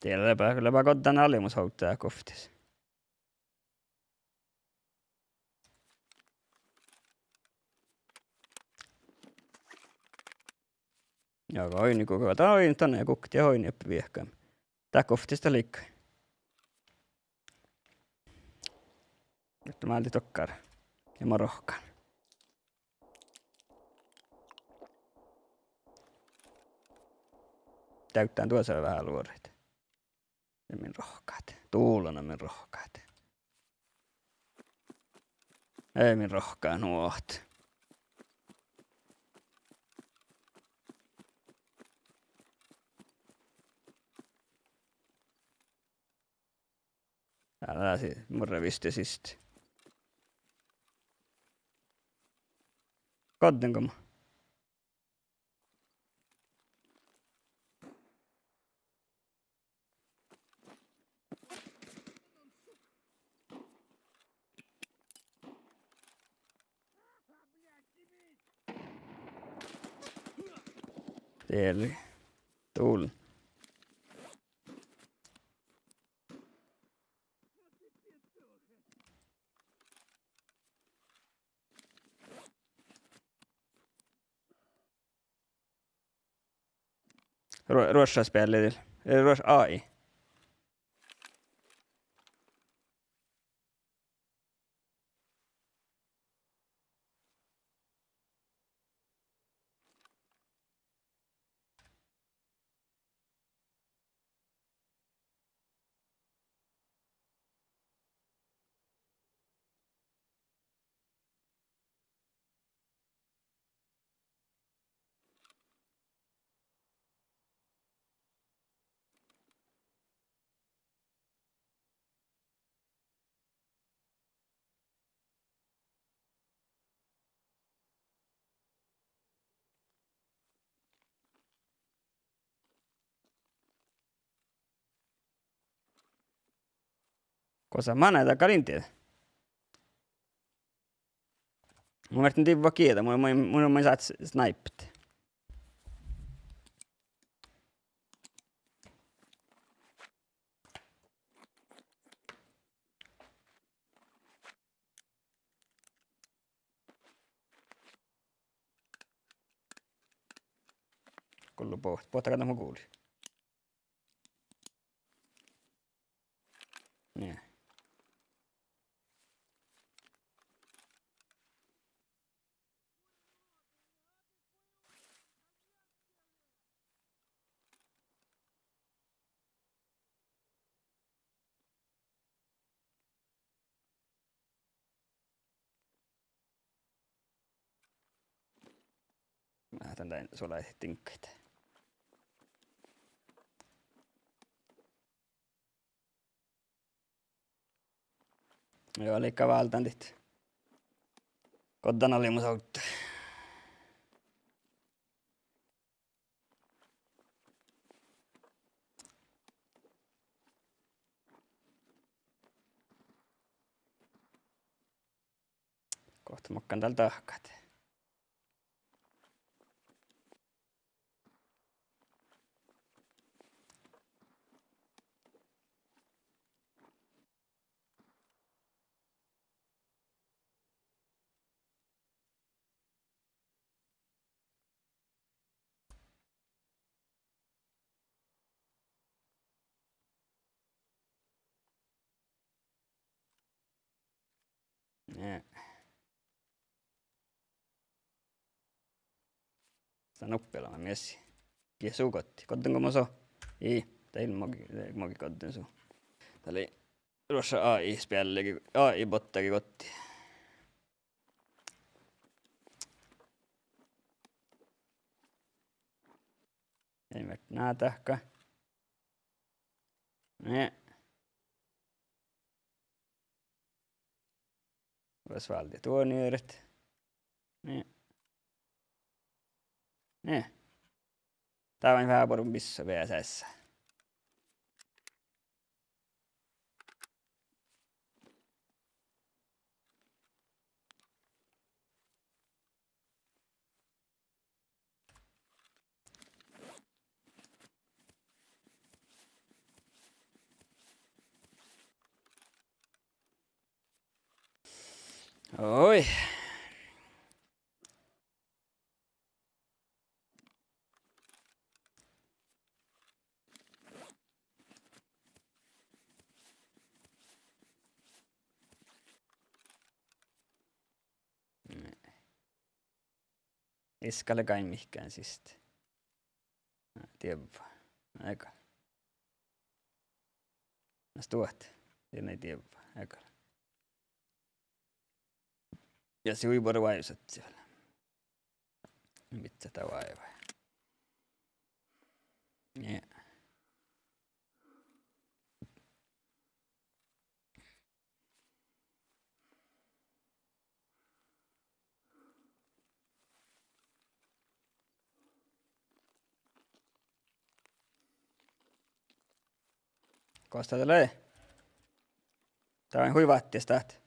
Die lea, lea, lea goddán allimus ovdda guovttis. Ja go oidne guhká, dat oidne, dan guhká, oidne viehka. Dat guovttis dat liikká. Muhto máldet dokkár. Ja mo rohkán. Dávddán duosa veahá luoraid. Ja min rohkát. Dulana min rohkát. Ei min rohkát nuohta. Dá lea si-, murra viste siste. Goddán go mo. Diet lei dul. Ru-, ruošša spealli dil. Eh, ruoš-, A I. Gosa manai dat gal in dieđe. Mun ferten divvat gieđa, mun, mun, mun, mun sáhtán s-, snipet. Gullo bohtet, bohtet gal mo gulii. Nie. Dan, dan sulai diŋggaid. Juo, liikká váldán dit. Goddán allimus ovdal. Gohtet makkár dál dahkat. Nie. Dá nuppe lean mii. Gii su goddii? Goddán go mo su? Ii, dat ii mogi, mogi goddán su. Dat lei ruošša A I speallege, A I bottege goddii. Ii mii ná dahka. Nie. Vuos váldit duon ieret. Nie. Nie. Dá lea veahá buorre missa V S S. Oi. Iskale gain mihkkege siste. Dievva. Egal. Na stuot. Dien ii dievva. Egal. Ja sii hui buorre váivisat vel. Mii dat váiva. Nie. Gos dat lea? Dat lea hui váttis dat.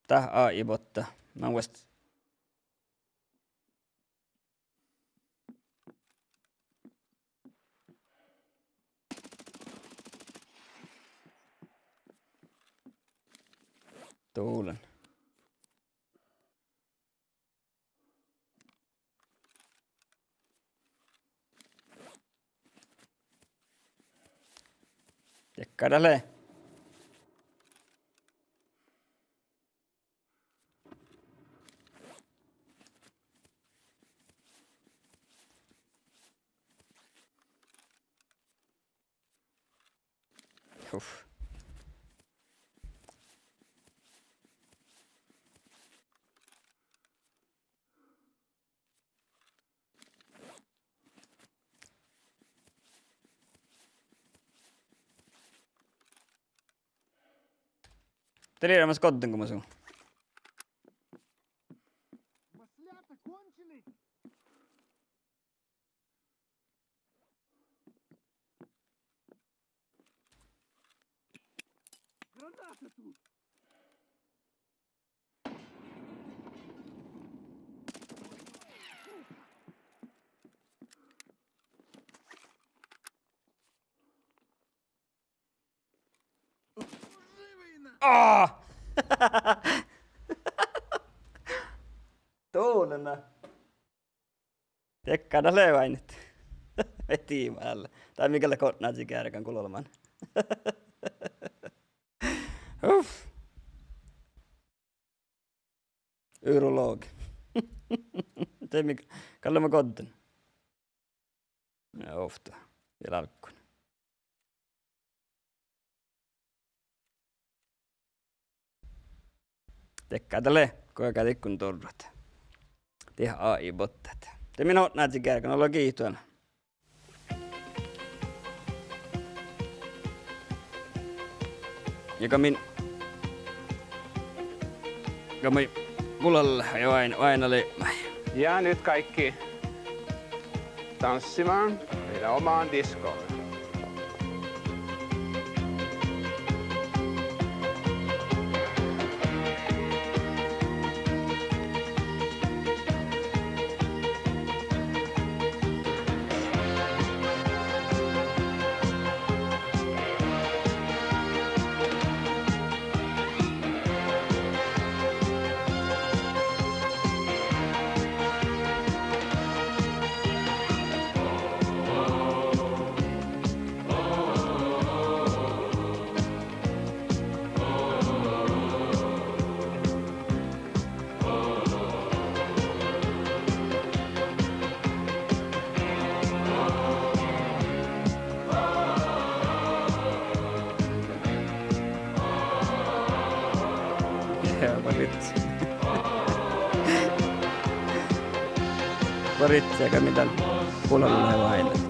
Dat A I botta. Man vuosttán. Dovden. Diekká dat lea? Uf. De lei leamaš goddán go mo su. Граната тут! Aa! Dovden. Diekká dat lea váinit. Veti málle. Dat mii gal leat gotnasii geargan gulman. Uf. Urolog. De mii gal leat goddán. Ja ovtta. Ja lávkun. Dego dat lea, go galgá dikkon durrat. Dieid AI bottat. De min otná gal, go ná lea giitu. Ja go min, go min gulalle ja oaidná, oaidná lei maid. Ja nyt kaikki tanssimaan meidän omaan diskoon. Ja, barit. Barit, ja go min dál gulalle oaidná.